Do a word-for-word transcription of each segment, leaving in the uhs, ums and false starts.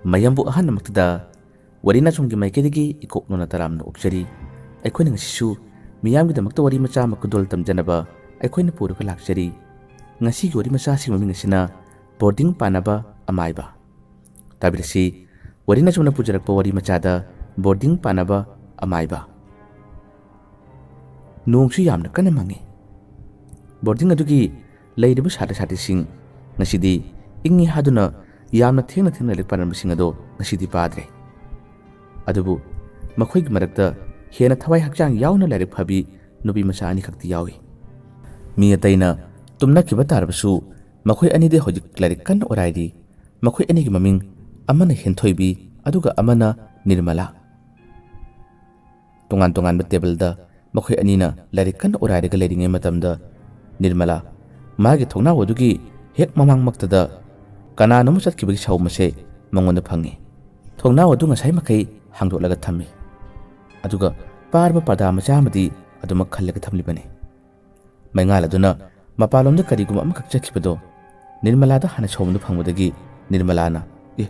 ꯃꯌꯥꯝꯕꯨ ꯑꯍꯥꯟꯕꯃꯛꯇꯗ ꯋꯥꯔꯤ ꯅꯆꯨꯝꯒꯤ ꯃꯥꯏꯀꯩꯗꯒꯤ ꯏꯀꯣꯛꯅꯅ ꯇꯔꯥꯝꯅ ꯑꯣꯛꯆꯔꯤ꯫ ꯑꯩꯈꯣꯏꯅ ꯉꯁꯤꯁꯨ ꯃꯤꯌꯥꯝꯒꯤꯗꯃꯛꯇ ꯋꯥꯔꯤ ꯃꯆꯥ ꯑꯃ ꯈꯨꯗꯣꯜ ꯇꯝꯖꯅꯕ ꯑꯩꯈꯣꯏꯅ ꯄꯨꯔꯒ ꯂꯥꯛꯆꯔꯤ꯫ ꯉꯁꯤꯒꯤ ꯋꯥꯔꯤ ꯃꯆꯥꯁꯤꯒꯤ ꯃꯃꯤꯡ ꯑꯁꯤꯅ ꯕꯣꯔꯗꯤꯡ ꯄꯥꯟꯅꯕ ꯑꯃꯥꯏꯕ꯫ ꯇꯥꯕꯤꯔꯁꯤ, ꯋꯥꯔꯤ ꯅꯆꯨꯝꯅ ꯄꯨꯖꯔꯛꯄ ꯋꯥꯔꯤ ꯃꯆꯥꯗ ꯕꯣꯔꯗꯤꯡ ꯄꯥꯟꯅꯕ ꯑꯃꯥꯏꯕ꯫ ꯅꯣꯡꯁꯨ ꯌꯥꯝꯅ ꯀꯟꯅ ꯃꯪꯉꯤ꯫ ꯕꯣꯔꯗꯤꯡ ꯑꯗꯨꯒꯤ ꯂꯩꯔꯤꯕ ꯁꯥꯇ꯭ꯔ ꯁꯥꯇ꯭ꯔꯤꯁꯤꯡ ꯉꯁꯤꯗꯤ ꯏꯪꯉꯤ ꯍꯥꯏꯗꯨꯅ ꯌꯥꯝꯅ ꯊꯦꯡꯅ ꯊꯦꯡꯅ ꯂꯥꯏꯔꯤꯛ ꯄꯥꯅꯔꯝꯕꯁꯤꯡ ꯑꯗꯣ ꯉꯁꯤꯗꯤ ꯄꯥꯗ꯭ꯔꯦ꯫ ꯑꯗꯨꯕꯨ ꯃꯈꯣꯏꯒꯤ ꯃꯔꯛꯇ ꯍꯦꯟꯅ ꯊꯋꯥꯏ ꯍꯛꯆꯥꯡ ꯌꯥꯎꯅ ꯂꯥꯏꯔꯤꯛ ꯐꯕꯤ ꯅꯨꯄꯤ ꯃꯆꯥ ꯑꯅꯤꯈꯛꯇꯤ ꯌꯥꯎꯏ꯫ ꯃꯤ ꯑꯇꯩꯅ ꯇꯨꯝꯅꯈꯤꯕ ꯇꯥꯔꯕꯁꯨ ꯃꯈꯣꯏ ꯑꯅꯤꯗꯤ ꯍꯧꯖꯤꯛ ꯂꯥꯏꯔꯤꯛ ꯀꯟꯅ ꯑꯣꯔꯥꯏꯔꯤ꯫ ꯃꯈꯣꯏ ꯑꯅꯤꯒꯤ ꯃꯃꯤꯡ ꯑꯃꯅ ꯍꯦꯟꯊꯣꯏꯕꯤ ꯑꯗꯨꯒ ꯑꯃꯅ ꯅꯤꯔꯃꯂꯥ꯫ ꯇꯣꯉꯥꯟ ꯇꯣꯉꯥꯟꯕ ꯇꯦꯕꯜꯗ ꯃꯈꯣꯏ ꯑꯅꯤꯅ ꯂꯥꯏꯔꯤꯛ ꯀꯟꯅ ꯑꯣꯔꯥꯏꯔꯒ ꯂꯩꯔꯤꯉꯩ ꯃꯇꯝꯗ ꯅꯤꯔꯃꯂꯥ ꯃꯥꯒꯤ ꯊꯣꯡꯅꯥꯎ ꯑꯗꯨꯒꯤ ꯍꯦꯛ ꯃꯃꯥꯡꯃꯛꯇꯗ ꯀꯅꯥꯅꯣꯝꯃ ꯆꯠꯈꯤꯕꯒꯤ ꯁꯥꯎꯝ ꯑꯁꯦ ꯃꯉꯣꯟꯗ ꯐꯪꯉꯤ꯫ ꯊꯣꯡꯅꯥꯎ ꯑꯗꯨ ꯉꯁꯥꯏ ꯃꯈꯩ ꯍꯥꯡꯗꯣꯛꯂꯒ ꯊꯝꯃꯤ꯫ ꯑꯗꯨꯒ ꯄꯥꯔꯕ ꯄꯔꯗꯥ ꯃꯆꯥ ꯑꯃꯗꯤ ꯑꯗꯨꯃꯛ ꯈꯜꯂꯒ ꯊꯝꯂꯤꯕꯅꯤ꯫ ꯃꯩꯉꯥꯜ ꯑꯗꯨꯅ ꯃꯄꯥꯟꯂꯣꯝꯗ ꯀꯔꯤꯒꯨꯝꯕ ꯑꯃꯈꯛ ꯆꯠꯈꯤꯕꯗꯣ ꯅꯤꯔꯃꯂꯥꯗ ꯍꯥꯟꯅ ꯁꯥꯎꯝꯗꯨ ꯐꯪꯕꯗꯒꯤ ꯅꯤꯔꯃꯂꯥꯅ, "ꯑꯦ,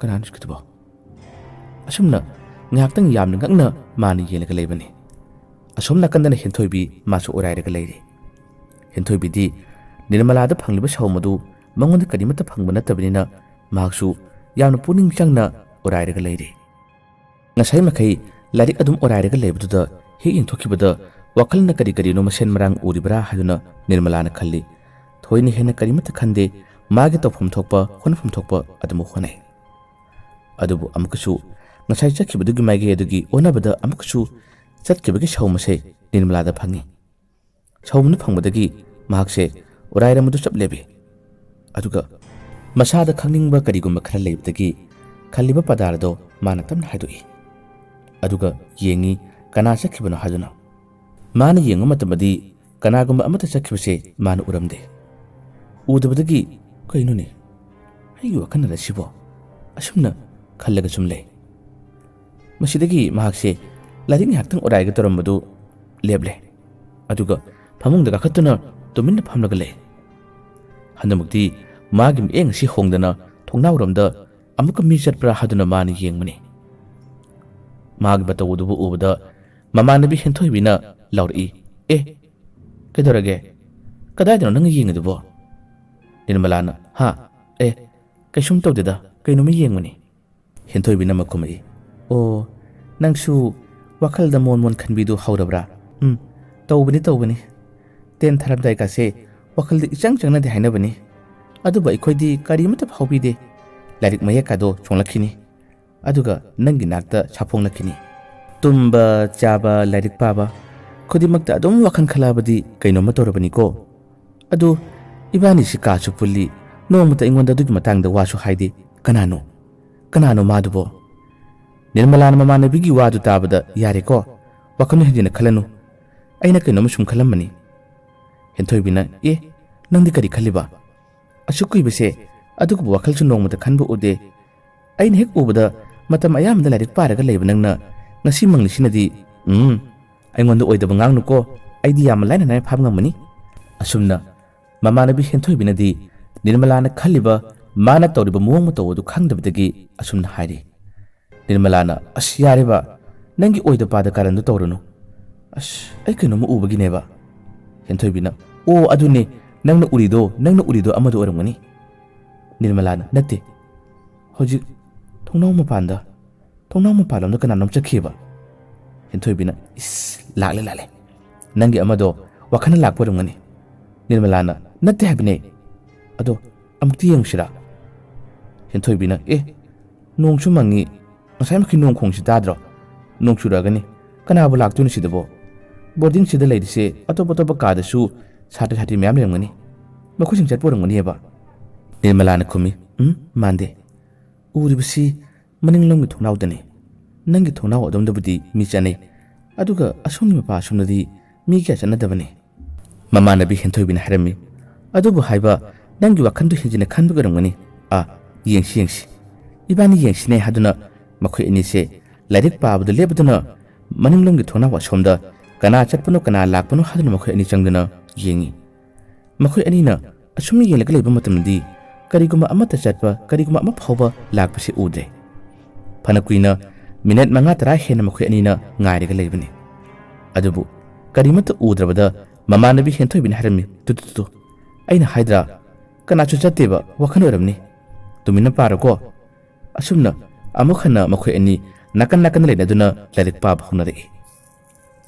ꯀꯅꯥꯅꯣ ꯆꯠꯈꯤꯗꯨꯕꯣ?" ꯑꯁꯨꯝꯅ ꯉꯥꯏꯍꯥꯛꯇꯪ ꯌꯥꯝꯅ ꯉꯛꯅ ꯃꯥꯅ ꯌꯦꯡꯂꯒ ꯂꯩꯕꯅꯤ꯫ ꯑꯁꯣꯝ ꯅꯥꯀꯟꯗꯅ ꯍꯦꯟꯊꯣꯏꯕꯤ ꯃꯥꯁꯨ ꯑꯣꯔꯥꯏꯔꯒ ꯂꯩꯔꯤ꯫ ꯍꯦꯟꯊꯣꯏꯕꯤꯗꯤ ꯅꯤꯔꯃꯂꯥꯗ ꯐꯪꯂꯤꯕ ꯁꯥꯎꯝ ꯑꯗꯨ ꯃꯉꯣꯟꯗ ꯀꯔꯤꯃꯠꯇ ꯐꯪꯕ ꯅꯠꯇꯕꯅꯤꯅ ꯃꯍꯥꯛꯁꯨ ꯌꯥꯝꯅ ꯄꯨꯛꯅꯤꯡ ꯆꯪꯅ ꯑꯣꯔꯥꯏꯔꯒ ꯂꯩꯔꯤ꯫ ꯉꯁꯥꯏ ꯃꯈꯩ ꯂꯥꯏꯔꯤꯛ ꯑꯗꯨꯝ ꯑꯣꯔꯥꯏꯔꯒ ꯂꯩꯕꯗꯨꯗ ꯍꯦꯛ ꯌꯦꯡꯊꯣꯛꯈꯤꯕꯗ ꯋꯥꯈꯜꯅ ꯀꯔꯤ ꯀꯔꯤꯅꯣ ꯃꯁꯦꯟ ꯃꯔꯥꯡ ꯎꯔꯤꯕ꯭ꯔꯥ ꯍꯥꯏꯗꯨꯅ ꯅꯤꯔꯃꯂꯥꯅ ꯈꯜꯂꯤ꯫ ꯊꯣꯏꯅ ꯍꯦꯟꯅ ꯀꯔꯤꯃꯠꯇ ꯈꯟꯗꯦ, ꯃꯥꯒꯤ ꯇꯧꯐꯝ ꯊꯣꯛꯄ, ꯍꯣꯠꯅꯐꯝ ꯊꯣꯛꯄ ꯑꯗꯨꯃꯛ ꯍꯣꯠꯅꯩ꯫ ꯑꯗꯨꯕꯨ ꯑꯃꯨꯛꯀꯁꯨ ꯉꯁꯥꯏ ꯆꯠꯈꯤꯕꯗꯨꯒꯤ ꯃꯥꯏꯀꯩ ꯑꯗꯨꯒꯤ ꯑꯣꯟꯅꯕꯗ ꯑꯃꯨꯛꯀꯁꯨ ꯆꯠꯈꯤꯕꯒꯤ ꯁꯥꯎꯝ ꯑꯁꯦ ꯅꯤꯔꯃꯂꯥꯗ ꯐꯪꯉꯤ꯫ ꯁꯥꯎꯝꯗꯨ ꯐꯪꯕꯗꯒꯤ ꯃꯍꯥꯛꯁꯦ ꯑꯣꯔꯥꯏꯔꯝꯕꯗꯨ ꯆꯞ ꯂꯦꯞꯄꯤ꯫ ꯑꯗꯨꯒ ꯃꯁꯥꯗ ꯈꯪꯅꯤꯡꯕ ꯀꯔꯤꯒꯨꯝꯕ ꯈꯔ ꯂꯩꯕꯗꯒꯤ ꯈꯜꯂꯤꯕ ꯄꯗꯥꯔꯗꯣ ꯃꯥꯅ ꯇꯞꯅ ꯍꯥꯏꯗꯣꯛꯏ꯫ ꯑꯗꯨꯒ ꯌꯦꯡꯉꯤ ꯀꯅꯥ ꯆꯠꯈꯤꯕꯅꯣ ꯍꯥꯏꯗꯨꯅ꯫ ꯃꯥꯅ ꯌꯦꯡꯕ ꯃꯇꯝꯗꯗꯤ ꯀꯅꯥꯒꯨꯝꯕ ꯑꯃꯠꯇ ꯆꯠꯈꯤꯕꯁꯦ ꯃꯥꯅ ꯎꯔꯝꯗꯦ꯫ ꯎꯗꯕꯗꯒꯤ "ꯀꯩꯅꯣꯅꯦ? ꯑꯩꯒꯤ ꯋꯥꯈꯜꯅ ꯑꯁꯤꯕꯣ?" ꯑꯁꯨꯝꯅ ꯈꯜꯂꯒ ꯁꯨꯝ ꯂꯩ꯫ ꯃꯁꯤꯗꯒꯤ ꯃꯍꯥꯛꯁꯦ ꯂꯥꯏꯔꯤꯛ ꯉꯥꯏꯍꯥꯛꯇꯪ ꯑꯣꯔꯥꯏꯒ ꯇꯧꯔꯝꯕꯗꯨ ꯂꯦꯞꯂꯦ꯫ ꯑꯗꯨꯒ ꯐꯃꯨꯡꯗ ꯀꯥꯈꯠꯇꯨꯅ ꯇꯨꯃꯤꯟꯅ ꯐꯝꯂꯒ ꯂꯩ꯫ ꯍꯟꯗꯛꯃꯛꯇꯤ ꯃꯥꯒꯤ ꯃꯤꯠꯌꯦꯡ ꯑꯁꯤ ꯍꯣꯡꯗꯅ ꯊꯣꯡꯅꯥꯎꯔꯣꯝꯗ ꯑꯃꯨꯛꯀ ꯃꯤ ꯆꯠꯄ꯭ꯔꯥ ꯍꯥꯏꯗꯨꯅ ꯃꯥꯅ ꯌꯦꯡꯕꯅꯤ꯫ ꯃꯥꯒꯤ ꯃꯇꯧ ꯑꯗꯨꯕꯨ ꯎꯕꯗ ꯃꯃꯥꯟꯅꯕꯤ ꯍꯦꯟꯊꯣꯏꯕꯤꯅ ꯂꯥꯎꯔꯛꯏ, "ꯑꯦ, ꯀꯩꯗꯧꯔꯒꯦ? ꯀꯗꯥꯏꯗꯅꯣ ꯅꯪꯅ ꯌꯦꯡꯉꯤꯗꯨꯕꯣ?" ꯅꯤꯔꯃꯂꯥꯅ, "ꯍꯥ? ꯑꯦ, ꯀꯩꯁꯨꯝ ꯇꯧꯗꯦꯗ, ꯀꯩꯅꯣꯝꯃ ꯌꯦꯡꯕꯅꯤ꯫" ꯍꯦꯟꯊꯣꯏꯕꯤꯅ ꯃꯈꯨꯝꯃꯛꯏ, "ꯑꯣ, ꯅꯪꯁꯨ ꯋꯥꯈꯜꯗ ꯃꯣꯟ ꯃꯣꯟ ꯈꯟꯕꯤꯗꯨ ꯍꯧꯔꯕ꯭ꯔꯥ?" "ꯎꯝ, ꯇꯧꯕꯅꯤ, ꯇꯧꯕꯅꯤ꯫ ꯇꯦꯟ ꯊꯥꯔꯝꯗꯥꯏꯀꯥꯁꯦ ꯋꯥꯈꯜꯗ ꯏꯆꯪ ꯆꯪꯅꯗꯦ ꯍꯥꯏꯅꯕꯅꯤ꯫ ꯑꯗꯨꯕꯨ ꯑꯩꯈꯣꯏꯗꯤ ꯀꯔꯤ ꯑꯃꯠꯇ ꯐꯥꯎꯕꯤꯗꯦ꯫ ꯂꯥꯏꯔꯤꯛ ꯃꯌꯦꯛꯀꯥꯗꯣ ꯆꯣꯡꯂꯛꯈꯤꯅꯤ꯫ ꯑꯗꯨꯒ ꯅꯪꯒꯤ ꯅꯥꯛꯇ ꯁꯥꯐꯣꯡꯂꯛꯈꯤꯅꯤ꯫ ꯇꯨꯝꯕ, ꯆꯥꯕ, ꯂꯥꯏꯔꯤꯛ ꯄꯥꯕ ꯈꯨꯗꯤꯡꯃꯛꯇ ꯑꯗꯨꯝ ꯋꯥꯈꯜ ꯈꯜꯂꯛꯑꯕꯗꯤ ꯀꯩꯅꯣꯝꯃ ꯇꯧꯔꯕꯅꯤꯀꯣ꯫ ꯑꯗꯨ ꯏꯕꯥꯅꯤꯁꯤ ꯀꯥꯁꯨ ꯄꯨꯜꯂꯤ, ꯅꯣꯡꯃꯇ ꯑꯩꯉꯣꯟꯗ ꯑꯗꯨꯒꯤ ꯃꯇꯥꯡꯗ ꯋꯥꯁꯨ ꯍꯥꯏꯗꯦ꯫ ꯀꯅꯥꯅꯣ? ꯀꯅꯥꯅꯣ ꯃꯥꯗꯨꯕꯣ?" ꯅꯤꯔꯃꯂꯥꯅ ꯃꯃꯥꯟꯅꯕꯤꯒꯤ ꯋꯥꯗꯨ ꯇꯥꯕꯗ, "ꯌꯥꯔꯦꯀꯣ, ꯋꯥꯈꯜ ꯍꯦꯟꯖꯤꯟꯅ ꯈꯜꯂꯅꯨ꯫ ꯑꯩꯅ ꯀꯩꯅꯣꯝꯃ ꯁꯨꯝ ꯈꯜꯂꯝꯕꯅꯤ꯫" ꯍꯦꯟꯊꯣꯏꯕꯤꯅ, "ꯑꯦ, ꯅꯪꯗꯤ ꯀꯔꯤ ꯈꯜꯂꯤꯕ? ꯑꯁꯨꯛ ꯀꯨꯏꯕꯁꯦ ꯑꯗꯨꯒꯨꯝꯕ ꯋꯥꯈꯜꯁꯨ ꯅꯣꯡꯃꯇ ꯈꯟꯕ ꯎꯗꯦ꯫ ꯑꯩꯅ ꯍꯦꯛ ꯎꯕꯗ ꯃꯇꯝ ꯑꯌꯥꯝꯕꯗ ꯂꯥꯏꯔꯤꯛ ꯄꯥꯔꯒ ꯂꯩꯕ ꯅꯪꯅ ꯉꯁꯤ ꯃꯪꯂꯤꯁꯤꯅꯗꯤ, ꯎꯝ, ꯑꯩꯉꯣꯟꯗ ꯑꯣꯏꯗꯕ ꯉꯥꯡꯅꯨꯀꯣ, ꯑꯩꯗꯤ ꯌꯥꯝꯅ ꯂꯥꯏꯅ ꯂꯥꯏꯅ ꯐꯥꯕ ꯉꯝꯒꯅꯤ꯫" ꯑꯁꯨꯝꯅ ꯃꯃꯥꯟꯅꯕꯤ ꯍꯦꯟꯊꯣꯏꯕꯤꯅꯗꯤ ꯅꯤꯔꯃꯂꯥꯅ ꯈꯜꯂꯤꯕ, ꯃꯥꯅ ꯇꯧꯔꯤꯕ ꯃꯑꯣꯡ ꯃꯇꯧ ꯑꯗꯨ ꯈꯪꯗꯕꯗꯒꯤ ꯑꯁꯨꯝꯅ ꯍꯥꯏꯔꯤ꯫ ꯅꯤꯔꯃꯂꯥꯅ, "ꯑꯁ, ꯌꯥꯔꯦꯕ, ꯅꯪꯒꯤ ꯑꯣꯏꯗ ꯄꯥꯗ ꯀꯥꯔꯟꯗꯣ ꯇꯧꯔꯨꯅꯨ꯫ ꯑꯁ, ꯑꯩ ꯀꯩꯅꯣꯝꯃ ꯎꯕꯒꯤꯅꯦꯕ꯫" ꯍꯦꯟꯊꯣꯏꯕꯤꯅ, "ꯑꯣ, ꯑꯗꯨꯅꯦ, ꯅꯪꯅ ꯎꯔꯤꯗꯣ, ꯅꯪꯅ ꯎꯔꯤꯗꯣ ꯑꯃꯗꯣ ꯑꯣꯏꯔꯝꯒꯅꯤ꯫" ꯅꯤꯔꯃꯂꯥꯅ, "ꯅꯠꯇꯦ, ꯍꯧꯖꯤꯛ ꯊꯣꯡꯅꯥꯎ ꯃꯄꯥꯟꯗ, ꯊꯣꯡꯅꯥꯎ ꯃꯄꯥꯟꯂꯣꯝꯗ ꯀꯅꯥꯅꯣꯝ ꯆꯠꯈꯤꯑꯕ꯫" ꯍꯦꯟꯊꯣꯏꯕꯤꯅ, "ꯏꯁ, ꯂꯥꯛꯂꯦ, ꯂꯥꯛꯂꯦ꯫ ꯅꯪꯒꯤ ꯑꯃꯗꯣ ꯋꯥꯈꯜꯅ ꯂꯥꯛꯄ ꯑꯣꯏꯔꯝꯒꯅꯤ꯫" ꯅꯤꯔꯃꯂꯥꯅ, "ꯅꯠꯇꯦ ꯍꯥꯏꯕꯅꯦ꯫ ꯑꯗꯣ ꯑꯃꯨꯛꯇꯤ ꯌꯦꯡꯉꯨꯁꯤꯔꯥ?" ꯍꯦꯟꯊꯣꯏꯕꯤꯅ, "ꯑꯦ, ꯅꯣꯡꯁꯨ ꯃꯪꯉꯤ, ꯉꯁꯥꯏꯃꯛꯀꯤ ꯅꯣꯡ ꯈꯣꯡꯁꯤ ꯇꯥꯗ꯭ꯔꯣ? ꯅꯣꯡ ꯆꯨꯔꯛꯑꯒꯅꯤ꯫ ꯀꯅꯥꯕꯨ ꯂꯥꯛꯇꯣꯏꯅꯣ ꯁꯤꯗꯕꯣ? ꯕꯣꯔꯗꯤꯡꯁꯤꯗ ꯂꯩꯔꯤꯁꯦ ꯑꯇꯣꯞ ꯑꯇꯣꯞꯄ ꯀꯥꯗꯁꯨ ꯁꯥꯇ꯭ꯔ ꯁꯥꯇ꯭ꯔꯤ ꯃꯌꯥꯝ ꯂꯩꯔꯝꯒꯅꯤ꯫ ꯃꯈꯣꯏꯁꯤꯡ ꯆꯠꯄ ꯑꯣꯏꯔꯝꯒꯅꯤꯕ꯫" ꯅꯤꯔꯃꯂꯥꯅ ꯈꯨꯝꯃꯤ, "ꯎꯝ, ꯃꯥꯟꯗꯦ꯫ ꯎꯔꯤꯕꯁꯤ ꯃꯅꯤꯡꯂꯣꯝꯒꯤ ꯊꯣꯡꯅꯥꯎꯗꯅꯤ꯫ ꯅꯪꯒꯤ ꯊꯣꯡꯅꯥꯎ ꯑꯗꯣꯝꯗꯕꯨꯗꯤ ꯃꯤ ꯆꯠꯅꯩ, ꯑꯗꯨꯒ ꯑꯁꯣꯝꯒꯤ ꯃꯄꯥ ꯑꯁꯣꯝꯗꯗꯤ ꯃꯤ ꯀꯌꯥ ꯆꯠꯅꯗꯕꯅꯤ꯫" ꯃꯃꯥꯟꯅꯕꯤ ꯍꯦꯟꯊꯣꯏꯕꯤꯅ ꯍꯥꯏꯔꯝꯃꯤ, "ꯑꯗꯨꯕꯨ ꯍꯥꯏꯕ, ꯅꯪꯒꯤ ꯋꯥꯈꯜꯗꯨ ꯍꯦꯟꯖꯤꯟꯅ ꯈꯟꯕꯒꯤ ꯑꯣꯏꯔꯝꯒꯅꯤ꯫ ꯑꯥ, ꯌꯦꯡꯁꯤ, ꯌꯦꯡꯁꯤ꯫ ꯏꯕꯥꯅꯤ ꯌꯦꯡꯁꯤꯅꯦ" ꯍꯥꯏꯗꯨꯅ ꯃꯈꯣꯏ ꯑꯅꯤꯁꯦ ꯂꯥꯏꯔꯤꯛ ꯄꯥꯕꯗ ꯂꯦꯞꯇꯨꯅ ꯃꯅꯤꯡꯂꯣꯝꯒꯤ ꯊꯣꯡꯅꯥꯎ ꯑꯁꯣꯝꯗ ꯀꯅꯥ ꯆꯠꯄꯅꯣ ꯀꯅꯥ ꯂꯥꯛꯄꯅꯣ ꯍꯥꯏꯗꯨꯅ ꯃꯈꯣꯏ ꯑꯅꯤ ꯆꯪꯗꯨꯅ ꯌꯦꯡꯉꯤ꯫ ꯃꯈꯣꯏ ꯑꯅꯤꯅ ꯑꯁꯨꯝ ꯌꯦꯡꯂꯒ ꯂꯩꯕ ꯃꯇꯝꯗꯗꯤ ꯀꯔꯤꯒꯨꯝꯕ ꯑꯃꯠꯇ ꯆꯠꯄ, ꯀꯔꯤꯒꯨꯝꯕ ꯑꯃ ꯐꯥꯎꯕ ꯂꯥꯛꯄꯁꯤ ꯎꯗ꯭ꯔꯦ꯫ ꯐꯅ ꯀꯨꯏꯅ, ꯃꯤꯅꯤꯠ ꯃꯉꯥ ꯇꯔꯥ ꯍꯦꯟꯅ ꯃꯈꯣꯏ ꯑꯅꯤꯅ ꯉꯥꯏꯔꯒ ꯂꯩꯕꯅꯤ꯫ ꯑꯗꯨꯕꯨ ꯀꯔꯤꯃꯠꯇ ꯎꯗ꯭ꯔꯕꯗ ꯃꯃꯥꯟꯅꯕꯤ ꯍꯦꯟꯊꯣꯏꯕꯤꯅ ꯍꯥꯏꯔꯝꯃꯤ, "ꯇꯨ, ꯇꯨ, ꯇꯨ, ꯇꯨ, ꯑꯩꯅ ꯍꯥꯏꯗ꯭ꯔꯥ? ꯀꯅꯥꯁꯨ ꯆꯠꯇꯦꯕ, ꯋꯥꯈꯜ ꯑꯣꯏꯔꯝꯅꯤ꯫ ꯇꯨꯃꯤꯟꯅ ꯄꯥꯔꯣꯀꯣ"꯫ ꯑꯁꯨꯝꯅ ꯑꯃꯨꯛ ꯍꯟꯅ ꯃꯈꯣꯏ ꯑꯅꯤ ꯅꯥꯀꯟ ꯅꯥꯀꯟꯗ ꯂꯩꯅꯗꯨꯅ ꯂꯥꯏꯔꯤꯛ ꯄꯥꯕ ꯍꯧꯅꯔꯛꯏ꯫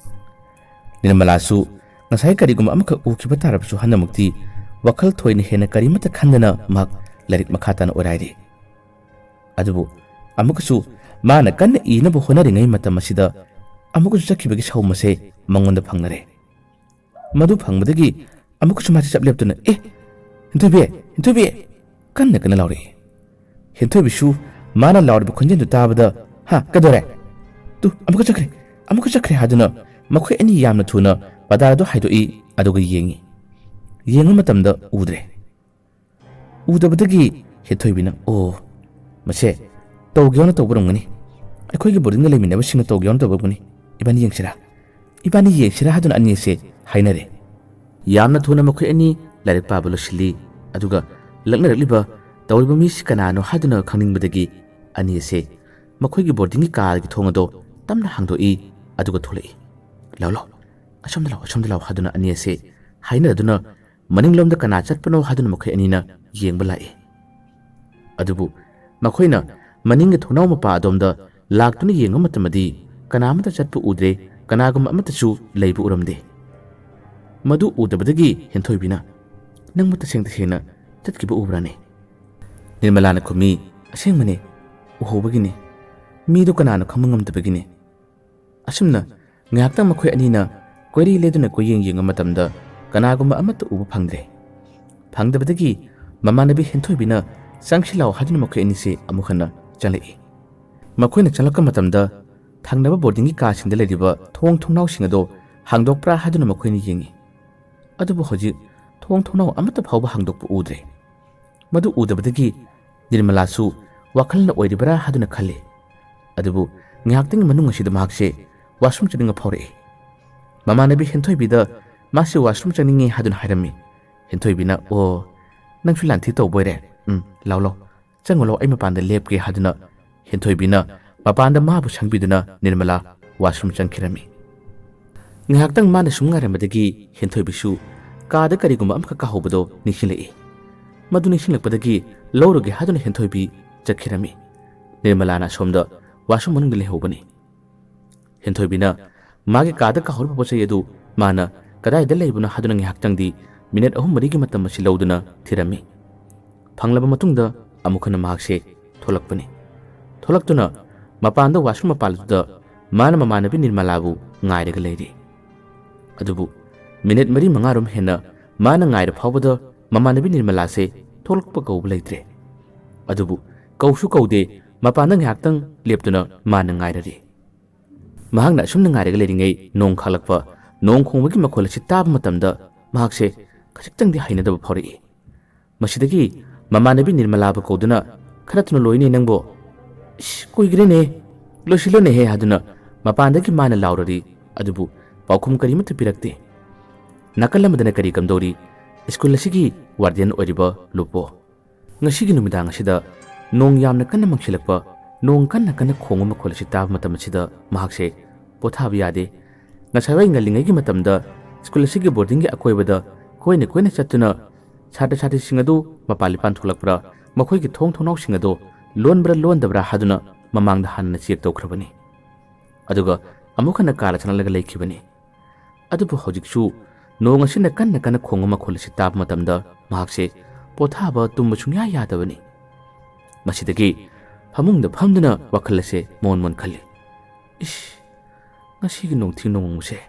ꯅꯤꯔꯃꯂꯥꯁꯨ ꯉꯁꯥꯏ ꯀꯔꯤꯒꯨꯝꯕ ꯑꯃꯈꯛ ꯎꯈꯤꯕ ꯇꯥꯔꯕꯁꯨ ꯍꯟꯗꯃꯛꯇꯤ ꯋꯥꯈꯜ ꯊꯣꯏꯅ ꯍꯦꯟꯅ ꯀꯔꯤꯃꯠꯇ ꯈꯟꯗꯅ ꯃꯍꯥꯛ ꯂꯥꯏꯔꯤꯛ ꯃꯈꯥ ꯇꯥꯅ ꯑꯣꯏꯔꯥꯏꯔꯤ꯫ ꯑꯗꯨꯕꯨ ꯑꯃꯨꯛꯀꯁꯨ ꯃꯥꯅ ꯀꯟꯅ ꯏꯅꯕ ꯍꯣꯠꯅꯔꯤꯉꯩ ꯃꯇꯝ ꯑꯁꯤꯗ ꯑꯃꯨꯛꯀꯁꯨ ꯆꯠꯈꯤꯕꯒꯤ ꯁꯥꯎꯝ ꯑꯁꯦ ꯃꯉꯣꯟꯗ ꯐꯪꯅꯔꯦ꯫ ꯃꯗꯨ ꯐꯪꯕꯗꯒꯤ ꯑꯃꯨꯛꯀꯁꯨ ꯃꯥꯁꯤ ꯆꯞ ꯂꯦꯞꯇꯨꯅ, "ꯑꯦ, ꯍꯦꯟꯊꯣꯏꯕꯤ, ꯍꯦꯟꯊꯣꯏꯕꯤ!" ꯀꯟꯅ ꯀꯟꯅ ꯂꯥꯎꯔꯛꯏ꯫ ꯍꯦꯟꯊꯣꯏꯕꯤꯁꯨ ꯃꯥꯅ ꯂꯥꯎꯔꯤꯕ ꯈꯣꯟꯖꯦꯜꯗꯨ ꯇꯥꯕꯗ, "ꯍꯥ, ꯀꯩꯗꯧꯔꯦ? ꯇꯨ, ꯑꯃꯨꯛꯀ ꯆꯠꯈ꯭ꯔꯦ, ꯑꯃꯨꯛꯀ ꯆꯠꯈ꯭ꯔꯦ" ꯍꯥꯏꯗꯨꯅ ꯃꯈꯣꯏ ꯑꯅꯤ ꯌꯥꯝꯅ ꯊꯨꯅ ꯄꯗꯥꯔꯗꯨ ꯍꯥꯏꯗꯣꯛꯏ, ꯑꯗꯨꯒ ꯌꯦꯡꯉꯤ꯫ ꯌꯦꯡꯕ ꯃꯇꯝꯗ ꯎꯗ꯭ꯔꯦ꯫ ꯎꯗꯕꯗꯒꯤ ꯍꯦꯟꯊꯣꯏꯕꯤꯅ, "ꯑꯣ, ꯃꯁꯦ ꯇꯧꯒꯦ ꯌꯥꯎꯅ ꯇꯧꯕ ꯑꯣꯏꯔꯝꯒꯅꯤ꯫ ꯑꯩꯈꯣꯏꯒꯤ ꯕꯣꯔꯗꯤꯡꯗ ꯂꯩꯃꯤꯟꯅꯕꯁꯤꯡꯅ ꯇꯧꯒꯦ ꯌꯥꯎꯅ ꯇꯧꯕ ꯑꯣꯏꯔꯝꯒꯅꯤ꯫ ꯏꯕꯥꯅꯤ ꯌꯦꯡꯁꯤꯔꯥ? ꯏꯕꯥꯅꯤ ꯌꯦꯡꯁꯤꯔꯥ?" ꯍꯥꯏꯗꯨꯅ ꯑꯅꯤꯁꯦ ꯍꯥꯏꯅꯔꯦ꯫ ꯌꯥꯝꯅ ꯊꯨꯅ ꯃꯈꯣꯏ ꯑꯅꯤ ꯂꯥꯏꯔꯤꯛ ꯄꯥꯕ ꯂꯣꯏꯁꯤꯜꯂꯤ꯫ ꯑꯗꯨꯒ ꯂꯛꯅꯔꯛꯂꯤꯕ, ꯇꯧꯔꯤꯕ ꯃꯤꯁꯤ ꯀꯅꯥꯅꯣ ꯍꯥꯏꯗꯨꯅ ꯈꯪꯅꯤꯡꯕꯗꯒꯤ ꯑꯅꯤ ꯑꯁꯦ ꯃꯈꯣꯏꯒꯤ ꯕꯣꯔꯗꯤꯡꯒꯤ ꯀꯥꯒꯤ ꯊꯣꯡ ꯑꯗꯣ ꯇꯞꯅ ꯍꯥꯡꯗꯣꯛꯏ꯫ ꯑꯗꯨꯒ ꯊꯣꯛꯂꯛꯏ꯫ "ꯂꯥꯎ, ꯂꯥꯎ, ꯑꯁꯣꯝꯗ ꯂꯥꯎ, ꯑꯁꯣꯝꯗ ꯂꯥꯎ" ꯍꯥꯏꯗꯨꯅ ꯑꯅꯤ ꯑꯁꯦ ꯍꯥꯏꯅꯔꯗꯨꯅ ꯃꯅꯤꯡꯂꯣꯝꯗ ꯀꯅꯥ ꯆꯠꯄꯅꯣ ꯍꯥꯏꯗꯨꯅ ꯃꯈꯣꯏ ꯑꯅꯤꯅ ꯌꯦꯡꯕ ꯂꯥꯛꯏ꯫ ꯑꯗꯨꯕꯨ ꯃꯈꯣꯏꯅ ꯃꯅꯤꯡꯒꯤ ꯊꯣꯡꯅꯥꯎ ꯃꯄꯥ ꯑꯗꯣꯝꯗ ꯂꯥꯛꯇꯨꯅ ꯌꯦꯡꯕ ꯃꯇꯝꯗꯗꯤ ꯀꯅꯥ ꯑꯃꯠꯇ ꯆꯠꯄ ꯎꯗ꯭ꯔꯦ, ꯀꯅꯥꯒꯨꯝꯕ ꯑꯃꯠꯇꯁꯨ ꯂꯩꯕ ꯎꯔꯝꯗꯦ꯫ ꯃꯗꯨ ꯎꯗꯕꯗꯒꯤ ꯍꯦꯟꯊꯣꯏꯕꯤꯅ, "ꯅꯪꯕꯨ ꯇꯁꯦꯡ ꯇꯁꯦꯡꯅ ꯆꯠꯈꯤꯕ ꯎꯕ꯭ꯔꯥꯅꯦ?" ꯅꯤꯔꯃꯂꯥꯅ ꯈꯨꯝꯃꯤ, "ꯑꯁꯦꯡꯕꯅꯦ, ꯎꯍꯧꯕꯒꯤꯅꯦ꯫ ꯃꯤꯗꯨ ꯀꯅꯥꯅꯣ ꯈꯪꯕ ꯉꯝꯗꯕꯒꯤꯅꯦ"꯫ ꯑꯁꯨꯝꯅ ꯉꯥꯏꯍꯥꯛꯇꯪ ꯃꯈꯣꯏ ꯑꯅꯤꯅ ꯀꯣꯏꯔꯤ ꯂꯦꯗꯨꯅ ꯀꯣꯏꯌꯦꯡ ꯌꯦꯡꯕ ꯃꯇꯝꯗ ꯀꯅꯥꯒꯨꯝꯕ ꯑꯃꯠꯇ ꯎꯕ ꯐꯪꯗ꯭ꯔꯦ꯫ ꯐꯪꯗꯕꯗꯒꯤ ꯃꯃꯥꯟꯅꯕꯤ ꯍꯦꯟꯊꯣꯏꯕꯤꯅ, "ꯆꯪꯁꯤ ꯂꯥꯎ" ꯍꯥꯏꯗꯨꯅ ꯃꯈꯣꯏ ꯑꯅꯤꯁꯦ ꯑꯃꯨꯛ ꯍꯟꯅ ꯆꯪꯂꯛꯏ꯫ ꯃꯈꯣꯏꯅ ꯆꯪꯂꯛꯄ ꯃꯇꯝꯗ ꯊꯪꯅꯕ ꯕꯣꯔꯗꯤꯡꯒꯤ ꯀꯥꯁꯤꯡꯗ ꯂꯩꯔꯤꯕ ꯊꯣꯡ ꯊꯣꯡꯅꯥꯎꯁꯤꯡ ꯑꯗꯣ ꯍꯥꯡꯗꯣꯛꯄ꯭ꯔꯥ ꯍꯥꯏꯗꯨꯅ ꯃꯈꯣꯏꯅ ꯌꯦꯡꯉꯤ꯫ ꯑꯗꯨꯕꯨ ꯍꯧꯖꯤꯛ ꯊꯣꯡ ꯊꯣꯡꯅꯥꯎ ꯑꯃꯠꯇ ꯐꯥꯎꯕ ꯍꯥꯡꯗꯣꯛꯄ ꯎꯗ꯭ꯔꯦ꯫ ꯃꯗꯨ ꯎꯗꯕꯗꯒꯤ ꯅꯤꯔꯃꯂꯥꯁꯨ ꯋꯥꯈꯜꯅ ꯑꯣꯏꯔꯤꯕ꯭ꯔꯥ ꯍꯥꯏꯗꯨꯅ ꯈꯜꯂꯤ꯫ ꯑꯗꯨꯕꯨ ꯉꯥꯏꯍꯥꯛꯇꯪꯒꯤ ꯃꯅꯨꯡ ꯑꯁꯤꯗ ꯃꯍꯥꯛꯁꯦ ꯋꯥꯁꯔꯨꯝ ꯆꯠꯅꯤꯡꯕ ꯐꯥꯎꯔꯛꯏ꯫ ꯃꯃꯥꯟꯅꯕꯤ ꯍꯦꯟꯊꯣꯏꯕꯤꯗ ꯃꯥꯁꯦ ꯋꯥꯁꯔꯨꯝ ꯆꯪꯅꯤꯡꯉꯤ ꯍꯥꯏꯗꯨꯅ ꯍꯥꯏꯔꯝꯃꯤ꯫ ꯍꯦꯟꯊꯣꯏꯕꯤꯅ, "ꯑꯣ, ꯅꯪꯁꯨ ꯂꯥꯟꯊꯤ ꯇꯧꯕ ꯑꯣꯏꯔꯦ꯫ "ꯎꯝ, ꯂꯥꯎ ꯂꯥꯎ, ꯆꯪꯉꯨ ꯂꯥꯎ, ꯑꯩ ꯃꯄꯥꯟꯗ ꯂꯦꯞꯀꯦ" ꯍꯥꯏꯗꯨꯅ ꯍꯦꯟꯊꯣꯏꯕꯤꯅ ꯃꯄꯥꯟꯗ ꯃꯥꯕꯨ ꯁꯪꯕꯤꯗꯨꯅ ꯅꯤꯔꯃꯂꯥ washroom ꯆꯪꯈꯤꯔꯝꯃꯤ꯫ ꯉꯥꯏꯍꯥꯛꯇꯪ ꯃꯥꯅ ꯁꯨꯝ ꯉꯥꯏꯔꯝꯕꯗꯒꯤ ꯍꯦꯟꯊꯣꯏꯕꯤꯁꯨ ꯀꯥꯗ ꯀꯔꯤꯒꯨꯝꯕ ꯑꯃꯈꯛ ꯀꯥꯍꯧꯕꯗꯣ ꯅꯤꯡꯁꯤꯡꯂꯛꯏ꯫ ꯃꯗꯨ ꯅꯤꯡꯁꯤꯡꯂꯛꯄꯗꯒꯤ ꯂꯧꯔꯨꯒꯦ ꯍꯥꯏꯗꯨꯅ ꯍꯦꯟꯊꯣꯏꯕꯤ ꯆꯠꯈꯤꯔꯝꯃꯤ꯫ ꯅꯤꯔꯃꯂꯥꯅ ꯑꯁꯣꯝꯗ washroom ꯃꯅꯨꯡꯗ ꯂꯩꯍꯧꯕꯅꯤ꯫ ꯍꯦꯟꯊꯣꯏꯕꯤꯅ ꯃꯥꯒꯤ ꯀꯥꯗ ꯀꯥꯍꯧꯔꯤꯕ ꯄꯣꯠ ꯆꯩ ꯑꯗꯨ ꯃꯥꯅ ꯀꯗꯥꯏꯗ ꯂꯩꯕꯅꯣ ꯍꯥꯏꯗꯨꯅ ꯉꯥꯏꯍꯥꯛꯇꯪꯗꯤ minute ꯑꯍꯨꯝ ꯃꯔꯤꯒꯤ ꯃꯇꯝ ꯑꯁꯤ ꯂꯧꯗꯨꯅ ꯊꯤꯔꯝꯃꯤ꯫ ꯐꯪꯂꯕ ꯃꯇꯨꯡꯗ ꯑꯃꯨꯛ ꯍꯟꯅ ꯃꯍꯥꯛꯁꯦ ꯊꯣꯛꯂꯛꯄꯅꯤ꯫ ꯊꯣꯛꯂꯛꯇꯨꯅ ꯃꯄꯥꯟꯗ washroom ꯃꯄꯥꯟ ꯑꯗꯨꯗ ꯃꯥꯅ ꯃꯃꯥꯟꯅꯕꯤ ꯅꯤꯔꯃꯂꯥꯕꯨ ꯉꯥꯏꯔꯒ ꯂꯩꯔꯤ꯫ ꯑꯗꯨꯕꯨ minute ꯃꯔꯤ ꯃꯉꯥꯔꯣꯝ ꯍꯦꯟꯅ ꯃꯥꯅ ꯉꯥꯏꯔ ꯐꯥꯎꯕꯗ ꯃꯃꯥꯟꯅꯕꯤ ꯅꯤꯔꯃꯂꯥꯁꯦ ꯊꯣꯛꯂꯛꯄ ꯀꯧꯕ ꯂꯩꯇ꯭ꯔꯦ꯫ ꯑꯗꯨꯕꯨ ꯀꯧꯁꯨ ꯀꯧꯗꯦ, ꯃꯄꯥꯟꯗ ꯉꯥꯏꯍꯥꯛꯇꯪ ꯂꯦꯞꯇꯨꯅ ꯃꯥꯅ ꯉꯥꯏꯔꯔꯤ꯫ ꯃꯍꯥꯛꯅ ꯑꯁꯨꯝꯅ ꯉꯥꯏꯔꯒ ꯂꯩꯔꯤꯉꯩ ꯅꯣꯡ ꯈꯥꯛꯂꯛꯄ, ꯅꯣꯡ ꯈꯣꯡꯕꯒꯤ ꯃꯈꯣꯜ ꯑꯁꯤ ꯇꯥꯕ ꯃꯇꯝꯗ ꯃꯍꯥꯛꯁꯦ ꯈꯖꯤꯛꯇꯪꯗꯤ ꯍꯩꯅꯗꯕ ꯐꯥꯎꯔꯛꯏ꯫ ꯃꯁꯤꯗꯒꯤ ꯃꯃꯥꯟꯅꯕꯤ ꯅꯤꯔꯃꯂꯥꯕꯨ ꯀꯧꯗꯨꯅ, "ꯈꯔ ꯊꯨꯅ ꯂꯣꯏꯅꯦ ꯅꯪꯕꯣ꯫ ꯏꯁ, ꯀꯨꯏꯈ꯭ꯔꯦꯅꯦ꯫ ꯂꯣꯏꯁꯤꯜꯂꯣꯅꯦꯍꯦ" ꯍꯥꯏꯗꯨꯅ ꯃꯄꯥꯟꯗꯒꯤ ꯃꯥꯅ ꯂꯥꯎꯔꯔꯤ꯫ ꯑꯗꯨꯕꯨ ꯄꯥꯎꯈꯨꯝ ꯀꯔꯤꯃꯠꯇ ꯄꯤꯔꯛꯇꯦ꯫ ꯅꯥꯀꯜ ꯑꯃꯗꯅ ꯀꯔꯤ ꯀꯝꯗꯧꯔꯤ? ꯁ꯭ꯀꯨꯜ ꯑꯁꯤꯒꯤ warden ꯑꯣꯏꯔꯤꯕ ꯂꯨꯄꯣ꯫ ꯉꯁꯤꯒꯤ ꯅꯨꯃꯤꯗꯥꯡ ꯑꯁꯤꯗ ꯅꯣꯡ ꯌꯥꯝꯅ ꯀꯟꯅ ꯃꯪꯁꯤꯜꯂꯛꯄ, ꯅꯣꯡ ꯀꯟꯅ ꯀꯟꯅ ꯈꯣꯡꯕ ꯃꯈꯣꯜ ꯑꯁꯤ ꯇꯥꯕ ꯃꯇꯝ ꯑꯁꯤꯗ ꯃꯍꯥꯛꯁꯦ ꯄꯣꯊꯥꯕ ꯌꯥꯗꯦ꯫ ꯉꯁꯥꯏꯋꯥꯏ ꯉꯜꯂꯤꯉꯩꯒꯤ ꯃꯇꯝꯗ ꯁ꯭ꯀꯨꯜ ꯑꯁꯤꯒꯤ ꯕꯣꯔꯗꯤꯡꯒꯤ ꯑꯀꯣꯏꯕꯗ ꯀꯣꯏꯅ ꯀꯣꯏꯅ ꯆꯠꯇꯨꯅ ꯁꯥꯇ꯭ꯔ ꯁꯥꯇ꯭ꯔꯤꯁꯤꯡ ꯑꯗꯨ ꯃꯄꯥꯟ ꯏꯄꯥꯟ ꯊꯣꯛꯂꯛꯄ꯭ꯔꯥ, ꯃꯈꯣꯏꯒꯤ ꯊꯣꯡ ꯊꯣꯡꯅꯥꯎꯁꯤꯡ ꯑꯗꯨ ꯂꯣꯟꯕ꯭ꯔꯥ ꯂꯣꯟꯗꯕ꯭ꯔꯥ ꯍꯥꯏꯗꯨꯅ ꯃꯃꯥꯡꯗ ꯍꯥꯟꯅ ꯆꯦꯛ ꯇꯧꯈ꯭ꯔꯕꯅꯤ꯫ ꯑꯗꯨꯒ ꯑꯃꯨꯛ ꯍꯟꯅ ꯀꯥꯗ ꯆꯪꯂꯛꯂꯒ ꯂꯩꯈꯤꯕꯅꯤ꯫ ꯑꯗꯨꯕꯨ ꯍꯧꯖꯤꯛꯁꯨ ꯅꯣꯡ ꯑꯁꯤꯅ ꯀꯟꯅ ꯀꯟꯅ ꯈꯣꯡꯕ ꯃꯈꯣꯜ ꯑꯁꯤ ꯇꯥꯕ ꯃꯇꯝꯗ ꯃꯍꯥꯛꯁꯦ ꯄꯣꯊꯥꯕ ꯇꯨꯝꯕ ꯁꯨꯡꯌꯥ ꯌꯥꯗꯕꯅꯤ꯫ ꯃꯁꯤꯗꯒꯤ ꯐꯃꯨꯡꯗ ꯐꯝꯗꯨꯅ ꯋꯥꯈꯜ ꯑꯁꯦ ꯃꯣꯟ ꯃꯣꯟ ꯈꯜꯂꯤ꯫ "ꯏꯁ, ꯉꯁꯤꯒꯤ ꯅꯣꯡꯊꯤ ꯅꯣꯡꯃꯪꯕꯁꯦ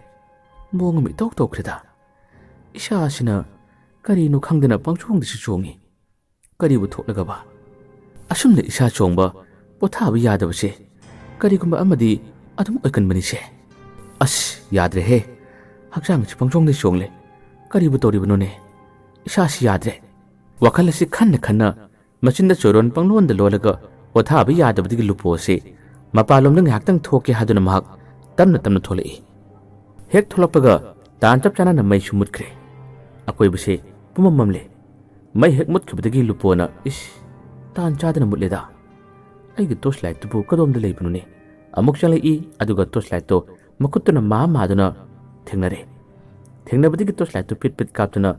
ꯃꯑꯣꯡ ꯑꯃ ꯏꯇꯧ ꯇꯧꯈ꯭ꯔꯦꯗ꯫ ꯏꯁꯥꯁꯤꯅ ꯀꯔꯤꯅꯣ ꯈꯪꯗꯅ ꯄꯪꯆꯣꯡꯗꯁꯨ ꯆꯣꯡꯉꯤ꯫ ꯀꯔꯤꯕꯨ ꯊꯣꯛꯂꯒꯕ? ꯑꯁꯨꯝꯅ ꯏꯁꯥ ꯆꯣꯡꯕ, ꯄꯣꯊꯥꯕ ꯌꯥꯗꯕꯁꯦ ꯀꯔꯤꯒꯨꯝꯕ ꯑꯃꯗꯤ ꯑꯗꯨꯝ ꯑꯣꯏꯒꯟꯕꯅꯤꯁꯦ꯫ ꯑꯁ, ꯌꯥꯗ꯭ꯔꯦꯍꯦ꯫ ꯍꯛꯆꯥꯡꯁꯤ ꯄꯪꯆꯣꯡꯗ ꯆꯣꯡꯂꯦ꯫ ꯀꯔꯤꯕꯨ ꯇꯧꯔꯤꯕꯅꯣꯅꯦ? ꯏꯁꯥꯁꯤ ꯌꯥꯗ꯭ꯔꯦ"꯫ ꯋꯥꯈꯜ ꯑꯁꯤ ꯈꯟꯅ ꯈꯟꯅ ꯃꯆꯤꯟꯗ ꯆꯣꯏꯔꯣꯟ ꯄꯪꯂꯣꯟꯗ ꯂꯣꯜꯂꯒ ꯄꯣꯊꯥꯕ ꯌꯥꯗꯕꯗꯒꯤ ꯂꯨꯄꯣ ꯑꯁꯤ ꯃꯄꯥꯟꯂꯣꯝꯗ ꯉꯥꯏꯍꯥꯛꯇꯪ ꯊꯣꯛꯀꯦ ꯍꯥꯏꯗꯨꯅ ꯃꯍꯥꯛ ꯇꯞꯅ ꯇꯞꯅ ꯊꯣꯛꯂꯛꯏ꯫ ꯍꯦꯛ ꯊꯣꯛꯂꯛꯄꯒ ꯇꯥꯟ ꯆꯞ ꯆꯥꯅꯅ ꯃꯩꯁꯨ ꯃꯨꯠꯈ꯭ꯔꯦ꯫ ꯑꯀꯣꯏꯕꯁꯦ ꯄꯨꯝꯃꯝ ꯃꯝꯂꯦ꯫ ꯃꯩ ꯍꯦꯛ ꯃꯨꯠꯈꯤꯕꯗꯒꯤ ꯂꯨꯄꯣꯅ, "ꯏꯁ, ꯇꯥꯟ ꯆꯥꯗꯅ ꯃꯨꯠꯂꯦꯗ꯫ ꯑꯩꯒꯤ ꯇꯣꯔꯆ ꯂꯥꯏꯠꯇꯨꯕꯨ ꯀꯗꯣꯝꯗ ꯂꯩꯕꯅꯣꯅꯦ?" ꯑꯃꯨꯛ ꯆꯪꯂꯛꯏ, ꯑꯗꯨꯒ ꯇꯣꯔꯆ ꯂꯥꯏꯠꯇꯣ ꯃꯈꯨꯠꯇꯨꯅ ꯃꯥ ꯃꯥꯗꯨꯅ ꯊꯦꯡꯅꯔꯦ꯫ ꯊꯦꯡꯅꯕꯗꯒꯤ ꯇꯣꯔꯆ ꯂꯥꯏꯠꯇꯨ ꯄꯤꯠ ꯄꯤꯠ ꯀꯥꯞꯇꯨꯅ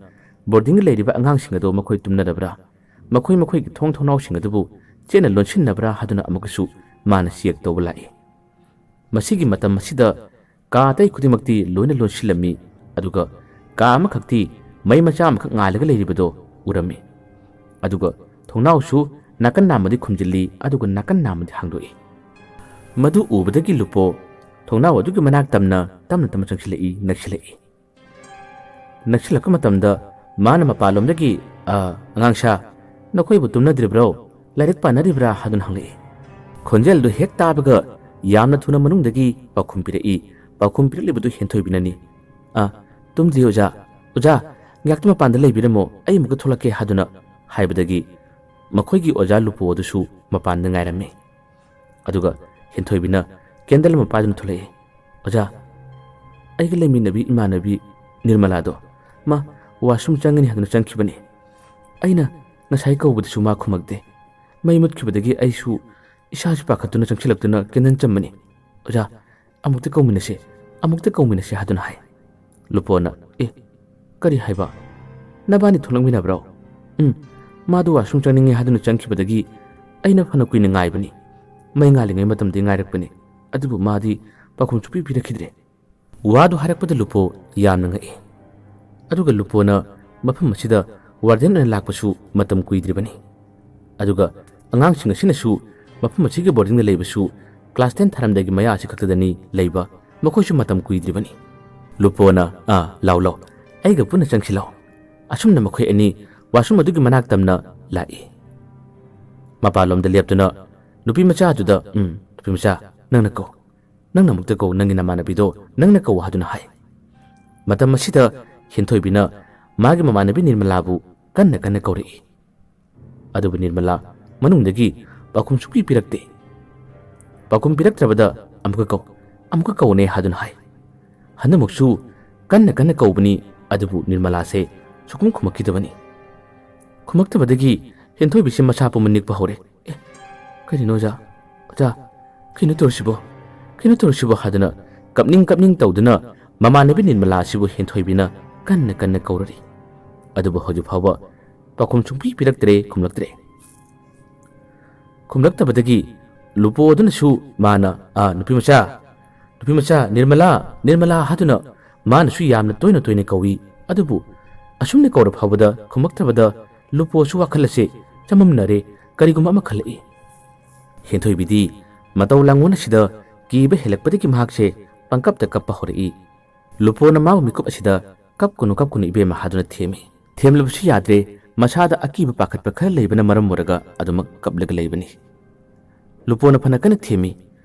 ꯕꯣꯔꯗꯤꯡꯗ ꯂꯩꯔꯤꯕ ꯑꯉꯥꯡꯁꯤꯡ ꯑꯗꯨ ꯃꯈꯣꯏ ꯇꯨꯝꯅꯗꯕ꯭ꯔꯥ, ꯃꯈꯣꯏ ꯃꯈꯣꯏꯒꯤ ꯊꯣꯡ ꯊꯣꯡꯅꯥꯎꯁꯤꯡ ꯑꯗꯨꯕꯨ ꯆꯦꯠꯅ ꯂꯣꯟꯁꯤꯟꯅꯕ꯭ꯔꯥ ꯍꯥꯏꯗꯨꯅ ꯑꯃꯨꯛꯀꯁꯨ ꯃꯥꯅ ꯆꯦꯛ ꯇꯧꯕ ꯂꯥꯛꯏ꯫ ꯃꯁꯤꯒꯤ ꯃꯇꯝ ꯑꯁꯤꯗ ꯀꯥ ꯑꯇꯩ ꯈꯨꯗꯤꯡꯃꯛꯇꯤ ꯂꯣꯏꯅ ꯂꯣꯟꯁꯤꯜꯂꯝꯃꯤ, ꯑꯗꯨꯒ ꯀꯥ ꯑꯃꯈꯛꯇꯤ ꯃꯩ ꯃꯆꯥ ꯑꯃꯈꯛ ꯉꯥꯜꯂꯒ ꯂꯩꯔꯤꯕꯗꯣ ꯎꯔꯝꯃꯤ꯫ ꯑꯗꯨꯒ ꯊꯣꯡꯅꯥꯎꯁꯨ ꯅꯥꯀꯟ ꯅꯥꯝꯃꯗꯤ ꯈꯨꯝꯖꯤꯜꯂꯤ, ꯑꯗꯨꯒ ꯅꯥꯀꯟ ꯅꯥꯝꯃꯗꯤ ꯍꯥꯡꯗꯣꯛꯏ꯫ ꯃꯗꯨ ꯎꯕꯗꯒꯤ ꯂꯨꯄꯣ ꯊꯣꯡꯅꯥꯎ ꯑꯗꯨꯒꯤ ꯃꯅꯥꯛ ꯇꯝꯅ, ꯇꯞꯅ ꯇꯞꯅ ꯆꯪꯁꯤꯜꯂꯛꯏ, ꯅꯛꯁꯤꯜꯂꯛꯏ꯫ ꯅꯛꯁꯤꯜꯂꯛꯄ ꯃꯇꯝꯗ ꯃꯥꯅ ꯃꯄꯥꯟꯂꯣꯝꯗꯒꯤ, "ꯑ, ꯑꯉꯥꯡꯁꯥ, ꯅꯈꯣꯏꯕꯨ ꯇꯨꯝꯅꯗ꯭ꯔꯤꯕ꯭ꯔꯣ? ꯂꯥꯏꯔꯤꯛ ꯄꯥꯅꯔꯤꯕ꯭ꯔꯥ?" ꯍꯥꯏꯗꯨꯅ ꯍꯪꯂꯛꯏ꯫ ꯈꯣꯟꯖꯦꯜꯗꯨ ꯍꯦꯛ ꯇꯥꯕꯒ ꯌꯥꯝꯅ ꯊꯨꯅ ꯃꯅꯨꯡꯗꯒꯤ ꯄꯥꯎꯈꯨꯝ ꯄꯤꯔꯛꯏ꯫ ꯄꯥꯎꯈꯨꯝ ꯄꯤꯔꯛꯂꯤꯕꯗꯨ ꯍꯦꯟꯊꯣꯏꯕꯤꯅꯅꯤ꯫ "ꯑ, ꯇꯨꯝꯗ꯭ꯔꯤ ꯑꯣꯖꯥ꯫ ꯑꯣꯖꯥ, ꯉꯥꯏꯍꯥꯛꯇ ꯃꯄꯥꯟꯗ ꯂꯩꯕꯤꯔꯝꯃꯣ, ꯑꯩ ꯑꯃꯨꯛꯀ ꯊꯣꯛꯂꯛꯀꯦ" ꯍꯥꯏꯗꯨꯅ ꯍꯥꯏꯕꯗꯒꯤ ꯃꯈꯣꯏꯒꯤ ꯑꯣꯖꯥ ꯂꯨꯄꯣ ꯑꯗꯨꯁꯨ ꯃꯄꯥꯟꯗ ꯉꯥꯏꯔꯝꯃꯤ꯫ ꯑꯗꯨꯒ ꯍꯦꯟꯊꯣꯏꯕꯤꯅ ꯀꯦꯟꯗꯜ ꯑꯃ ꯄꯥꯏꯗꯨꯅ ꯊꯣꯛꯂꯛꯏ꯫ "ꯑꯣꯖꯥ, ꯑꯩꯒ ꯂꯩꯃꯤꯟꯅꯕꯤ ꯏꯃꯥꯟꯅꯕꯤ ꯅꯤꯔꯃꯂꯥꯗꯣ, ꯃꯥ ꯋꯥꯁꯔꯨꯝ ꯆꯪꯒꯅꯤ ꯍꯥꯏꯗꯨꯅ ꯆꯪꯈꯤꯕꯅꯤ꯫ ꯑꯩꯅ ꯉꯁꯥꯏ ꯀꯧꯕꯗꯁꯨ ꯃꯥ ꯈꯨꯝꯃꯛꯇꯦ꯫ ꯃꯩ ꯃꯨꯠꯈꯤꯕꯗꯒꯤ ꯑꯩꯁꯨ ꯏꯁꯥꯁꯨ ꯄꯥꯈꯠꯇꯨꯅ ꯆꯪꯁꯤꯜꯂꯛꯇꯨꯅ ꯀꯦꯟꯗꯜ ꯆꯝꯕꯅꯤ꯫ ꯑꯣꯖꯥ, ꯑꯃꯨꯛꯇ ꯀꯧꯃꯤꯟꯅꯁꯤ, ꯑꯃꯨꯛꯇ ꯀꯧꯃꯤꯟꯅꯁꯤ" ꯍꯥꯏꯗꯨꯅ ꯍꯥꯏ꯫ ꯂꯨꯄꯣꯅ, "ꯑꯦ, ꯀꯔꯤ ꯍꯥꯏꯕ? ꯅꯕꯥꯅꯤ ꯊꯣꯛꯂꯛꯃꯤꯟꯅꯕ꯭ꯔꯣ?" "ꯎꯝ, ꯃꯥꯗꯨ ꯋꯥꯁꯔꯨꯝ ꯆꯪꯅꯤꯡꯉꯦ ꯍꯥꯏꯗꯨꯅ ꯆꯪꯈꯤꯕꯗꯒꯤ ꯑꯩꯅ ꯐꯅ ꯀꯨꯏꯅ ꯉꯥꯏꯕꯅꯤ꯫ ꯃꯩ ꯉꯥꯜꯂꯤꯉꯩ ꯃꯇꯝꯗꯤ ꯉꯥꯏꯔꯛꯄꯅꯤ, ꯑꯗꯨꯕꯨ ꯃꯥꯗꯤ ꯄꯥꯎꯈꯨꯝ ꯁꯨꯛꯄꯤ ꯄꯤꯔꯛꯈꯤꯗ꯭ꯔꯦ"꯫ ꯋꯥꯗꯨ ꯍꯥꯏꯔꯛꯄꯗ ꯂꯨꯄꯣ ꯌꯥꯝꯅ ꯉꯛꯏ꯫ ꯑꯗꯨꯒ ꯂꯨꯄꯣꯅ ꯃꯐꯝ ꯑꯁꯤꯗ ꯋꯥꯔꯗꯦꯟ ꯑꯣꯏꯅ ꯂꯥꯛꯄꯁꯨ ꯃꯇꯝ ꯀꯨꯏꯗ꯭ꯔꯤꯕꯅꯤ꯫ ꯑꯗꯨꯒ ꯑꯉꯥꯡꯁꯤꯡ ꯑꯁꯤꯅꯁꯨ ꯃꯐꯝ ꯑꯁꯤꯒꯤ ꯕꯣꯔꯗꯤꯡꯗ ꯂꯩꯕꯁꯨ ꯀ꯭ꯂꯥꯁ ꯇꯦꯟ ꯊꯥꯔꯝꯗꯥꯏꯒꯤ ꯃꯌꯥ ꯑꯁꯤ ꯈꯛꯇꯗꯅꯤ ꯂꯩꯕ, ꯃꯈꯣꯏꯁꯨ ꯃꯇꯝ ꯀꯨꯏꯗ꯭ꯔꯤꯕꯅꯤ꯫ ꯂꯨꯄꯣꯅ, "ꯑꯥ, ꯂꯥꯎ, ꯂꯥꯎ, ꯑꯩꯒ ꯄꯨꯟꯅ ꯆꯪꯁꯤ ꯂꯥꯎ"꯫ ꯑꯁꯨꯝꯅ ꯃꯈꯣꯏ ꯑꯅꯤ ꯋꯥꯁꯔꯨꯝ ꯑꯗꯨꯒꯤ ꯃꯅꯥꯛ ꯇꯝꯅ ꯂꯥꯛꯏ꯫ ꯃꯄꯥꯟꯂꯣꯝꯗ ꯂꯦꯞꯇꯨꯅ ꯅꯨꯄꯤ ꯃꯆꯥ ꯑꯗꯨꯗ, "ꯎꯝ, ꯅꯨꯄꯤ ꯃꯆꯥ, ꯅꯪꯅ ꯀꯧ꯫ ꯅꯪꯅ ꯑꯃꯨꯛꯇ ꯀꯧ, ꯅꯪꯒꯤ ꯅꯃꯥꯟꯅꯕꯤꯗꯣ ꯅꯪꯅ ꯀꯧ" ꯍꯥꯏꯗꯨꯅ ꯍꯥꯏ꯫ ꯃꯇꯝ ꯑꯁꯤꯗ ꯍꯦꯟꯊꯣꯏꯕꯤꯅ ꯃꯥꯒꯤ ꯃꯃꯥꯟꯅꯕꯤ ꯅꯤꯔꯃꯂꯥꯕꯨ ꯀꯟꯅ ꯀꯟꯅ ꯀꯧꯔꯛꯏ꯫ ꯑꯗꯨꯕꯨ ꯅꯤꯔꯃꯂꯥ ꯃꯅꯨꯡꯗꯒꯤ ꯄꯥꯎꯈꯨꯝ ꯁꯨꯛꯄꯤ ꯄꯤꯔꯛꯇꯦ꯫ ꯄꯥꯎꯈꯨꯝ ꯄꯤꯔꯛꯇ꯭ꯔꯕꯗ ꯑꯃꯨꯛꯀ ꯀꯧ, ꯑꯃꯨꯛꯀ ꯀꯧꯅꯦ ꯍꯥꯏꯗꯨꯅ ꯍꯥꯏ꯫ ꯍꯟꯗꯛꯃꯨꯛꯁꯨ ꯀꯟꯅ ꯀꯟꯅ ꯀꯧꯕꯅꯤ, ꯑꯗꯨꯕꯨ ꯅꯤꯔꯃꯂꯥꯁꯦ ꯁꯨꯛꯈꯨꯝ ꯈꯨꯝꯃꯛꯈꯤꯗꯕꯅꯤ꯫ ꯈꯨꯝꯃꯛꯇꯕꯗꯒꯤ ꯍꯦꯟꯊꯣꯏꯕꯤꯁꯤ ꯃꯁꯥ ꯄꯨꯝꯕ ꯅꯤꯛꯄ ꯍꯧꯔꯦ꯫ "ꯑꯦ, ꯀꯔꯤꯅꯣ ꯑꯣꯖꯥ? ꯑꯣꯖꯥ, ꯀꯩꯅꯣ ꯇꯧꯔꯤꯁꯤꯕꯣ? ꯀꯩꯅꯣ ꯇꯧꯔꯤꯁꯤꯕꯣ?" ꯍꯥꯏꯗꯨꯅ ꯀꯞꯅꯤꯡ ꯀꯞꯅꯤꯡ ꯇꯧꯗꯨꯅ ꯃꯃꯥꯟꯅꯕꯤ ꯅꯤꯔꯃꯂꯥ ꯑꯁꯤꯕꯨ ꯍꯦꯟꯊꯣꯏꯕꯤꯅ ꯀꯟꯅ ꯀꯟꯅ ꯀꯧꯔꯔꯤ꯫ ꯑꯗꯨꯕꯨ ꯍꯧꯖꯤꯛ ꯐꯥꯎꯕ ꯄꯥꯎꯈꯨꯝ ꯁꯨꯡꯄꯤ ꯄꯤꯔꯛꯇ꯭ꯔꯦ, ꯈꯨꯝꯂꯛꯇ꯭ꯔꯦ꯫ ꯈꯨꯝꯂꯛꯇꯕꯗꯒꯤ ꯂꯨꯄꯣ ꯑꯗꯨꯅꯁꯨ ꯃꯥꯅ, "ꯑꯥ, ꯅꯨꯄꯤ ꯃꯆꯥ, ꯅꯨꯄꯤ ꯃꯆꯥ, ꯅꯤꯔꯃꯂꯥ, ꯅꯤꯔꯃꯂꯥ" ꯍꯥꯏꯗꯨꯅ ꯃꯥꯅꯁꯨ ꯌꯥꯝꯅ ꯇꯣꯏꯅ ꯇꯣꯏꯅ ꯀꯧꯏ꯫ ꯑꯗꯨꯕꯨ ꯑꯁꯨꯝꯅ ꯀꯧꯔ ꯐꯥꯎꯕꯗ ꯈꯨꯝꯃꯛꯇꯕꯗ ꯂꯨꯄꯣꯁꯨ ꯋꯥꯈꯜ ꯑꯁꯦ ꯆꯃꯝꯅꯔꯦ, ꯀꯔꯤꯒꯨꯝꯕ ꯑꯃ ꯈꯜꯂꯛꯏ꯫ ꯍꯦꯟꯊꯣꯏꯕꯤꯗꯤ ꯃꯇꯧ ꯂꯥꯡꯑꯣꯟ ꯑꯁꯤꯗ ꯀꯤꯕ ꯍꯦꯜꯂꯛꯄꯗꯒꯤ ꯃꯍꯥꯛꯁꯦ ꯄꯪꯀꯞꯇ ꯀꯞꯄ ꯍꯧꯔꯛꯏ꯫ ꯂꯨꯄꯣꯅ ꯃꯥꯕꯨ ꯃꯤꯀꯨꯞ ꯑꯁꯤꯗ, "ꯀꯞꯀꯅꯨ, ꯀꯞꯀꯅꯨ ꯏꯕꯦꯝꯃ" ꯍꯥꯏꯗꯨꯅ ꯊꯦꯝꯃꯤ꯫ ꯊꯦꯝꯂꯕꯁꯨ ꯌꯥꯗ꯭ꯔꯦ, ꯃꯁꯥꯗ ꯑꯀꯤꯕ ꯄꯥꯈꯠꯄ ꯈꯔ ꯂꯩꯕꯅ ꯃꯔꯝ ꯑꯣꯏꯔꯒ ꯑꯗꯨꯃꯛ ꯀꯞꯂꯒ ꯂꯩꯕꯅꯤ꯫ ꯂꯨꯄꯣꯅ ꯐꯅ ꯀꯟꯅ ꯊꯦꯝꯃꯤ꯫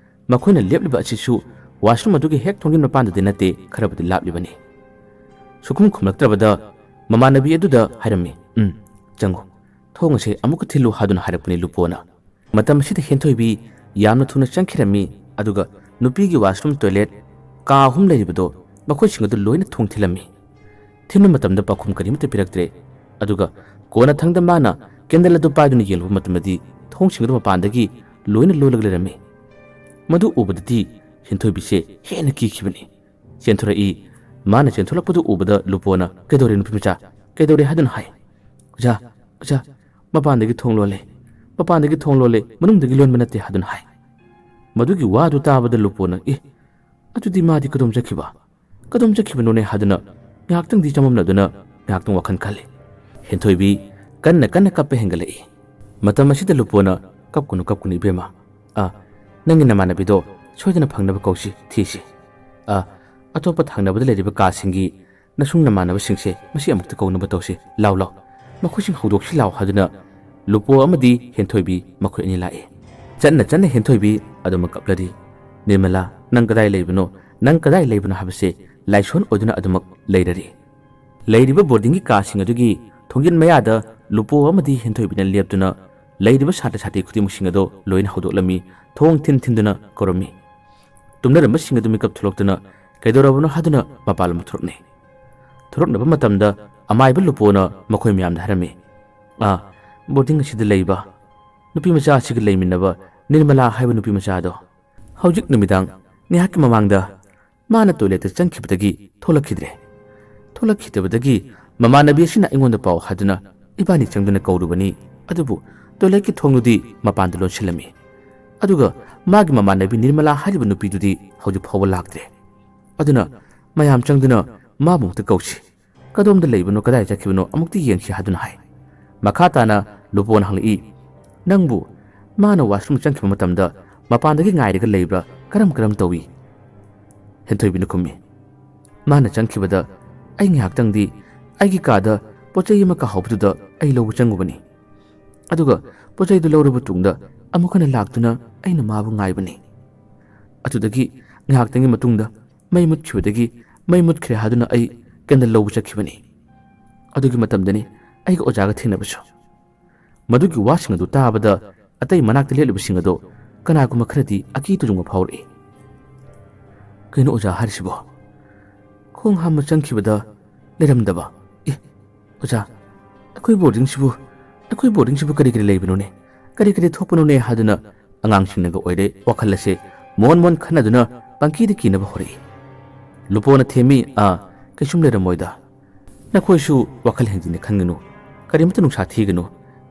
ꯃꯈꯣꯏꯅ ꯂꯦꯞꯂꯤꯕ ꯑꯁꯤꯁꯨ ꯋꯥꯁꯔꯨꯝ ꯑꯗꯨꯒꯤ ꯍꯦꯛ ꯊꯣꯡꯖꯤꯟ ꯃꯄꯥꯟꯗꯗꯤ ꯅꯠꯇꯦ, ꯈꯔꯕꯨꯗꯤ ꯂꯥꯞꯂꯤꯕꯅꯤ꯫ ꯁꯨꯈꯨꯝ ꯈꯨꯝꯂꯛꯇ꯭ꯔꯕꯗ ꯃꯃꯥꯟꯅꯕꯤ ꯑꯗꯨꯗ ꯍꯥꯏꯔꯝꯃꯤ, "ꯎꯝ, ꯆꯪꯉꯨ, ꯊꯣꯡ ꯑꯁꯦ ꯑꯃꯨꯛꯀ ꯊꯤꯜꯂꯨ" ꯍꯥꯏꯗꯨꯅ ꯍꯥꯏꯔꯛꯄꯅꯤ ꯂꯨꯄꯣꯅ꯫ ꯃꯇꯝ ꯑꯁꯤꯗ ꯍꯦꯟꯊꯣꯏꯕꯤ ꯌꯥꯝꯅ ꯊꯨꯅ ꯆꯪꯈꯤꯔꯝꯃꯤ, ꯑꯗꯨꯒ ꯅꯨꯄꯤꯒꯤ ꯋꯥꯁꯔꯨꯝ, ꯇꯣꯏꯂꯦꯠ, ꯀꯥ ꯑꯍꯨꯝ ꯂꯩꯔꯤꯕꯗꯣ, ꯃꯈꯣꯏꯁꯤꯡ ꯑꯗꯨ ꯂꯣꯏꯅ ꯊꯣꯡ ꯊꯤꯜꯂꯝꯃꯤ꯫ ꯊꯤꯟꯕ ꯃꯇꯝꯗ ꯄꯥꯎꯈꯨꯝ ꯀꯔꯤꯃꯠꯇ ꯄꯤꯔꯛꯇ꯭ꯔꯦ꯫ ꯑꯗꯨꯒ ꯀꯣꯟꯅꯊꯪꯗ ꯃꯥꯅ ꯀꯦꯟꯗꯜ ꯑꯗꯨ ꯄꯥꯏꯗꯨꯅ ꯌꯦꯡꯂꯨꯕ ꯃꯇꯝꯗꯗꯤ ꯊꯣꯡꯁꯤꯡ ꯑꯗꯨ ꯃꯄꯥꯟꯗꯒꯤ ꯂꯣꯏꯅ ꯂꯣꯜꯂꯒ ꯂꯩꯔꯝꯃꯤ꯫ ꯃꯗꯨ ꯎꯕꯗꯗꯤ ꯍꯦꯟꯊꯣꯏꯕꯤꯁꯦ ꯍꯦꯟꯅ ꯀꯤꯈꯤꯕꯅꯤ꯫ ꯆꯦꯟꯊꯣꯔꯛꯏ꯫ ꯃꯥꯅ ꯆꯦꯟꯊꯣꯔꯛꯄꯗꯨ ꯎꯕꯗ ꯂꯨꯄꯣꯅ, "ꯀꯩꯗꯧꯔꯦ ꯅꯨꯄꯤ ꯃꯆꯥ? ꯀꯩꯗꯧꯔꯦ?" ꯍꯥꯏꯗꯨꯅ ꯍꯥꯏ꯫ "ꯑꯣꯖꯥ, ꯑꯣꯖꯥ, ꯃꯄꯥꯟꯗꯒꯤ ꯊꯣꯡ ꯂꯣꯜꯂꯦ꯫ ꯃꯄꯥꯟꯗꯒꯤ ꯊꯣꯡ ꯂꯣꯜꯂꯦ, ꯃꯅꯨꯡꯗꯒꯤ ꯂꯣꯟꯕ ꯅꯠꯇꯦ" ꯍꯥꯏꯗꯨꯅ ꯍꯥꯏ꯫ ꯃꯗꯨꯒꯤ ꯋꯥꯗꯨ ꯇꯥꯕꯗ ꯂꯨꯄꯣꯅ, "ꯑꯦ, ꯑꯗꯨꯗꯤ ꯃꯥꯗꯤ ꯀꯗꯣꯝ ꯆꯠꯈꯤꯕ? ꯀꯗꯣꯝ ꯆꯠꯈꯤꯕꯅꯣꯅꯦ?" ꯍꯥꯏꯗꯨꯅ ꯉꯥꯏꯍꯥꯛꯇꯪꯗꯤ ꯆꯃꯝꯅꯗꯨꯅ ꯉꯥꯏꯍꯥꯛꯇꯪ ꯋꯥꯈꯜ ꯈꯜꯂꯤ꯫ ꯍꯦꯟꯊꯣꯏꯕꯤ ꯀꯟꯅ ꯀꯟꯅ ꯀꯞꯄ ꯍꯦꯟꯒꯠꯂꯛꯏ꯫ ꯃꯇꯝ ꯑꯁꯤꯗ ꯂꯨꯄꯣꯅ, "ꯀꯞꯀꯅꯨ, ꯀꯞꯀꯅꯨ ꯏꯕꯦꯝꯃ꯫ ꯑꯥ, ꯅꯪꯒꯤ ꯅꯃꯥꯟꯅꯕꯤꯗꯣ ꯁꯣꯏꯗꯅ ꯐꯪꯅꯕ ꯀꯧꯁꯤ, ꯊꯤꯁꯤ꯫ ꯑꯥ, ꯑꯇꯣꯞꯄ ꯊꯪꯅꯕꯗ ꯂꯩꯔꯤꯕ ꯀꯥꯁꯤꯡꯒꯤ ꯅꯁꯨꯡ ꯅꯃꯥꯟꯅꯕꯁꯤꯡꯁꯦ ꯃꯁꯤ ꯑꯃꯨꯛꯇ ꯀꯧꯅꯕ ꯇꯧꯁꯤ꯫ ꯂꯥꯎ, ꯂꯥꯎ꯫ ꯃꯈꯣꯏꯁꯤꯡ ꯍꯧꯗꯣꯛꯁꯤ ꯂꯥꯎ" ꯍꯥꯏꯗꯨꯅ ꯂꯨꯄꯣ ꯑꯃꯗꯤ ꯍꯦꯟꯊꯣꯏꯕꯤ ꯃꯈꯣꯏ ꯑꯅꯤ ꯂꯥꯛꯏ꯫ ꯆꯠꯅ ꯆꯠꯅ ꯍꯦꯟꯊꯣꯏꯕꯤ ꯑꯗꯨꯃꯛ ꯀꯞꯂꯔꯤ꯫ "ꯅꯤꯔꯃꯂꯥ, ꯅꯪ ꯀꯗꯥꯏ ꯂꯩꯕꯅꯣ? ꯅꯪ ꯀꯗꯥꯏ ꯂꯩꯕꯅꯣ?" ꯍꯥꯏꯕꯁꯦ ꯂꯥꯏꯁꯣꯟ ꯑꯣꯏꯗꯨꯅ ꯑꯗꯨꯃꯛ ꯂꯩꯔꯔꯤ꯫ ꯂꯩꯔꯤꯕ ꯕꯣꯔꯗꯤꯡꯒꯤ ꯀꯥꯁꯤꯡ ꯑꯗꯨꯒꯤ ꯊꯣꯡꯖꯤꯟ ꯃꯌꯥꯗ ꯂꯨꯄꯣ ꯑꯃꯗꯤ ꯍꯦꯟꯊꯣꯏꯕꯤꯅ ꯂꯦꯞꯇꯨꯅ ꯂꯩꯔꯤꯕ ꯁꯥꯇ꯭ꯔ ꯁꯥꯇ꯭ꯔꯤ ꯈꯨꯗꯤꯡꯃꯛꯁꯤꯡ ꯑꯗꯨ ꯂꯣꯏꯅ ꯍꯧꯗꯣꯛꯂꯝꯃꯤ꯫ ꯊꯣꯡ ꯊꯤꯟ ꯊꯤꯟꯗꯨꯅ ꯀꯧꯔꯝꯃꯤ꯫ ꯇꯨꯝꯅꯔꯝꯕꯁꯤꯡ ꯑꯗꯨ ꯃꯤꯀꯞ ꯊꯣꯛꯂꯛꯇꯨꯅ ꯀꯩꯗꯧꯔꯕꯅꯣ ꯍꯥꯏꯗꯨꯅ ꯃꯄꯥꯟꯂꯣꯝꯗ ꯊꯣꯔꯛꯅꯩ꯫ ꯊꯣꯔꯛꯅꯕ ꯃꯇꯝꯗ ꯑꯃꯥꯏꯕ ꯂꯨꯄꯣꯅ ꯃꯈꯣꯏ ꯃꯌꯥꯝꯗ ꯍꯥꯏꯔꯝꯃꯤ, ꯑꯥ, ꯕꯣꯔꯗꯤꯡ ꯑꯁꯤꯗ ꯂꯩꯕ ꯅꯨꯄꯤ ꯃꯆꯥ ꯑꯁꯤꯒ ꯂꯩꯃꯤꯟꯅꯕ ꯅꯤꯔꯃꯂꯥ ꯍꯥꯏꯕ ꯅꯨꯄꯤ ꯃꯆꯥꯗꯣ ꯍꯧꯖꯤꯛ ꯅꯨꯃꯤꯗꯥꯡ ꯉꯥꯏꯍꯥꯛꯀꯤ ꯃꯃꯥꯡꯗ ꯃꯥꯅ ꯇꯣꯏꯂꯦꯠꯇ ꯆꯪꯈꯤꯕꯗꯒꯤ ꯊꯣꯛꯂꯛꯈꯤꯗ꯭ꯔꯦ꯫ ꯊꯣꯛꯂꯛꯈꯤꯗꯕꯗꯒꯤ ꯃꯃꯥꯟꯅꯕꯤ ꯑꯁꯤꯅ ꯑꯩꯉꯣꯟꯗ ꯄꯥꯎ ꯍꯥꯏꯗꯨꯅ ꯏꯕꯥꯅꯤ ꯆꯪꯗꯨꯅ ꯀꯧꯔꯨꯕꯅꯤ꯫ ꯑꯗꯨꯕꯨ ꯇꯣꯏꯂꯦꯠꯀꯤ ꯊꯣꯡꯗꯨꯗꯤ ꯃꯄꯥꯟꯗ ꯂꯣꯟꯁꯤꯜꯂꯝꯃꯤ꯫ ꯑꯗꯨꯒ ꯃꯥꯒꯤ ꯃꯃꯥꯟꯅꯕꯤ ꯅꯤꯔꯃꯂꯥ ꯍꯥꯏꯔꯤꯕ ꯅꯨꯄꯤꯗꯨꯗꯤ ꯍꯧꯖꯤꯛ ꯐꯥꯎꯕ ꯂꯥꯛꯇ꯭ꯔꯦ꯫ ꯑꯗꯨꯅ ꯃꯌꯥꯝ ꯆꯪꯗꯨꯅ ꯃꯥꯕꯨ ꯑꯃꯨꯛꯇ ꯀꯧꯁꯤ, ꯀꯗꯣꯝꯗ ꯂꯩꯕꯅꯣ, ꯀꯗꯥꯏ ꯆꯠꯈꯤꯕꯅꯣ ꯑꯃꯨꯛꯇ ꯌꯦꯡꯁꯤ ꯍꯥꯏꯗꯨꯅ ꯍꯥꯏ꯫ ꯃꯈꯥ ꯇꯥꯅ ꯂꯨꯄꯣꯟ ꯍꯪꯂꯛꯏ, "ꯅꯪꯕꯨ ꯃꯥꯅ ꯋꯥꯁꯔꯨꯝ ꯆꯪꯈꯤꯕ ꯃꯇꯝꯗ ꯃꯄꯥꯟꯗꯒꯤ ꯉꯥꯏꯔꯒ ꯂꯩꯕ꯭ꯔꯥ, ꯀꯔꯝ ꯀꯔꯝ ꯇꯧꯏ?" ꯍꯦꯟꯊꯣꯏꯕꯤꯅ ꯈꯨꯝꯃꯤ, "ꯃꯥꯅ ꯆꯪꯈꯤꯕꯗ ꯑꯩ ꯉꯥꯏꯍꯥꯛꯇꯪꯗꯤ ꯑꯩꯒꯤ ꯀꯥꯗ ꯄꯣꯠ ꯆꯩ ꯑꯃ ꯀꯥꯍꯧꯕꯗꯨꯗ ꯑꯩ ꯂꯧꯕ ꯆꯪꯉꯨꯕꯅꯤ꯫ ꯑꯗꯨꯒ ꯄꯣꯠ ꯆꯩꯗꯨ ꯂꯧꯔꯕ ꯇꯨꯡꯗ ꯑꯃꯨꯛ ꯍꯟꯅ ꯂꯥꯛꯇꯨꯅ ꯑꯩꯅ ꯃꯥꯕꯨ ꯉꯥꯏꯕꯅꯤ꯫ ꯑꯗꯨꯗꯒꯤ ꯉꯥꯏꯍꯥꯛꯇꯪꯒꯤ ꯃꯇꯨꯡꯗ ꯃꯩ ꯃꯨꯠꯈꯤꯕꯗꯒꯤ ꯃꯩ ꯃꯨꯠꯈ꯭ꯔꯦ ꯍꯥꯏꯗꯨꯅ ꯑꯩ ꯀꯦꯟꯗꯜ ꯂꯧꯕ ꯆꯠꯈꯤꯕꯅꯤ꯫ ꯑꯗꯨꯒꯤ ꯃꯇꯝꯗꯅꯤ ꯑꯩꯒ ꯑꯣꯖꯥꯒ ꯊꯦꯡꯅꯕꯁꯨ꯫" ꯃꯗꯨꯒꯤ ꯋꯥꯁꯤꯡ ꯑꯗꯨ ꯇꯥꯕꯗ ꯑꯇꯩ ꯃꯅꯥꯛꯇ ꯂꯦꯞꯂꯤꯕꯁꯤꯡ ꯑꯗꯣ ꯀꯅꯥꯒꯨꯝꯕ ꯈꯔꯗꯤ ꯑꯀꯤ ꯇꯨꯖꯨꯡꯕ ꯐꯥꯎꯔꯛꯏ꯫ "ꯀꯩꯅꯣ ꯑꯣꯖꯥ ꯍꯥꯏꯔꯤꯁꯤꯕꯣ? ꯈꯣꯡ ꯍꯥꯝꯕ ꯆꯪꯈꯤꯕꯗ ꯂꯩꯔꯝꯗꯕ꯫ ꯑꯦ, ꯑꯣꯖꯥ, ꯑꯩꯈꯣꯏ ꯕꯣꯔꯗꯤꯡꯁꯤꯕꯨ, ꯑꯩꯈꯣꯏ ꯕꯣꯔꯗꯤꯡꯁꯤꯕꯨ ꯀꯔꯤ ꯀꯔꯤ ꯂꯩꯕꯅꯣꯅꯦ? ꯀꯔꯤ ꯀꯔꯤ ꯊꯣꯛꯄꯅꯣꯅꯦ?" ꯍꯥꯏꯗꯨꯅ ꯑꯉꯥꯡꯁꯤꯡꯅꯒ ꯑꯣꯏꯔꯦ ꯋꯥꯈꯜ ꯑꯁꯦ ꯃꯣꯟ ꯃꯣꯟ ꯈꯟꯅꯗꯨꯅ ꯄꯪꯀꯤꯗ ꯀꯤꯅꯕ ꯍꯧꯔꯛꯏ꯫ ꯂꯨꯄꯣꯅ ꯊꯦꯝꯃꯤ, "ꯑꯥ, ꯀꯩꯁꯨꯝ ꯂꯩꯔꯝꯃꯣꯏꯗ꯫ ꯅꯈꯣꯏꯁꯨ ꯋꯥꯈꯜ ꯍꯦꯟꯖꯤꯟꯅ ꯈꯟꯒꯅꯨ, ꯀꯔꯤꯃꯇ ꯅꯨꯡꯁꯥ ꯊꯤꯒꯅꯨ꯫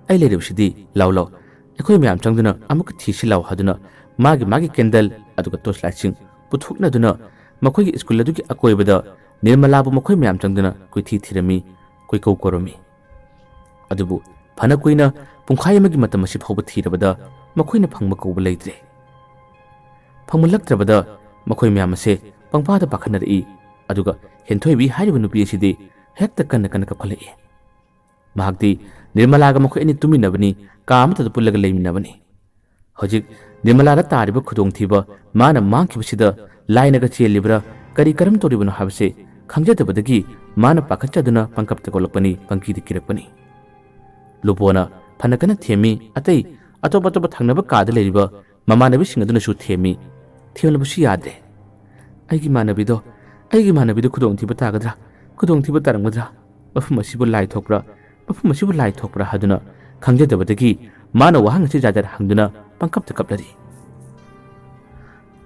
ꯑꯩ ꯂꯩꯔꯤꯕꯁꯤꯗꯤ, ꯂꯥꯎ ꯂꯥꯎ, ꯑꯩꯈꯣꯏ ꯃꯌꯥꯝ ꯆꯪꯗꯨꯅ ꯑꯃꯨꯛꯀ ꯊꯤꯁꯤ ꯂꯥꯎ" ꯍꯥꯏꯗꯨꯅ ꯃꯥꯒꯤ ꯃꯥꯒꯤ ꯀꯦꯟꯗꯜ ꯑꯗꯨꯒ ꯇꯣꯔꯆ ꯂꯥꯏꯠꯁꯤꯡ ꯄꯨꯊꯣꯛꯅꯗꯨꯅ ꯃꯈꯣꯏꯒꯤ ꯁ꯭ꯀꯨꯜ ꯑꯗꯨꯒꯤ ꯑꯀꯣꯏꯕꯗ ꯅꯤꯔꯃꯂꯥꯕꯨ ꯃꯈꯣꯏ ꯃꯌꯥꯝ ꯆꯪꯗꯨꯅ ꯀꯣꯏꯊꯤ ꯊꯤꯔꯝꯃꯤ, ꯀꯣꯏꯀꯧ ꯀꯧꯔꯝꯃꯤ꯫ ꯑꯗꯨꯕꯨ ꯐꯅ ꯀꯨꯏꯅ, ꯄꯨꯡꯈꯥꯏ ꯑꯃꯒꯤ ꯃꯇꯝ ꯑꯁꯤ ꯐꯥꯎꯕ ꯊꯤꯔꯕꯗ ꯃꯈꯣꯏꯅ ꯐꯪꯕ ꯀꯧꯕ ꯂꯩꯇ꯭ꯔꯦ꯫ ꯐꯪꯃꯜꯂꯛꯇ꯭ꯔꯕꯗ ꯃꯈꯣꯏ ꯃꯌꯥꯝ ꯑꯁꯦ ꯄꯪꯄꯥꯗ ꯄꯥꯈꯠꯅꯔꯛꯏ꯫ ꯑꯗꯨꯒ ꯍꯦꯟꯊꯣꯏꯕꯤ ꯍꯥꯏꯔꯤꯕ ꯅꯨꯄꯤ ꯑꯁꯤꯗꯤ ꯍꯦꯛꯇ ꯀꯟꯅ ꯀꯟꯅ ꯀꯞꯈꯠꯂꯛꯏ꯫ ꯃꯍꯥꯛꯇꯤ ꯅꯤꯔꯃꯂꯥꯒ ꯃꯈꯣꯏ ꯑꯅꯤ ꯇꯨꯃꯤꯟꯅꯕꯅꯤ, ꯀꯥ ꯑꯃꯠꯇꯗ ꯄꯨꯜꯂꯒ ꯂꯩꯃꯤꯟꯅꯕꯅꯤ꯫ ꯍꯧꯖꯤꯛ ꯅꯤꯔꯃꯂꯥꯗ ꯇꯥꯔꯤꯕ ꯈꯨꯗꯣꯡꯊꯤꯕ ꯃꯥꯅ ꯃꯥꯡꯈꯤꯕꯁꯤꯗ ꯂꯥꯏꯅꯒ ꯆꯦꯜꯂꯤꯕ꯭ꯔꯥ, ꯀꯔꯤ ꯀꯔꯝ ꯇꯧꯔꯤꯕꯅꯣ ꯍꯥꯏꯕꯁꯤ ꯈꯪꯖꯗꯕꯗꯒꯤ ꯃꯥꯅ ꯄꯥꯈꯠꯆꯗꯨꯅ ꯄꯪꯀꯞꯇ ꯀꯣꯜꯂꯛꯄꯅꯤ, ꯄꯪꯀꯤꯗ ꯀꯤꯔꯛꯄꯅꯤ꯫ ꯂꯨꯕꯣꯅ ꯐꯅ ꯀꯟꯅ ꯊꯦꯝꯃꯤ, ꯑꯇꯩ ꯑꯇꯣꯞ ꯑꯇꯣꯞꯄ ꯊꯪꯅꯕ ꯀꯥꯗ ꯂꯩꯔꯤꯕ ꯃꯃꯥꯟꯅꯕꯤꯁꯤꯡ ꯑꯗꯨꯅꯁꯨ ꯊꯦꯝꯃꯤ꯫ ꯊꯦꯝꯂꯕꯁꯨ ꯌꯥꯗ꯭ꯔꯦ꯫ "ꯑꯩꯒꯤ ꯏꯃꯥꯟꯅꯕꯤꯗꯣ, ꯑꯩꯒꯤ ꯏꯃꯥꯟꯅꯕꯤꯗꯣ ꯈꯨꯗꯣꯡꯊꯤꯕ ꯇꯥꯒꯗ꯭ꯔꯥ? ꯈꯨꯗꯣꯡꯊꯤꯕ ꯇꯥꯔꯝꯒꯗ꯭ꯔꯥ? ꯃꯐꯝ ꯑꯁꯤꯕꯨ ꯂꯥꯏ ꯊꯣꯛꯄ꯭ꯔꯥ? ꯃꯐꯝ ꯑꯁꯤꯕꯨ ꯂꯥꯏ ꯊꯣꯛꯄ꯭ꯔꯥ ꯍꯥꯏꯗꯨꯅ ꯈꯪꯖꯗꯕꯗꯒꯤ ꯃꯥꯅ ꯋꯥꯍꯪ ꯑꯁꯤ ꯖꯥꯠ ꯖꯥꯠ ꯍꯪꯗꯨꯅ ꯄꯪꯀꯞꯇ ꯀꯞꯂꯔꯤ꯫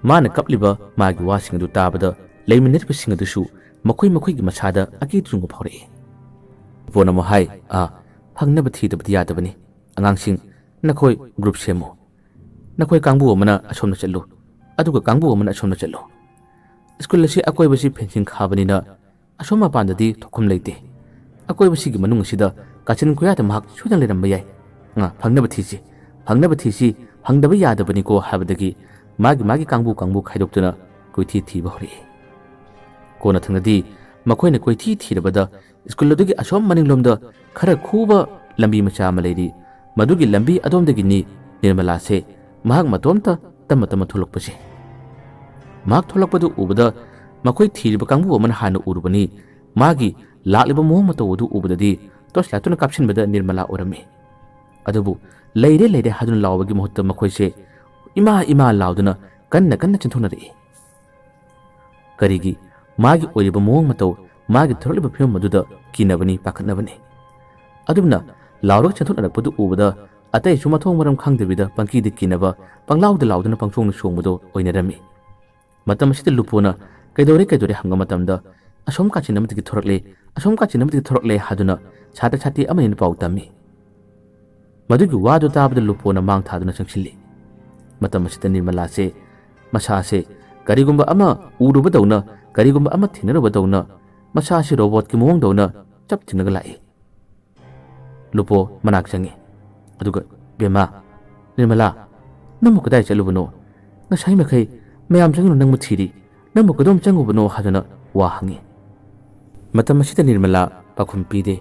ꯃꯥꯅ ꯀꯞꯂꯤꯕ ꯃꯥꯒꯤ ꯋꯥꯁꯤꯡ ꯑꯗꯨ ꯇꯥꯕꯗ ꯂꯩꯃꯤꯟꯅꯔꯤꯕꯁꯤꯡ ꯑꯗꯨꯁꯨ ꯃꯈꯣꯏ ꯃꯈꯣꯏꯒꯤ ꯃꯁꯥꯗ ꯑꯀꯤ ꯇꯨꯖꯨꯡꯕ ꯐꯥꯎꯔꯛꯏ꯫ ꯂꯨꯄꯣꯅ ꯑꯃꯨꯛ ꯍꯥꯏ, "ꯑꯥ, ꯐꯪꯅꯕ ꯊꯤꯗꯕꯗꯤ ꯌꯥꯗꯕꯅꯤ꯫ ꯑꯉꯥꯡꯁꯤꯡ, ꯅꯈꯣꯏ ꯒ꯭ꯔꯨꯞ ꯁꯦꯝꯃꯨ꯫ ꯅꯈꯣꯏ ꯀꯥꯡꯕꯨ ꯑꯃꯅ ꯑꯁꯣꯝꯗ ꯆꯠꯂꯨ, ꯑꯗꯨꯒ ꯀꯥꯡꯕꯨ ꯑꯃꯅ ꯑꯁꯣꯝꯗ ꯆꯠꯂꯨ꯫ ꯁ꯭ꯀꯨꯜ ꯑꯁꯤ ꯑꯀꯣꯏꯕꯁꯤ ꯐꯦꯟꯁꯤꯡ ꯈꯥꯕꯅꯤꯅ ꯑꯁꯣꯝ ꯃꯄꯥꯟꯗꯗꯤ ꯊꯣꯛꯐꯝ ꯂꯩꯇꯦ꯫ ꯑꯀꯣꯏꯕꯁꯤꯒꯤ ꯃꯅꯨꯡ ꯑꯁꯤꯗ ꯀꯥꯆꯤꯟ ꯀꯣꯌꯥꯗ ꯃꯍꯥꯛ ꯁꯣꯏꯗꯅ ꯂꯩꯔꯝꯕ ꯌꯥꯏ꯫ ꯉꯥ, ꯐꯪꯅꯕ ꯊꯤꯁꯤ, ꯐꯪꯅꯕ ꯊꯤꯁꯤ, ꯐꯪꯗꯕ ꯌꯥꯗꯕꯅꯤꯀꯣ" ꯍꯥꯏꯕꯗꯒꯤ ꯃꯥꯒꯤ ꯃꯥꯒꯤ ꯀꯥꯡꯕꯨ ꯀꯥꯡꯕꯨ ꯈꯥꯏꯗꯣꯛꯇꯨꯅ ꯀꯣꯏꯊꯤ ꯊꯤꯕ ꯍꯧꯔꯛꯏ꯫ ꯀꯣꯟꯅ ꯊꯪꯗꯗꯤ ꯃꯈꯣꯏꯅ ꯀꯣꯏꯊꯤ ꯊꯤꯔꯕꯗ ꯁ꯭ꯀꯨꯜ ꯑꯗꯨꯒꯤ ꯑꯁꯣꯝ ꯃꯅꯤꯡꯂꯣꯝꯗ ꯈꯔ ꯈꯨꯕ ꯂꯝꯕꯤ ꯃꯆꯥ ꯑꯃ ꯂꯩꯔꯤ꯫ ꯃꯗꯨꯒꯤ ꯂꯝꯕꯤ ꯑꯗꯣꯝꯗꯒꯤꯅꯤ ꯅꯤꯔꯃꯂꯥꯁꯦ ꯃꯍꯥꯛ ꯃꯇꯣꯝꯇ ꯇꯞꯅ ꯇꯞꯅ ꯊꯣꯛꯂꯛꯄꯁꯦ꯫ ꯃꯍꯥꯛ ꯊꯣꯛꯂꯛꯄꯗꯨ ꯎꯕꯗ ꯃꯈꯣꯏ ꯊꯤꯔꯤꯕ ꯀꯥꯡꯕꯨ ꯑꯃꯅ ꯍꯥꯟꯅ ꯎꯔꯨꯕꯅꯤ꯫ ꯃꯥꯒꯤ ꯂꯥꯛꯂꯤꯕ ꯃꯑꯣꯡ ꯃꯇꯧ ꯑꯗꯨ ꯎꯕꯗꯗꯤ ꯇꯣꯔꯆ ꯂꯥꯏꯠꯇꯨꯅ ꯀꯥꯞꯁꯤꯟꯕꯗ ꯅꯤꯔꯃꯂꯥ ꯑꯣꯏꯔꯝꯃꯤ꯫ ꯑꯗꯨꯕꯨ ꯂꯩꯔꯦ ꯂꯩꯔꯦ ꯍꯥꯏꯗꯨꯅ ꯂꯥꯎꯕꯒꯤ ꯃꯍꯨꯠꯇ ꯃꯈꯣꯏꯁꯦ ꯏꯃꯥ ꯏꯃꯥ ꯂꯥꯎꯗꯨꯅ ꯀꯟꯅ ꯀꯟꯅ ꯆꯦꯟꯊꯣꯛꯅꯔꯛꯏ꯫ ꯀꯔꯤꯒꯤ? ꯃꯥꯒꯤ ꯑꯣꯏꯔꯤꯕ ꯃꯑꯣꯡ ꯃꯇꯧ, ꯃꯥꯒꯤ ꯊꯣꯔꯛꯂꯤꯕ ꯐꯤꯕꯝ ꯑꯗꯨꯗ ꯀꯤꯅꯕꯅꯤ, ꯄꯥꯈꯠꯅꯕꯅꯤ꯫ ꯑꯗꯨꯝꯅ ꯂꯥꯎꯔꯒ ꯆꯦꯟꯊꯣꯛꯅꯔꯛꯄꯗꯨ ꯎꯕꯗ ꯑꯇꯩꯁꯨ ꯃꯊꯣꯡ ꯃꯔꯝ ꯈꯪꯗꯕꯤꯗ ꯄꯪꯀꯤꯗ ꯀꯤꯅꯕ, ꯄꯪꯂꯥꯎꯗ ꯂꯥꯎꯗꯨꯅ ꯄꯪꯆꯣꯡꯗ ꯆꯣꯡꯕꯗꯨ ꯑꯣꯏꯅꯔꯝꯃꯤ꯫ ꯃꯇꯝ ꯑꯁꯤꯗ ꯂꯨꯄꯣꯅ "ꯀꯩꯗꯧꯔꯦ, ꯀꯩꯗꯧꯔꯦ?" ꯍꯪꯕ ꯃꯇꯝꯗ "ꯑꯁꯣꯝ ꯀꯥꯆꯤꯟ ꯑꯃꯗꯒꯤ ꯊꯣꯔꯛꯂꯦ, ꯑꯁꯣꯝ ꯀꯥꯆꯤꯟ ꯑꯃꯗꯒꯤ ꯊꯣꯔꯛꯂꯦ" ꯍꯥꯏꯗꯨꯅ ꯁꯥꯇ꯭ꯔ ꯁꯥꯇ꯭ꯔꯤ ꯑꯃꯅꯤꯅ ꯄꯥꯎ ꯇꯝꯃꯤ꯫ ꯃꯗꯨꯒꯤ ꯋꯥꯗꯨ ꯇꯥꯕꯗ ꯂꯨꯄꯣꯅ ꯃꯥꯡ ꯊꯥꯗꯨꯅ ꯆꯪꯁꯤꯜꯂꯤ꯫ ꯃꯇꯝ ꯑꯁꯤꯗ ꯅꯤꯔꯃꯂꯥꯁꯦ ꯃꯁꯥꯁꯦ ꯀꯔꯤꯒꯨꯝꯕ ꯑꯃ ꯎꯔꯨꯕꯗꯧꯅ, ꯀꯔꯤꯒꯨꯝꯕ ꯑꯃ ꯊꯦꯡꯅꯔꯨꯕꯗꯧꯅ, ꯃꯁꯥꯁꯤ ꯔꯣꯕꯣꯠꯀꯤ ꯃꯑꯣꯡꯗꯧꯅ ꯆꯞ ꯇꯤꯡꯉꯒ ꯂꯥꯛꯏ꯫ ꯂꯨꯄꯣ ꯃꯅꯥꯛ ꯆꯪꯉꯤ꯫ ꯑꯗꯨꯒ, "ꯕꯦꯝꯃ, ꯅꯤꯔꯃꯂꯥ, ꯅꯪꯕꯨ ꯀꯗꯥꯏ ꯆꯠꯂꯨꯕꯅꯣ? ꯉꯁꯥꯏ ꯃꯈꯩ ꯃꯌꯥꯝ ꯆꯪꯗꯨꯅ ꯅꯪꯕꯨ ꯊꯤꯔꯤ꯫ ꯅꯪꯕꯨ ꯀꯗꯣꯝ ꯆꯪꯉꯨꯕꯅꯣ?" ꯍꯥꯏꯗꯨꯅ ꯋꯥ ꯍꯪꯉꯤ꯫ ꯃꯇꯝ ꯑꯁꯤꯗ ꯅꯤꯔꯃꯂꯥ ꯄꯥꯎꯈꯨꯝ ꯄꯤꯗꯦ꯫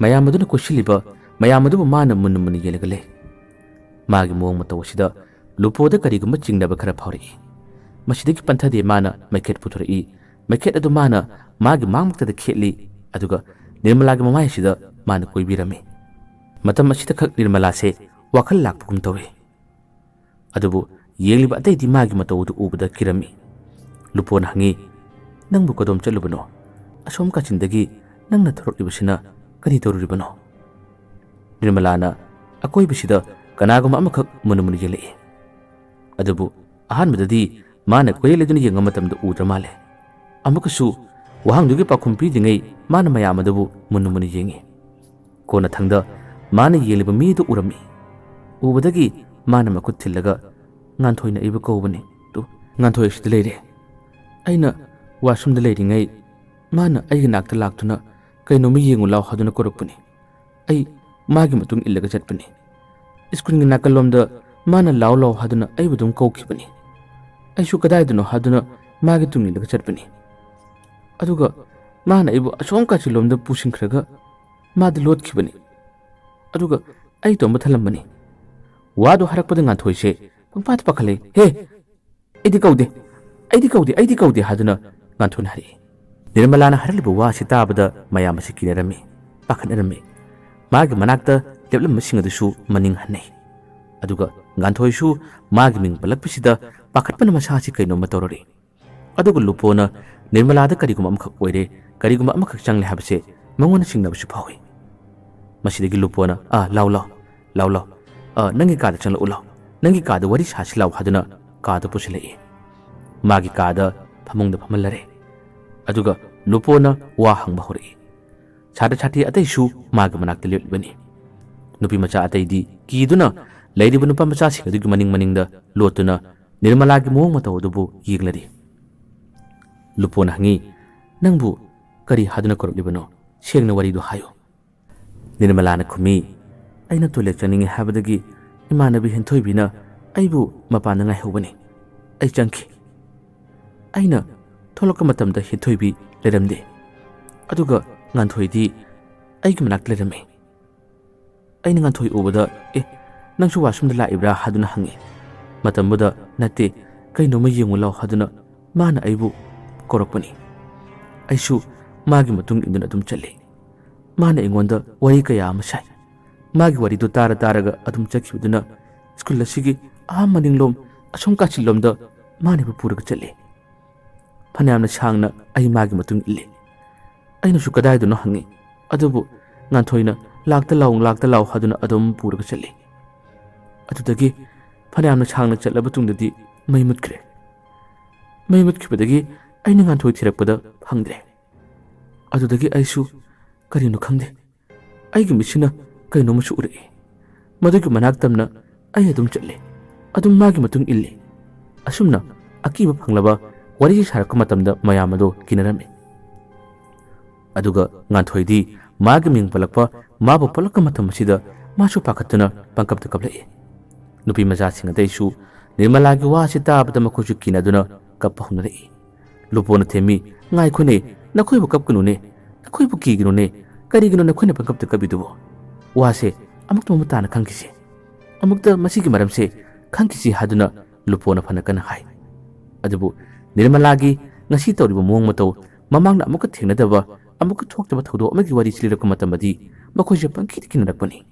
ꯃꯌꯥꯝ ꯑꯗꯨꯅ ꯀꯣꯏꯁꯤꯜꯂꯤꯕ ꯃꯌꯥꯝ ꯑꯗꯨꯕꯨ ꯃꯥꯅ ꯃꯨꯟꯅ ꯃꯨꯟꯅ ꯌꯦꯡꯂꯒ ꯂꯩ꯫ ꯃꯥꯒꯤ ꯃꯑꯣꯡ ꯃꯇꯧ ꯑꯁꯤꯗ ꯂꯨꯄꯣꯗ ꯀꯔꯤꯒꯨꯝꯕ ꯆꯤꯡꯅꯕ ꯈꯔ ꯐꯥꯎꯔꯛꯏ꯫ ꯃꯁꯤꯗꯒꯤ ꯄꯟꯊꯗꯦ ꯃꯥꯅ ꯃꯩꯈꯦꯠ ꯄꯨꯊꯣꯔꯛꯏ꯫ ꯃꯩꯈꯦꯠ ꯑꯗꯨ ꯃꯥꯅ ꯃꯥꯒꯤ ꯃꯥꯡꯃꯛꯇꯗ ꯈꯦꯠꯂꯤ, ꯑꯗꯨꯒ ꯅꯤꯔꯃꯂꯥꯒꯤ ꯃꯃꯥꯏ ꯑꯁꯤꯗ ꯃꯥꯅ ꯀꯣꯏꯕꯤꯔꯝꯃꯤ꯫ ꯃꯇꯝ ꯑꯁꯤꯗ ꯈꯛ ꯅꯤꯔꯃꯂꯥꯁꯦ ꯋꯥꯈꯜ ꯂꯥꯛꯄꯒꯨꯝ ꯇꯧꯏ꯫ ꯑꯗꯨꯕꯨ ꯌꯦꯡꯂꯤꯕ ꯑꯇꯩꯗꯤ ꯃꯥꯒꯤ ꯃꯇꯧ ꯑꯗꯨ ꯎꯕꯗ ꯀꯤꯔꯝꯃꯤ꯫ ꯂꯨꯄꯣꯅ ꯍꯪꯉꯤ, "ꯅꯪꯕꯨ ꯀꯗꯣꯝ ꯆꯠꯂꯨꯕꯅꯣ? ꯑꯁꯣꯝ ꯀꯥꯆꯤꯟꯗꯒꯤ ꯅꯪꯅ ꯊꯣꯔꯛꯂꯤꯕꯁꯤꯅ ꯀꯔꯤ ꯇꯧꯔꯨꯔꯤꯕꯅꯣ?" ꯅꯤꯔꯃꯂꯥꯅ ꯑꯀꯣꯏꯕꯁꯤꯗ ꯀꯅꯥꯒꯨꯝꯕ ꯑꯃꯈꯛ ꯃꯨꯟꯅ ꯃꯨꯟꯅ ꯌꯦꯡꯂꯛꯏ꯫ ꯑꯗꯨꯕꯨ ꯑꯍꯥꯟꯕꯗꯗꯤ ꯃꯥꯅ ꯀꯣꯏꯔꯦꯜ ꯂꯩꯗꯨꯅ ꯌꯦꯡꯕ ꯃꯇꯝꯗ ꯎꯗ꯭ꯔ ꯃꯥꯜꯂꯦ꯫ ꯑꯃꯨꯛꯀꯁꯨ ꯋꯥꯍꯪꯗꯨꯒꯤ ꯄꯥꯎꯈꯨꯝ ꯄꯤꯗ꯭ꯔꯤꯉꯩ ꯃꯥꯅ ꯃꯌꯥꯝ ꯑꯗꯨꯕꯨ ꯃꯨꯟꯅ ꯃꯨꯟꯅ ꯌꯦꯡꯉꯤ꯫ ꯀꯣꯟꯅꯊꯪꯗ ꯃꯥꯅ ꯌꯦꯡꯂꯤꯕ ꯃꯤꯗꯨ ꯎꯔꯝꯃꯤ꯫ ꯎꯕꯗꯒꯤ ꯃꯥꯅ ꯃꯈꯨꯠ ꯊꯤꯜꯂꯒ, "ꯉꯥꯟꯊꯣꯏꯅ ꯑꯩꯕꯨ ꯀꯧꯕꯅꯤ꯫ ꯇꯨ, ꯉꯥꯟꯊꯣꯏ ꯑꯁꯤꯗ ꯂꯩꯔꯦ꯫ ꯑꯩꯅ ꯋꯥꯁꯔꯨꯝꯗ ꯂꯩꯔꯤꯉꯩ ꯃꯥꯅ ꯑꯩꯒꯤ ꯅꯥꯛꯇ ꯂꯥꯛꯇꯨꯅ ꯀꯩꯅꯣꯝꯃ ꯌꯦꯡꯉꯨ ꯂꯥꯎ ꯍꯥꯏꯗꯨꯅ ꯀꯧꯔꯛꯄꯅꯤ꯫ ꯑꯩ ꯃꯥꯒꯤ ꯃꯇꯨꯡ ꯏꯜꯂꯒ ꯆꯠꯄꯅꯤ꯫ ꯁ꯭ꯀꯨꯜꯒꯤ ꯅꯥꯀꯜꯂꯣꯝꯗ ꯃꯥꯅ ꯂꯥꯎ ꯂꯥꯎ ꯍꯥꯏꯗꯨꯅ ꯑꯩꯕꯨ ꯑꯗꯨꯝ ꯀꯧꯈꯤꯕꯅꯤ꯫ ꯑꯩꯁꯨ ꯀꯗꯥꯏꯗꯅꯣ ꯍꯥꯏꯗꯨꯅ ꯃꯥꯒꯤ ꯇꯨꯡ ꯏꯜꯂꯒ ꯆꯠꯄꯅꯤ꯫ ꯑꯗꯨꯒ ꯃꯥꯅ ꯑꯩꯕꯨ ꯑꯁꯣꯝ ꯀꯥꯆꯤꯟꯂꯣꯝꯗ ꯄꯨꯁꯤꯟꯈ꯭ꯔꯒ ꯃꯥꯗꯤ ꯂꯣꯠꯈꯤꯕꯅꯤ꯫ ꯑꯗꯨꯒ ꯑꯩ ꯇꯣꯝꯕ ꯊꯜꯂꯝꯕꯅꯤ꯫" ꯋꯥꯗꯨ ꯍꯥꯏꯔꯛꯄꯗ ꯉꯥꯟꯊꯣꯏꯁꯦ ꯄꯪꯄꯥꯗ ꯄꯥꯈꯠꯂꯦ꯫ "ꯍꯦ, ꯑꯩꯗꯤ ꯀꯧꯗꯦ, ꯑꯩꯗꯤ ꯀꯧꯗꯦ, ꯑꯩꯗꯤ ꯀꯧꯗꯦ" ꯍꯥꯏꯗꯨꯅ ꯉꯥꯟꯊꯣꯏꯅ ꯍꯥꯏꯔꯛꯏ꯫ ꯅꯤꯔꯃꯂꯥꯅ ꯍꯥꯏꯔꯛꯂꯤꯕ ꯋꯥ ꯑꯁꯤ ꯇꯥꯕꯗ ꯃꯌꯥꯝ ꯑꯁꯤ ꯀꯤꯅꯔꯝꯃꯤ, ꯄꯥꯈꯠꯅꯔꯝꯃꯤ꯫ ꯃꯥꯒꯤ ꯃꯅꯥꯛꯇ ꯂꯦꯞꯂꯝꯕꯁꯤꯡ ꯑꯗꯨꯁꯨ ꯃꯅꯤꯡ ꯍꯟꯅꯩ꯫ ꯑꯗꯨꯒ ꯉꯥꯟꯊꯣꯏꯁꯨ ꯃꯥꯒꯤ ꯃꯤꯡ ꯄꯜꯂꯛꯄꯁꯤꯗ ꯄꯥꯈꯠꯄꯅ ꯃꯁꯥꯁꯤ ꯀꯩꯅꯣꯝꯃ ꯇꯧꯔꯔꯤ꯫ ꯑꯗꯨꯒ ꯂꯨꯄꯣꯅ ꯅꯤꯔꯃꯂꯥꯗ ꯀꯔꯤꯒꯨꯝꯕ ꯑꯃꯈꯛ ꯑꯣꯏꯔꯦ, ꯀꯔꯤꯒꯨꯝꯕ ꯑꯃꯈꯛ ꯆꯪꯂꯦ ꯍꯥꯏꯕꯁꯦ ꯃꯉꯣꯟꯗ ꯆꯤꯡꯅꯕꯁꯨ ꯐꯥꯎꯏ꯫ ꯃꯁꯤꯗꯒꯤ ꯂꯨꯄꯣꯅ, "ꯑꯥ, ꯂꯥꯎ, ꯂꯥꯎ, ꯂꯥꯎ, ꯂꯥꯎ, ꯑꯥ, ꯅꯪꯒꯤ ꯀꯥꯗ ꯆꯪꯂꯛꯎ ꯂꯥꯎ, ꯅꯪꯒꯤ ꯀꯥꯗ ꯋꯥꯔꯤ ꯁꯥꯁꯤ ꯂꯥꯎ" ꯍꯥꯏꯗꯨꯅ ꯀꯥꯗ ꯄꯨꯁꯤꯜꯂꯛꯏ꯫ ꯃꯥꯒꯤ ꯀꯥꯗ ꯐꯃꯨꯡꯗ ꯐꯝꯍꯜꯂꯔꯦ꯫ ꯑꯗꯨꯒ ꯂꯨꯄꯣꯅ ꯋꯥ ꯍꯪꯕ ꯍꯧꯔꯛꯏ꯫ ꯁꯥꯇ꯭ꯔ ꯁꯥꯇ꯭ꯔꯤ ꯑꯇꯩꯁꯨ ꯃꯥꯒꯤ ꯃꯅꯥꯛꯇ ꯂꯦꯞꯂꯤꯕꯅꯤ꯫ ꯅꯨꯄꯤ ꯃꯆꯥ ꯑꯇꯩꯗꯤ ꯀꯤꯗꯨꯅ ꯂꯩꯔꯤꯕ ꯅꯨꯄꯥ ꯃꯆꯥꯁꯤꯡ ꯑꯗꯨꯒꯤ ꯃꯅꯤꯡ ꯃꯅꯤꯡꯗ ꯂꯣꯠꯇꯨꯅ ꯅꯤꯔꯃꯂꯥꯒꯤ ꯃꯑꯣꯡ ꯃꯇꯧ ꯑꯗꯨꯕꯨ ꯌꯦꯡꯂꯔꯤ꯫ ꯂꯨꯄꯣꯅ ꯍꯪꯉꯤ, "ꯅꯪꯕꯨ ꯀꯔꯤ ꯍꯥꯏꯗꯨꯅ ꯀꯧꯔꯛꯂꯤꯕꯅꯣ? ꯁꯦꯡꯅ ꯋꯥꯔꯤꯗꯨ ꯍꯥꯏꯌꯨ꯫" ꯅꯤꯔꯃꯂꯥꯅ ꯈꯨꯝꯃꯤ, "ꯑꯩꯅ ꯇꯣꯏꯂꯦꯠ ꯆꯪꯅꯤꯡꯉꯤ ꯍꯥꯏꯕꯗꯒꯤ ꯏꯃꯥꯟꯅꯕꯤ ꯍꯦꯟꯊꯣꯏꯕꯤꯅ ꯑꯩꯕꯨ ꯃꯄꯥꯟꯗ ꯉꯥꯏꯍꯧꯕꯅꯤ꯫ ꯑꯩ ꯆꯪꯈꯤ꯫ ꯑꯩꯅ ꯊꯣꯛꯂꯛꯄ ꯃꯇꯝꯗ ꯍꯦꯟꯊꯣꯏꯕꯤ ꯂꯩꯔꯝꯗꯦ꯫ ꯑꯗꯨꯒ ꯉꯥꯟꯊꯣꯏꯗꯤ ꯑꯩꯒꯤ ꯃꯅꯥꯛꯇ ꯂꯩꯔꯝꯃꯤ꯫ ꯑꯩꯅ ꯉꯥꯟꯊꯣꯏ ꯎꯕꯗ, 'ꯑꯦ, ꯅꯪꯁꯨ ꯋꯥꯁꯔꯨꯝꯗ ꯂꯥꯛꯏꯕ꯭ꯔꯥ?' ꯍꯥꯏꯗꯨꯅ ꯍꯪꯉꯤ꯫ ꯃꯇꯝꯗꯨꯗ, 'ꯅꯠꯇꯦ, ꯀꯩꯅꯣꯝꯃ ꯌꯦꯡꯉꯨ ꯂꯥꯎ' ꯍꯥꯏꯗꯨꯅ ꯃꯥꯅ ꯑꯩꯕꯨ ꯀꯧꯔꯛꯄꯅꯤ꯫ ꯑꯩꯁꯨ ꯃꯥꯒꯤ ꯃꯇꯨꯡ ꯏꯟꯗꯨꯅ ꯑꯗꯨꯝ ꯆꯠꯂꯤ꯫ ꯃꯥꯅ ꯑꯩꯉꯣꯟꯗ ꯋꯥꯔꯤ ꯀꯌꯥ ꯑꯃ ꯁꯥꯏ꯫ ꯃꯥꯒꯤ ꯋꯥꯔꯤꯗꯨ ꯇꯥꯔ ꯇꯥꯔꯒ ꯑꯗꯨꯝ ꯆꯠꯈꯤꯕꯗꯨꯅ ꯁ꯭ꯀꯨꯜ ꯑꯁꯤꯒꯤ ꯑꯥ ꯃꯅꯤꯡꯂꯣꯝ, ꯑꯁꯣꯝ ꯀꯥꯆꯤꯟꯂꯣꯝꯗ ꯃꯥꯅ ꯑꯩꯕꯨ ꯄꯨꯔꯒ ꯆꯠꯂꯤ꯫ ꯐꯅꯌꯥꯝꯅ ꯁꯥꯡꯅ ꯑꯩ ꯃꯥꯒꯤ ꯃꯇꯨꯡ ꯏꯜꯂꯤ꯫ ꯑꯩꯅꯁꯨ ꯀꯗꯥꯏꯗꯅꯣ ꯍꯪꯉꯤ, ꯑꯗꯨꯕꯨ ꯉꯥꯟꯊꯣꯏꯅ "ꯂꯥꯛꯇ ꯂꯥꯎ, ꯂꯥꯛꯇ ꯂꯥꯎ" ꯍꯥꯏꯗꯨꯅ ꯑꯗꯨꯝ ꯄꯨꯔꯒ ꯆꯠꯂꯤ꯫ ꯑꯗꯨꯗꯒꯤ ꯐꯅꯌꯥꯝꯅ ꯁꯥꯡꯅ ꯆꯠꯂꯕ ꯇꯨꯡꯗꯗꯤ ꯃꯩ ꯃꯨꯠꯈ꯭ꯔꯦ꯫ ꯃꯩ ꯃꯨꯠꯈꯤꯕꯗꯒꯤ ꯑꯩꯅ ꯉꯥꯟꯊꯣꯏ ꯊꯤꯔꯛꯄꯗ ꯐꯪꯗ꯭ꯔꯦ꯫ ꯑꯗꯨꯗꯒꯤ ꯑꯩꯁꯨ ꯀꯔꯤꯅꯣ ꯈꯪꯗꯦ, ꯑꯩꯒꯤ ꯃꯤꯠꯁꯤꯅ ꯀꯩꯅꯣꯝꯃꯁꯨ ꯎꯔꯛꯏ꯫ ꯃꯗꯨꯒꯤ ꯃꯅꯥꯛ ꯇꯝꯅ ꯑꯩ ꯑꯗꯨꯝ ꯆꯠꯂꯦ꯫ ꯑꯗꯨꯝ ꯃꯥꯒꯤ ꯃꯇꯨꯡ ꯏꯜꯂꯤ꯫ ꯑꯁꯨꯝꯅ ꯑꯀꯤꯕ ꯐꯪꯂꯕ ꯋꯥꯔꯤ ꯁꯥꯔꯛꯄ ꯃꯇꯝꯗ ꯃꯌꯥꯝ ꯑꯗꯣ ꯀꯤꯅꯔꯝꯃꯤ꯫ ꯑꯗꯨꯒ ꯉꯥꯟꯊꯣꯏꯗꯤ ꯃꯥꯒꯤ ꯃꯤꯡ ꯄꯜꯂꯛꯄ, ꯃꯥꯕꯨ ꯄꯜꯂꯛꯄ ꯃꯇꯝ ꯑꯁꯤꯗ ꯃꯥꯁꯨ ꯄꯥꯈꯠꯇꯨꯅ ꯄꯪꯀꯞꯇ ꯀꯞꯂꯛꯏ꯫ ꯅꯨꯄꯤ ꯃꯆꯥꯁꯤꯡ ꯑꯇꯩꯁꯨ ꯅꯤꯔꯃꯂꯥꯒꯤ ꯋꯥ ꯑꯁꯤ ꯇꯥꯕꯗ ꯃꯈꯣꯏꯁꯨ ꯀꯤꯅꯗꯨꯅ ꯀꯞꯄ ꯍꯧꯅꯔꯛꯏ꯫ ꯂꯨꯄꯣꯅ ꯊꯦꯝꯃꯤ, "ꯉꯥꯏꯈꯣꯅꯦ, ꯅꯈꯣꯏꯕꯨ ꯀꯞꯀꯅꯨꯅꯦ, ꯅꯈꯣꯏꯕꯨ ꯀꯤꯒꯅꯨꯅꯦ, ꯀꯔꯤꯒꯤꯅꯣ ꯅꯈꯣꯏꯅ ꯄꯪꯀꯞꯇ ꯀꯞꯄꯤꯗꯨꯕꯨ? ꯋꯥꯁꯦ ꯑꯃꯨꯛꯇ ꯃꯃꯨꯠ ꯇꯥꯅ ꯈꯪꯈꯤꯁꯤ, ꯑꯃꯨꯛꯇ ꯃꯁꯤꯒꯤ ꯃꯔꯝꯁꯦ ꯈꯪꯈꯤꯁꯤ" ꯍꯥꯏꯗꯨꯅ ꯂꯨꯄꯣꯅ ꯐꯅ ꯀꯟꯅ ꯍꯥꯏ꯫ ꯑꯗꯨꯕꯨ ꯅꯤꯔꯃꯂꯥꯒꯤ ꯉꯁꯤ ꯇꯧꯔꯤꯕ ꯃꯑꯣꯡ ꯃꯇꯧ, ꯃꯃꯥꯡꯗ ꯑꯃꯨꯛꯀ ꯊꯦꯡꯅꯗꯕ, ꯑꯃꯨꯛꯀ ꯊꯣꯛꯇꯕ ꯊꯧꯗꯣꯛ ꯑꯃꯒꯤ ꯋꯥꯔꯤꯁꯤ ꯂꯤꯔꯛꯄ ꯃꯇꯝꯗꯗꯤ ꯃꯈꯣꯏꯁꯦ ꯄꯪꯀꯤꯗ ꯀꯤꯅꯔꯛꯄꯅꯤ꯫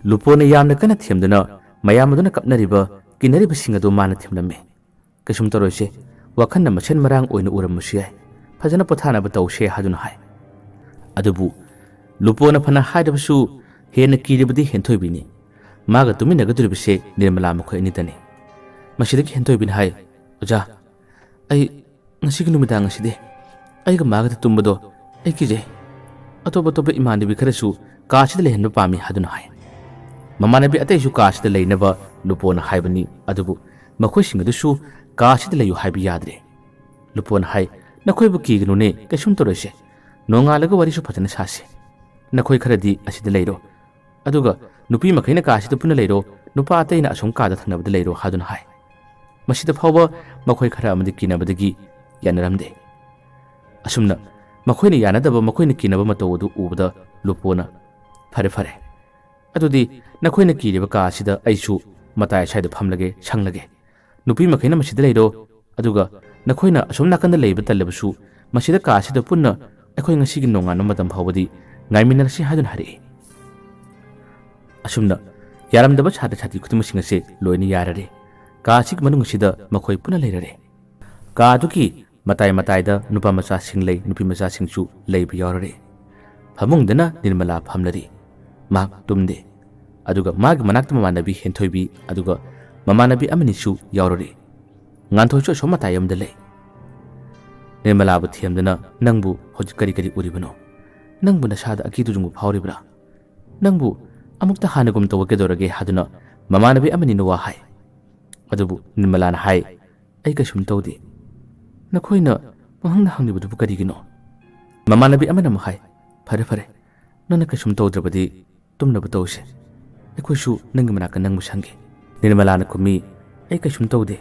ꯂꯨꯄꯣꯅ ꯌꯥꯝꯅ ꯀꯟꯅ ꯊꯦꯝꯗꯨꯅ ꯃꯌꯥꯝ ꯑꯗꯨꯅ ꯀꯞꯅꯔꯤꯕ, ꯀꯤꯅꯔꯤꯕꯁꯤꯡ ꯑꯗꯨ ꯃꯥꯅ ꯊꯦꯝꯂꯝꯃꯤ꯫ "ꯀꯩꯁꯨꯝ ꯇꯧꯔꯣꯏꯁꯦ, ꯋꯥꯈꯜꯅ ꯃꯁꯦꯟ ꯃꯔꯥꯡ ꯑꯣꯏꯅ ꯎꯔꯝꯕꯁꯨ ꯌꯥꯏ, ꯐꯖꯅ ꯄꯣꯊꯥꯅꯕ ꯇꯧꯁꯦ" ꯍꯥꯏꯗꯨꯅ ꯍꯥꯏ꯫ ꯑꯗꯨꯕꯨ ꯂꯨꯄꯣꯅ ꯐꯅ ꯍꯥꯏꯔꯕꯁꯨ ꯍꯦꯟꯅ ꯀꯤꯔꯤꯕꯗꯤ ꯍꯦꯟꯊꯣꯏꯕꯤꯅꯤ꯫ ꯃꯥꯒ ꯇꯨꯃꯤꯟꯅꯒꯗꯧꯔꯤꯕꯁꯦ ꯅꯤꯔꯃꯂꯥ ꯃꯈꯣꯏ ꯑꯅꯤꯇꯅꯤ꯫ ꯃꯁꯤꯗꯒꯤ ꯍꯦꯟꯊꯣꯏꯕꯤꯅ ꯍꯥꯏ, "ꯑꯣꯖꯥ, ꯑꯩ ꯉꯁꯤꯒꯤ ꯅꯨꯃꯤꯗꯥꯡ ꯑꯁꯤꯗꯤ ꯑꯩꯒ ꯃꯥꯒꯗ ꯇꯨꯝꯕꯗꯣ ꯑꯩ ꯀꯤꯖꯩ꯫ ꯑꯇꯣꯞ ꯑꯇꯣꯞꯄ ꯏꯃꯥꯟꯅꯕꯤ ꯈꯔꯁꯨ ꯀꯥ ꯑꯁꯤꯗ ꯂꯩꯍꯟꯕ ꯄꯥꯝꯃꯤ" ꯍꯥꯏꯗꯨꯅ ꯍꯥꯏ꯫ ꯃꯃꯥꯟꯅꯕꯤ ꯑꯇꯩꯁꯨ ꯀꯥ ꯑꯁꯤꯗ ꯂꯩꯅꯕ ꯂꯨꯄꯣꯅ ꯍꯥꯏꯕꯅꯤ, ꯑꯗꯨꯕꯨ ꯃꯈꯣꯏꯁꯤꯡ ꯑꯗꯨꯁꯨ ꯀꯥ ꯑꯁꯤꯗ ꯂꯩꯌꯨ ꯍꯥꯏꯕ ꯌꯥꯗ꯭ꯔꯦ꯫ ꯂꯨꯄꯣꯅ ꯍꯥꯏ, "ꯅꯈꯣꯏꯕꯨ ꯀꯤꯒꯅꯨꯅꯦ, ꯀꯩꯁꯨꯝ ꯇꯧꯔꯣꯏꯁꯦ꯫ ꯅꯣꯡꯉꯥꯜꯂꯒ ꯋꯥꯔꯤꯁꯨ ꯐꯖꯅ ꯁꯥꯁꯤ꯫ ꯅꯈꯣꯏ ꯈꯔꯗꯤ ꯑꯁꯤꯗ ꯂꯩꯔꯣ, ꯑꯗꯨꯒ ꯅꯨꯄꯤ ꯃꯈꯩꯅ ꯀꯥ ꯑꯁꯤꯗ ꯄꯨꯟꯅ ꯂꯩꯔꯣ, ꯅꯨꯄꯥ ꯑꯇꯩꯅ ꯑꯁꯣꯝ ꯀꯥꯗ ꯊꯪꯅꯕꯗ ꯂꯩꯔꯣ" ꯍꯥꯏꯗꯨꯅ ꯍꯥꯏ꯫ ꯃꯁꯤꯗ ꯐꯥꯎꯕ ꯃꯈꯣꯏ ꯈꯔ ꯑꯃꯗꯤ ꯀꯤꯅꯕꯗꯒꯤ ꯌꯥꯅꯔꯝꯗꯦ꯫ ꯑꯁꯨꯝꯅ ꯃꯈꯣꯏꯅ ꯌꯥꯅꯗꯕ, ꯃꯈꯣꯏꯅ ꯀꯤꯅꯕ ꯃꯇꯧ ꯑꯗꯨ ꯎꯕꯗ ꯂꯨꯄꯣꯅ, "ꯐꯔꯦ, ꯐꯔꯦ꯫ ꯑꯗꯨꯗꯤ ꯅꯈꯣꯏꯅ ꯀꯤꯔꯤꯕ ꯀꯥ ꯑꯁꯤꯗ ꯑꯩꯁꯨ ꯃꯇꯥꯏ ꯑꯁ꯭ꯋꯥꯏꯗ ꯐꯝꯂꯒꯦ, ꯁꯪꯂꯒꯦ꯫ ꯅꯨꯄꯤ ꯃꯈꯩꯅ ꯃꯁꯤꯗ ꯂꯩꯔꯣ, ꯑꯗꯨꯒ ꯅꯈꯣꯏꯅ ꯑꯁꯣꯝ ꯅꯥꯀꯟꯗ ꯂꯩꯕ ꯇꯜꯂꯕꯁꯨ ꯃꯁꯤꯗ ꯀꯥ ꯑꯁꯤꯗ ꯄꯨꯟꯅ ꯑꯩꯈꯣꯏ ꯉꯁꯤꯒꯤ ꯅꯣꯡꯉꯥꯟꯕ ꯃꯇꯝ ꯐꯥꯎꯕꯗꯤ ꯉꯥꯏꯃꯤꯟꯅꯔꯁꯤ" ꯍꯥꯏꯗꯨꯅ ꯍꯥꯏꯔꯛꯏ꯫ ꯑꯁꯨꯝꯅ ꯌꯥꯔꯝꯗꯕ ꯁꯥꯇ꯭ꯔ ꯁꯥꯇ꯭ꯔꯤ ꯈꯨꯗꯤꯡꯃꯛꯁꯤꯡ ꯑꯁꯦ ꯂꯣꯏꯅ ꯌꯥꯔꯔꯦ꯫ ꯀꯥ ꯑꯁꯤꯒꯤ ꯃꯅꯨꯡ ꯑꯁꯤꯗ ꯃꯈꯣꯏ ꯄꯨꯟꯅ ꯂꯩꯔꯔꯦ꯫ ꯀꯥ ꯑꯗꯨꯒꯤ ꯃꯇꯥꯏ ꯃꯇꯥꯏꯗ ꯅꯨꯄꯥ ꯃꯆꯥꯁꯤꯡ ꯂꯩ, ꯅꯨꯄꯤ ꯃꯆꯥꯁꯤꯡꯁꯨ ꯂꯩꯕ ꯌꯥꯎꯔꯔꯦ꯫ ꯐꯃꯨꯡꯗꯅ ꯅꯤꯔꯃꯂꯥ ꯐꯝꯂꯔꯤ꯫ ꯃꯍꯥꯛ ꯇꯨꯝꯗꯦ꯫ ꯑꯗꯨꯒ ꯃꯥꯒꯤ ꯃꯅꯥꯛꯇ ꯃꯃꯥꯟꯅꯕꯤ ꯍꯦꯟꯊꯣꯏꯕꯤ ꯑꯗꯨꯒ ꯃꯃꯥꯟꯅꯕꯤ ꯑꯃꯅꯤꯁꯨ ꯌꯥꯎꯔꯔꯤ꯫ ꯉꯥꯟꯊꯣꯏꯁꯨ ꯑꯁꯣꯝ ꯃꯇꯥꯏ ꯑꯃꯗ ꯂꯩ꯫ ꯅꯤꯔꯃꯂꯥꯕꯨ ꯊꯦꯝꯗꯨꯅ, "ꯅꯪꯕꯨ ꯍꯧꯖꯤꯛ ꯀꯔꯤ ꯀꯔꯤ ꯎꯔꯤꯕꯅꯣ? ꯅꯪꯕꯨ ꯅꯁꯥꯗ ꯑꯀꯤꯗꯨꯖꯨꯡꯕ ꯐꯥꯎꯔꯤꯕ꯭ꯔꯥ? ꯅꯪꯕꯨ ꯑꯃꯨꯛꯇ ꯍꯥꯟꯅꯒꯨꯝ ꯇꯧꯕ ꯀꯩꯗꯧꯔꯒꯦ?" ꯍꯥꯏꯗꯨꯅ ꯃꯃꯥꯟꯅꯕꯤ ꯑꯃꯅꯤꯅ ꯋꯥ ꯍꯥꯏ꯫ ꯑꯗꯨꯕꯨ ꯅꯤꯔꯃꯂꯥꯅ ꯍꯥꯏ, "ꯑꯩ ꯀꯩꯁꯨꯝ ꯇꯧꯗꯦ꯫ ꯅꯈꯣꯏꯅ ꯄꯪꯍꯪꯗ ꯍꯪꯂꯤꯕꯗꯨꯕꯨ ꯀꯔꯤꯒꯤꯅꯣ?" ꯃꯃꯥꯟꯅꯕꯤ ꯑꯃꯅ ꯑꯃꯨꯛ ꯍꯥꯏ, "ꯐꯔꯦ, ꯐꯔꯦ, ꯅꯪꯅ ꯀꯩꯁꯨꯝ ꯇꯧꯗ꯭ꯔꯕꯗꯤ ꯇꯨꯝꯅꯕ ꯇꯧꯁꯦ꯫ ꯑꯩꯈꯣꯏꯁꯨ ꯅꯪꯒꯤ ꯃꯅꯥꯛꯇ ꯅꯪꯕꯨ ꯁꯪꯒꯦ꯫" ꯅꯤꯔꯃꯂꯥꯅ ꯈꯨꯝꯃꯤ, "ꯑꯩ ꯀꯩꯁꯨꯝ ꯇꯧꯗꯦ꯫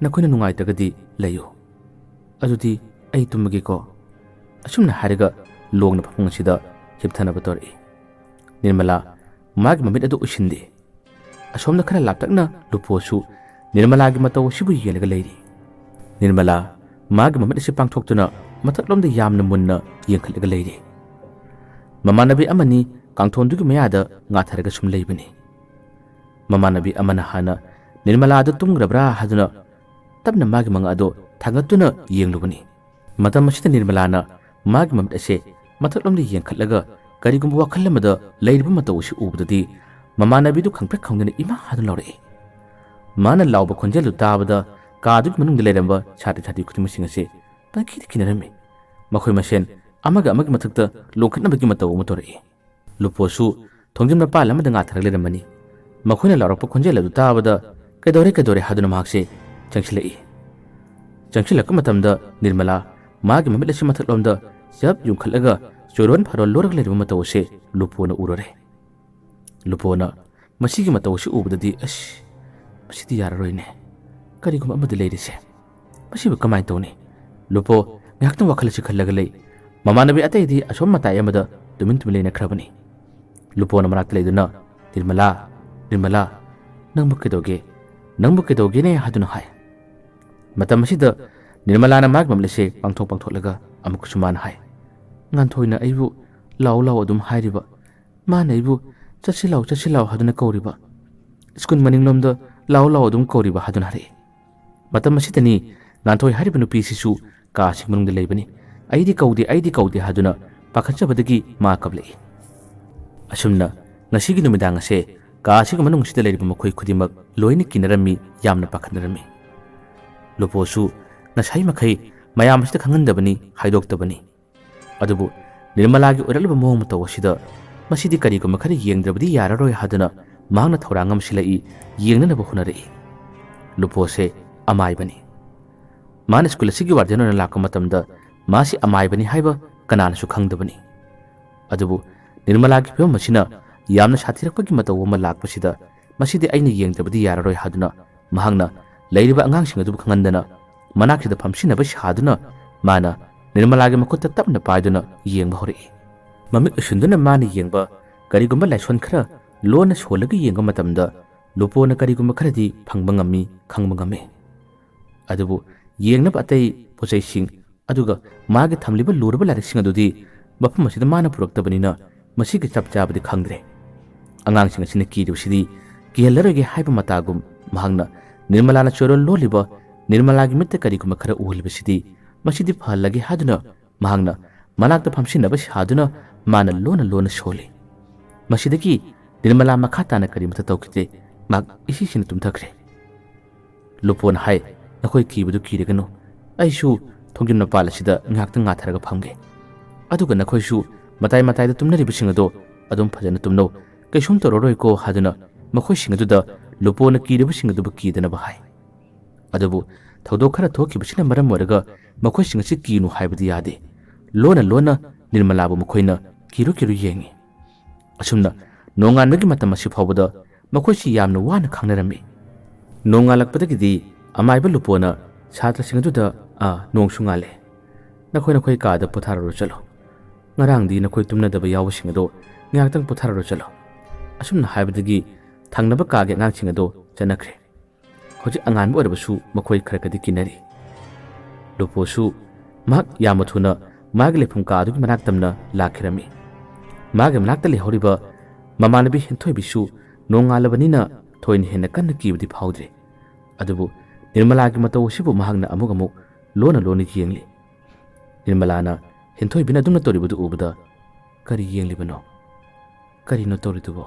ꯅꯈꯣꯏꯅ ꯅꯨꯡꯉꯥꯏꯇ꯭ꯔꯒꯗꯤ ꯂꯩꯌꯨ꯫ ꯑꯗꯨꯗꯤ ꯑꯩ ꯇꯨꯝꯃꯒꯦꯀꯣ꯫" ꯑꯁꯨꯝꯅ ꯍꯥꯏꯔꯒ ꯂꯣꯡꯅ ꯐꯃꯨꯡ ꯑꯁꯤꯗ ꯍꯤꯞꯊꯅꯕ ꯇꯧꯔꯛꯏ꯫ ꯅꯤꯔꯃꯂꯥ ꯃꯥꯒꯤ ꯃꯃꯤꯠ ꯑꯗꯨ ꯎꯏꯁꯤꯟꯗꯦ꯫ ꯑꯁꯣꯝꯗ ꯈꯔ ꯂꯥꯞꯇꯛꯅ ꯂꯨꯄꯣꯁꯨ ꯅꯤꯔꯃꯂꯥꯒꯤ ꯃꯇꯧ ꯑꯁꯤꯕꯨ ꯌꯦꯡꯂꯒ ꯂꯩꯔꯤ꯫ ꯅꯤꯔꯃꯂꯥ ꯃꯥꯒꯤ ꯃꯃꯤꯠ ꯑꯁꯤ ꯄꯥꯡꯊꯣꯛꯇꯨꯅ ꯃꯊꯛꯂꯣꯝꯗ ꯌꯥꯝꯅ ꯃꯨꯟꯅ ꯌꯦꯡꯈꯠꯂꯒ ꯂꯩꯔꯤ꯫ ꯃꯃꯥꯟꯅꯕꯤ ꯑꯃꯅꯤ ꯀꯥꯡꯊꯣꯟꯗꯨꯒꯤ ꯃꯌꯥꯗ ꯉꯥꯊꯔꯒ ꯁꯨꯝ ꯂꯩꯕꯅꯤ꯫ ꯃꯃꯥꯟꯅꯕꯤ ꯑꯃꯅ ꯍꯥꯟꯅ ꯅꯤꯔꯃꯂꯥꯗꯨ ꯇꯨꯝꯈ꯭ꯔꯕ꯭ꯔꯥ ꯍꯥꯏꯗꯨꯅ ꯇꯞꯅ ꯃꯥꯒꯤ ꯃꯉꯛ ꯑꯗꯨ ꯊꯥꯡꯒꯠꯇꯨꯅ ꯌꯦꯡꯂꯨꯕꯅꯤ꯫ ꯃꯇꯝ ꯑꯁꯤꯗ ꯅꯤꯔꯃꯂꯥꯅ ꯃꯥꯒꯤ ꯃꯃꯤꯠ ꯑꯁꯦ ꯃꯊꯛꯂꯣꯝꯗ ꯌꯦꯡꯈꯠꯂꯒ ꯀꯔꯤꯒꯨꯝꯕ ꯋꯥꯈꯜ ꯑꯃꯗ ꯂꯩꯔꯤꯕ ꯃꯇꯧ ꯑꯁꯤ ꯎꯕꯗꯗꯤ ꯃꯃꯥꯟꯅꯕꯤꯗꯨ ꯈꯪꯄ꯭ꯔꯦꯛ ꯈꯪꯗꯅ ꯏꯃꯥ ꯍꯥꯏꯗꯨꯅ ꯂꯥꯎꯔꯛꯏ꯫ ꯃꯥꯅ ꯂꯥꯎꯕ ꯈꯣꯟꯖꯦꯜꯗꯨ ꯇꯥꯕꯗ ꯀꯥꯗꯨꯒꯤ ꯃꯅꯨꯡꯗ ꯂꯩꯔꯝꯕ ꯁꯥꯇ꯭ꯔ ꯁꯥꯇ꯭ꯔꯤ ꯈꯨꯗꯤꯡꯃꯛꯁꯤꯡ ꯑꯁꯦ ꯄꯪꯀꯤꯗ ꯀꯤꯅꯔꯝꯃꯤ꯫ ꯃꯈꯣꯏ ꯃꯁꯦꯟ ꯑꯃꯒ ꯑꯃꯒꯤ ꯃꯊꯛꯇ ꯂꯣꯡꯈꯠꯅꯕꯒꯤ ꯃꯇꯧ ꯑꯃ ꯇꯧꯔꯛꯏ꯫ ꯂꯨꯄꯣꯁꯨ ꯊꯣꯡꯖꯤꯟ ꯃꯄꯥꯜ ꯑꯃꯗ ꯉꯥꯊꯔꯒ ꯂꯩꯔꯝꯕꯅꯤ꯫ ꯃꯈꯣꯏꯅ ꯂꯥꯎꯔꯛꯄ ꯈꯣꯟꯖꯦꯜ ꯑꯗꯨ ꯇꯥꯕꯗ, "ꯀꯩꯗꯧꯔꯦ, ꯀꯩꯗꯧꯔꯦ?" ꯍꯥꯏꯗꯨꯅ ꯃꯍꯥꯛꯁꯦ ꯆꯪꯁꯤꯜꯂꯛꯏ꯫ ꯆꯪꯁꯤꯜꯂꯛꯄ ꯃꯇꯝꯗ ꯅꯤꯔꯃꯂꯥ ꯃꯥꯒꯤ ꯃꯃꯤꯠ ꯑꯁꯤ ꯃꯊꯛꯂꯣꯝꯗ ꯆꯞ ꯌꯨꯡꯈꯠꯂꯒ ꯆꯣꯏꯔꯣꯟ ꯐꯥꯔꯣꯟ ꯂꯣꯔꯒ ꯂꯩꯔꯝꯕ ꯃꯇꯧ ꯑꯁꯤ ꯂꯨꯄꯣꯅ ꯎꯔꯨꯔꯦ꯫ ꯂꯨꯄꯣꯅ ꯃꯁꯤꯒꯤ ꯃꯇꯧ ꯑꯁꯤ ꯎꯕꯗꯗꯤ, "ꯑꯁ, ꯃꯁꯤꯗꯤ ꯌꯥꯔꯔꯣꯏꯅꯦ꯫ ꯀꯔꯤꯒꯨꯝꯕ ꯑꯃꯗꯤ ꯂꯩꯔꯤꯁꯦ꯫ ꯃꯁꯤꯕꯨ ꯀꯃꯥꯏꯅ ꯇꯧꯅꯤ?" ꯂꯨꯄꯣ ꯉꯥꯏꯍꯥꯛꯇꯪ ꯋꯥꯈꯜ ꯑꯁꯤ ꯈꯜꯂꯒ ꯂꯩ꯫ ꯃꯃꯥꯟꯅꯕꯤ ꯑꯇꯩꯗꯤ ꯑꯁꯣꯝ ꯃꯇꯥꯏ ꯑꯃꯗ ꯇꯨꯃꯤꯟ ꯇꯨꯃꯤꯟ ꯂꯩꯅꯈ꯭ꯔꯕꯅꯤ꯫ ꯂꯨꯄꯣꯅ ꯃꯅꯥꯛꯇ ꯂꯩꯗꯨꯅ, "ꯅꯤꯔꯃꯂꯥ, ꯅꯤꯔꯃꯂꯥ, ꯅꯪꯕꯨ ꯀꯩꯗꯧꯒꯦ? ꯅꯪꯕꯨ ꯀꯩꯗꯧꯒꯦꯅꯦ?" ꯍꯥꯏꯗꯨꯅ ꯍꯥꯏ꯫ ꯃꯇꯝ ꯑꯁꯤꯗ ꯅꯤꯔꯃꯂꯥꯅ ꯃꯥꯒꯤ ꯃꯃꯤꯠ ꯑꯁꯦ ꯄꯥꯡꯊꯣꯛ ꯄꯥꯡꯊꯣꯛꯂꯒ ꯑꯃꯨꯛꯀꯁꯨ ꯃꯥꯅ ꯍꯥꯏ, "ꯉꯥꯟꯊꯣꯏꯅ ꯑꯩꯕꯨ ꯂꯥꯎ ꯂꯥꯎ ꯑꯗꯨꯝ ꯍꯥꯏꯔꯤꯕ, ꯃꯥꯅ ꯑꯩꯕꯨ ꯆꯠꯁꯤ ꯂꯥꯎ, ꯆꯠꯁꯤ ꯂꯥꯎ ꯍꯥꯏꯗꯨꯅ ꯀꯧꯔꯤꯕ, ꯁ꯭ꯀꯨꯜ ꯃꯅꯤꯡꯂꯣꯝꯗ ꯂꯥꯎ ꯂꯥꯎ ꯑꯗꯨꯝ ꯀꯧꯔꯤꯕ" ꯍꯥꯏꯗꯨꯅ ꯍꯥꯏꯔꯛꯏ꯫ ꯃꯇꯝ ꯑꯁꯤꯗꯅꯤ ꯉꯥꯟꯊꯣꯏ ꯍꯥꯏꯔꯤꯕ ꯅꯨꯄꯤꯁꯤꯁꯨ ꯀꯥꯁꯤꯡ ꯃꯅꯨꯡꯗ ꯂꯩꯕꯅꯤ꯫ "ꯑꯩꯗꯤ ꯀꯧꯗꯦ, ꯑꯩꯗꯤ ꯀꯧꯗꯦ" ꯍꯥꯏꯗꯨꯅ ꯄꯥꯈꯠꯆꯕꯗꯒꯤ ꯃꯥ ꯀꯞꯂꯛꯏ꯫ ꯑꯁꯨꯝꯅ ꯉꯁꯤꯒꯤ ꯅꯨꯃꯤꯗꯥꯡ ꯑꯁꯦ ꯀꯥ ꯑꯁꯤꯒꯤ ꯃꯅꯨꯡꯁꯤꯗ ꯂꯩꯔꯤꯕ ꯃꯈꯣꯏ ꯈꯨꯗꯤꯡꯃꯛ ꯂꯣꯏꯅ ꯀꯤꯅꯔꯝꯃꯤ, ꯌꯥꯝꯅ ꯄꯥꯈꯠꯅꯔꯝꯃꯤ꯫ ꯂꯨꯄꯣꯁꯨ ꯉꯁꯥꯏ ꯃꯈꯩ ꯃꯌꯥꯝ ꯑꯁꯤꯗ ꯈꯪꯍꯟꯗꯕꯅꯤ, ꯍꯥꯏꯗꯣꯛꯇꯕꯅꯤ꯫ ꯑꯗꯨꯕꯨ ꯅꯤꯔꯃꯂꯥꯒꯤ ꯑꯣꯏꯔꯛꯂꯤꯕ ꯃꯑꯣꯡ ꯃꯇꯧ ꯑꯁꯤꯗ ꯃꯁꯤꯗꯤ ꯀꯔꯤꯒꯨꯝꯕ ꯈꯔ ꯌꯦꯡꯗ꯭ꯔꯕꯗꯤ ꯌꯥꯔꯔꯣꯏ ꯍꯥꯏꯗꯨꯅ ꯃꯍꯥꯛꯅ ꯊꯧꯔꯥꯡ ꯑꯃ ꯁꯤꯜꯂꯛꯏ, ꯌꯦꯡꯅꯅꯕ ꯍꯣꯠꯅꯔꯛꯏ꯫ ꯂꯨꯄꯣꯁꯦ ꯑꯃꯥꯏꯕꯅꯤ꯫ ꯃꯥꯅ ꯁ꯭ꯀꯨꯜ ꯑꯁꯤꯒꯤ ꯋꯥꯔꯗꯦꯟ ꯑꯣꯏꯅ ꯂꯥꯛꯄ ꯃꯇꯝꯗ ꯃꯥꯁꯤ ꯑꯃꯥꯏꯕꯅꯤ ꯍꯥꯏꯕ ꯀꯅꯥꯅꯁꯨ ꯈꯪꯗꯕꯅꯤ꯫ ꯑꯗꯨꯕꯨ ꯅꯤꯔꯃꯂꯥꯒꯤ ꯐꯤꯕꯝ ꯑꯁꯤꯅ ꯌꯥꯝꯅ ꯁꯥꯊꯤꯔꯛꯄꯒꯤ ꯃꯇꯧ ꯑꯃ ꯂꯥꯛꯄꯁꯤꯗ ꯃꯁꯤꯗꯤ ꯑꯩꯅ ꯌꯦꯡꯗꯕꯗꯤ ꯌꯥꯔꯔꯣꯏ ꯍꯥꯏꯗꯨꯅ ꯃꯍꯥꯛꯅ ꯂꯩꯔꯤꯕ ꯑꯉꯥꯡꯁꯤꯡ ꯑꯗꯨꯕꯨ ꯈꯪꯍꯟꯗꯅ ꯃꯅꯥꯛꯁꯤꯗ ꯐꯝꯁꯤꯟꯅꯕ ꯁꯥꯗꯨꯅ ꯃꯥꯅ ꯅꯤꯔꯃꯂꯥꯒꯤ ꯃꯈꯨꯠꯇ ꯇꯞꯅ ꯄꯥꯏꯗꯨꯅ ꯌꯦꯡꯕ ꯍꯧꯔꯛꯏ꯫ ꯃꯃꯤꯠ ꯎꯁꯤꯟꯗꯨꯅ ꯃꯥꯅ ꯌꯦꯡꯕ ꯀꯔꯤꯒꯨꯝꯕ ꯂꯥꯏꯁꯣꯟ ꯈꯔ ꯂꯣꯟꯅ ꯁꯣꯜꯂꯒ ꯌꯦꯡꯕ ꯃꯇꯝꯗ ꯂꯨꯄꯣꯅ ꯀꯔꯤꯒꯨꯝꯕ ꯈꯔꯗꯤ ꯐꯪꯕ ꯉꯝꯃꯤ, ꯈꯪꯕ ꯉꯝꯃꯤ꯫ ꯑꯗꯨꯕꯨ ꯌꯦꯡꯅꯕ ꯑꯇꯩ ꯄꯣꯠꯆꯩꯁꯤꯡ ꯑꯗꯨꯒ ꯃꯥꯒꯤ ꯊꯝꯂꯤꯕ ꯂꯨꯔꯕ ꯂꯥꯏꯔꯤꯛꯁꯤꯡ ꯑꯗꯨꯗꯤ ꯃꯐꯝ ꯑꯁꯤꯗ ꯃꯥꯅ ꯄꯨꯔꯛꯇꯕꯅꯤꯅ ꯃꯁꯤꯒꯤ ꯆꯞ ꯆꯥꯕꯗꯤ ꯈꯪꯗ꯭ꯔꯦ꯫ ꯑꯉꯥꯡꯁꯤꯡ ꯑꯁꯤꯅ ꯀꯤꯔꯤꯕꯁꯤꯗꯤ ꯀꯤꯍꯜꯂꯔꯣꯏꯒꯦ ꯍꯥꯏꯕ ꯃꯇꯥꯒꯨꯝ ꯃꯍꯥꯛꯅ ꯅꯤꯔꯃꯂꯥꯅ ꯆꯣꯏꯔꯣꯜ ꯂꯣꯜꯂꯤꯕ, ꯅꯤꯔꯃꯂꯥꯒꯤ ꯃꯤꯠꯇ ꯀꯔꯤꯒꯨꯝꯕ ꯈꯔ ꯎꯍꯜꯂꯤꯕꯁꯤꯗꯤ ꯃꯁꯤꯗꯤ ꯐꯍꯜꯂꯒꯦ ꯍꯥꯏꯗꯨꯅ ꯃꯍꯥꯛꯅ ꯃꯅꯥꯛꯇ ꯐꯝꯁꯤꯟꯅꯕ ꯁꯥꯗꯨꯅ ꯃꯥꯅ ꯂꯣꯟꯅ ꯂꯣꯟꯅ ꯁꯣꯜꯂꯤ꯫ ꯃꯁꯤꯗꯒꯤ ꯅꯤꯔꯃꯂꯥ ꯃꯈꯥ ꯇꯥꯅ ꯀꯔꯤꯃꯠꯇ ꯇꯧꯈꯤꯗꯦ꯫ ꯃꯍꯥꯛ ꯏꯁꯤꯁꯤꯅ ꯇꯨꯝꯊꯈ꯭ꯔꯦ꯫ ꯂꯨꯄꯣꯟ ꯍꯥꯏ, "ꯅꯈꯣꯏ ꯀꯤꯕꯗꯨ ꯀꯤꯔꯒꯅꯨ꯫ ꯑꯩꯁꯨ ꯊꯣꯡꯖꯤꯟ ꯃꯄꯥꯜ ꯑꯁꯤꯗ ꯉꯥꯏꯍꯥꯛꯇꯪ ꯉꯥꯊꯔꯒ ꯐꯝꯒꯦ꯫ ꯑꯗꯨꯒ ꯅꯈꯣꯏꯁꯨ ꯃꯇꯥꯏ ꯃꯇꯥꯏꯗ ꯇꯨꯝꯅꯔꯤꯕꯁꯤꯡ ꯑꯗꯣ ꯑꯗꯨꯝ ꯐꯖꯅ ꯇꯨꯝꯅꯧ꯫ ꯀꯩꯁꯨꯝ ꯇꯧꯔꯔꯣꯏꯀꯣ" ꯍꯥꯏꯗꯨꯅ ꯃꯈꯣꯏꯁꯤꯡ ꯑꯗꯨꯗ ꯂꯨꯄꯣꯟꯅ ꯀꯤꯔꯤꯕꯁꯤꯡ ꯑꯗꯨꯕꯨ ꯀꯤꯗꯅꯕ ꯍꯥꯏ꯫ ꯑꯗꯨꯕꯨ ꯊꯧꯗꯣꯛ ꯈꯔ ꯊꯣꯛꯈꯤꯕꯁꯤꯅ ꯃꯔꯝ ꯑꯣꯏꯔꯒ ꯃꯈꯣꯏꯁꯤꯡ ꯑꯁꯤ ꯀꯤꯅꯨ ꯍꯥꯏꯕꯗꯤ ꯌꯥꯗꯦ꯫ ꯂꯣꯟꯅ ꯂꯣꯟꯅ ꯅꯤꯔꯃꯂꯥꯕꯨ ꯃꯈꯣꯏꯅ ꯀꯤꯔꯨ ꯀꯤꯔꯨ ꯌꯦꯡꯉꯤ꯫ ꯑꯁꯨꯝꯅ ꯅꯣꯡꯉꯥꯟꯕꯒꯤ ꯃꯇꯝ ꯑꯁꯤ ꯐꯥꯎꯕꯗ ꯃꯈꯣꯏꯁꯤ ꯌꯥꯝꯅ ꯋꯥꯅ ꯈꯥꯡꯅꯔꯝꯃꯤ꯫ ꯅꯣꯡꯉꯥꯜꯂꯛꯄꯗꯒꯤꯗꯤ ꯑꯃꯥꯏꯕ ꯂꯨꯄꯣꯅ ꯁꯥꯇ꯭ꯔꯁꯤꯡ ꯑꯗꯨꯗ, "ꯑꯥ, ꯅꯣꯡꯁꯨ ꯉꯥꯜꯂꯦ꯫ ꯅꯈꯣꯏ ꯅꯈꯣꯏ ꯀꯥꯗ ꯄꯣꯊꯥꯔꯨꯔꯣ ꯆꯠꯂꯣ꯫ ꯉꯔꯥꯡꯗꯤ ꯅꯈꯣꯏ ꯇꯨꯝꯅꯗꯕ ꯌꯥꯎꯕꯁꯤꯡ ꯑꯗꯣ ꯉꯥꯏꯍꯥꯛꯇꯪ ꯄꯣꯊꯥꯔꯨꯔꯣ ꯆꯠꯂꯣ"꯫ ꯑꯁꯨꯝꯅ ꯍꯥꯏꯕꯗꯒꯤ ꯊꯪꯅꯕ ꯀꯥꯒꯤ ꯑꯉꯥꯡꯁꯤꯡ ꯑꯗꯣ ꯆꯠꯅꯈ꯭ꯔꯦ꯫ ꯍꯧꯖꯤꯛ ꯑꯉꯥꯟꯕ ꯑꯣꯏꯔꯕꯁꯨ ꯃꯈꯣꯏ ꯈꯔ ꯈꯔꯗꯤ ꯀꯤꯅꯔꯤ꯫ ꯂꯨꯄꯣꯁꯨ ꯃꯍꯥꯛ ꯌꯥꯝꯅ ꯊꯨꯅ ꯃꯥꯒꯤ ꯂꯩꯐꯝ ꯀꯥ ꯑꯗꯨꯒꯤ ꯃꯅꯥꯛ ꯇꯝꯅ ꯂꯥꯛꯈꯤꯔꯝꯃꯤ꯫ ꯃꯥꯒꯤ ꯃꯅꯥꯛꯇ ꯂꯩꯍꯧꯔꯤꯕ ꯃꯃꯥꯟꯅꯕꯤ ꯍꯦꯟꯊꯣꯏꯕꯤꯁꯨ ꯅꯣꯡꯉꯥꯜꯂꯕꯅꯤꯅ ꯊꯣꯏꯅ ꯍꯦꯟꯅ ꯀꯟꯅ ꯀꯤꯕꯗꯤ ꯐꯥꯎꯗ꯭ꯔꯦ꯫ ꯑꯗꯨꯕꯨ ꯅꯤꯔꯃꯂꯥꯒꯤ ꯃꯇꯧ ꯑꯁꯤꯕꯨ ꯃꯍꯥꯛꯅ ꯑꯃꯨꯛ ꯑꯃꯨꯛ ꯂꯣꯟꯅ ꯂꯣꯟꯅ ꯌꯦꯡꯂꯤ꯫ ꯅꯤꯔꯃꯂꯥꯅ ꯍꯦꯟꯊꯣꯏꯕꯤꯅ ꯑꯗꯨꯝꯅ ꯇꯧꯔꯤꯕꯗꯨ ꯎꯕꯗ, "ꯀꯔꯤ ꯌꯦꯡꯂꯤꯕꯅꯣ?" "ꯀꯔꯤꯅꯣ ꯇꯧꯔꯤꯗꯨꯕꯣ?"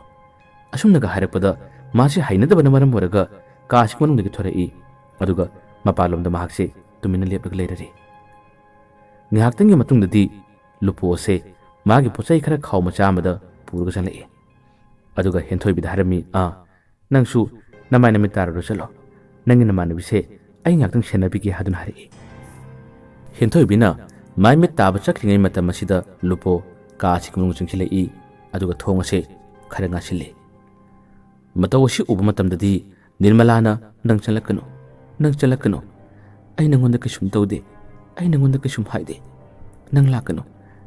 ꯑꯁꯨꯝꯅꯒ ꯍꯥꯏꯔꯛꯄꯗ ꯃꯥꯁꯤ ꯍꯩꯅꯗꯕꯅ ꯃꯔꯝ ꯑꯣꯏꯔꯒ ꯀꯥꯁꯤ ꯃꯅꯨꯡꯗꯒꯤ ꯊꯣꯔꯛꯏ꯫ ꯑꯗꯨꯒ ꯃꯄꯥꯟꯂꯣꯝꯗ ꯃꯍꯥꯛꯁꯦ ꯇꯨꯃꯤꯟꯅ ꯂꯦꯞꯂꯒ ꯂꯩꯔꯔꯤ꯫ ꯉꯥꯏꯍꯥꯛꯇꯪꯒꯤ ꯃꯇꯨꯡꯗꯗꯤ ꯂꯨꯄꯣ ꯑꯁꯦ ꯃꯥꯒꯤ ꯄꯣꯠꯆꯩ ꯈꯔ ꯈꯥꯎ ꯃꯆꯥ ꯑꯃꯗ ꯄꯨꯔꯒ ꯆꯪꯂꯛꯏ꯫ ꯑꯗꯨꯒ ꯍꯦꯟꯊꯣꯏꯕꯤꯗ ꯍꯥꯏꯔꯝꯃꯤ, "ꯑꯥ, ꯅꯪꯁꯨ ꯅꯃꯥꯏ ꯅꯃꯤꯠ ꯇꯥꯔꯨꯔꯣ ꯆꯠꯂꯣ꯫ ꯅꯪꯒꯤ ꯅꯃꯥꯟꯅꯕꯤꯁꯦ ꯑꯩ ꯉꯥꯛꯇꯪ ꯁꯦꯟꯅꯕꯤꯒꯦ" ꯍꯥꯏꯗꯨꯅ ꯍꯥꯏꯔꯛꯏ꯫ ꯍꯦꯟꯊꯣꯏꯕꯤꯅ ꯃꯥꯏ ꯃꯤꯠ ꯇꯥꯕ ꯆꯠꯈ꯭ꯔꯤꯉꯩ ꯃꯇꯝ ꯑꯁꯤꯗ ꯂꯨꯄꯣ ꯀꯥ ꯑꯁꯤꯒꯤ ꯃꯅꯨꯡ ꯆꯪꯁꯤꯜꯂꯛꯏ꯫ ꯑꯗꯨꯒ ꯊꯣꯡ ꯑꯁꯦ ꯈꯔ ꯉꯥꯁꯤꯜꯂꯤ꯫ ꯃꯇꯧ ꯑꯁꯤ ꯎꯕ ꯃꯇꯝꯗꯗꯤ ꯅꯤꯔꯃꯂꯥꯅ, "ꯅꯪ ꯆꯪꯂꯛꯀꯅꯨ, ꯅꯪ ꯆꯪꯂꯛꯀꯅꯨ꯫ ꯑꯩ ꯅꯪꯉꯣꯟꯗ ꯀꯩꯁꯨꯝ ꯇꯧꯗꯦ, ꯑꯩ ꯅꯪꯉꯣꯟꯗ ꯀꯩꯁꯨꯝ ꯍꯥꯏꯗꯦ꯫ ꯅꯪ ꯂꯥꯛꯀꯅꯨ,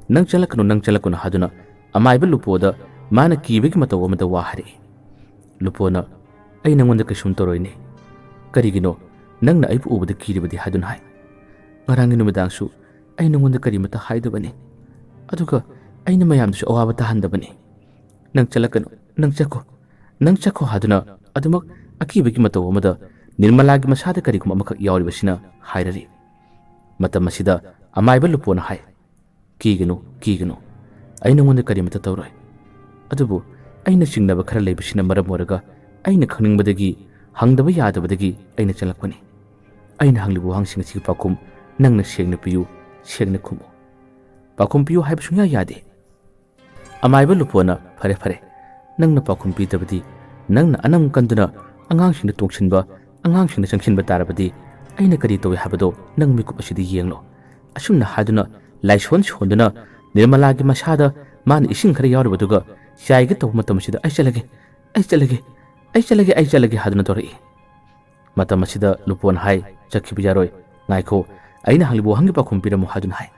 ꯅꯪ ꯆꯪꯂꯛꯀꯅꯨ, ꯅꯪ ꯆꯪꯂꯛꯀꯅꯨ" ꯍꯥꯏꯗꯨꯅ ꯑꯃꯥꯏꯕ ꯂꯨꯄꯣꯗ ꯃꯥꯅ ꯀꯤꯕꯒꯤ ꯃꯇꯧ ꯑꯃꯗ ꯋꯥ ꯍꯥꯏꯔꯛꯏ꯫ ꯂꯨꯄꯣꯅ, "ꯑꯩ ꯅꯪꯉꯣꯟꯗ ꯀꯩꯁꯨꯝ ꯇꯧꯔꯣꯏꯅꯦ꯫ ꯀꯔꯤꯒꯤꯅꯣ ꯅꯪꯅ ꯑꯩꯕꯨ ꯎꯕꯗ ꯀꯤꯔꯤꯕꯗꯤ?" ꯍꯥꯏꯗꯨꯅ ꯍꯥꯏ꯫ "ꯉꯔꯥꯡꯒꯤ ꯅꯨꯃꯤꯗꯥꯡꯁꯨ ꯑꯩ ꯅꯪꯉꯣꯟꯗ ꯀꯔꯤꯃꯠꯇ ꯍꯥꯏꯗꯕꯅꯤ꯫ ꯑꯗꯨꯒ ꯑꯩꯅ ꯃꯌꯥꯝꯗꯁꯨ ꯑꯋꯥꯕ ꯇꯥꯍꯟꯗꯕꯅꯤ꯫ ꯅꯪ ꯆꯠꯂꯛꯀꯅꯨ, ꯅꯪ ꯆꯠꯈꯣ, ꯅꯪ ꯆꯠꯈꯣ" ꯍꯥꯏꯗꯨꯅ ꯑꯗꯨꯃꯛ ꯑꯀꯤꯕꯒꯤ ꯃꯇꯧ ꯑꯃꯗ ꯅꯤꯔꯃꯂꯥꯒꯤ ꯃꯁꯥꯗ ꯀꯔꯤꯒꯨꯝꯕ ꯑꯃꯈꯛ ꯌꯥꯎꯔꯤꯕꯁꯤꯅ ꯍꯥꯏꯔꯔꯤ꯫ ꯃꯇꯝ ꯑꯁꯤꯗ ꯑꯃꯥꯏꯕ ꯂꯨꯄꯣꯅ ꯍꯥꯏ, "ꯀꯤꯒꯅꯨ, ꯀꯤꯒꯅꯨ꯫ ꯑꯩ ꯅꯉꯣꯟꯗ ꯀꯔꯤꯃꯠꯇ ꯇꯧꯔꯣꯏ꯫ ꯑꯗꯨꯕꯨ ꯑꯩꯅ ꯆꯤꯡꯅꯕ ꯈꯔ ꯂꯩꯕꯁꯤꯅ ꯃꯔꯝ ꯑꯣꯏꯔꯒ ꯑꯩꯅ ꯈꯪꯅꯤꯡꯕꯗꯒꯤ, ꯍꯪꯗꯕ ꯌꯥꯗꯕꯗꯒꯤ ꯑꯩꯅ ꯆꯪꯂꯛꯄꯅꯤ꯫ ꯑꯩꯅ ꯍꯪꯂꯤꯕ ꯋꯥꯍꯪꯁꯤꯡ ꯑꯁꯤꯒꯤ ꯄꯥꯎꯈꯨꯝ ꯅꯪꯅ ꯁꯦꯡꯅ ꯄꯤꯌꯨ, ꯁꯦꯡꯅ ꯈꯨꯝꯃꯨ꯫ ꯄꯥꯎꯈꯨꯝ ꯄꯤꯌꯨ ꯍꯥꯏꯕ ꯁꯨꯡꯌꯥ ꯌꯥꯗꯦ"꯫ ꯑꯃꯥꯏꯕ ꯂꯨꯄꯣꯅ, "ꯐꯔꯦ, ꯐꯔꯦ, ꯅꯪꯅ ꯄꯥꯎꯈꯨꯝ ꯄꯤꯗ꯭ꯔꯕꯗꯤ, ꯅꯪꯅ ꯑꯅꯝ ꯀꯟꯗꯨꯅ ꯑꯉꯥꯡꯁꯤꯡꯗ ꯇꯣꯡꯁꯤꯟꯕ, ꯑꯉꯥꯡꯁꯤꯡꯗ ꯆꯪꯁꯤꯟꯕ ꯇꯥꯔꯕꯗꯤ ꯑꯩꯅ ꯀꯔꯤ ꯇꯧꯏ ꯍꯥꯏꯕꯗꯣ ꯅꯪ ꯃꯤꯀꯨꯞ ꯑꯁꯤꯗ ꯌꯦꯡꯂꯣ"꯫ ꯑꯁꯨꯝꯅ ꯍꯥꯏꯗꯨꯅ ꯂꯥꯏꯁꯣꯟ ꯁꯣꯟꯗꯨꯅ ꯅꯤꯔꯃꯂꯥꯒꯤ ꯃꯁꯥꯗ ꯃꯥꯅ ꯏꯁꯤꯡ ꯈꯔ ꯌꯥꯎꯔꯤꯕꯗꯨꯒ ꯆꯥꯏꯒꯦ ꯇꯧꯕ ꯃꯇꯝ ꯑꯁꯤꯗ, "ꯑꯩ ꯆꯠꯂꯒꯦ, ꯑꯩ ꯆꯠꯂꯒꯦ, ꯑꯩ ꯆꯠꯂꯒꯦ, ꯑꯩ ꯆꯠꯂꯒꯦ" ꯍꯥꯏꯗꯨꯅ ꯇꯧꯔꯛꯏ꯫ ꯃꯇꯝ ꯑꯁꯤꯗ ꯂꯨꯄꯣꯟ ꯍꯥꯏ, "ꯆꯠꯈꯤꯕ ꯌꯥꯔꯣꯏ, ꯉꯥꯏꯈꯣ, ꯑꯩꯅ ꯍꯪꯂꯤꯕ ꯋꯥꯍꯪꯒꯤ ꯄꯥꯎꯈꯨꯝ ꯄꯤꯔꯝꯃꯨ" ꯍꯥꯏꯗꯨꯅ ꯍꯥꯏ꯫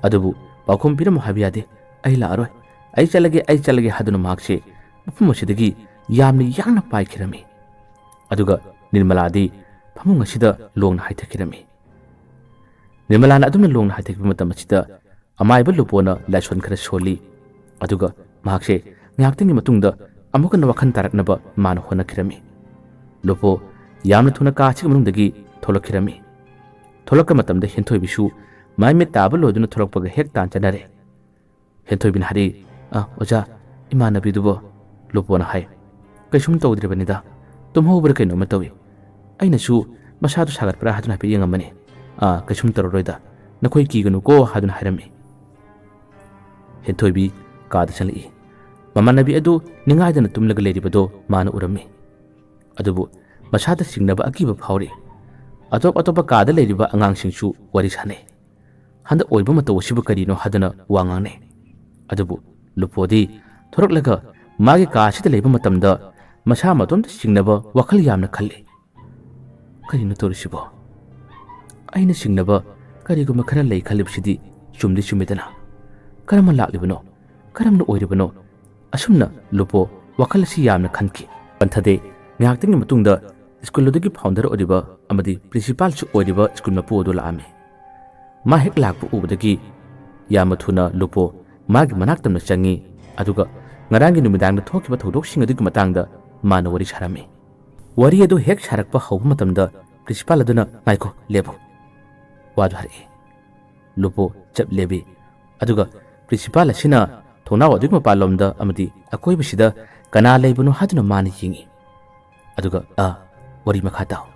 ꯑꯗꯨꯕꯨ ꯄꯥꯎꯈꯨꯝ ꯄꯤꯔꯝꯃꯨ ꯍꯥꯏꯕ ꯌꯥꯗꯦ, "ꯑꯩ ꯂꯥꯛꯑꯔꯣꯏ, ꯑꯩ ꯆꯠꯂꯒꯦ, ꯑꯩ ꯆꯠꯂꯒꯦ" ꯍꯥꯏꯗꯨꯅ ꯃꯍꯥꯛꯁꯦ ꯃꯐꯝ ꯑꯁꯤꯗꯒꯤ ꯌꯥꯝꯅ ꯌꯥꯡꯅ ꯄꯥꯏꯈꯤꯔꯝꯃꯤ꯫ ꯑꯗꯨꯒ ꯅꯤꯔꯃꯂꯥꯗꯤ ꯐꯃꯨꯡ ꯑꯁꯤꯗ ꯂꯣꯡꯅ ꯍꯥꯏꯊꯈꯤꯔꯝꯃꯤ꯫ ꯅꯤꯔꯃꯂꯥꯅ ꯑꯗꯨꯝꯅ ꯂꯣꯡꯅ ꯍꯥꯏꯊꯈꯤꯕ ꯃꯇꯝ ꯑꯁꯤꯗ ꯑꯃꯥꯏꯕ ꯂꯨꯄꯣꯅ ꯂꯥꯏꯁꯣꯟ ꯈꯔ ꯁꯣꯜꯂꯤ꯫ ꯑꯗꯨꯒ ꯃꯍꯥꯛꯁꯦ ꯉꯥꯏꯍꯥꯛꯇꯪꯒꯤ ꯃꯇꯨꯡꯗ ꯑꯃꯨꯛ ꯍꯟꯅ ꯋꯥꯈꯜ ꯇꯥꯔꯛꯅꯕ ꯃꯥꯅ ꯍꯣꯠꯅꯈꯤꯔꯝꯃꯤ꯫ ꯂꯨꯄꯣ ꯌꯥꯝꯅ ꯊꯨꯅ ꯀꯥ ꯑꯁꯤꯒꯤ ꯃꯅꯨꯡꯗꯒꯤ ꯊꯣꯛꯂꯛꯈꯤꯔꯝꯃꯤ꯫ ꯊꯣꯛꯂꯛꯄ ꯃꯇꯝꯗ ꯍꯦꯟꯊꯣꯏꯕꯤꯁꯨ ꯃꯥꯏ ꯃꯤꯠ ꯇꯥꯕ ꯂꯣꯏꯗꯨꯅ ꯊꯣꯛꯂꯛꯄꯒ ꯍꯦꯛ ꯇꯥꯟ ꯆꯥꯟꯅꯔꯦ꯫ ꯍꯦꯟꯊꯣꯏꯕꯤꯅ ꯍꯥꯏꯔꯛꯏ, "ꯑ, ꯑꯣꯖꯥ, "ꯏꯃꯥꯟꯅꯕꯤꯗꯨꯕꯣ?" ꯂꯨꯄꯣꯅ ꯍꯥꯏ꯫ "ꯀꯩꯁꯨꯝ ꯇꯧꯗ꯭ꯔꯤꯕꯅꯤꯗ꯫ ꯇꯨꯝꯍꯧꯕ꯭ꯔꯥ ꯀꯩꯅꯣꯝꯃ ꯇꯧꯏ꯫ ꯑꯩꯅꯁꯨ ꯃꯁꯥꯗꯨ ꯁꯥꯒꯠꯄ꯭ꯔꯥ ꯍꯥꯏꯗꯨꯅ ꯍꯥꯏꯐꯦꯠ ꯌꯦꯡꯉꯝꯕꯅꯤ꯫ ꯑꯥ, ꯀꯩꯁꯨꯝ ꯇꯧꯔꯔꯣꯏꯗ꯫ ꯅꯈꯣꯏ ꯀꯤꯒꯅꯨꯀꯣ" ꯍꯥꯏꯗꯨꯅ ꯍꯥꯏꯔꯝꯃꯤ꯫ ꯍꯦꯟꯊꯣꯏꯕꯤ ꯀꯥꯗ ꯆꯪꯂꯛꯏ꯫ ꯃꯃꯥꯟꯅꯕꯤ ꯑꯗꯨ ꯅꯤꯡꯉꯥꯏꯗꯅ ꯇꯨꯝꯂꯒ ꯂꯩꯔꯤꯕꯗꯣ ꯃꯥꯅ ꯎꯔꯝꯃꯤ꯫ ꯑꯗꯨꯕꯨ ꯃꯁꯥꯗ ꯆꯤꯡꯅꯕ ꯑꯀꯤꯕ ꯐꯥꯎꯔꯤ꯫ ꯑꯇꯣꯞ ꯑꯇꯣꯞꯄ ꯀꯥꯗ ꯂꯩꯔꯤꯕ ꯑꯉꯥꯡꯁꯤꯡꯁꯨ ꯋꯥꯔꯤ ꯁꯥꯅꯩ꯫ ꯍꯟꯗꯛ ꯑꯣꯏꯕ ꯃꯇꯧ ꯑꯁꯤꯕꯨ ꯀꯔꯤꯅꯣ ꯍꯥꯏꯗꯨꯅ ꯋꯥ ꯉꯥꯡꯅꯩ꯫ ꯑꯗꯨꯕꯨ ꯂꯨꯄꯣꯗꯤ ꯊꯣꯔꯛꯂꯒ ꯃꯥꯒꯤ ꯀꯥ ꯑꯁꯤꯗ ꯂꯩꯕ ꯃꯇꯝꯗ ꯃꯁꯥ ꯃꯇꯣꯝꯇ ꯆꯤꯡꯅꯕ ꯋꯥꯈꯜ ꯌꯥꯝꯅ ꯈꯜꯂꯤ꯫ "ꯀꯔꯤꯅꯣ ꯇꯧꯔꯤꯁꯤꯕꯣ? ꯑꯩꯅ ꯆꯤꯡꯅꯕ ꯀꯔꯤꯒꯨꯝꯕ ꯈꯔ ꯂꯩ ꯈꯜꯂꯤꯕꯁꯤꯗꯤ ꯆꯨꯝꯗꯤ ꯆꯨꯝꯃꯤꯗꯅ꯫ ꯀꯔꯝꯅ ꯂꯥꯛꯂꯤꯕꯅꯣ? ꯀꯔꯝꯅ ꯑꯣꯏꯔꯤꯕꯅꯣ?" ꯑꯁꯨꯝꯅ ꯂꯨꯄꯣ ꯋꯥꯈꯜ ꯑꯁꯤ ꯌꯥꯝꯅ ꯈꯟꯈꯤ꯫ ꯄꯟꯊꯗꯦ꯫ ꯉꯥꯏꯍꯥꯛꯇꯪꯒꯤ ꯃꯇꯨꯡꯗ ꯁ꯭ꯀꯨꯜ ꯑꯗꯨꯒꯤ ꯐꯥꯎꯟꯗꯔ ꯑꯣꯏꯔꯤꯕ ꯑꯃꯗꯤ ꯄ꯭ꯔꯤꯟꯁꯤꯄꯥꯜꯁꯨ ꯑꯣꯏꯔꯤꯕ ꯁ꯭ꯀꯨꯜ ꯃꯄꯨ ꯑꯗꯨ ꯂꯥꯛꯑꯝꯃꯤ꯫ ꯃꯥ ꯍꯦꯛ ꯂꯥꯛꯄ ꯎꯕꯗꯒꯤ ꯌꯥꯝꯅ ꯊꯨꯅ ꯂꯨꯄꯣ ꯃꯥꯒꯤ ꯃꯅꯥꯛ ꯇꯝꯅ ꯆꯪꯉꯤ꯫ ꯑꯗꯨꯒ ꯉꯔꯥꯡꯒꯤ ꯅꯨꯃꯤꯗꯥꯡꯗ ꯊꯣꯛꯈꯤꯕ ꯊꯧꯗꯣꯛꯁꯤꯡ ꯑꯗꯨꯒꯤ ꯃꯇꯥꯡꯗ ꯃꯥꯅ ꯋꯥꯔꯤ ꯁꯥꯔꯝꯃꯤ꯫ ꯋꯥꯔꯤ ꯑꯗꯨ ꯍꯦꯛ ꯁꯥꯔꯛꯄ ꯍꯧꯕ ꯃꯇꯝꯗ ꯄ꯭ꯔꯤꯟꯁꯤꯄꯥꯜ ꯑꯗꯨꯅ, "ꯉꯥꯏꯈꯣ, ꯂꯦꯞꯄꯨ꯫ ꯋꯥꯗꯨ ꯍꯥꯏꯔꯛꯏ꯫" ꯂꯨꯄꯣ ꯆꯞ ꯂꯦꯞꯄꯤ꯫ ꯑꯗꯨꯒ ꯄ꯭ꯔꯤꯟꯁꯤꯄꯥꯜ ꯑꯁꯤꯅ ꯊꯣꯡꯅꯥꯎ ꯑꯗꯨꯒꯤ ꯃꯄꯥꯟꯂꯣꯝꯗ ꯑꯃꯗꯤ ꯑꯀꯣꯏꯕꯁꯤꯗ ꯀꯅꯥ ꯂꯩꯕꯅꯣ ꯍꯥꯏꯗꯨꯅ ꯃꯥꯅ ꯌꯦꯡꯉꯤ꯫ ꯑꯗꯨꯒ, "ꯑ, ꯋꯥꯔꯤ ꯃꯈꯥ ꯇꯥꯎ꯫"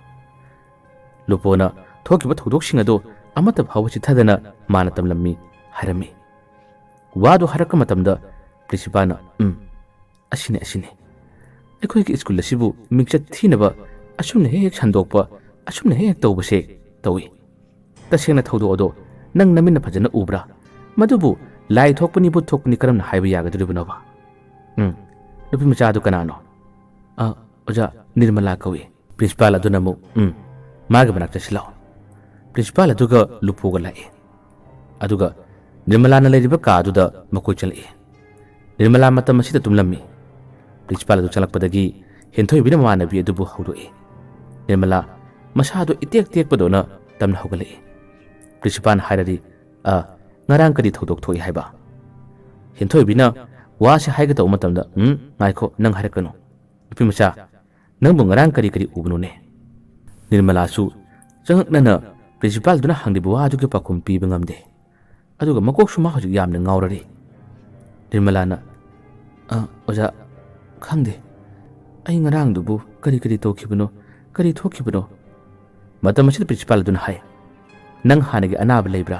ꯂꯨꯄꯣꯅ ꯊꯣꯛꯈꯤꯕ ꯊꯧꯗꯣꯛꯁꯤꯡ ꯑꯗꯨ ꯑꯃꯠꯇ ꯐꯥꯎꯕ ꯆꯤꯠꯊꯗꯅ ꯃꯥꯅ ꯇꯝꯂꯝꯃꯤ ꯍꯥꯏꯔꯝꯃꯤ꯫ ꯋꯥꯗꯨ ꯍꯥꯏꯔꯛꯄ ꯃꯇꯝꯗ ꯄ꯭ꯔꯤꯟꯁꯤꯄꯥꯜꯅ, "ꯎꯝ, ꯑꯁꯤꯅꯤ, ꯑꯁꯤꯅꯤ꯫ ꯑꯩꯈꯣꯏꯒꯤ ꯁ꯭ꯀꯨꯜ ꯑꯁꯤꯕꯨ ꯃꯤꯡꯆꯠ ꯊꯤꯅꯕ ꯑꯁꯨꯝꯅ ꯍꯦꯛ ꯍꯦꯛ ꯁꯟꯗꯣꯛꯄ, ꯑꯁꯨꯝꯅ ꯍꯦꯛ ꯍꯦꯛ ꯇꯧꯕꯁꯦ ꯇꯧꯏ꯫ ꯇꯁꯦꯡꯅ ꯊꯧꯗꯣꯛ ꯑꯗꯣ ꯅꯪ ꯅꯃꯤꯠꯅ ꯐꯖꯅ ꯎꯕ꯭ꯔꯥ? ꯃꯗꯨꯕꯨ ꯂꯥꯏ ꯊꯣꯛꯄꯅꯤ, ꯚꯨꯠ ꯊꯣꯛꯄꯅꯤ ꯀꯔꯝꯅ ꯍꯥꯏꯕ ꯌꯥꯒꯗꯧꯔꯤꯕꯅꯣꯕ? ꯎꯝ, ꯅꯨꯄꯤ ꯃꯆꯥ ꯑꯗꯨ ꯀꯅꯥꯅꯣ?" "ꯑ, ꯑꯣꯖꯥ, ꯅꯤꯔꯃꯂꯥ ꯀꯧꯏ꯫" ꯄ꯭ꯔꯤꯟꯁꯤꯄꯥꯜ ꯑꯗꯨꯅ ꯑꯃꯨꯛ, "ꯎꯝ, ꯃꯥꯒꯤ ꯃꯅꯥꯛ ꯆꯠꯁꯤꯜꯂꯣ꯫" ꯄ꯭ꯔꯤꯟꯁꯤꯄꯥꯜ ꯑꯗꯨꯒ ꯂꯨꯄꯣꯒ ꯂꯥꯛꯏ꯫ ꯑꯗꯨꯒ ꯅꯤꯔꯃꯂꯥꯅ ꯂꯩꯔꯤꯕ ꯀꯥ ꯑꯗꯨꯗ ꯃꯈꯣꯏ ꯆꯪꯂꯛꯏ꯫ ꯅꯤꯔꯃꯂꯥ ꯃꯇꯝ ꯑꯁꯤꯗ ꯇꯨꯝꯂꯝꯃꯤ꯫ ꯄ꯭ꯔꯤꯟꯁꯤꯄꯥꯜ ꯑꯗꯨ ꯆꯪꯂꯛꯄꯗꯒꯤ ꯍꯦꯟꯊꯣꯏꯕꯤꯅ ꯃꯃꯥꯟꯅꯕꯤ ꯑꯗꯨꯕꯨ ꯍꯧꯗꯣꯛꯏ꯫ ꯅꯤꯔꯃꯂꯥ ꯃꯁꯥꯗꯨ ꯏꯇꯦꯛ ꯇꯦꯛꯄꯗꯧꯅ ꯇꯝꯅ ꯍꯧꯒꯠꯂꯛꯏ꯫ ꯄ꯭ꯔꯤꯟꯁꯤꯄꯥꯜꯅ ꯍꯥꯏꯔꯗꯤ, "ꯑ, ꯉꯔꯥꯡ ꯀꯔꯤ ꯊꯧꯗꯣꯛ ꯊꯣꯛꯏ ꯍꯥꯏꯕ?" ꯍꯦꯟꯊꯣꯏꯕꯤꯅ ꯋꯥꯁꯤ ꯍꯥꯏꯒꯗꯧꯕ ꯃꯇꯝꯗ, "ꯎꯝ, ꯉꯥꯏꯈꯣ, ꯅꯪ ꯍꯥꯏꯔꯛꯀꯅꯨ꯫ ꯅꯨꯄꯤ ꯃꯆꯥ, ꯅꯪꯕꯨ ꯉꯔꯥꯡ ꯀꯔꯤ ꯀꯔꯤ ꯎꯕꯅꯣꯅꯦ?" ꯅꯤꯔꯃꯂꯥꯁꯨ ꯆꯉꯛꯅꯅ ꯄ꯭ꯔꯤꯟꯁꯤꯄꯥꯜꯗꯨꯅ ꯍꯪꯂꯤꯕ ꯋꯥꯗꯨꯒꯤ ꯄꯥꯎꯈꯨꯝ ꯄꯤꯕ ꯉꯝꯗꯦ꯫ ꯑꯗꯨꯒ ꯃꯀꯣꯛꯁꯨ ꯃꯥ ꯍꯧꯖꯤꯛ ꯌꯥꯝꯅ ꯉꯥꯎꯔꯔꯤ꯫ ꯅꯤꯔꯃꯂꯥꯅ, ꯑ, ꯑꯣꯖꯥ, ꯈꯪꯗꯦ꯫ ꯑꯩ ꯉꯔꯥꯡꯗꯨꯕꯨ ꯀꯔꯤ ꯀꯔꯤ ꯇꯧꯈꯤꯕꯅꯣ, ꯀꯔꯤ ꯊꯣꯛꯈꯤꯕꯅꯣ? ꯃꯇꯝ ꯑꯁꯤꯗ ꯄ꯭ꯔꯤꯟꯁꯤꯄꯥꯜ ꯑꯗꯨꯅ ꯍꯥꯏ, "ꯅꯪ ꯍꯥꯟꯅꯒꯤ ꯑꯅꯥꯕ ꯂꯩꯕ꯭ꯔꯥ?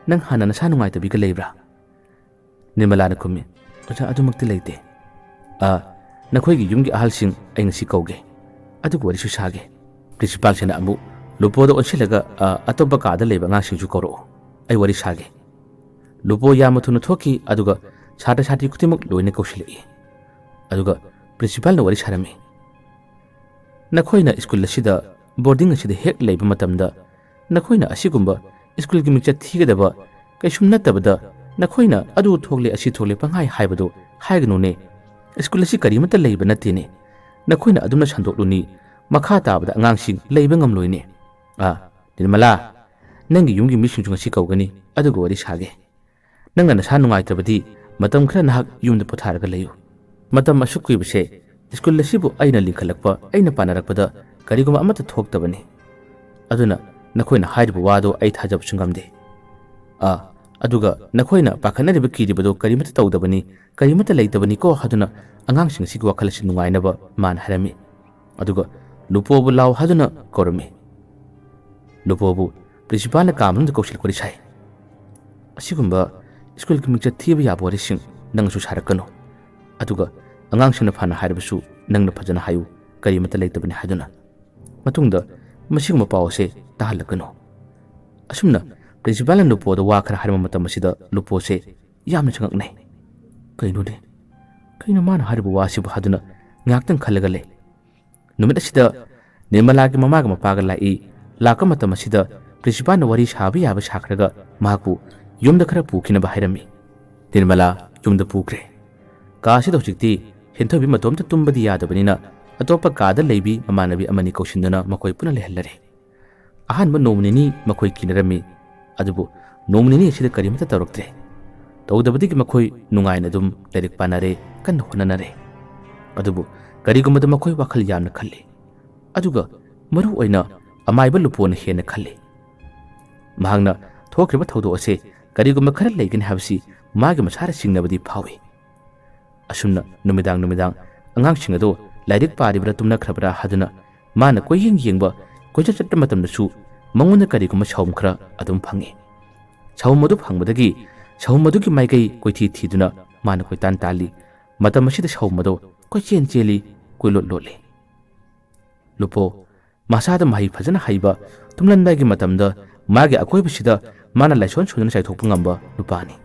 ꯅꯪ ꯍꯥꯟꯅ ꯅꯁꯥ ꯅꯨꯡꯉꯥꯏꯇꯕꯤꯒ ꯂꯩꯕ꯭ꯔꯥ?" ꯅꯤꯔꯃꯂꯥꯅ ꯈꯨꯝꯃꯤ, "ꯑꯣꯖꯥ, ꯑꯗꯨꯃꯛꯇꯤ ꯂꯩꯇꯦ꯫ ꯑ, ꯅꯈꯣꯏꯒꯤ ꯌꯨꯝꯒꯤ ꯑꯍꯜꯁꯤꯡ ꯑꯩ ꯉꯁꯤ ꯀꯧꯒꯦ, ꯑꯗꯨꯒ ꯋꯥꯔꯤꯁꯨ ꯁꯥꯒꯦ꯫" ꯄ꯭ꯔꯤꯟꯁꯤꯄꯥꯜꯁꯤꯅ ꯑꯃꯨꯛ ꯂꯨꯄꯣꯗ ꯑꯣꯟꯁꯤꯜꯂꯒ, "ꯑ, ꯑꯇꯣꯞꯄ ꯀꯥꯗ ꯂꯩꯕ ꯑꯉꯥꯡꯁꯤꯡꯁꯨ ꯀꯧꯔꯛꯑꯣ, ꯑꯩ ꯋꯥꯔꯤ ꯁꯥꯒꯦ꯫" ꯂꯨꯄꯣ ꯌꯥꯝꯅ ꯊꯨꯅ ꯊꯣꯛꯈꯤ, ꯑꯗꯨꯒ ꯁꯥꯇ꯭ꯔ ꯁꯥꯇ꯭ꯔꯤ ꯈꯨꯗꯤꯡꯃꯛ ꯂꯣꯏꯅ ꯀꯧꯁꯤꯜꯂꯛꯏ꯫ ꯑꯗꯨꯒ ꯄ꯭ꯔꯤꯟꯁꯤꯄꯥꯜꯅ ꯋꯥꯔꯤ ꯁꯥꯔꯝꯃꯤ꯫ "ꯅꯈꯣꯏꯅ ꯁ꯭ꯀꯨꯜ ꯑꯁꯤꯗ, ꯕꯣꯔꯗꯤꯡ ꯑꯁꯤꯗ ꯍꯦꯛ ꯂꯩꯕ ꯃꯇꯝꯗ, ꯅꯈꯣꯏꯅ ꯑꯁꯤꯒꯨꯝꯕ ꯁ꯭ꯀꯨꯜꯒꯤ ꯃꯤꯡꯆꯠ ꯊꯤꯒꯗꯕ ꯀꯩꯁꯨꯝ ꯅꯠꯇꯕꯗ, ꯅꯈꯣꯏꯅ ꯑꯗꯨ ꯊꯣꯛꯂꯦ, ꯑꯁꯤ ꯊꯣꯛꯂꯦ ꯄꯪꯍꯥꯏ ꯍꯥꯏꯕꯗꯨ ꯍꯥꯏꯒꯅꯨꯅꯦ꯫ ꯁ꯭ꯀꯨꯜ ꯑꯁꯤ ꯀꯔꯤꯃꯠꯇ ꯂꯩꯕ ꯅꯠꯇꯦꯅꯦ꯫ ꯅꯈꯣꯏꯅ ꯑꯗꯨꯝꯅ ꯁꯟꯗꯣꯛꯂꯨꯅꯤ, ꯃꯈꯥ ꯇꯥꯕꯗ ꯑꯉꯥꯡꯁꯤꯡ ꯂꯩꯕ ꯉꯝꯂꯣꯏꯅꯦ꯫ ꯑꯥ, ꯅꯤꯔꯃꯂꯥ, ꯅꯪꯒꯤ ꯌꯨꯝꯒꯤ ꯃꯤꯁꯤꯡꯁꯨ ꯉꯁꯤ ꯀꯧꯒꯅꯤ, ꯑꯗꯨꯒ ꯋꯥꯔꯤ ꯁꯥꯒꯦ꯫ ꯅꯪꯅ ꯅꯁꯥ ꯅꯨꯡꯉꯥꯏꯇ꯭ꯔꯕꯗꯤ ꯃꯇꯝ ꯈꯔ ꯅꯍꯥꯛ ꯌꯨꯝꯗ ꯄꯣꯊꯥꯔꯒ ꯂꯩꯌꯨ꯫ ꯃꯇꯝ ꯑꯁꯨꯛ ꯀꯨꯏꯕꯁꯦ ꯁ꯭ꯀꯨꯜ ꯑꯁꯤꯕꯨ ꯑꯩꯅ ꯂꯤꯡꯈꯠꯂꯛꯄ, ꯑꯩꯅ ꯄꯥꯅꯔꯛꯄꯗ ꯀꯔꯤꯒꯨꯝꯕ ꯑꯃꯠꯇ ꯊꯣꯛꯇꯕꯅꯤ꯫ ꯑꯗꯨꯅ ꯅꯈꯣꯏꯅ ꯍꯥꯏꯔꯤꯕ ꯋꯥꯗꯨ ꯑꯩ ꯊꯥꯖꯕꯁꯨ ꯉꯝꯗꯦ꯫ ꯑꯥ, ꯑꯗꯨꯒ ꯅꯈꯣꯏꯅ ꯄꯥꯈꯠꯅꯔꯤꯕ, ꯀꯤꯔꯤꯕꯗꯨ ꯀꯔꯤꯃꯠꯇ ꯇꯧꯗꯕꯅꯤ, ꯀꯔꯤꯃꯠꯇ ꯂꯩꯇꯕꯅꯤꯀꯣ" ꯍꯥꯏꯗꯨꯅ ꯑꯉꯥꯡꯁꯤꯡ ꯑꯁꯤꯒꯤ ꯋꯥꯈꯜ ꯑꯁꯤ ꯅꯨꯡꯉꯥꯏꯅꯕ ꯃꯥꯅ ꯍꯥꯏꯔꯝꯃꯤ꯫ ꯑꯗꯨꯒ ꯂꯨꯄꯣꯕꯨ ꯂꯥꯎ ꯍꯥꯏꯗꯨꯅ ꯀꯧꯔꯝꯃꯤ꯫ ꯂꯨꯄꯣꯕꯨ ꯄ꯭ꯔꯤꯟꯁꯤꯄꯥꯜꯅ ꯀꯥ ꯃꯅꯨꯡꯗ ꯀꯧꯁꯤꯜꯂꯛꯄꯗꯤ ꯁꯥꯏ꯫ "ꯑꯁꯤꯒꯨꯝꯕ ꯁ꯭ꯀꯨꯜꯒꯤ ꯃꯤꯡꯆꯠ ꯊꯤꯕ ꯌꯥꯕ ꯋꯥꯔꯤꯁꯤꯡ ꯅꯪꯁꯨ ꯁꯥꯔꯛꯀꯅꯨ꯫ ꯑꯗꯨꯒ ꯑꯉꯥꯡꯁꯤꯡꯅ ꯐꯅ ꯍꯥꯏꯔꯕꯁꯨ ꯅꯪꯅ ꯐꯖꯅ ꯍꯥꯏꯌꯨ, ꯀꯔꯤꯃꯠꯇ ꯂꯩꯇꯕꯅꯤ ꯍꯥꯏꯗꯨꯅ꯫ ꯃꯇꯨꯡꯗ ꯃꯁꯤꯒꯨꯝꯕ ꯄꯥꯎ ꯑꯁꯦ ꯇꯥꯍꯜꯂꯛꯀꯅꯨ꯫" ꯑꯁꯨꯝꯅ ꯄ꯭ꯔꯤꯟꯁꯤꯄꯥꯜꯅ ꯂꯨꯄꯣꯗ ꯋꯥ ꯈꯔ ꯍꯥꯏꯔꯝꯕ ꯃꯇꯝ ꯑꯁꯤꯗ ꯂꯨꯄꯣꯁꯦ ꯌꯥꯝꯅ ꯆꯉꯛꯅꯩ꯫ "ꯀꯩꯅꯣꯅꯦ? ꯀꯩꯅꯣ ꯃꯥꯅ ꯍꯥꯏꯔꯤꯕ ꯋꯥꯁꯤꯕꯨ?" ꯍꯥꯏꯗꯨꯅ ꯉꯥꯏꯍꯥꯛꯇꯪ ꯈꯜꯂꯒ ꯂꯩ꯫ ꯅꯨꯃꯤꯠ ꯑꯁꯤꯗ ꯅꯤꯔꯃꯂꯥꯒꯤ ꯃꯃꯥꯒ ꯃꯄꯥꯒ ꯂꯥꯛꯏ꯫ ꯂꯥꯛꯄ ꯃꯇꯝ ꯑꯁꯤꯗ ꯄ꯭ꯔꯤꯟꯁꯤꯄꯥꯜꯅ ꯋꯥꯔꯤ ꯁꯥꯕ ꯌꯥꯕ ꯁꯥꯈ꯭ꯔꯒ ꯃꯍꯥꯛꯄꯨ ꯌꯨꯝꯗ ꯈꯔ ꯄꯨꯈꯤꯅꯕ ꯍꯥꯏꯔꯝꯃꯤ꯫ ꯅꯤꯔꯃꯂꯥ ꯌꯨꯝꯗ ꯄꯨꯈ꯭ꯔꯦ꯫ ꯀꯥ ꯑꯁꯤꯗ ꯍꯧꯖꯤꯛꯇꯤ ꯍꯦꯟꯊꯣꯏꯕꯤ ꯃꯇꯣꯝꯇ ꯇꯨꯝꯕꯗꯤ ꯌꯥꯗꯕꯅꯤꯅ ꯑꯇꯣꯞꯄ ꯀꯥꯗ ꯂꯩꯕꯤ ꯃꯃꯥꯟꯅꯕꯤ ꯑꯃꯅꯤ ꯀꯧꯁꯤꯟꯗꯨꯅ ꯃꯈꯣꯏ ꯄꯨꯟꯅ ꯂꯩꯍꯜꯂꯔꯦ꯫ ꯑꯍꯥꯟꯕ ꯅꯣꯡꯃ ꯅꯤꯅꯤ ꯃꯈꯣꯏ ꯀꯤꯅꯔꯝꯃꯤ꯫ ꯑꯗꯨꯕꯨ ꯅꯣꯡꯃ ꯅꯤꯅꯤ ꯑꯁꯤꯗ ꯀꯔꯤꯃꯠꯇ ꯇꯧꯔꯛꯇ꯭ꯔꯦ꯫ ꯇꯧꯗꯕꯗꯒꯤ ꯃꯈꯣꯏ ꯅꯨꯡꯉꯥꯏꯅ ꯑꯗꯨꯝ ꯂꯥꯏꯔꯤꯛ ꯄꯥꯅꯔꯦ, ꯀꯟꯅ ꯍꯣꯠꯅꯅꯔꯦ꯫ ꯑꯗꯨꯕꯨ ꯀꯔꯤꯒꯨꯝꯕꯗ ꯃꯈꯣꯏ ꯋꯥꯈꯜ ꯌꯥꯝꯅ ꯈꯜꯂꯤ꯫ ꯑꯗꯨꯒ ꯃꯔꯨ ꯑꯣꯏꯅ ꯑꯃꯥꯏꯕ ꯂꯨꯄꯣꯅ ꯍꯦꯟꯅ ꯈꯜꯂꯤ꯫ ꯃꯍꯥꯛꯅ ꯊꯣꯛꯈ꯭ꯔꯤꯕ ꯊꯧꯗꯣꯛ ꯑꯁꯦ ꯀꯔꯤꯒꯨꯝꯕ ꯈꯔ ꯂꯩꯒꯅꯤ ꯍꯥꯏꯕꯁꯤ ꯃꯥꯒꯤ ꯃꯁꯥꯗ ꯆꯤꯡꯅꯕꯗꯤ ꯐꯥꯎꯏ꯫ ꯑꯁꯨꯝꯅ ꯅꯨꯃꯤꯗꯥꯡ ꯅꯨꯃꯤꯗꯥꯡ ꯑꯉꯥꯡꯁꯤꯡ ꯑꯗꯨ ꯂꯥꯏꯔꯤꯛ ꯄꯥꯔꯤꯕ꯭ꯔꯥ ꯇꯨꯝꯅꯈ꯭ꯔꯕ꯭ꯔꯥ ꯍꯥꯏꯗꯨꯅ ꯃꯥꯅ ꯀꯣꯏꯌꯦꯡ ꯌꯦꯡꯕ, ꯀꯣꯏꯆꯠ ꯆꯠꯄ ꯃꯇꯝꯗꯁꯨ ꯃꯉꯣꯟꯗ ꯀꯔꯤꯒꯨꯝꯕ ꯁꯥꯍꯨꯝ ꯈꯔ ꯑꯗꯨꯝ ꯐꯪꯏ꯫ ꯁꯥꯍꯨꯝ ꯑꯗꯨ ꯐꯪꯕꯗꯒꯤ ꯁꯥꯍꯨꯝ ꯑꯗꯨꯒꯤ ꯃꯥꯏꯀꯩ ꯀꯣꯏꯊꯤ ꯊꯤꯗꯨꯅ ꯃꯥꯅ ꯀꯣꯏꯇꯥꯟ ꯇꯥꯜꯂꯤ꯫ ꯃꯇꯝ ꯑꯁꯤꯗ ꯁꯥꯍꯨꯝ ꯑꯗꯨ ꯀꯣꯏꯆꯦꯟ ꯆꯦꯜꯂꯤ, ꯀꯣꯏꯂꯣꯠ ꯂꯣꯠꯂꯤ꯫ ꯂꯨꯄꯣ ꯃꯁꯥꯗ ꯃꯍꯩ ꯐꯖꯅ ꯍꯩꯕ, ꯇꯨꯝꯂꯝꯗꯥꯏꯒꯤ ꯃꯇꯝꯗ ꯃꯥꯒꯤ ꯑꯀꯣꯏꯕꯁꯤꯗ ꯃꯥꯅ ꯂꯥꯏꯁꯣꯟ ꯁꯣꯏꯗꯅ ꯆꯥꯏꯊꯣꯛꯄ ꯉꯝꯕ ꯅꯨꯄꯥꯅꯤ꯫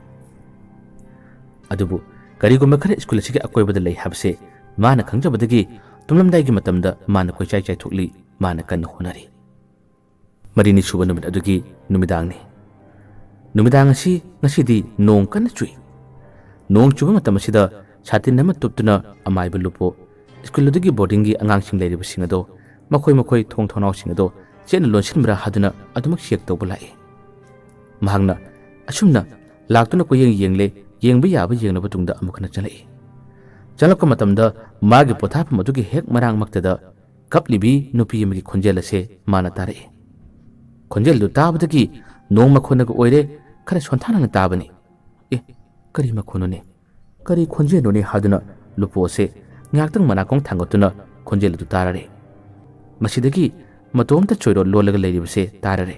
ꯑꯗꯨꯕꯨ ꯀꯔꯤꯒꯨꯝꯕ ꯈꯔ ꯁ꯭ꯀꯨꯜ ꯑꯁꯤꯒꯤ ꯑꯀꯣꯏꯕꯗ ꯂꯩ ꯍꯥꯏꯕꯁꯦ ꯃꯥꯅ ꯈꯪꯖꯕꯗꯒꯤ ꯇꯨꯝꯂꯝꯗꯥꯏꯒꯤ ꯃꯇꯝꯗ ꯃꯥꯅ ꯀꯣꯏꯆꯥꯏ ꯆꯥꯏꯊꯣꯛꯂꯤ, ꯃꯥꯅ ꯀꯟꯅ ꯍꯣꯠꯅꯔꯤ꯫ ꯃꯔꯤꯅꯤ ꯁꯨꯕ ꯅꯨꯃꯤꯠ ꯑꯗꯨꯒꯤ ꯅꯨꯃꯤꯗꯥꯡꯅꯤ꯫ ꯅꯨꯃꯤꯗꯥꯡ ꯑꯁꯤ ꯉꯁꯤꯗꯤ ꯅꯣꯡ ꯀꯟꯅ ꯆꯨꯏ꯫ ꯅꯣꯡ ꯆꯨꯕ ꯃꯇꯝ ꯑꯁꯤꯗ ꯁꯥꯇꯤꯟ ꯑꯃ ꯇꯨꯞꯇꯨꯅ ꯑꯃꯥꯏꯕ ꯂꯨꯄꯣ ꯁ꯭ꯀꯨꯜ ꯑꯗꯨꯒꯤ ꯕꯣꯔꯗꯤꯡꯒꯤ ꯑꯉꯥꯡꯁꯤꯡ ꯂꯩꯔꯤꯕꯁꯤꯡ ꯑꯗꯣ ꯃꯈꯣꯏ ꯃꯈꯣꯏ ꯊꯣꯡ ꯊꯣꯡꯅꯥꯎꯁꯤꯡ ꯑꯗꯣ ꯆꯦꯠꯅ ꯂꯣꯟꯁꯤꯟꯕ꯭ꯔꯥ ꯍꯥꯏꯗꯨꯅ ꯑꯗꯨꯃꯛ ꯆꯦꯛ ꯇꯧꯕ ꯂꯥꯛꯏ꯫ ꯃꯍꯥꯛꯅ ꯑꯁꯨꯝꯅ ꯂꯥꯛꯇꯨꯅ ꯀꯣꯏꯌꯦꯡ ꯌꯦꯡꯂꯦ, ꯌꯦꯡꯕ ꯌꯥꯕ ꯌꯦꯡꯂꯕ ꯇꯨꯡꯗ ꯑꯃꯨꯛ ꯍꯟꯅ ꯆꯪꯂꯛꯏ꯫ ꯆꯪꯂꯛꯄ ꯃꯇꯝꯗ ꯃꯥꯒꯤ ꯄꯣꯊꯥꯐꯝ ꯑꯗꯨꯒꯤ ꯍꯦꯛ ꯃꯅꯥꯛꯃꯛꯇꯗ ꯀꯞꯂꯤꯕꯤ ꯅꯨꯄꯤ ꯑꯃꯒꯤ ꯈꯣꯟꯖꯦꯜ ꯑꯁꯦ ꯃꯥꯅ ꯇꯥꯔꯛꯏ꯫ ꯈꯣꯟꯖꯦꯜꯗꯨ ꯇꯥꯕꯗꯒꯤ ꯅꯣꯡ ꯃꯈꯣꯟꯅꯒ ꯑꯣꯏꯔꯦ, ꯈꯔ ꯁꯣꯟꯊꯥꯅꯅ ꯇꯥꯕꯅꯤ꯫ "ꯑꯦ, ꯀꯔꯤ ꯃꯈꯣꯟꯅꯣꯅꯦ? ꯀꯔꯤ ꯈꯣꯟꯖꯦꯜꯅꯣꯅꯦ?" ꯍꯥꯏꯗꯨꯅ ꯂꯨꯄꯣ ꯑꯁꯦ ꯉꯥꯏꯍꯥꯛꯇꯪ ꯃꯅꯥꯀꯣꯡ ꯊꯥꯡꯒꯠꯇꯨꯅ ꯈꯣꯟꯖꯦꯜ ꯑꯗꯨ ꯇꯥꯔꯔꯦ꯫ ꯃꯁꯤꯗꯒꯤ ꯃꯇꯣꯝꯇ ꯆꯣꯏꯔꯣꯜ ꯂꯣꯜꯂꯒ ꯂꯩꯔꯤꯕꯁꯦ ꯇꯥꯔꯔꯦ꯫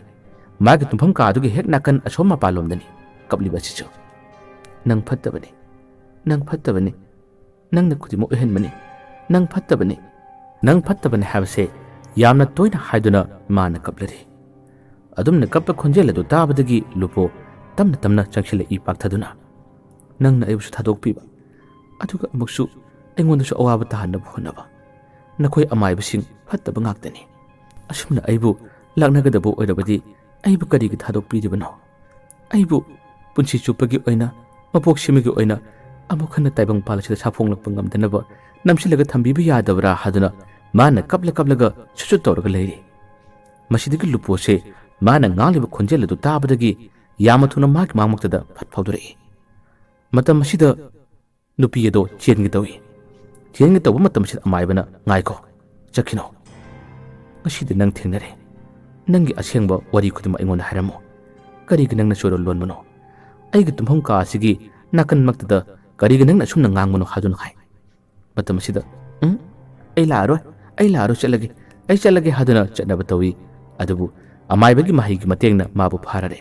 ꯃꯥꯒꯤ ꯇꯨꯝꯐꯝ ꯀꯥ ꯑꯗꯨꯒꯤ ꯍꯦꯛ ꯅꯥꯀꯟ ꯑꯁꯣꯝ ꯃꯄꯥꯟꯂꯣꯝꯗꯅꯤ ꯀꯞꯂꯤꯕ ꯑꯁꯤꯁꯨ꯫ "ꯅꯪ ꯐꯠꯇꯕꯅꯤ, ꯅꯪ ꯐꯠꯇꯕꯅꯤ, ꯅꯪꯅ ꯈꯨꯗꯤꯡꯃꯛ ꯑꯣꯏꯍꯟꯕꯅꯤ, ꯅꯪ ꯐꯠꯇꯕꯅꯤ, ꯅꯪ ꯐꯠꯇꯕꯅꯤ" ꯍꯥꯏꯕꯁꯦ ꯌꯥꯝꯅ ꯇꯣꯏꯅ ꯍꯥꯏꯗꯨꯅ ꯃꯥꯅ ꯀꯞꯂꯔꯤ꯫ ꯑꯗꯨꯝꯅ ꯀꯞꯄ ꯈꯣꯟꯖꯦꯜ ꯑꯗꯨ ꯇꯥꯕꯗꯒꯤ ꯂꯨꯄꯣ ꯇꯞꯅ ꯇꯞꯅ ꯆꯪꯁꯤꯜꯂꯛꯏ ꯄꯥꯛꯊꯗꯨꯅ꯫ "ꯅꯪꯅ ꯑꯩꯕꯨꯁꯨ ꯊꯥꯗꯣꯛꯄꯤꯕ, ꯑꯗꯨꯒ ꯑꯃꯨꯛꯁꯨ ꯑꯩꯉꯣꯟꯗꯁꯨ ꯑꯋꯥꯕ ꯇꯥꯍꯟꯅꯕ ꯍꯣꯠꯅꯕ꯫ ꯅꯈꯣꯏ ꯑꯃꯥꯏꯕꯁꯤꯡ ꯐꯠꯇꯕ ꯉꯥꯛꯇꯅꯤ꯫ ꯑꯁꯨꯝꯅ ꯑꯩꯕꯨ ꯂꯥꯛꯅꯒꯗꯕ ꯑꯣꯏꯔꯕꯗꯤ ꯑꯩꯕꯨ ꯀꯔꯤꯒꯤ ꯊꯥꯗꯣꯛꯄꯤꯔꯤꯕꯅꯣ? ꯑꯩꯕꯨ ꯄꯨꯟꯁꯤ ꯆꯨꯞꯄꯒꯤ ꯑꯣꯏꯅ, ꯃꯄꯣꯛ ꯁꯤꯃꯒꯤ ꯑꯣꯏꯅ ꯑꯃꯨꯛ ꯍꯟꯅ ꯇꯥꯏꯕꯪꯄꯥꯜ ꯑꯁꯤꯗ ꯁꯥꯐꯣꯡꯂꯛꯄ ꯉꯝꯗꯅꯕ ꯅꯝꯁꯤꯜꯂꯒ ꯊꯝꯕꯤꯕ ꯌꯥꯗꯕ꯭ꯔꯥ?" ꯍꯥꯏꯗꯨꯅ ꯃꯥꯅ ꯀꯞꯂ ꯀꯞꯂꯒ ꯁꯨꯠ ꯁꯨꯠ ꯇꯧꯔꯒ ꯂꯩꯔꯤ꯫ ꯃꯁꯤꯗꯒꯤ ꯂꯨꯄꯣꯁꯦ ꯃꯥꯅ ꯉꯥꯡꯂꯤꯕ ꯈꯣꯟꯖꯦꯜ ꯑꯗꯨ ꯇꯥꯕꯗꯒꯤ ꯌꯥꯝꯅ ꯊꯨꯅ ꯃꯥꯒꯤ ꯃꯥꯡꯃꯛꯇꯗ ꯐꯠ ꯐꯥꯎꯗꯣꯔꯛꯏ꯫ ꯃꯇꯝ ꯑꯁꯤꯗ ꯅꯨꯄꯤ ꯑꯗꯣ ꯆꯦꯟꯒꯦ ꯇꯧꯏ꯫ ꯆꯦꯟꯒꯦ ꯇꯧꯕ ꯃꯇꯝꯁꯤꯗ ꯑꯃꯥꯏꯕꯅ, "ꯉꯥꯏꯈꯣ, ꯆꯠꯈꯤꯅꯣ꯫ ꯉꯁꯤꯗꯤ ꯅꯪ ꯊꯦꯡꯅꯔꯦ꯫ ꯅꯪꯒꯤ ꯑꯁꯦꯡꯕ ꯋꯥꯔꯤ ꯈꯨꯗꯤꯡꯃꯛ ꯑꯩꯉꯣꯟꯗ ꯍꯥꯏꯔꯝꯃꯨ꯫ ꯀꯔꯤꯒꯤ ꯅꯪꯅ ꯆꯣꯏꯔꯣꯜ ꯂꯣꯟꯕꯅꯣ? ꯑꯩꯒꯤ ꯇꯨꯝꯐꯝ ꯀꯥ ꯑꯁꯤꯒꯤ ꯅꯥꯀꯟꯃꯛꯇꯗ "ꯀꯔꯤꯒꯤ ꯅꯪꯅ ꯑꯁꯨꯝꯅ ꯉꯥꯡꯕꯅꯣ?" ꯍꯥꯏꯗꯨꯅ ꯍꯥꯏ꯫ ꯃꯇꯝ ꯑꯁꯤꯗ, "ꯎꯝ, ꯑꯩ ꯂꯥꯛꯑꯔꯣꯏ, ꯑꯩ ꯂꯥꯛꯑꯔꯣꯏ, ꯆꯠꯂꯒꯦ, ꯑꯩ ꯆꯠꯂꯒꯦ" ꯍꯥꯏꯗꯨꯅ ꯆꯠꯅꯕ ꯇꯧꯏ꯫ ꯑꯗꯨꯕꯨ ꯑꯃꯥꯏꯕꯒꯤ ꯃꯍꯩꯒꯤ ꯃꯇꯦꯡꯅ ꯃꯥꯕꯨ ꯐꯥꯔꯔꯦ꯫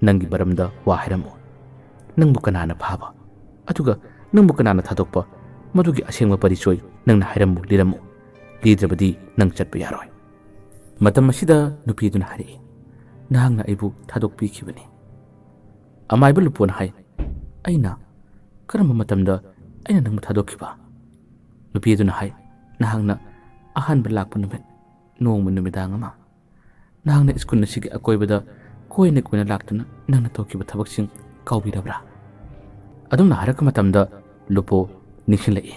"ꯅꯪꯒꯤ ꯃꯔꯝꯗ ꯋꯥ ꯍꯥꯏꯔꯝꯃꯨ꯫ ꯅꯪꯕꯨ ꯀꯅꯥꯅ ꯐꯥꯕ? ꯑꯗꯨꯒ ꯅꯪꯕꯨ ꯀꯅꯥꯅ ꯊꯥꯗꯣꯛꯄ? ꯃꯗꯨꯒꯤ ꯑꯁꯦꯡꯕ ꯄꯔꯤꯆꯣꯏ ꯅꯪꯅ ꯍꯥꯏꯔꯝꯃꯨ, ꯂꯤꯔꯝꯃꯨ꯫ ꯂꯤꯗ꯭ꯔꯕꯗꯤ ꯅꯪ ꯆꯠꯄ ꯌꯥꯔꯣꯏ꯫" ꯃꯇꯝ ꯑꯁꯤꯗ ꯅꯨꯄꯤ ꯑꯗꯨꯅ ꯍꯥꯏꯔꯛꯏ, "ꯅꯍꯥꯛꯅ ꯑꯩꯕꯨ ꯊꯥꯗꯣꯛꯄꯤꯈꯤꯕꯅꯤ꯫" ꯑꯃꯥꯏꯕ ꯂꯨꯄꯣꯅ ꯍꯥꯏ, "ꯑꯩꯅ? ꯀꯔꯝꯕ ꯃꯇꯝꯗ ꯑꯩꯅ ꯅꯪꯕꯨ ꯊꯥꯗꯣꯛꯈꯤꯕ?" ꯅꯨꯄꯤ ꯑꯗꯨꯅ ꯍꯥꯏ, "ꯅꯍꯥꯛꯅ ꯑꯍꯥꯟꯕ ꯂꯥꯛꯄ ꯅꯨꯃꯤꯠ, ꯅꯣꯡꯃ ꯅꯨꯃꯤꯗꯥꯡ ꯑꯃ꯫ ꯅꯍꯥꯛꯅ ꯁ꯭ꯀꯨꯜ ꯑꯁꯤꯒꯤ ꯑꯀꯣꯏꯕꯗ ꯀꯣꯏꯅ ꯀꯣꯏꯅ ꯂꯥꯛꯇꯨꯅ ꯅꯪꯅ ꯇꯧꯈꯤꯕ ꯊꯕꯛꯁꯤꯡ ꯀꯥꯎꯕꯤꯔꯕ꯭ꯔꯥ?" ꯑꯗꯨꯝꯅ ꯍꯥꯏꯔꯛꯄ ꯃꯇꯝꯗ ꯂꯨꯄꯣ ꯅꯤꯡꯁꯤꯡꯂꯛꯏ꯫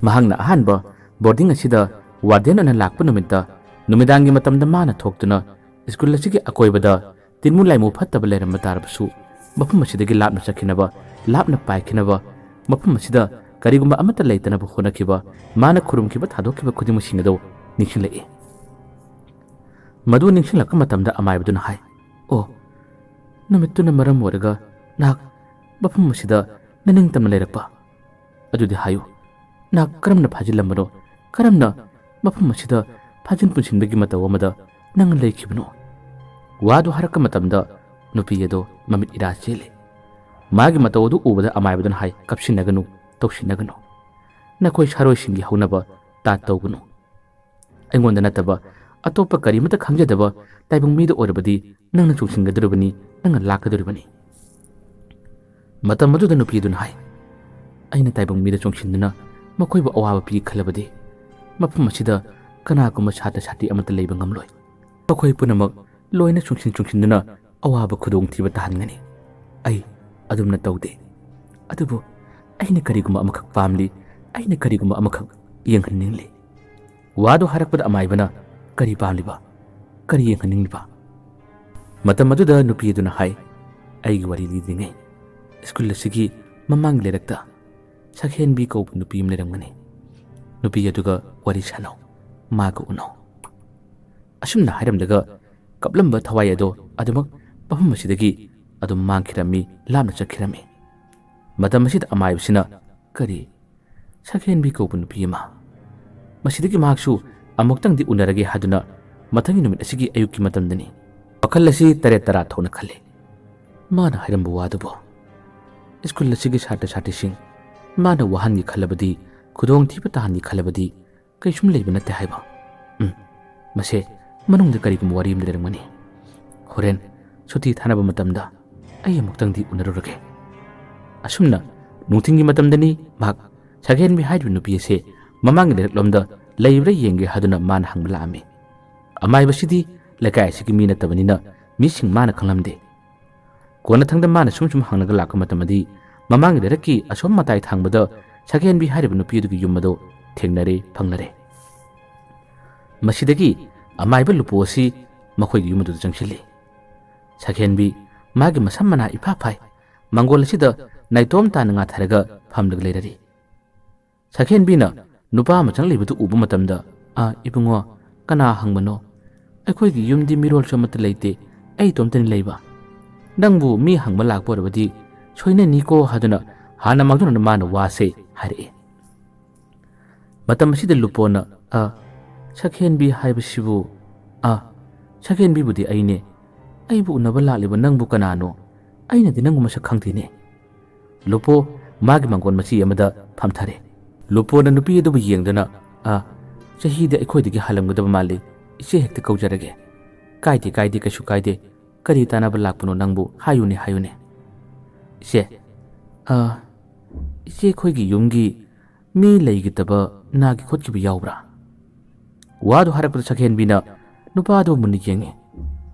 ꯃꯍꯥꯛꯅ ꯑꯍꯥꯟꯕ ꯕꯣꯔꯗꯤꯡ ꯑꯁꯤꯗ ꯋꯥꯔꯗꯦꯟ ꯑꯣꯏꯅ ꯂꯥꯛꯄ ꯅꯨꯃꯤꯠꯇ ꯅꯨꯃꯤꯗꯥꯡꯒꯤ ꯃꯇꯝꯗ ꯃꯥꯅ ꯊꯣꯛꯇꯨꯅ ꯁ꯭ꯀꯨꯜ ꯑꯁꯤꯒꯤ ꯑꯀꯣꯏꯕꯗ ꯇꯤꯟꯃꯨ ꯂꯥꯏꯃꯨ ꯐꯠꯇꯕ ꯂꯩꯔꯝꯕ ꯇꯥꯔꯕꯁꯨ, ꯃꯐꯝ ꯑꯁꯤꯗꯒꯤ ꯂꯥꯞꯅ ꯆꯠꯈꯤꯅꯕ, ꯂꯥꯞꯅ ꯄꯥꯏꯈꯤꯅꯕ, ꯃꯐꯝ ꯑꯁꯤꯗ ꯀꯔꯤꯒꯨꯝꯕ ꯑꯃꯠꯇ ꯂꯩꯇꯅꯕ ꯍꯣꯠꯅꯈꯤꯕ, ꯃꯥꯅ ꯈꯨꯔꯨꯝꯈꯤꯕ, ꯊꯥꯗꯣꯛꯈꯤꯕ ꯈꯨꯗꯤꯡꯃꯛꯁꯤꯡ ꯑꯗꯨ ꯅꯤꯡꯁꯤꯡꯂꯛꯏ꯫ ꯃꯗꯨ ꯅꯤꯡꯁꯤꯡꯂꯛꯄ ꯃꯇꯝꯗ ꯑꯃꯥꯏꯕꯗꯨꯅ ꯍꯥꯏ, "ꯑꯣ, ꯅꯨꯃꯤꯠꯇꯨꯅ ꯃꯔꯝ ꯑꯣꯏꯔꯒ ꯅꯍꯥꯛ ꯃꯐꯝ ꯑꯁꯤꯗ ꯅꯅꯤꯡꯇꯝꯅ ꯂꯩꯔꯛꯄ? ꯑꯗꯨꯗꯤ ꯍꯥꯏꯌꯨ, ꯅꯍꯥꯛ ꯀꯔꯝꯅ ꯐꯥꯖꯤꯜꯂꯝꯕꯅꯣ? ꯀꯔꯝꯅ ꯃꯐꯝ ꯑꯁꯤꯗ ꯐꯥꯖꯤꯟ ꯄꯨꯟꯁꯤꯟꯕꯒꯤ ꯃꯇꯧ ꯑꯃꯗ ꯅꯪ ꯂꯩꯈꯤꯕꯅꯣ?" ꯋꯥꯗꯨ ꯍꯥꯏꯔꯛꯄ ꯃꯇꯝꯗ ꯅꯨꯄꯤ ꯑꯗꯨ ꯃꯃꯤꯠ ꯏꯔꯥ ꯆꯦꯜꯂꯤ꯫ ꯃꯥꯒꯤ ꯃꯇꯧ ꯑꯗꯨ ꯎꯕꯗ ꯑꯃꯥꯏꯕꯗꯨꯅ ꯍꯥꯏ, "ꯀꯞꯁꯤꯟꯅꯒꯅꯨ, ꯇꯧꯁꯤꯟꯅꯒꯅꯨ꯫ ꯅꯈꯣꯏ ꯁꯥꯔꯣꯏꯁꯤꯡꯒꯤ ꯍꯧꯅꯕ ꯇꯥꯠ ꯇꯧꯒꯅꯨ꯫ ꯑꯩꯉꯣꯟꯗ ꯅꯠꯇꯕ ꯑꯇꯣꯞꯄ ꯀꯔꯤꯃꯠꯇ ꯈꯪꯖꯗꯕ ꯇꯥꯏꯕꯪ ꯃꯤꯗ ꯑꯣꯏꯔꯕꯗꯤ ꯅꯪꯅ ꯆꯣꯡꯁꯤꯟꯒꯗꯧꯔꯤꯕꯅꯤ, ꯅꯪꯅ ꯂꯥꯛꯀꯗꯧꯔꯤꯕꯅꯤ꯫" ꯃꯇꯝ ꯑꯗꯨꯗ ꯅꯨꯄꯤ ꯑꯗꯨꯅ ꯍꯥꯏ, "ꯑꯩꯅ ꯇꯥꯏꯕꯪ ꯃꯤꯗ ꯆꯣꯡꯁꯤꯟꯗꯨꯅ ꯃꯈꯣꯏꯕꯨ ꯑꯋꯥꯕ ꯄꯤ ꯈꯜꯂꯕꯗꯤ ꯃꯐꯝ ꯑꯁꯤꯗ ꯀꯅꯥꯒꯨꯝꯕ ꯁꯥꯇ꯭ꯔ ꯁꯥꯇ꯭ꯔꯤ ꯑꯃꯠꯇ ꯂꯩꯕ ꯉꯝꯂꯣꯏ꯫ ꯃꯈꯣꯏ ꯄꯨꯝꯅꯃꯛ ꯂꯣꯏꯅ ꯆꯣꯡꯁꯤꯟ ꯆꯣꯡꯁꯤꯟꯗꯨꯅ ꯑꯋꯥꯕ ꯈꯨꯗꯣꯡꯊꯤꯕ ꯇꯥꯍꯟꯒꯅꯤ꯫ ꯑꯩ ꯑꯗꯨꯝꯅ ꯇꯧꯗꯦ꯫ ꯑꯗꯨꯕꯨ ꯑꯩꯅ ꯀꯔꯤꯒꯨꯝꯕ ꯑꯃꯈꯛ ꯄꯥꯝꯂꯤ, ꯑꯩꯅ ꯀꯔꯤꯒꯨꯝꯕ ꯑꯃꯈꯛ ꯌꯦꯡꯍꯟꯅꯤꯡꯂꯤ꯫" ꯋꯥꯗꯨ ꯍꯥꯏꯔꯛꯄꯗ ꯑꯃꯥꯏꯕꯅ, "ꯀꯔꯤ ꯄꯥꯝꯂꯤꯕ? ꯀꯔꯤ ꯌꯦꯡꯍꯟꯅꯤꯡꯂꯤꯕ?" ꯃꯇꯝ ꯑꯗꯨꯗ ꯅꯨꯄꯤ ꯑꯗꯨꯅ ꯍꯥꯏ, "ꯑꯩꯒꯤ ꯋꯥꯔꯤ ꯂꯤꯗ꯭ꯔꯤꯉꯩ ꯁ꯭ꯀꯨꯜ ꯑꯁꯤꯒꯤ ꯃꯃꯥꯡꯒꯤ ꯂꯩꯔꯛꯇ ꯁꯛꯍꯦꯟꯕꯤ ꯀꯧꯕ ꯅꯨꯄꯤ ꯑꯃ ꯂꯩꯔꯝꯒꯅꯤ꯫ ꯅꯨꯄꯤ ꯑꯗꯨꯒ ꯋꯥꯔꯤ ꯁꯥꯟꯅꯧ, ꯃꯥꯒ ꯎꯅꯧ꯫" ꯑꯁꯨꯝꯅ ꯍꯥꯏꯔꯝꯂꯒ ꯀꯞꯂꯝꯕ ꯊꯋꯥꯏ ꯑꯗꯣ ꯑꯗꯨꯃꯛ ꯃꯐꯝ ꯑꯁꯤꯗꯒꯤ ꯑꯗꯨꯝ ꯃꯥꯡꯈꯤꯔꯝꯃꯤ, ꯂꯥꯞꯅ ꯆꯠꯈꯤꯔꯝꯃꯤ꯫ ꯃꯇꯝ ꯑꯁꯤꯗ ꯑꯃꯥꯏꯕꯁꯤꯅ, "ꯀꯔꯤ? ꯁꯛꯍꯦꯟꯕꯤ ꯀꯧꯕ ꯅꯨꯄꯤ ꯑꯃ? ꯃꯁꯤꯗꯒꯤ ꯃꯍꯥꯛꯁꯨ ꯑꯃꯨꯛꯇꯪꯗꯤ ꯎꯅꯔꯒꯦ ꯍꯥꯏꯗꯨꯅ ꯃꯊꯪꯒꯤ ꯅꯨꯃꯤꯠ ꯑꯁꯤꯒꯤ ꯑꯌꯨꯛꯀꯤ ꯃꯇꯝꯗꯅꯤ ꯋꯥꯈꯜ ꯑꯁꯤ ꯇꯔꯦꯠ ꯇꯔꯥ ꯊꯣꯛꯅ ꯈꯜꯂꯤ꯫ ꯃꯥꯅ ꯍꯥꯏꯔꯝꯕ ꯋꯥꯗꯨꯕꯨ ꯁ꯭ꯀꯨꯜ ꯑꯁꯤꯒꯤ ꯁꯥꯇ꯭ꯔ ꯁꯥꯇ꯭ꯔꯤꯁꯤꯡ ꯃꯥꯅ ꯋꯥꯍꯟꯒꯦ ꯈꯜꯂꯕꯗꯤ, ꯈꯨꯗꯣꯡꯊꯤꯕ ꯇꯥꯍꯟꯒꯦ ꯈꯜꯂꯕꯗꯤ ꯀꯩꯁꯨꯝ ꯂꯩꯕ ꯅꯠꯇꯦ ꯍꯥꯏꯕ꯫ ꯎꯝ, ꯃꯁꯦ ꯃꯅꯨꯡꯗ ꯀꯔꯤꯒꯨꯝꯕ ꯋꯥꯔꯤ ꯑꯃ ꯂꯩꯔꯝꯒꯅꯤ꯫ ꯍꯣꯔꯦꯟ ꯁꯨꯇꯤ ꯊꯥꯅꯕ ꯃꯇꯝꯗ ꯑꯩ ꯑꯃꯨꯛꯇꯪꯗꯤ ꯎꯅꯔꯨꯔꯒꯦ"꯫ ꯑꯁꯨꯝꯅ ꯅꯨꯡꯊꯤꯜꯒꯤ ꯃꯇꯝꯗꯅꯤ ꯃꯍꯥꯛ ꯁꯛꯍꯦꯟꯕꯤ ꯍꯥꯏꯔꯤꯕ ꯅꯨꯄꯤ ꯑꯁꯦ ꯃꯃꯥꯡꯒꯤ ꯂꯩꯔꯛꯂꯣꯝꯗ ꯂꯩꯕ꯭ꯔꯥ ꯌꯦꯡꯒꯦ ꯍꯥꯏꯗꯨꯅ ꯃꯥꯅ ꯍꯪꯕ ꯂꯥꯛꯑꯝꯃꯤ꯫ ꯑꯃꯥꯏꯕꯁꯤꯗꯤ ꯂꯩꯀꯥꯏ ꯑꯁꯤꯒꯤ ꯃꯤ ꯅꯠꯇꯕꯅꯤꯅ ꯃꯤꯁꯤꯡ ꯃꯥꯅ ꯈꯪꯂꯝꯗꯦ꯫ ꯀꯣꯟꯅꯊꯪꯗ ꯃꯥꯅ ꯁꯨꯝ ꯁꯨꯝ ꯍꯪꯂꯒ ꯂꯥꯛꯄ ꯃꯇꯝꯗꯗꯤ ꯃꯃꯥꯡꯒꯤ ꯂꯩꯔꯛꯀꯤ ꯑꯁꯣꯝ ꯃꯇꯥꯏ ꯊꯥꯡꯕꯗ ꯁꯛꯍꯦꯟꯕꯤ ꯍꯥꯏꯔꯤꯕ ꯅꯨꯄꯤ ꯑꯗꯨꯒꯤ ꯌꯨꯝ ꯑꯗꯨ ꯊꯦꯡꯅꯔꯦ, ꯐꯪꯅꯔꯦ꯫ ꯃꯁꯤꯗꯒꯤ ꯑꯃꯥꯏꯕ ꯂꯨꯄꯣ ꯑꯁꯤ ꯃꯈꯣꯏꯒꯤ ꯌꯨꯝ ꯑꯗꯨꯗ ꯆꯪꯁꯤꯜꯂꯤ꯫ ꯁꯛꯍꯦꯟꯕꯤ ꯃꯥꯒꯤ ꯃꯁꯝ ꯃꯅꯥ ꯏꯐꯥ ꯐꯥꯏ, ꯃꯪꯒꯣꯜ ꯑꯁꯤꯗ ꯅꯥꯏꯇꯣꯝ ꯇꯥꯅ ꯉꯥꯊꯔꯒ ꯐꯝꯂꯒ ꯂꯩꯔꯔꯤ꯫ ꯁꯛꯍꯦꯟꯕꯤꯅ ꯅꯨꯄꯥ ꯑꯃ ꯆꯪꯂꯛꯂꯤꯕꯗꯨ ꯎꯕ ꯃꯇꯝꯗ, "ꯑꯥ, ꯏꯕꯨꯡꯉꯣ, ꯀꯅꯥ ꯍꯪꯕꯅꯣ? ꯑꯩꯈꯣꯏꯒꯤ ꯌꯨꯝꯗꯤ ꯃꯤꯔꯣꯜꯁꯨ ꯑꯃꯠꯇ ꯂꯩꯇꯦ, ꯑꯩ ꯏꯇꯣꯝꯇꯅꯤ ꯂꯩꯕ꯫ ꯅꯪꯕꯨ ꯃꯤ ꯍꯪꯕ ꯂꯥꯛꯄ ꯑꯣꯏꯔꯕꯗꯤ ꯁꯣꯏꯅꯅꯤꯀꯣ" ꯍꯥꯏꯗꯨꯅ ꯍꯥꯟꯅ ꯃꯥꯡꯖꯧꯅꯅ ꯃꯥꯅ ꯋꯥꯁꯦ ꯍꯥꯏꯔꯛꯏ꯫ ꯃꯇꯝ ꯑꯁꯤꯗ ꯂꯨꯄꯣꯅ, "ꯑ, ꯁꯛꯍꯦꯟꯕꯤ ꯍꯥꯏꯕꯁꯤꯕꯨ?" "ꯑ, ꯁꯛꯍꯦꯟꯕꯤꯕꯨꯗꯤ ꯑꯩꯅꯦ꯫ ꯑꯩꯕꯨ ꯎꯅꯕ ꯂꯥꯛꯂꯤꯕ ꯅꯪꯕꯨ ꯀꯅꯥꯅꯣ? ꯑꯩꯅꯗꯤ ꯅꯪꯕꯨ ꯃꯁꯛ ꯈꯪꯗꯦꯅꯦ"꯫ ꯂꯨꯄꯣ ꯃꯥꯒꯤ ꯃꯪꯒꯣꯟ ꯃꯆꯤ ꯑꯃꯗ ꯐꯝꯊꯔꯦ꯫ ꯂꯨꯄꯣꯅ ꯅꯨꯄꯤ ꯑꯗꯨꯕꯨ ꯌꯦꯡꯗꯨꯅ, "ꯑ, ꯆꯍꯤꯗꯤ ꯑꯩꯈꯣꯏꯗꯒꯤ ꯍꯜꯂꯝꯒꯗꯕ ꯃꯥꯜꯂꯤ꯫ ꯏꯆꯦ ꯍꯦꯛꯇ ꯀꯧꯖꯔꯒꯦ"꯫ "ꯀꯥꯏꯗꯦ, ꯀꯥꯏꯗꯦ, ꯀꯩꯁꯨ ꯀꯥꯏꯗꯦ꯫ ꯀꯔꯤ ꯇꯥꯟꯅꯕ ꯂꯥꯛꯄꯅꯣ ꯅꯪꯕꯨ? ꯍꯥꯏꯌꯨꯅꯦ, ꯍꯥꯏꯌꯨꯅꯦ"꯫ "ꯏꯆꯦ, ꯑ, ꯏꯆꯦ ꯑꯩꯈꯣꯏꯒꯤ ꯌꯨꯝꯒꯤ ꯃꯤ ꯂꯩꯈꯤꯗꯕ, ꯅꯥꯈꯤ ꯈꯣꯠꯈꯤꯕ ꯌꯥꯎꯕ꯭ꯔꯥ?" ꯋꯥꯗꯨ ꯍꯥꯏꯔꯛꯄꯗ ꯁꯛꯍꯦꯟꯕꯤꯅ ꯅꯨꯄꯥꯗꯨ ꯃꯨꯟꯅ ꯌꯦꯡꯉꯤ꯫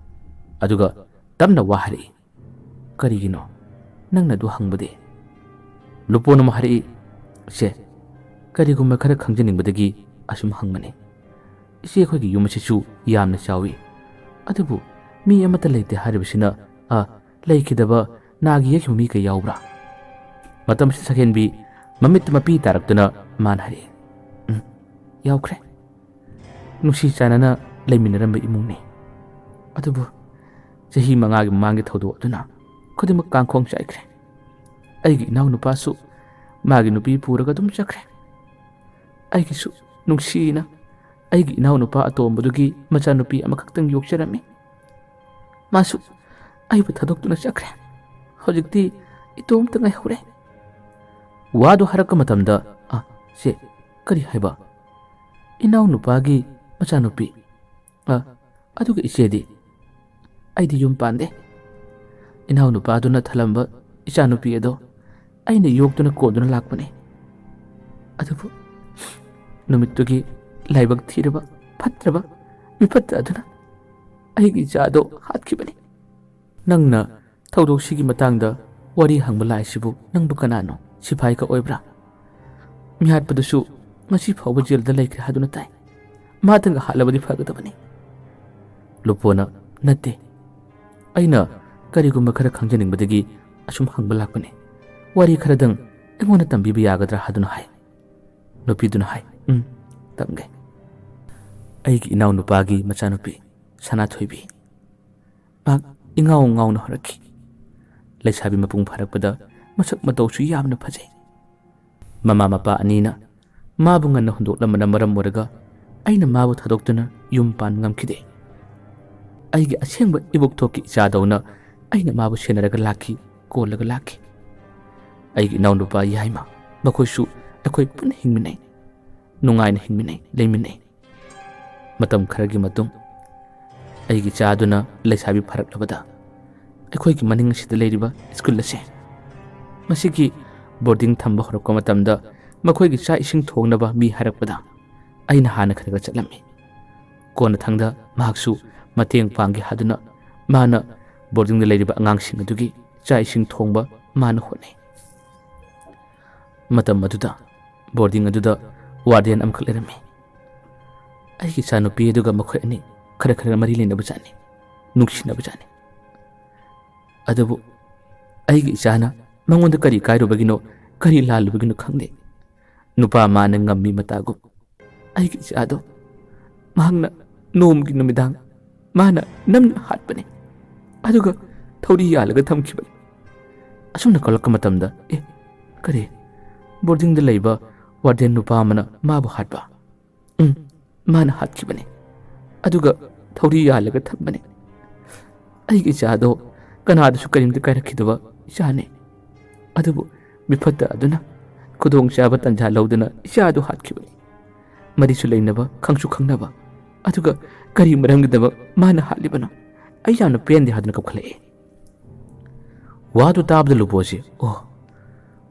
ꯑꯗꯨꯒ ꯇꯞꯅ ꯋꯥ ꯍꯥꯏꯔꯛꯏ꯫ "ꯀꯔꯤꯒꯤꯅꯣ ꯅꯪꯅ ꯑꯗꯨ ꯍꯪꯕꯗꯤ?" ꯂꯨꯄꯣꯟ ꯑꯃ ꯍꯥꯏꯔꯛꯏ, "ꯏꯆꯦ, ꯀꯔꯤꯒꯨꯝꯕ ꯈꯔ ꯈꯪꯖꯅꯤꯡꯕꯗꯒꯤ ꯑꯁꯨꯝ ꯍꯪꯕꯅꯤ꯫ ꯏꯆꯦ ꯑꯩꯈꯣꯏꯒꯤ ꯌꯨꯝ ꯑꯁꯤꯁꯨ ꯌꯥꯝꯅ ꯆꯥꯎꯏ, ꯑꯗꯨꯕꯨ ꯃꯤ ꯑꯃꯠꯇ ꯂꯩꯇꯦ ꯍꯥꯏꯔꯤꯕꯁꯤꯅ, ꯑ, ꯂꯩꯈꯤꯗꯕ, ꯅꯥꯒꯤ ꯌꯦꯛꯈꯤꯕ ꯃꯤ ꯀꯌꯥ ꯌꯥꯎꯕ꯭ꯔꯥ?" ꯃꯇꯝꯁꯤꯗ ꯁꯛꯍꯦꯟꯕꯤ ꯃꯃꯤꯠꯇ ꯃꯄꯤ ꯇꯥꯔꯛꯇꯨꯅ ꯃꯥꯅ ꯍꯥꯏꯔꯛꯏ, "ꯎꯝ, ꯌꯥꯎꯈ꯭ꯔꯦ꯫ ꯅꯨꯡꯁꯤ ꯆꯥꯟꯅꯅ ꯂꯩꯃꯤꯟꯅꯔꯝꯕ ꯏꯃꯨꯡꯅꯤ꯫ ꯑꯗꯨꯕꯨ ꯆꯍꯤ ꯃꯉꯥꯒꯤ ꯃꯃꯥꯡꯒꯤ ꯊꯧꯗꯣꯛ ꯑꯗꯨꯅ ꯈꯨꯗꯤꯡꯃꯛ ꯀꯥꯡꯈꯣꯡ ꯆꯥꯏꯈ꯭ꯔꯦ꯫ ꯑꯩꯒꯤ ꯏꯅꯥꯎꯅꯨꯄꯥꯁꯨ ꯃꯥꯒꯤ ꯅꯨꯄꯤ ꯄꯨꯔꯒ ꯑꯗꯨꯝ ꯆꯠꯈ꯭ꯔꯦ꯫ ꯑꯩꯒꯤꯁꯨ ꯅꯨꯡꯁꯤꯅ ꯑꯩꯒꯤ ꯏꯅꯥꯎꯅꯨꯄꯥ ꯑꯇꯣꯝꯕꯗꯨꯒꯤ ꯃꯆꯥꯅꯨꯄꯤ ꯑꯃꯈꯛꯇꯪ ꯌꯣꯛꯆꯔꯝꯃꯤ꯫ ꯃꯥꯁꯨ ꯑꯩꯕꯨ ꯊꯥꯗꯣꯛꯇꯨꯅ ꯆꯠꯈ꯭ꯔꯦ꯫ ꯍꯧꯖꯤꯛꯇꯤ ꯏꯇꯣꯝꯇ ꯉꯥꯏꯍꯧꯔꯦ꯫ ꯋꯥꯗꯨ ꯍꯥꯏꯔꯛꯄ ꯃꯇꯝꯗ, "ꯑ, ꯁꯦ, ꯀꯔꯤ ꯍꯥꯏꯕ? ꯏꯅꯥꯎꯅꯨꯄꯥꯒꯤ ꯃꯆꯥꯅꯨꯄꯤ? ꯑ, ꯑꯗꯨꯒ ꯏꯆꯦꯗꯤ?" "ꯑꯩꯗꯤ ꯌꯨꯝ ꯄꯥꯟꯗꯦ꯫ ꯏꯅꯥꯎꯅꯨꯄꯥꯗꯨꯅ ꯊꯜꯂꯝꯕ ꯏꯆꯥꯅꯨꯄꯤ ꯑꯗꯣ ꯑꯩꯅ ꯌꯣꯛꯇꯨꯅ ꯀꯣꯟꯗꯨꯅ ꯂꯥꯛꯄꯅꯤ꯫ ꯑꯗꯨꯕꯨ ꯅꯨꯃꯤꯠꯇꯨꯒꯤ ꯂꯥꯏꯕꯛ ꯊꯤꯔꯕ, ꯐꯠꯇ꯭ꯔꯕ ꯃꯤꯐꯠꯇ ꯑꯗꯨꯅ ꯑꯩꯒꯤ ꯏꯆꯥꯗꯣ ꯍꯥꯠꯈꯤꯕꯅꯤ꯫" "ꯅꯪꯅ ꯊꯧꯗꯣꯛꯁꯤꯒꯤ ꯃꯇꯥꯡꯗ ꯋꯥꯔꯤ ꯍꯪꯕ ꯂꯥꯛꯏꯁꯤꯕꯨ ꯅꯪꯕꯨ ꯀꯅꯥꯅꯣ? ꯁꯤꯐꯥꯏꯒ ꯑꯣꯏꯕ꯭ꯔꯥ? ꯃꯤꯍꯥꯠꯄꯗꯨꯁꯨ ꯉꯁꯤ ꯐꯥꯎꯕ ꯖꯦꯜꯗ ꯂꯩꯈ꯭ꯔꯦ ꯍꯥꯏꯗꯨꯅ ꯇꯥꯏ꯫ ꯃꯥꯇꯪꯒ ꯍꯥꯠꯂꯕꯗꯤ ꯐꯒꯗꯕꯅꯤ꯫" ꯂꯨꯄꯣꯅ, "ꯅꯠꯇꯦ, ꯑꯩꯅ ꯀꯔꯤꯒꯨꯝꯕ ꯈꯔ ꯈꯪꯖꯅꯤꯡꯕꯗꯒꯤ ꯑꯁꯨꯝ ꯍꯪꯕ ꯂꯥꯛꯄꯅꯤ꯫ ꯋꯥꯔꯤ ꯈꯔꯗꯪ ꯑꯩꯉꯣꯟꯗ ꯇꯝꯕꯤꯕ ꯌꯥꯒꯗ꯭ꯔꯥ?" ꯍꯥꯏꯗꯨꯅ ꯍꯥꯏ꯫ ꯅꯨꯄꯤꯗꯨꯅ ꯍꯥꯏ, "ꯎꯝ, ꯇꯝꯒꯦ꯫" ꯑꯩꯒꯤ ꯏꯅꯥꯎꯅꯨꯄꯥꯒꯤ ꯃꯆꯥꯅꯨꯄꯤ ꯁꯅꯥꯊꯣꯏꯕꯤ, ꯃꯍꯥꯛ ꯏꯉꯥꯎ ꯉꯥꯎꯅ ꯍꯧꯔꯛꯈꯤ꯫ ꯂꯩꯁꯥꯕꯤ ꯃꯄꯨꯡ ꯐꯥꯔꯛꯄꯗ ꯃꯁꯛ ꯃꯇꯧꯁꯨ ꯌꯥꯝꯅ ꯐꯖꯩ꯫ ꯃꯃꯥ ꯃꯄꯥ ꯑꯅꯤꯅ ꯃꯥꯕꯨ ꯉꯟꯅ ꯍꯨꯟꯗꯣꯛꯂꯝꯕꯅ ꯃꯔꯝ ꯑꯣꯏꯔꯒ ꯑꯩꯅ ꯃꯥꯕꯨ ꯊꯥꯗꯣꯛꯇꯨꯅ ꯌꯨꯝ ꯄꯥꯟ ꯉꯝꯈꯤꯗꯦ꯫ ꯑꯩꯒꯤ ꯑꯁꯦꯡꯕ ꯏꯕꯣꯛꯊꯣꯛꯀꯤ ꯏꯆꯥꯗꯧꯅ ꯑꯩꯅ ꯃꯥꯕꯨ ꯁꯦꯟꯅꯔꯒ ꯂꯥꯛꯈꯤ, ꯀꯣꯜꯂꯒ ꯂꯥꯛꯈꯤ꯫ ꯑꯩꯒꯤ ꯏꯅꯥꯎꯅꯨꯄꯥ ꯌꯥꯏꯃ, ꯃꯈꯣꯏꯁꯨ ꯑꯩꯈꯣꯏ ꯄꯨꯟꯅ ꯍꯤꯡꯃꯤꯟꯅꯩ, ꯅꯨꯡꯉꯥꯏꯅ ꯍꯤꯡꯃꯤꯟꯅꯩ, ꯂꯩꯃꯤꯟꯅꯩ꯫ ꯃꯇꯝ ꯈꯔꯒꯤ ꯃꯇꯨꯡ ꯑꯩꯒꯤ ꯏꯆꯥꯗꯨꯅ ꯂꯩꯁꯥꯕꯤ ꯐꯥꯔꯛꯂꯕꯗ ꯑꯩꯈꯣꯏꯒꯤ ꯃꯅꯤꯡ ꯑꯁꯤꯗ ꯂꯩꯔꯤꯕ ꯁ꯭ꯀꯨꯜ ꯑꯁꯦ, ꯃꯁꯤꯒꯤ ꯕꯣꯔꯗꯤꯡ ꯊꯝꯕ ꯍꯧꯔꯛꯄ ꯃꯇꯝꯗ ꯃꯈꯣꯏꯒꯤ ꯆꯥꯛ ꯏꯁꯤꯡ ꯊꯣꯡꯅꯕ ꯃꯤ ꯍꯥꯏꯔꯛꯄꯗ ꯑꯩꯅ ꯍꯥꯟꯅ ꯈꯔ ꯈꯔ ꯆꯠꯂꯝꯃꯤ꯫ ꯀꯣꯟꯅꯊꯪꯗ ꯃꯍꯥꯛꯁꯨ ꯃꯇꯦꯡ ꯄꯥꯡꯒꯦ ꯍꯥꯏꯗꯨꯅ ꯃꯥꯅ ꯕꯣꯔꯗꯤꯡꯗ ꯂꯩꯔꯤꯕ ꯑꯉꯥꯡꯁꯤꯡ ꯑꯗꯨꯒꯤ ꯆꯥꯛ ꯏꯁꯤꯡ ꯊꯣꯡꯕ ꯃꯥꯅ ꯍꯣꯠꯅꯩ꯫ ꯃꯇꯝ ꯑꯗꯨꯗ ꯕꯣꯔꯗꯤꯡ ꯑꯗꯨꯗ ꯋꯥꯔꯗꯦꯟ ꯑꯃꯈꯛ ꯂꯩꯔꯝꯃꯤ꯫ ꯑꯩꯒꯤ ꯏꯆꯥꯅꯨꯄꯤ ꯑꯗꯨꯒ ꯃꯈꯣꯏ ꯑꯅꯤ ꯈꯔ ꯈꯔ ꯃꯔꯤ ꯂꯩꯅꯕꯖꯥꯠꯅꯤ, ꯅꯨꯡꯁꯤꯅꯕꯖꯥꯠꯅꯤ꯫ ꯑꯗꯨꯕꯨ ꯑꯩꯒꯤ ꯏꯆꯥꯅ ꯃꯉꯣꯟꯗ ꯀꯔꯤ ꯀꯥꯏꯔꯨꯕꯒꯤꯅꯣ, ꯀꯔꯤ ꯂꯥꯜꯂꯨꯕꯒꯤꯅꯣ ꯈꯪꯗꯦ, ꯅꯨꯄꯥ ꯃꯥꯅ ꯉꯝꯃꯤ ꯃꯇꯥꯒꯨꯝ ꯑꯩꯒꯤ ꯏꯆꯥꯗꯣ ꯃꯍꯥꯛꯅ ꯅꯣꯡꯃꯒꯤ ꯅꯨꯃꯤꯗꯥꯡ ꯃꯥꯅ ꯅꯝꯅ ꯍꯥꯠꯄꯅꯤ, ꯑꯗꯨꯒ ꯊꯧꯔꯤ ꯌꯥꯜꯂꯒ ꯊꯝꯈꯤꯕꯅꯤ꯫ ꯑꯁꯨꯝꯅ ꯀꯜꯂꯛꯄ ꯃꯇꯝꯗ, "ꯑꯦ, ꯀꯔꯤ? ꯕꯣꯔꯗꯤꯡꯗ ꯂꯩꯕ ꯋꯥꯔꯗꯦꯟ ꯅꯨꯄꯥ ꯑꯃꯅ ꯃꯥꯕꯨ ꯍꯥꯠꯄ?" "ꯎꯝ, ꯃꯥꯅ ꯍꯥꯠꯈꯤꯕꯅꯤ꯫ ꯑꯗꯨꯒ ꯊꯧꯔꯤ ꯌꯥꯜꯂꯒ ꯊꯝꯕꯅꯤ꯫ ꯑꯩꯒꯤ ꯏꯆꯥꯗꯣ ꯀꯅꯥꯗꯁꯨ ꯀꯔꯤꯝꯇ ꯀꯥꯏꯔꯛꯈꯤꯗꯕ ꯏꯆꯥꯅꯤ꯫ ꯑꯗꯨꯕꯨ ꯃꯤꯐꯠꯇ ꯑꯗꯨꯅ ꯈꯨꯗꯣꯡꯆꯥꯕ ꯇꯟꯖꯥ ꯂꯧꯗꯨꯅ ꯏꯆꯥꯗꯨ ꯍꯥꯠꯈꯤꯕꯅꯤ꯫ ꯃꯔꯤꯁꯨ ꯂꯩꯅꯕ, ꯈꯪꯁꯨ ꯈꯪꯅꯕ꯫ ꯑꯗꯨꯒ ꯀꯔꯤ ꯃꯔꯝꯒꯤꯗꯃꯛ ꯃꯥꯅ ꯍꯥꯠꯂꯤꯕꯅꯣ? ꯑꯩ ꯌꯥꯝꯅ ꯄꯦꯟꯗꯦ" ꯍꯥꯏꯗꯨꯅ ꯀꯞꯈꯠꯂꯛꯏ꯫ ꯋꯥꯗꯨ ꯇꯥꯕꯗ ꯂꯨꯄꯣꯁꯤ, "ꯑꯣ,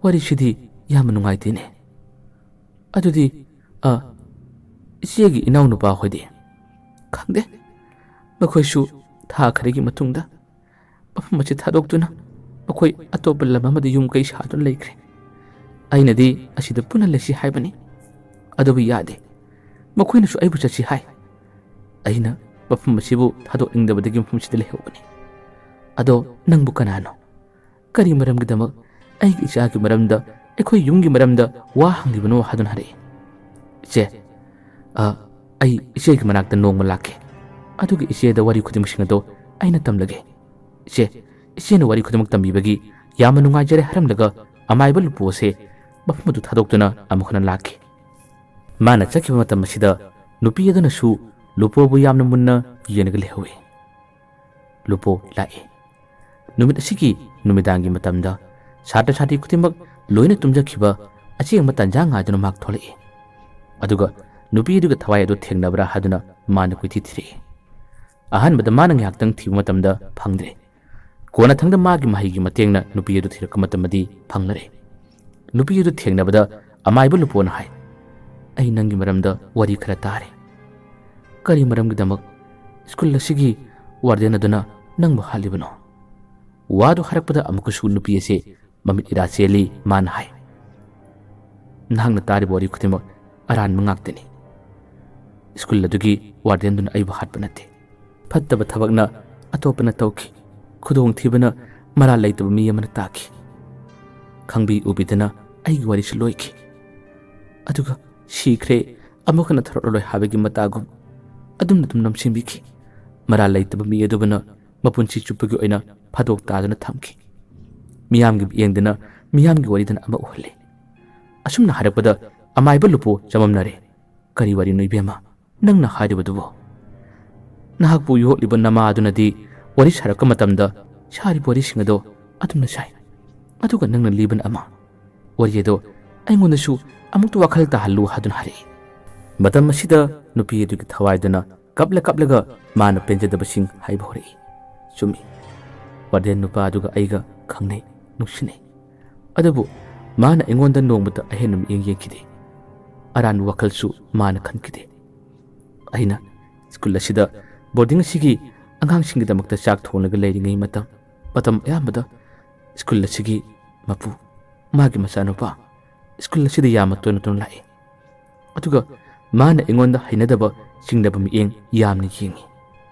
ꯋꯥꯔꯤꯁꯤꯗꯤ ꯌꯥꯝꯅ ꯅꯨꯡꯉꯥꯏꯇꯦꯅꯦ꯫ ꯑꯗꯨꯗꯤ, ꯑ, ꯏꯆꯦꯒꯤ ꯏꯅꯥꯎꯅꯨꯄꯥ ꯍꯣꯏꯗꯤ?" "ꯈꯪꯗꯦ꯫ ꯃꯈꯣꯏꯁꯨ ꯊꯥ ꯈꯔꯒꯤ ꯃꯇꯨꯡꯗ ꯃꯐꯝ ꯑꯁꯤ ꯊꯥꯗꯣꯛꯇꯨꯅ ꯃꯈꯣꯏ ꯑꯇꯣꯞꯄ ꯂꯝ ꯑꯃꯗ ꯌꯨꯝ ꯀꯩ ꯁꯥꯗꯨꯅ ꯂꯩꯈ꯭ꯔꯦ꯫ ꯑꯩꯅꯗꯤ ꯑꯁꯤꯗ ꯄꯨꯟꯅ ꯂꯩꯁꯤ ꯍꯥꯏꯕꯅꯤ꯫ ꯑꯗꯨꯕꯨ ꯌꯥꯗꯦ꯫ ꯃꯈꯣꯏꯅꯁꯨ ꯑꯩꯕꯨ ꯆꯠꯁꯤ ꯍꯥꯏ꯫ ꯑꯩꯅ ꯃꯐꯝ ꯑꯁꯤꯕꯨ ꯊꯥꯗꯣꯛꯅꯤꯡꯗꯕꯗꯒꯤ ꯃꯐꯝ ꯑꯁꯤꯗ ꯂꯩꯍꯧꯕꯅꯤ꯫ ꯑꯗꯣ ꯅꯪꯕꯨ ꯀꯅꯥꯅꯣ? ꯀꯔꯤ ꯃꯔꯝꯒꯤꯗꯃꯛ ꯑꯩꯒꯤ ꯏꯆꯥꯒꯤ ꯃꯔꯝꯗ, ꯑꯩꯈꯣꯏ ꯌꯨꯝꯒꯤ ꯃꯔꯝꯗ ꯋꯥ ꯍꯪꯂꯤꯕꯅꯣ?" ꯍꯥꯏꯗꯨꯅ ꯍꯥꯏꯔꯛꯏ꯫ "ꯏꯆꯦ, ꯑ, ꯑꯩ ꯏꯆꯦꯒꯤ ꯃꯅꯥꯛꯇ ꯅꯣꯡꯃ ꯂꯥꯛꯀꯦ꯫ ꯑꯗꯨꯒ ꯏꯆꯦꯗ ꯋꯥꯔꯤ ꯈꯨꯗꯤꯡꯃꯛꯁꯤꯡ ꯑꯗꯣ ꯑꯩꯅ ꯇꯝꯂꯒꯦ꯫ ꯏꯆꯦ, ꯏꯆꯦꯅ ꯋꯥꯔꯤ ꯈꯨꯗꯤꯡꯃꯛ ꯇꯝꯕꯤꯕꯒꯤ ꯌꯥꯝꯅ ꯅꯨꯡꯉꯥꯏꯖꯔꯦ" ꯍꯥꯏꯔꯝꯂꯒ ꯑꯃꯥꯏꯕ ꯂꯨꯄꯨ ꯑꯁꯦ ꯃꯐꯝ ꯑꯗꯨ ꯊꯥꯗꯣꯛꯇꯨꯅ ꯑꯃꯨꯛ ꯍꯟꯅ ꯂꯥꯛꯈꯤ꯫ ꯃꯥꯅ ꯆꯠꯈꯤꯕ ꯃꯇꯝ ꯑꯁꯤꯗ ꯅꯨꯄꯤ ꯑꯗꯨꯅꯁꯨ ꯂꯨꯄꯣꯕꯨ ꯌꯥꯝꯅ ꯃꯨꯟꯅ ꯌꯦꯡꯂꯒ ꯂꯩꯍꯧꯏ꯫ ꯂꯨꯄꯣ ꯂꯥꯛꯏ꯫ ꯅꯨꯃꯤꯠ ꯑꯁꯤꯒꯤ ꯅꯨꯃꯤꯗꯥꯡꯒꯤ ꯃꯇꯝꯗ ꯁꯥꯇ꯭ꯔ ꯁꯥꯇ꯭ꯔꯤ ꯈꯨꯗꯤꯡꯃꯛ ꯂꯣꯏꯅ ꯇꯨꯝꯖꯈꯤꯕ ꯑꯆꯦꯡꯕ ꯇꯥꯟꯖꯥ ꯉꯥꯏꯗꯨꯅ ꯃꯍꯥꯛ ꯊꯣꯛꯂꯛꯏ꯫ ꯑꯗꯨꯒ ꯅꯨꯄꯤ ꯑꯗꯨꯒ ꯊꯋꯥꯏ ꯑꯗꯨ ꯊꯦꯡꯅꯕ꯭ꯔꯥ ꯍꯥꯏꯗꯨꯅ ꯃꯥꯅ ꯀꯣꯏꯊꯤ ꯊꯤꯔꯛꯏ꯫ ꯑꯍꯥꯟꯕꯗ ꯃꯥꯅ ꯉꯥꯏꯍꯥꯛꯇꯪ ꯊꯤꯕ ꯃꯇꯝꯗ ꯐꯪꯗ꯭ꯔꯦ꯫ ꯀꯣꯟꯅꯊꯪꯗ ꯃꯥꯒꯤ ꯃꯍꯩꯒꯤ ꯃꯇꯦꯡꯅ ꯅꯨꯄꯤ ꯑꯗꯨ ꯊꯤꯔꯛꯄ ꯃꯇꯝꯗꯗꯤ ꯐꯪꯂꯔꯦ꯫ ꯅꯨꯄꯤ ꯑꯗꯨ ꯊꯦꯡꯅꯕꯗ ꯑꯃꯥꯏꯕ ꯂꯨꯄꯣꯅ ꯍꯥꯏ, "ꯑꯩ ꯅꯪꯒꯤ ꯃꯔꯝꯗ ꯋꯥꯔꯤ ꯈꯔ ꯇꯥꯔꯦ꯫ ꯀꯔꯤ ꯃꯔꯝꯒꯤꯗꯃꯛ ꯁ꯭ꯀꯨꯜ ꯑꯁꯤꯒꯤ ꯋꯥꯔꯗꯦꯟ ꯑꯗꯨꯅ ꯅꯪꯕꯨ ꯍꯥꯠꯂꯤꯕꯅꯣ?" ꯋꯥꯗꯨ ꯍꯥꯏꯔꯛꯄꯗ ꯑꯃꯨꯛꯀꯁꯨ ꯅꯨꯄꯤ ꯑꯁꯤ ꯃꯃꯤꯠ ꯏꯔꯥ ꯆꯦꯜꯂꯤ꯫ ꯃꯥꯅ ꯍꯥꯏ, "ꯅꯍꯥꯛꯅ ꯇꯥꯔꯤꯕ ꯋꯥꯔꯤ ꯈꯨꯗꯤꯡꯃꯛ ꯑꯔꯥꯟꯕ ꯉꯥꯛꯇꯅꯤ꯫ ꯁ꯭ꯀꯨꯜ ꯑꯗꯨꯒꯤ ꯋꯥꯔꯗꯦꯟꯗꯨꯅ ꯑꯩꯕꯨ ꯍꯥꯠꯄ ꯅꯠꯇꯦ꯫ ꯐꯠꯇꯕ ꯊꯕꯛꯅ ꯑꯇꯣꯞꯄꯅ ꯇꯧꯈꯤ꯫ ꯈꯨꯗꯣꯡꯊꯤꯕꯅ ꯃꯔꯥꯜ ꯂꯩꯇꯕ ꯃꯤ ꯑꯃꯅ ꯇꯥꯈꯤ꯫ ꯈꯪꯕꯤ ꯎꯕꯤꯗꯅ ꯑꯩꯒꯤ ꯋꯥꯔꯤꯁꯨ ꯂꯣꯏꯈꯤ꯫ ꯑꯗꯨꯒ ꯁꯤꯈ꯭ꯔꯦ, ꯑꯃꯨꯛ ꯍꯟꯅ ꯊꯣꯔꯛꯂꯔꯣꯏ ꯍꯥꯏꯕꯒꯤ ꯃꯇꯥꯒꯨꯝ ꯑꯗꯨꯝꯅ ꯑꯗꯨꯝ ꯅꯝꯁꯤꯟꯕꯤꯈꯤ꯫ ꯃꯔꯥꯜ ꯂꯩꯇꯕ ꯃꯤ ꯑꯗꯨꯕꯨꯅ ꯃꯄꯨꯟꯁꯤ ꯆꯨꯞꯄꯒꯤ ꯑꯣꯏꯅ ꯐꯥꯗꯣꯛ ꯇꯥꯗꯨꯅ ꯊꯝꯈꯤ"꯫ ꯃꯤꯌꯥꯝꯒꯤ ꯃꯤꯠꯌꯦꯡꯗꯅ, ꯃꯤꯌꯥꯝꯒꯤ ꯋꯥꯔꯤꯗꯅ ꯑꯃ ꯎꯍꯜꯂꯤ꯫ ꯑꯁꯨꯝꯅ ꯍꯥꯏꯔꯛꯄꯗ ꯑꯃꯥꯏꯕ ꯂꯨꯄꯨ ꯆꯃꯝꯅꯔꯦ꯫ "ꯀꯔꯤ ꯋꯥꯔꯤꯅꯣ ꯏꯕꯦꯝꯃ ꯅꯪꯅ ꯍꯥꯏꯔꯤꯕꯗꯨꯕꯣ? ꯅꯍꯥꯛꯄꯨ ꯌꯣꯛꯂꯤꯕ ꯅꯃꯥ ꯑꯗꯨꯅꯗꯤ ꯋꯥꯔꯤ ꯁꯥꯔꯛꯄ ꯃꯇꯝꯗ ꯁꯥꯔꯤꯕ ꯋꯥꯔꯤꯁꯤꯡ ꯑꯗꯣ ꯑꯗꯨꯝꯅ ꯁꯥꯏ꯫ ꯑꯗꯨꯒ ꯅꯪꯅ ꯂꯤꯕꯅ ꯑꯃ꯫ ꯋꯥꯔꯤ ꯑꯗꯣ ꯑꯩꯉꯣꯟꯗꯁꯨ ꯑꯃꯨꯛꯇ ꯋꯥꯈꯜ ꯇꯥꯍꯜꯂꯨ" ꯍꯥꯏꯗꯨꯅ ꯍꯥꯏꯔꯛꯏ꯫ ꯃꯇꯝ ꯑꯁꯤꯗ ꯅꯨꯄꯤ ꯑꯗꯨꯒꯤ ꯊꯋꯥꯏꯗꯨꯅ ꯀꯞꯂ ꯀꯞꯂꯒ ꯃꯥꯅ ꯄꯦꯟꯖꯗꯕꯁꯤꯡ ꯍꯥꯏꯕ ꯍꯧꯔꯛꯏ꯫ ꯆꯨꯝꯃꯤ, ꯋꯥꯔꯗꯦꯟ ꯅꯨꯄꯥ ꯑꯗꯨꯒ ꯑꯩꯒ ꯈꯪꯅꯩ, ꯅꯨꯡꯁꯤꯅꯩ꯫ ꯑꯗꯨꯕꯨ ꯃꯥꯅ ꯑꯩꯉꯣꯟꯗ ꯅꯣꯡꯃꯇ ꯑꯍꯦꯟꯕ ꯃꯤꯠꯌꯦꯡ ꯌꯦꯡꯈꯤꯗꯦ꯫ ꯑꯔꯥꯟꯕ ꯋꯥꯈꯜꯁꯨ ꯃꯥꯅ ꯈꯟꯈꯤꯗꯦ꯫ ꯑꯩꯅ ꯁ꯭ꯀꯨꯜ ꯑꯁꯤꯗ, ꯕꯣꯔꯗꯤꯡ ꯑꯁꯤꯒꯤ ꯑꯉꯥꯡꯁꯤꯡꯒꯤꯗꯃꯛꯇ ꯆꯥꯛ ꯊꯣꯡꯂꯒ ꯂꯩꯔꯤꯉꯩ ꯃꯇꯝ, ꯃꯇꯝ ꯑꯌꯥꯝꯕꯗ ꯁ꯭ꯀꯨꯜ ꯑꯁꯤꯒꯤ ꯃꯄꯨ, ꯃꯥꯒꯤ ꯃꯆꯥꯅꯨꯄꯥ ꯁ꯭ꯀꯨꯜ ꯑꯁꯤꯗ ꯌꯥꯝꯅ ꯇꯣꯏꯅ ꯇꯣꯏꯅ ꯂꯥꯛꯏ꯫ ꯑꯗꯨꯒ ꯃꯥꯅ ꯑꯩꯉꯣꯟꯗ ꯍꯩꯅꯗꯕ, ꯆꯤꯡꯅꯕ ꯃꯤꯠꯌꯦꯡ ꯌꯥꯝꯅ ꯌꯦꯡꯉꯤ꯫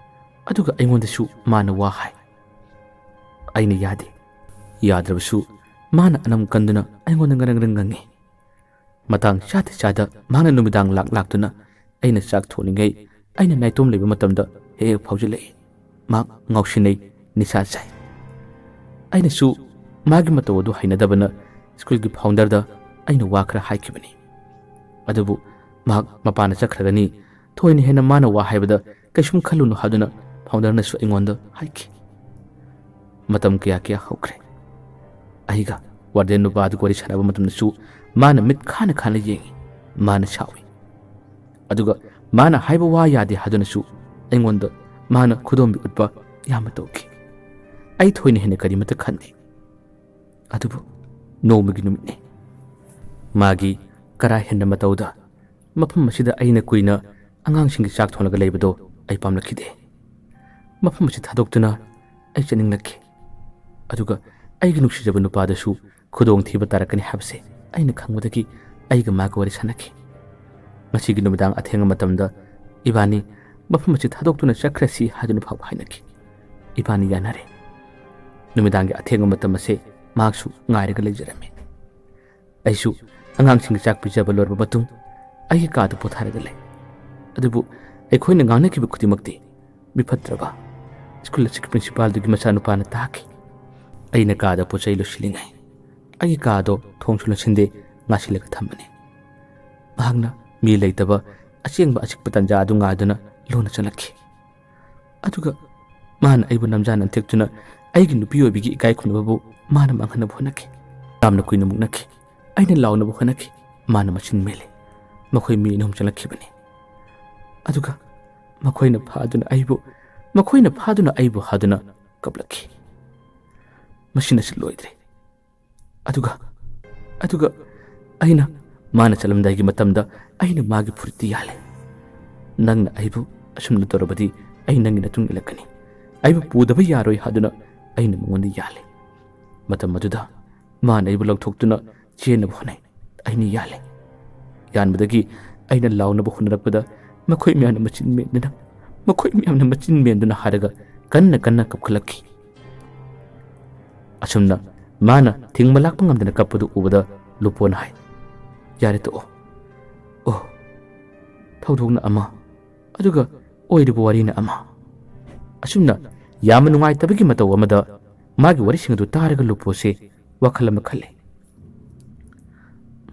ꯑꯗꯨꯒ ꯑꯩꯉꯣꯟꯗꯁꯨ ꯃꯥꯅ ꯋꯥ ꯍꯥꯏ꯫ ꯑꯩꯅ ꯌꯥꯗꯦ꯫ ꯌꯥꯗ꯭ꯔꯕꯁꯨ ꯃꯥꯅ ꯑꯅꯝ ꯀꯟꯗꯨꯅ ꯑꯩꯉꯣꯟꯗ ꯉꯔꯪ ꯉꯔꯪ ꯉꯪꯉꯤ꯫ ꯃꯇꯥꯡ ꯆꯥꯗ ꯆꯥꯗ ꯃꯍꯥꯛꯅ ꯅꯨꯃꯤꯗꯥꯡ ꯂꯥꯛ ꯂꯥꯛꯇꯨꯅ ꯑꯩꯅ ꯆꯥꯛ ꯊꯣꯡꯂꯤꯉꯩ, ꯑꯩꯅ ꯅꯥꯏꯇꯣꯝ ꯂꯩꯕ ꯃꯇꯝꯗ ꯍꯦꯛ ꯍꯦꯛ ꯐꯥꯎꯖꯤꯜꯂꯛꯏ꯫ ꯃꯍꯥꯛ ꯉꯥꯎꯁꯤꯟꯅꯩ, ꯅꯤꯁꯥ ꯆꯥꯏ꯫ ꯑꯩꯅꯁꯨ ꯃꯥꯒꯤ ꯃꯇꯧ ꯑꯗꯨ ꯍꯩꯅꯗꯕꯅ ꯁ꯭ꯀꯨꯜꯒꯤ ꯐꯥꯎꯟꯗꯔꯗ ꯑꯩꯅ ꯋꯥ ꯈꯔ ꯍꯥꯏꯈꯤꯕꯅꯤ꯫ ꯑꯗꯨꯕꯨ ꯃꯍꯥꯛ ꯃꯄꯥꯟꯗ ꯆꯠꯈ꯭ꯔꯒꯅꯤ, ꯊꯣꯏꯅ ꯍꯦꯟꯅ ꯃꯥꯅ ꯋꯥ ꯍꯥꯏꯕꯗ ꯀꯩꯁꯨꯝ ꯈꯜꯂꯨꯅꯨ ꯍꯥꯏꯗꯨꯅ ꯐꯥꯎꯟꯗꯔꯅꯁꯨ ꯑꯩꯉꯣꯟꯗ ꯍꯥꯏꯈꯤ꯫ ꯃꯇꯝ ꯀꯌꯥ ꯀꯌꯥ ꯍꯧꯈ꯭ꯔꯦ꯫ ꯑꯩꯒ ꯋꯥꯔꯗꯦꯟ ꯅꯨꯄꯥ ꯑꯗꯨꯒ ꯋꯥꯔꯤ ꯁꯥꯟꯅꯕ ꯃꯇꯝꯗꯁꯨ ꯃꯥꯅ ꯃꯤꯠ ꯈꯥꯅ ꯈꯥꯅ ꯌꯦꯡꯏ꯫ ꯃꯥꯅ ꯁꯥꯎꯏ꯫ ꯑꯗꯨꯒ ꯃꯥꯅ ꯍꯥꯏꯕ ꯋꯥ ꯌꯥꯗꯦ ꯍꯥꯏꯗꯨꯅꯁꯨ ꯑꯩꯉꯣꯟꯗ ꯃꯥꯅ ꯈꯨꯗꯣꯝꯕꯤ ꯎꯠꯄ ꯌꯥꯝꯅ ꯇꯧꯈꯤ꯫ ꯑꯩ ꯊꯣꯏꯅ ꯍꯦꯟꯅ ꯀꯔꯤꯃꯠꯇ ꯈꯟꯗꯦ꯫ ꯑꯗꯨꯕꯨ ꯅꯣꯡꯃꯒꯤ ꯅꯨꯃꯤꯠꯅꯤ꯫ ꯃꯥꯒꯤ ꯀꯔꯥ ꯍꯦꯟꯕ ꯃꯇꯧꯗ ꯃꯐꯝ ꯑꯁꯤꯗ ꯑꯩꯅ ꯀꯨꯏꯅ ꯑꯉꯥꯡꯁꯤꯡꯒꯤ ꯆꯥꯛ ꯊꯣꯡꯂꯒ ꯂꯩꯕꯗꯣ ꯑꯩ ꯄꯥꯝꯂꯛꯈꯤꯗꯦ꯫ ꯃꯐꯝ ꯑꯁꯤ ꯊꯥꯗꯣꯛꯇꯨꯅ ꯑꯩ ꯆꯠꯅꯤꯡꯂꯛꯈꯤ꯫ ꯑꯗꯨꯒ ꯑꯩꯒꯤ ꯅꯨꯡꯁꯤꯖꯕ ꯅꯨꯄꯥꯗꯨꯁꯨ ꯈꯨꯗꯣꯡꯊꯤꯕ ꯇꯥꯔꯛꯀꯅꯤ ꯍꯥꯏꯕꯁꯦ ꯑꯩꯅ ꯈꯪꯕꯗꯒꯤ ꯑꯩꯒ ꯃꯥꯒ ꯋꯥꯔꯤ ꯁꯥꯟꯅꯈꯤ꯫ ꯉꯁꯤꯒꯤ ꯅꯨꯃꯤꯗꯥꯡ ꯑꯊꯦꯡꯕ ꯃꯇꯝꯗ ꯏꯕꯥꯅꯤ ꯃꯐꯝ ꯑꯁꯤ ꯊꯥꯗꯣꯛꯇꯨꯅ ꯆꯠꯈ꯭ꯔꯁꯤ ꯍꯥꯏꯗꯨꯅ ꯐꯥꯎꯕ ꯍꯥꯏꯅꯈꯤ꯫ ꯏꯕꯥꯅꯤ ꯌꯥꯅꯔꯦ꯫ ꯅꯨꯃꯤꯗꯥꯡꯒꯤ ꯑꯊꯦꯡꯕ ꯃꯇꯝ ꯑꯁꯦ ꯃꯍꯥꯛꯁꯨ ꯉꯥꯏꯔꯒ ꯂꯩꯖꯔꯝꯃꯤ꯫ ꯑꯩꯁꯨ ꯑꯉꯥꯡꯁꯤꯡꯒꯤ ꯆꯥꯛ ꯄꯤꯖꯕ ꯂꯣꯏꯔꯕ ꯃꯇꯨꯡ ꯑꯩꯒꯤ ꯀꯥꯗ ꯄꯣꯊꯥꯔꯒ ꯂꯩ꯫ ꯑꯗꯨꯕꯨ ꯑꯩꯈꯣꯏꯅ ꯉꯥꯡꯅꯈꯤꯕ ꯈꯨꯗꯤꯡꯃꯛꯇꯤ ꯃꯤꯐꯠꯇ꯭ꯔꯕ ꯁ꯭ꯀꯨꯜ ꯑꯁꯤꯒꯤ ꯄ꯭ꯔꯤꯟꯁꯤꯄꯥꯜꯗꯨꯒꯤ ꯃꯆꯥꯅꯨꯄꯥꯅ ꯇꯥꯈꯤ꯫ ꯑꯩꯅ ꯀꯥꯗ ꯄꯣꯠ ꯆꯩ ꯂꯣꯏꯁꯤꯜꯂꯤꯉꯩ, ꯑꯩꯒꯤ ꯀꯥꯗꯣ ꯊꯣꯡꯁꯨ ꯂꯣꯟꯁꯤꯟꯗꯦ, ꯉꯥꯁꯤꯜꯂꯒ ꯊꯝꯕꯅꯤ꯫ ꯃꯍꯥꯛꯅ ꯃꯤ ꯂꯩꯇꯕ ꯑꯆꯦꯡꯕ ꯑꯆꯤꯛꯄ ꯇꯟꯖꯥ ꯑꯗꯨ ꯉꯥꯏꯗꯨꯅ ꯂꯣꯟꯅ ꯆꯪꯂꯛꯈꯤ꯫ ꯑꯗꯨꯒ ꯃꯥꯅ ꯑꯩꯕꯨ ꯅꯝꯖꯥ ꯅꯝꯊꯦꯛꯇꯨꯅ ꯑꯩꯒꯤ ꯅꯨꯄꯤ ꯑꯣꯏꯕꯤꯒꯤ ꯏꯀꯥꯏ ꯈꯨꯝꯅꯕꯕꯨ ꯃꯥꯅ ꯃꯥꯡꯍꯟꯅꯕ ꯍꯣꯠꯅꯈꯤ꯫ ꯌꯥꯝꯅ ꯀꯨꯏꯅ ꯃꯨꯛꯅꯈꯤ꯫ ꯑꯩꯅ ꯂꯥꯎꯅꯕ ꯍꯣꯠꯅꯈꯤ꯫ ꯃꯥꯅ ꯃꯆꯤꯟ ꯃꯦꯜꯂꯤ꯫ ꯃꯈꯣꯏ ꯃꯤ ꯑꯅꯤ ꯑꯍꯨꯝ ꯆꯪꯂꯛꯈꯤꯕꯅꯤ꯫ ꯑꯗꯨꯒ ꯃꯈꯣꯏꯅ ꯐꯥꯗꯨꯅ ꯑꯩꯕꯨ, ꯃꯈꯣꯏꯅ ꯐꯥꯗꯨꯅ ꯑꯩꯕꯨ ꯍꯥꯗꯨꯅ ꯀꯞꯂꯛꯈꯤ꯫ ꯃꯁꯤꯅꯁꯨ ꯂꯣꯏꯗ꯭ꯔꯦ꯫ ꯑꯗꯨꯒ, ꯑꯗꯨꯒ ꯑꯩꯅ, ꯃꯥꯅ ꯆꯠꯂꯝꯗꯥꯏꯒꯤ ꯃꯇꯝꯗ ꯑꯩꯅ ꯃꯥꯒꯤ ꯐꯨꯔꯤꯠꯇꯤ ꯌꯥꯜꯂꯦ꯫ "ꯅꯪꯅ ꯑꯩꯕꯨ ꯑꯁꯨꯝꯅ ꯇꯧꯔꯕꯗꯤ ꯑꯩ ꯅꯪꯒꯤ ꯅꯇꯨꯡ ꯏꯜꯂꯛꯀꯅꯤ꯫ ꯑꯩꯕꯨ ꯄꯨꯗꯕ ꯌꯥꯔꯣꯏ" ꯍꯥꯏꯗꯨꯅ ꯑꯩꯅ ꯃꯉꯣꯟꯗ ꯌꯥꯜꯂꯦ꯫ ꯃꯇꯝ ꯑꯗꯨꯗ ꯃꯥꯅ ꯑꯩꯕꯨ ꯂꯧꯊꯣꯛꯇꯨꯅ ꯆꯦꯟꯅꯕ ꯍꯣꯠꯅꯩ꯫ ꯑꯩꯅ ꯌꯥꯜꯂꯦ꯫ ꯌꯥꯟꯕꯗꯒꯤ ꯑꯩꯅ ꯂꯥꯎꯅꯕ ꯍꯣꯠꯅꯔꯛꯄꯗ ꯃꯈꯣꯏ ꯃꯌꯥꯝꯅ ꯃꯆꯤꯟ ꯃꯦꯟꯗꯨꯅ, ꯃꯈꯣꯏ ꯃꯌꯥꯝꯅ ꯃꯆꯤꯟ ꯃꯦꯟꯗꯨꯅ ꯍꯥꯏꯔꯒ ꯀꯟꯅ ꯀꯟꯅ ꯀꯞꯈꯠꯂꯛꯈꯤ꯫ ꯑꯁꯨꯝꯅ ꯃꯥꯅ ꯊꯤꯡꯕ ꯂꯥꯛꯄ ꯉꯝꯗꯅ ꯀꯞꯄꯗꯨ ꯎꯕꯗ ꯂꯨꯄꯣꯅ ꯍꯥꯏ, "ꯌꯥꯔꯦ, ꯇꯣꯛꯑꯣ꯫ ꯑꯣ, ꯊꯧꯗꯣꯛꯅ ꯑꯃ, ꯑꯗꯨꯒ ꯑꯣꯏꯔꯤꯕ ꯋꯥꯔꯤꯅ ꯑꯃ"꯫ ꯑꯁꯨꯝꯅ ꯌꯥꯝꯅ ꯅꯨꯡꯉꯥꯏꯇꯕꯒꯤ ꯃꯇꯧ ꯑꯃꯗ ꯃꯥꯒꯤ ꯋꯥꯔꯤꯁꯤꯡ ꯑꯗꯨ ꯇꯥꯔꯒ ꯂꯨꯄꯣꯁꯦ ꯋꯥꯈꯜ ꯑꯃ ꯈꯜꯂꯦ꯫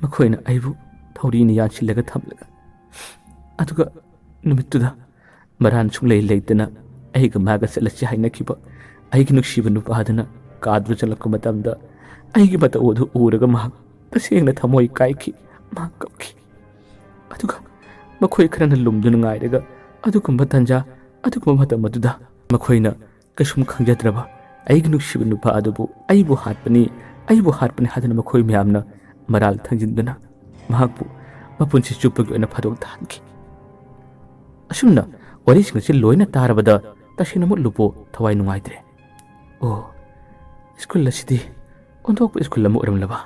ꯃꯈꯣꯏꯅ ꯑꯩꯕꯨ ꯊꯧꯔꯤꯅ ꯌꯥꯟꯁꯤꯜꯂꯒ ꯊꯝꯂꯒ, ꯑꯗꯨꯒ ꯅꯨꯃꯤꯠꯇꯨꯗ ꯃꯔꯥꯟ ꯁꯨꯡꯂꯩ ꯂꯩꯇꯅ ꯑꯩꯒ ꯃꯥꯒ ꯆꯠꯂꯁꯤ ꯍꯥꯏꯅꯈꯤꯕ ꯑꯩꯒꯤ ꯅꯨꯡꯁꯤꯕ ꯅꯨꯄꯥꯗꯨꯅ ꯀꯥꯗꯨꯗ ꯆꯪꯂꯛꯄ ꯃꯇꯝꯗ ꯑꯩꯒꯤ ꯃꯇꯧ ꯑꯗꯨ ꯎꯔꯒ ꯃꯍꯥꯛ ꯇꯁꯦꯡꯅ ꯊꯃꯣꯏ ꯀꯥꯏꯈꯤ꯫ ꯃꯍꯥꯛ ꯀꯞꯈꯤ꯫ ꯑꯗꯨꯒ ꯃꯈꯣꯏ ꯈꯔꯅ ꯂꯨꯝꯗꯨꯅ ꯉꯥꯏꯔꯒ ꯑꯗꯨꯒꯨꯝꯕ ꯇꯟꯖꯥ, ꯑꯗꯨꯒꯨꯝꯕ ꯃꯇꯝ ꯑꯗꯨꯗ ꯃꯈꯣꯏꯅ ꯀꯩꯁꯨꯝ ꯈꯪꯖꯗ꯭ꯔꯕ ꯑꯩꯒꯤ ꯅꯨꯡꯁꯤꯕ ꯅꯨꯄꯥ ꯑꯗꯨꯕꯨ ꯑꯩꯕꯨ ꯍꯥꯠꯄꯅꯤ, ꯑꯩꯕꯨ ꯍꯥꯠꯄꯅꯤ ꯍꯥꯏꯗꯨꯅ ꯃꯈꯣꯏ ꯃꯌꯥꯝꯅ ꯃꯔꯥꯜ ꯊꯪꯖꯤꯟꯗꯨꯅ ꯃꯍꯥꯛꯄꯨ ꯃꯄꯨꯟꯁꯤ ꯆꯨꯞꯄꯒꯤ ꯑꯣꯏꯅ ꯐꯥꯗꯣꯛ ꯇꯥꯍꯟꯈꯤ꯫ ꯑꯁꯨꯝꯅ ꯋꯥꯔꯤꯁꯤꯡ ꯑꯁꯤ ꯂꯣꯏꯅ ꯇꯥꯔꯕꯗ ꯇꯁꯦꯡꯅꯃꯛ ꯂꯨꯄꯣ ꯊꯋꯥꯏ ꯅꯨꯡꯉꯥꯏꯇ꯭ꯔꯦ꯫ "ꯑꯣ, ꯁ꯭ꯀꯨꯜ ꯑꯁꯤꯗꯤ ꯑꯣꯟꯊꯣꯛꯄ ꯁ꯭ꯀꯨꯜ ꯑꯃ ꯑꯣꯏꯔꯝꯂꯕ?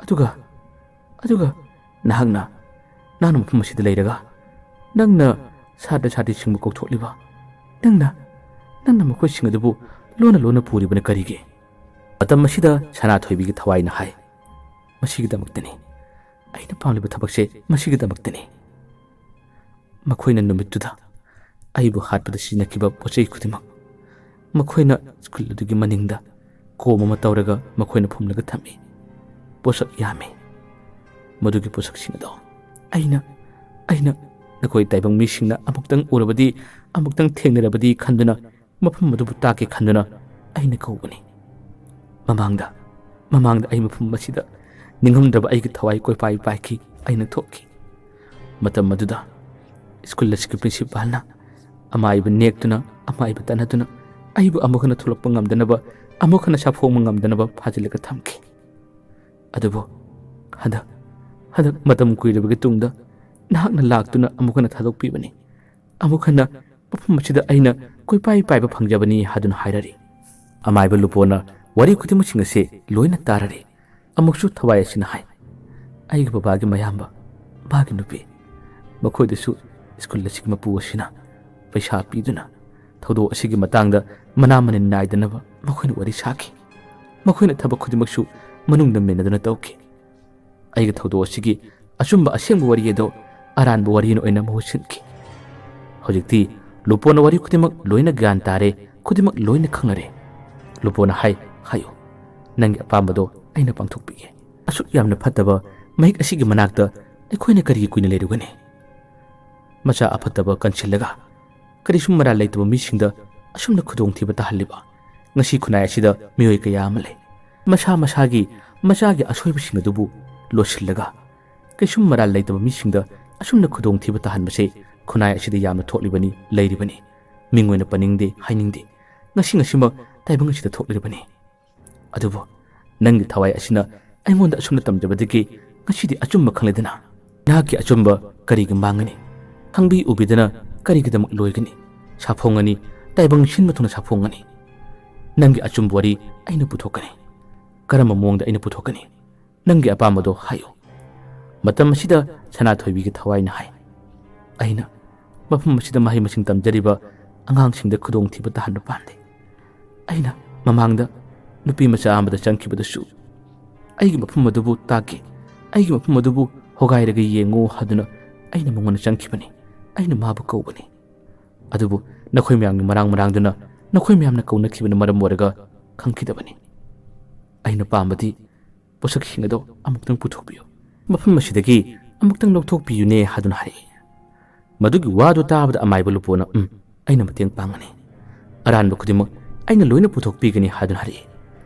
ꯑꯗꯨꯒ, ꯑꯗꯨꯒ ꯅꯍꯥꯛꯅ, ꯅꯍꯥꯛꯅ ꯃꯐꯝ ꯑꯁꯤꯗ ꯂꯩꯔꯒ ꯅꯪꯅ ꯁꯥꯇ꯭ꯔ ꯁꯥꯇ꯭ꯔꯤꯁꯤꯡꯕꯨ ꯀꯧꯊꯣꯛꯂꯤꯕ, ꯅꯪꯅ, ꯅꯪꯅ ꯃꯈꯣꯏꯁꯤꯡ ꯑꯗꯨꯕꯨ ꯂꯣꯟꯅ ꯂꯣꯟꯅ ꯄꯨꯔꯤꯕꯅ ꯀꯔꯤꯒꯤ?" ꯃꯇꯝ ꯑꯁꯤꯗ ꯁꯅꯥꯊꯣꯏꯕꯤꯒꯤ ꯊꯋꯥꯏꯅ ꯍꯥꯏ, "ꯃꯁꯤꯒꯤꯗꯃꯛꯇꯅꯤ꯫ ꯑꯩꯅ ꯄꯥꯝꯂꯤꯕ ꯊꯕꯛꯁꯦ ꯃꯁꯤꯒꯤꯗꯃꯛꯇꯅꯤ"꯫ ꯃꯈꯣꯏꯅ ꯅꯨꯃꯤꯠꯇꯨꯗ ꯑꯩꯕꯨ ꯍꯥꯠꯄꯗ ꯁꯤꯖꯤꯟꯅꯈꯤꯕ ꯄꯣꯠ ꯆꯩ ꯈꯨꯗꯤꯡꯃꯛ ꯃꯈꯣꯏꯅ ꯁ꯭ꯀꯨꯜ ꯑꯗꯨꯒꯤ ꯃꯅꯤꯡꯗ ꯀꯣꯝ ꯑꯃ ꯇꯧꯔꯒ ꯃꯈꯣꯏꯅ ꯐꯨꯝꯂꯒ ꯊꯝꯃꯤ꯫ ꯄꯣꯠꯁꯛ ꯌꯥꯝꯃꯤ꯫ ꯃꯗꯨꯒꯤ ꯄꯣꯠꯁꯛꯁꯤꯡ ꯑꯗꯣ ꯑꯩꯅ, ꯑꯩꯅ ꯅꯈꯣꯏ ꯇꯥꯏꯕꯪ ꯃꯤꯁꯤꯡꯅ ꯑꯃꯨꯛꯇꯪ ꯎꯔꯕꯗꯤ, ꯑꯃꯨꯛꯇꯪ ꯊꯦꯡꯅꯔꯕꯗꯤ ꯈꯟꯗꯨꯅ ꯃꯐꯝ ꯑꯗꯨꯕꯨ ꯇꯥꯛꯀꯦ ꯈꯟꯗꯨꯅ ꯑꯩꯅ ꯀꯧꯕꯅꯤ꯫ ꯃꯃꯥꯡꯗ, ꯃꯃꯥꯡꯗ ꯑꯩ ꯃꯐꯝ ꯑꯁꯤꯗ ꯅꯤꯡꯉꯝꯗ꯭ꯔꯕ ꯑꯩꯒꯤ ꯊꯋꯥꯏ ꯀꯣꯏꯄꯥꯏ ꯄꯥꯏꯈꯤ꯫ ꯑꯩꯅ ꯊꯣꯛꯈꯤ꯫ ꯃꯇꯝ ꯑꯗꯨꯗ ꯁ꯭ꯀꯨꯜ ꯑꯁꯤꯒꯤ ꯄ꯭ꯔꯤꯟꯁꯤꯄꯥꯜꯅ ꯑꯃꯥꯏꯕ ꯅꯦꯛꯇꯨꯅ, ꯑꯃꯥꯏꯕ ꯇꯥꯟꯅꯗꯨꯅ ꯑꯩꯕꯨ ꯑꯃꯨꯛ ꯍꯟꯅ ꯊꯣꯛꯂꯛꯄ ꯉꯝꯗꯅꯕ, ꯑꯃꯨꯛ ꯍꯟꯅ ꯁꯥꯐꯣꯡꯕ ꯉꯝꯗꯅꯕ ꯐꯥꯖꯤꯜꯂꯒ ꯊꯝꯈꯤ꯫ ꯑꯗꯨꯕꯨ ꯍꯟꯗꯛ, ꯍꯟꯗꯛ ꯃꯇꯝ ꯀꯨꯏꯔꯕꯒꯤ ꯇꯨꯡꯗ ꯅꯍꯥꯛꯅ ꯂꯥꯛꯇꯨꯅ ꯑꯃꯨꯛ ꯍꯟꯅ ꯊꯥꯗꯣꯛꯄꯤꯕꯅꯤ꯫ ꯑꯃꯨꯛ ꯍꯟꯅ ꯃꯐꯝ ꯑꯁꯤꯗ ꯑꯩꯅ ꯀꯣꯏꯄꯥꯏ ꯄꯥꯏꯕ ꯐꯪꯖꯕꯅꯤ ꯍꯥꯏꯗꯨꯅ ꯍꯥꯏꯔꯔꯤ꯫ ꯑꯃꯥꯏꯕ ꯂꯨꯄꯣꯅ ꯋꯥꯔꯤ ꯈꯨꯗꯤꯡꯃꯛꯁꯤꯡ ꯑꯁꯤ ꯂꯣꯏꯅ ꯇꯥꯔꯔꯤ꯫ ꯑꯃꯨꯛꯁꯨ ꯊꯋꯥꯏ ꯑꯁꯤꯅ ꯍꯥꯏ, ꯑꯩꯒꯤ ꯕꯕꯥꯒꯤ ꯃꯌꯥꯝꯕ, ꯃꯥꯒꯤ ꯅꯨꯄꯤ, ꯃꯈꯣꯏꯗꯁꯨ ꯁ꯭ꯀꯨꯜ ꯑꯁꯤꯒꯤ ꯃꯄꯨ ꯑꯁꯤꯅ ꯄꯩꯁꯥ ꯄꯤꯗꯨꯅ ꯊꯧꯗꯣꯛ ꯑꯁꯤꯒꯤ ꯃꯇꯥꯡꯗ ꯃꯅꯥ ꯃꯅꯤꯟ ꯅꯥꯏꯗꯅꯕ ꯃꯈꯣꯏꯅ ꯋꯥꯔꯤ ꯁꯥꯈꯤ꯫ ꯃꯈꯣꯏꯅ ꯊꯕꯛ ꯈꯨꯗꯤꯡꯃꯛꯁꯨ ꯃꯅꯨꯡꯗ ꯃꯦꯟꯅꯗꯨꯅ ꯇꯧꯈꯤ꯫ ꯑꯩꯒꯤ ꯊꯧꯗꯣꯛ ꯑꯁꯤꯒꯤ ꯑꯆꯨꯝꯕ ꯑꯁꯦꯡꯕ ꯋꯥꯔꯤ ꯑꯗꯨ ꯑꯔꯥꯟꯕ ꯋꯥꯔꯤ ꯑꯣꯏꯅ ꯃꯍꯨꯠ ꯁꯤꯟꯈꯤ꯫ ꯍꯧꯖꯤꯛꯇꯤ ꯂꯨꯄꯣꯅ ꯋꯥꯔꯤ ꯈꯨꯗꯤꯡꯃꯛ ꯂꯣꯏꯅ ꯒ꯭ꯌꯥꯟ ꯇꯥꯔꯦ, ꯈꯨꯗꯤꯡꯃꯛ ꯂꯣꯏꯅ ꯈꯪꯅꯔꯦ꯫ ꯂꯨꯄꯣꯅ ꯍꯥꯏ, ꯍꯥꯏꯌꯨ, ꯅꯪꯒꯤ ꯑꯄꯥꯝꯕꯗꯣ ꯑꯩꯅ ꯄꯥꯡꯊꯣꯛꯄꯤꯒꯦ꯫ ꯑꯁꯨꯛ ꯌꯥꯝꯅ ꯐꯠꯇꯕ ꯃꯍꯤꯛ ꯑꯁꯤꯒꯤ ꯃꯅꯥꯛꯇ ꯑꯩꯈꯣꯏꯅ ꯀꯔꯤꯒꯤ ꯀꯨꯏꯅ ꯂꯩꯔꯨꯒꯅꯤ? ꯃꯆꯥ ꯑꯐꯠꯇꯕ ꯀꯟꯁꯤꯜꯂꯒ ꯀꯔꯤꯁꯨ ꯃꯔꯥꯜ ꯂꯩꯇꯕ ꯃꯤꯁꯤꯡꯗ ꯑꯁꯨꯝꯅ ꯈꯨꯗꯣꯡꯊꯤꯕ ꯇꯥꯍꯜꯂꯤꯕ ꯉꯁꯤ ꯈꯨꯟꯅꯥꯏ ꯑꯁꯤꯗ ꯃꯤꯑꯣꯏ ꯀꯌꯥ ꯑꯃ ꯂꯩ꯫ ꯃꯁꯥ ꯃꯁꯥꯒꯤ ꯃꯆꯥꯒꯤ ꯑꯁꯣꯏꯕꯁꯤꯡ ꯑꯗꯨꯕꯨ ꯂꯣꯠꯁꯤꯜꯂꯒ ꯀꯩꯁꯨꯝ ꯃꯔꯥꯜ ꯂꯩꯇꯕ ꯃꯤꯁꯤꯡꯗ ꯑꯁꯨꯝꯅ ꯈꯨꯗꯣꯡꯊꯤꯕ ꯇꯥꯍꯟꯕꯁꯦ ꯈꯨꯟꯅꯥꯏ ꯑꯁꯤꯗ ꯌꯥꯝꯅ ꯊꯣꯛꯂꯤꯕꯅꯤ, ꯂꯩꯔꯤꯕꯅꯤ꯫ ꯃꯤꯡ ꯑꯣꯏꯅ ꯄꯟꯅꯤꯡꯗꯦ, ꯍꯥꯏꯅꯤꯡꯗꯦ꯫ ꯉꯁꯤ ꯉꯁꯤꯃꯛ ꯇꯥꯏꯕꯪ ꯑꯁꯤꯗ ꯊꯣꯛꯂꯤꯕꯅꯤ꯫ ꯑꯗꯨꯕꯨ ꯅꯪꯒꯤ ꯊꯋꯥꯏ ꯑꯁꯤꯅ ꯑꯩꯉꯣꯟꯗ ꯑꯁꯨꯝꯅ ꯇꯝꯖꯕꯗꯒꯤ ꯉꯁꯤꯗꯤ ꯑꯆꯨꯝꯕ ꯈꯪꯂꯦꯗꯅ꯫ ꯅꯍꯥꯛꯀꯤ ꯑꯆꯨꯝꯕ ꯀꯔꯤꯒꯤ ꯃꯥꯡꯒꯅꯤ? ꯈꯪꯕꯤ ꯎꯕꯤꯗꯅ ꯀꯔꯤꯒꯤꯗꯃꯛ ꯂꯣꯏꯒꯅꯤ? ꯁꯥꯐꯣꯡꯒꯅꯤ, ꯇꯥꯏꯕꯪ ꯁꯤꯟꯕ ꯊꯨꯡꯅ ꯁꯥꯐꯣꯡꯒꯅꯤ꯫ ꯅꯪꯒꯤ ꯑꯆꯨꯝꯕ ꯋꯥꯔꯤ ꯑꯩꯅ ꯄꯨꯊꯣꯛꯀꯅꯤ꯫ ꯀꯔꯝꯕ ꯃꯑꯣꯡꯗ ꯑꯩꯅ ꯄꯨꯊꯣꯛꯀꯅꯤ? ꯅꯪꯒꯤ ꯑꯄꯥꯝꯕꯗꯣ ꯍꯥꯏꯌꯨ꯫ ꯃꯇꯝ ꯑꯁꯤꯗ ꯁꯅꯥꯊꯣꯏꯕꯤꯒꯤ ꯊꯋꯥꯏꯅ ꯍꯥꯏ, ꯑꯩꯅ ꯃꯐꯝ ꯑꯁꯤꯗ ꯃꯍꯩ ꯃꯁꯤꯡ ꯇꯝꯖꯔꯤꯕ ꯑꯉꯥꯡꯁꯤꯡꯗ ꯈꯨꯗꯣꯡꯊꯤꯕ ꯇꯥꯍꯟꯕ ꯄꯥꯝꯗꯦ꯫ ꯑꯩꯅ ꯃꯃꯥꯡꯗ ꯅꯨꯄꯤ ꯃꯆꯥ ꯑꯃꯗ ꯆꯪꯈꯤꯕꯗꯁꯨ ꯑꯩꯒꯤ ꯃꯐꯝ ꯑꯗꯨꯕꯨ ꯇꯥꯛꯀꯦ, ꯑꯩꯒꯤ ꯃꯐꯝ ꯑꯗꯨꯕꯨ ꯍꯣꯒꯥꯏꯔꯒ ꯌꯦꯡꯉꯨ ꯍꯥꯏꯗꯨꯅ ꯑꯩꯅ ꯃꯉꯣꯟꯗ ꯆꯪꯈꯤꯕꯅꯤ꯫ ꯑꯩꯅ ꯃꯥꯕꯨ ꯀꯧꯕꯅꯤ꯫ ꯑꯗꯨꯕꯨ ꯅꯈꯣꯏ ꯃꯌꯥꯝꯒꯤ ꯃꯔꯥꯡ ꯃꯔꯥꯡꯗꯨꯅ ꯅꯈꯣꯏ ꯃꯌꯥꯝꯅ ꯀꯧꯅꯈꯤꯕꯅ ꯃꯔꯝ ꯑꯣꯏꯔꯒ ꯈꯪꯈꯤꯗꯕꯅꯤ꯫ "ꯑꯩꯅ ꯄꯥꯝꯕꯗꯤ ꯄꯣꯠꯁꯛꯁꯤꯡ ꯑꯗꯣ ꯑꯃꯨꯛꯇꯪ ꯄꯨꯊꯣꯛꯄꯤꯌꯨ꯫ ꯃꯐꯝ ꯑꯁꯤꯗꯒꯤ ꯑꯃꯨꯛꯇꯪ ꯂꯧꯊꯣꯛꯄꯤꯌꯨꯅꯦ" ꯍꯥꯏꯗꯨꯅ ꯍꯥꯏꯔꯛꯏ꯫ ꯃꯗꯨꯒꯤ ꯋꯥꯗꯨ ꯇꯥꯕꯗ ꯑꯃꯥꯏꯕ ꯂꯨꯄꯣꯅ, "ꯎꯝ, ꯑꯩꯅ ꯃꯇꯦꯡ ꯄꯥꯡꯒꯅꯤ꯫ ꯑꯔꯥꯟꯕ ꯈꯨꯗꯤꯡꯃꯛ ꯑꯩꯅ ꯂꯣꯏꯅ ꯄꯨꯊꯣꯛꯄꯤꯒꯅꯤ" ꯍꯥꯏꯗꯨꯅ ꯍꯥꯏꯔꯛꯏ꯫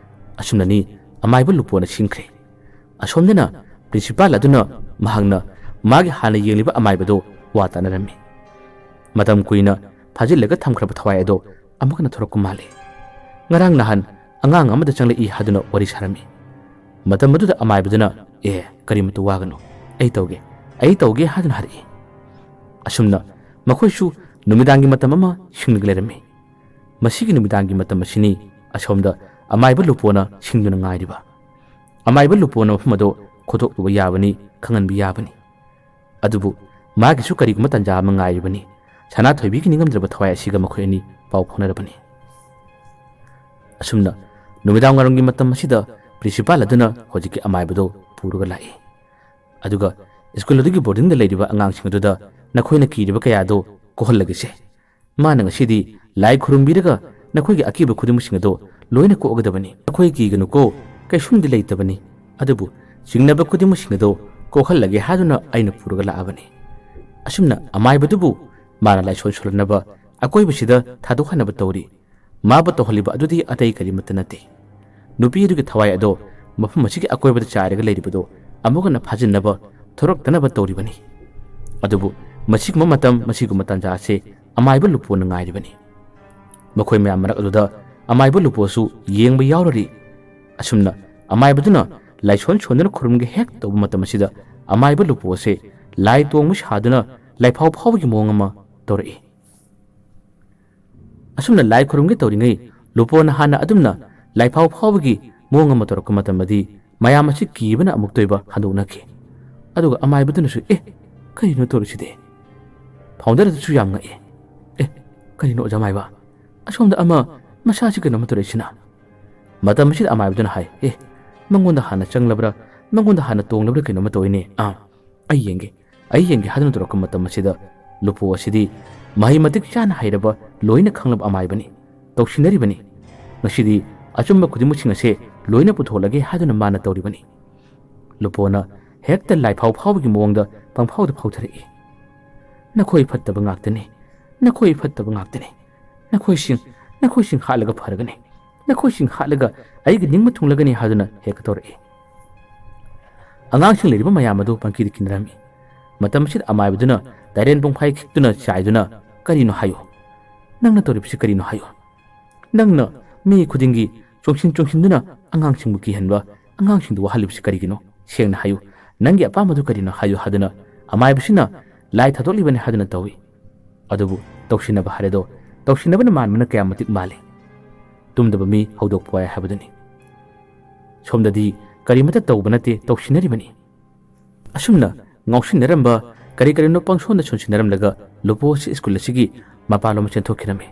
ꯑꯁꯨꯝꯅꯅꯤ ꯑꯃꯥꯏꯕ ꯂꯨꯄꯣꯅ ꯁꯤꯡꯈ꯭ꯔꯦ꯫ ꯑꯁꯣꯝꯗꯅ ꯄ꯭ꯔꯤꯟꯁꯤꯄꯥꯜ ꯑꯗꯨꯅ ꯃꯍꯥꯛꯅ ꯃꯥꯒꯤ ꯍꯥꯟꯅ ꯌꯦꯡꯂꯤꯕ ꯑꯃꯥꯏꯕꯗꯨ ꯋꯥ ꯇꯥꯅꯔꯝꯃꯤ꯫ ꯃꯇꯝ ꯀꯨꯏꯅ ꯐꯥꯖꯤꯜꯂꯒ ꯊꯝꯈ꯭ꯔꯕ ꯊꯋꯥꯏ ꯑꯗꯣ ꯑꯃꯨꯛ ꯍꯟꯅ ꯊꯣꯔꯛꯄ ꯃꯥꯜꯂꯤ꯫ ꯉꯔꯥꯡ ꯅꯍꯥꯟ ꯑꯉꯥꯡ ꯑꯃꯗ ꯆꯪꯂꯛꯏ ꯍꯥꯏꯗꯨꯅ ꯋꯥꯔꯤ ꯁꯥꯔꯝꯃꯤ꯫ ꯃꯇꯝ ꯑꯗꯨꯗ ꯑꯃꯥꯏꯕꯗꯨꯅ, "ꯑꯦ, ꯀꯔꯤꯃꯇ ꯋꯥꯒꯅꯨ, ꯑꯩ ꯇꯧꯒꯦ, ꯑꯩ ꯇꯧꯒꯦ" ꯍꯥꯏꯗꯨꯅ ꯍꯥꯏꯔꯛꯏ꯫ ꯑꯁꯨꯝꯅ ꯃꯈꯣꯏꯁꯨ ꯅꯨꯃꯤꯗꯥꯡꯒꯤ ꯃꯇꯝ ꯑꯃ ꯁꯤꯡꯂꯒ ꯂꯩꯔꯝꯃꯤ꯫ ꯃꯁꯤꯒꯤ ꯅꯨꯃꯤꯗꯥꯡꯒꯤ ꯃꯇꯝ ꯑꯁꯤꯅꯤ ꯑꯁꯣꯝꯗ ꯑꯃꯥꯏꯕ ꯂꯨꯄꯣꯅ ꯁꯤꯡꯗꯨꯅ ꯉꯥꯏꯔꯤꯕ꯫ ꯑꯃꯥꯏꯕ ꯂꯨꯄꯣꯅ ꯃꯐꯝ ꯑꯗꯣ ꯈꯣꯠꯇꯣꯛꯂꯨꯕ ꯌꯥꯕꯅꯤ, ꯈꯪꯍꯟꯕ ꯌꯥꯕꯅꯤ꯫ ꯑꯗꯨꯕꯨ ꯃꯥꯒꯤꯁꯨ ꯀꯔꯤꯒꯨꯝꯕ ꯇꯥꯟꯖꯥ ꯑꯃ ꯉꯥꯏꯔꯤꯕꯅꯤ꯫ ꯁꯅꯥꯊꯣꯏꯕꯤꯒꯤ ꯅꯤꯡꯉꯝꯗ꯭ꯔꯕ ꯊꯋꯥꯏ ꯑꯁꯤꯒ ꯃꯈꯣꯏ ꯑꯅꯤ ꯄꯥꯎ ꯐꯥꯎꯅꯔꯕꯅꯤ꯫ ꯑꯁꯨꯝꯅ ꯅꯨꯃꯤꯗꯥꯡ ꯋꯥꯏꯔꯝꯒꯤ ꯃꯇꯝ ꯑꯁꯤꯗ ꯄ꯭ꯔꯤꯟꯁꯤꯄꯥꯜ ꯑꯗꯨꯅ ꯍꯧꯖꯤꯛꯀꯤ ꯑꯃꯥꯏꯕꯗꯨ ꯄꯨꯔꯒ ꯂꯥꯛꯏ꯫ ꯑꯗꯨꯒ ꯁ꯭ꯀꯨꯜ ꯑꯗꯨꯒꯤ ꯕꯣꯔꯗꯤꯡꯗ ꯂꯩꯔꯤꯕ ꯑꯉꯥꯡꯁꯤꯡ ꯑꯗꯨꯗ ꯅꯈꯣꯏꯅ ꯀꯤꯔꯤꯕ ꯀꯌꯥꯗꯣ ꯀꯣꯛꯍꯜꯂꯒꯦꯁꯦ꯫ ꯃꯥꯅ ꯉꯁꯤꯗꯤ ꯂꯥꯏ ꯈꯨꯔꯨꯝꯕꯤꯔꯒ ꯅꯈꯣꯏꯒꯤ ꯑꯀꯤꯕ ꯈꯨꯗꯤꯡꯃꯛꯁꯤꯡ ꯑꯗꯣ ꯂꯣꯏꯅ ꯀꯣꯛꯑꯒꯗꯕꯅꯤ꯫ ꯅꯈꯣꯏ ꯀꯤꯒꯅꯨꯀꯣ, ꯀꯩꯁꯨꯝꯗꯤ ꯂꯩꯇꯕꯅꯤ꯫ ꯑꯗꯨꯕꯨ ꯆꯤꯡꯅꯕ ꯈꯨꯗꯤꯡꯃꯛꯁꯤꯡ ꯑꯗꯣ ꯀꯣꯛꯍꯜꯂꯒꯦ ꯍꯥꯏꯗꯨꯅ ꯑꯩꯅ ꯄꯨꯔꯒ ꯂꯥꯛꯑꯕꯅꯤ꯫ ꯑꯁꯨꯝꯅ ꯑꯃꯥꯏꯕꯗꯨꯕꯨ ꯃꯥꯅ ꯂꯥꯏꯁꯣꯟ ꯁꯣꯜꯍꯟꯅꯕ ꯑꯀꯣꯏꯕꯁꯤꯗ ꯊꯥꯗꯣꯛꯍꯟꯅꯕ ꯇꯧꯔꯤ꯫ ꯃꯥꯕꯨ ꯇꯧꯍꯜꯂꯤꯕ ꯑꯗꯨꯗꯤ ꯑꯇꯩ ꯀꯔꯤꯃꯠꯇ ꯅꯠꯇꯦ꯫ ꯅꯨꯄꯤ ꯑꯗꯨꯒꯤ ꯊꯋꯥꯏ ꯑꯗꯣ ꯃꯐꯝ ꯑꯁꯤꯒꯤ ꯑꯀꯣꯏꯕꯗ ꯆꯥꯏꯔꯒ ꯂꯩꯔꯤꯕꯗꯣ ꯑꯃꯨꯛ ꯍꯟꯅ ꯐꯥꯖꯤꯟꯅꯕ, ꯊꯣꯔꯛꯇꯅꯕ ꯇꯧꯔꯤꯕꯅꯤ꯫ ꯑꯗꯨꯕꯨ ꯃꯁꯤꯒꯨꯝꯕ ꯃꯇꯝ, ꯃꯁꯤꯒꯨꯝꯕ ꯇꯥꯟꯖꯥ ꯑꯁꯤ ꯑꯃꯥꯏꯕ ꯂꯨꯄꯣꯟꯅ ꯉꯥꯏꯔꯤꯕꯅꯤ꯫ ꯃꯈꯣꯏ ꯃꯌꯥꯝ ꯃꯔꯛ ꯑꯗꯨꯗ ꯑꯃꯥꯏꯕ ꯂꯨꯄꯣꯁꯨ ꯌꯦꯡꯕ ꯌꯥꯎꯔꯔꯤ꯫ ꯑꯁꯨꯝꯅ ꯑꯃꯥꯏꯕꯗꯨꯅ ꯂꯥꯏꯁꯣꯟ ꯁꯣꯟꯗꯨꯅ ꯈꯨꯔꯨꯝꯒꯦ ꯍꯦꯛ ꯇꯧꯕ ꯃꯇꯝ ꯑꯁꯤꯗ ꯑꯃꯥꯏꯕ ꯂꯨꯄꯣ ꯑꯁꯦ ꯂꯥꯏ ꯇꯣꯡꯕ ꯁꯥꯗꯨꯅ ꯂꯥꯏꯐꯥꯎ ꯐꯥꯎꯕꯒꯤ ꯃꯑꯣꯡ ꯑꯃ ꯇꯧꯔꯛꯏ꯫ ꯑꯁꯨꯝꯅ ꯂꯥꯏ ꯈꯨꯔꯨꯝꯒꯦ ꯇꯧꯔꯤꯉꯩ ꯂꯨꯄꯣꯅ ꯍꯥꯟꯅ ꯑꯗꯨꯝꯅ ꯂꯥꯏꯐꯥꯎ ꯐꯥꯎꯕꯒꯤ ꯃꯑꯣꯡ ꯑꯃ ꯇꯧꯔꯛꯄ ꯃꯇꯝꯗꯗꯤ ꯃꯌꯥꯝ ꯑꯁꯤ ꯀꯤꯕꯅ ꯑꯃꯨꯛꯇ ꯑꯣꯏꯕ ꯍꯟꯗꯣꯛꯅꯈꯤ꯫ ꯑꯗꯨꯒ ꯑꯃꯥꯏꯕꯗꯨꯅꯁꯨ, "ꯑꯦ, ꯀꯔꯤꯅꯣ ꯇꯧꯔꯤꯁꯤꯗꯤ?" ꯐꯥꯎꯟꯗꯔ ꯑꯗꯨꯁꯨ ꯌꯥꯝ ꯉꯛꯏ꯫ "ꯑꯦ, ꯀꯔꯤꯅꯣ ꯑꯣꯖꯥ ꯃꯥꯏꯕ? ꯑꯁꯣꯝꯗ ꯑꯃ ꯃꯁꯥꯁꯤ ꯀꯩꯅꯣꯝꯃ ꯇꯧꯔꯛꯏꯁꯤꯅ?" ꯃꯇꯝ ꯑꯁꯤꯗ ꯑꯃꯥꯏꯕꯗꯨꯅ ꯍꯥꯏ, "ꯑꯦ, ꯃꯉꯣꯟꯗ ꯍꯥꯟꯅ ꯆꯪꯂꯕ꯭ꯔꯥ, ꯃꯉꯣꯟꯗ ꯍꯥꯟꯅ ꯇꯣꯡꯂꯕ꯭ꯔꯥ ꯀꯩꯅꯣꯝꯃ ꯇꯧꯏꯅꯦ꯫ ꯑꯥ, ꯑꯩ ꯌꯦꯡꯒꯦ, ꯑꯩ ꯌꯦꯡꯒꯦ" ꯍꯥꯏꯗꯨꯅ ꯇꯧꯔꯛꯄ ꯃꯇꯝ ꯑꯁꯤꯗ ꯂꯨꯄꯣ ꯑꯁꯤꯗꯤ ꯃꯍꯩ ꯃꯇꯤꯛ ꯆꯥꯅ ꯍꯩꯔꯕ, ꯂꯣꯏꯅ ꯈꯪꯂꯕ ꯑꯃꯥꯏꯕꯅꯤ꯫ ꯇꯧꯁꯤꯟꯅꯔꯤꯕꯅꯤ꯫ ꯉꯁꯤꯗꯤ ꯑꯆꯨꯝꯕ ꯈꯨꯗꯤꯡꯃꯛꯁꯤꯡ ꯑꯁꯦ ꯂꯣꯏꯅ ꯄꯨꯊꯣꯛꯂꯒꯦ ꯍꯥꯏꯗꯨꯅ ꯃꯥꯅ ꯇꯧꯔꯤꯕꯅꯤ꯫ ꯂꯨꯄꯣꯅ ꯍꯦꯛꯇ ꯂꯥꯏꯐꯥꯎ ꯐꯥꯎꯕꯒꯤ ꯃꯑꯣꯡꯗ ꯄꯪꯐꯥꯎꯗ ꯐꯥꯎꯊꯔꯛꯏ꯫ "ꯅꯈꯣꯏ ꯐꯠꯇꯕ ꯉꯥꯛꯇꯅꯤ, ꯅꯈꯣꯏ ꯐꯠꯇꯕ ꯉꯥꯛꯇꯅꯤ, ꯅꯈꯣꯏꯁꯤꯡ, ꯅꯈꯣꯏꯁꯤꯡ ꯍꯥꯠꯂꯒ ꯐꯔꯒꯅꯤ, ꯅꯈꯣꯏꯁꯤꯡ ꯍꯥꯠꯂꯒ ꯑꯩꯒꯤ ꯅꯤꯡꯕ ꯊꯨꯡꯂꯒꯅꯤ" ꯍꯥꯏꯗꯨꯅ ꯍꯦꯛꯇ ꯇꯧꯔꯛꯏ꯫ ꯑꯉꯥꯡꯁꯤꯡ ꯂꯩꯔꯤꯕ ꯃꯌꯥꯝ ꯑꯗꯨ ꯄꯪꯀꯤꯗ ꯀꯤꯅꯔꯝꯃꯤ꯫ ꯃꯇꯝ ꯑꯁꯤꯗ ꯑꯃꯥꯏꯕꯗꯨꯅ ꯇꯥꯏꯔꯦꯟ ꯄꯨꯡꯐꯥꯏ ꯈꯤꯛꯇꯨꯅ ꯆꯥꯏꯗꯨꯅ, "ꯀꯔꯤꯅꯣ ꯍꯥꯏꯌꯨ, ꯅꯪꯅ ꯇꯧꯔꯤꯕꯁꯤ ꯀꯔꯤꯅꯣ ꯍꯥꯏꯌꯨ꯫ ꯅꯪꯅ ꯃꯤ ꯈꯨꯗꯤꯡꯒꯤ ꯆꯣꯡꯁꯤꯟ ꯆꯣꯡꯁꯤꯟꯗꯨꯅ ꯑꯉꯥꯡꯁꯤꯡꯕꯨ ꯀꯤꯍꯟꯕ, ꯑꯉꯥꯡꯁꯤꯡꯗꯨ ꯋꯥꯍꯜꯂꯤꯕꯁꯤ ꯀꯔꯤꯒꯤꯅꯣ? ꯁꯦꯡꯅ ꯍꯥꯏꯌꯨ, ꯅꯪꯒꯤ ꯑꯄꯥꯝꯕꯗꯨ ꯀꯔꯤꯅꯣ ꯍꯥꯏꯌꯨ" ꯍꯥꯏꯗꯨꯅ ꯑꯃꯥꯏꯕꯁꯤꯅ ꯂꯥꯏ ꯊꯥꯗꯣꯛꯂꯤꯕꯅꯤ ꯍꯥꯏꯗꯨꯅ ꯇꯧꯏ꯫ ꯑꯗꯨꯕꯨ ꯇꯧꯁꯤꯟꯅꯕ ꯍꯥꯏꯔꯦꯗꯣ, ꯇꯧꯁꯤꯟꯅꯕꯅ ꯃꯥꯟꯕꯅ ꯀꯌꯥ ꯃꯇꯤꯛ ꯃꯥꯜꯂꯤ꯫ ꯇꯨꯝꯗꯕ ꯃꯤ ꯍꯧꯗꯣꯛꯄ ꯋꯥꯏ ꯍꯥꯏꯕꯗꯨꯅꯤ꯫ ꯁꯣꯝꯗꯗꯤ ꯀꯔꯤꯃꯠꯇ ꯇꯧꯕ ꯅꯠꯇꯦ, ꯇꯧꯁꯤꯟꯅꯔꯤꯕꯅꯤ꯫ ꯑꯁꯨꯝꯅ ꯉꯥꯎꯁꯤꯟꯅꯔꯝꯕ, ꯀꯔꯤ ꯀꯔꯤꯅꯣ ꯄꯪꯁꯣꯟꯗ ꯁꯣꯟꯁꯤꯟꯅꯔꯝꯂꯒ ꯂꯨꯄꯣ ꯑꯁꯤ ꯁ꯭ꯀꯨꯜ ꯑꯁꯤꯒꯤ ꯃꯄꯥꯟꯂꯣꯝ ꯆꯦꯟꯊꯣꯛꯈꯤꯔꯝꯃꯤ꯫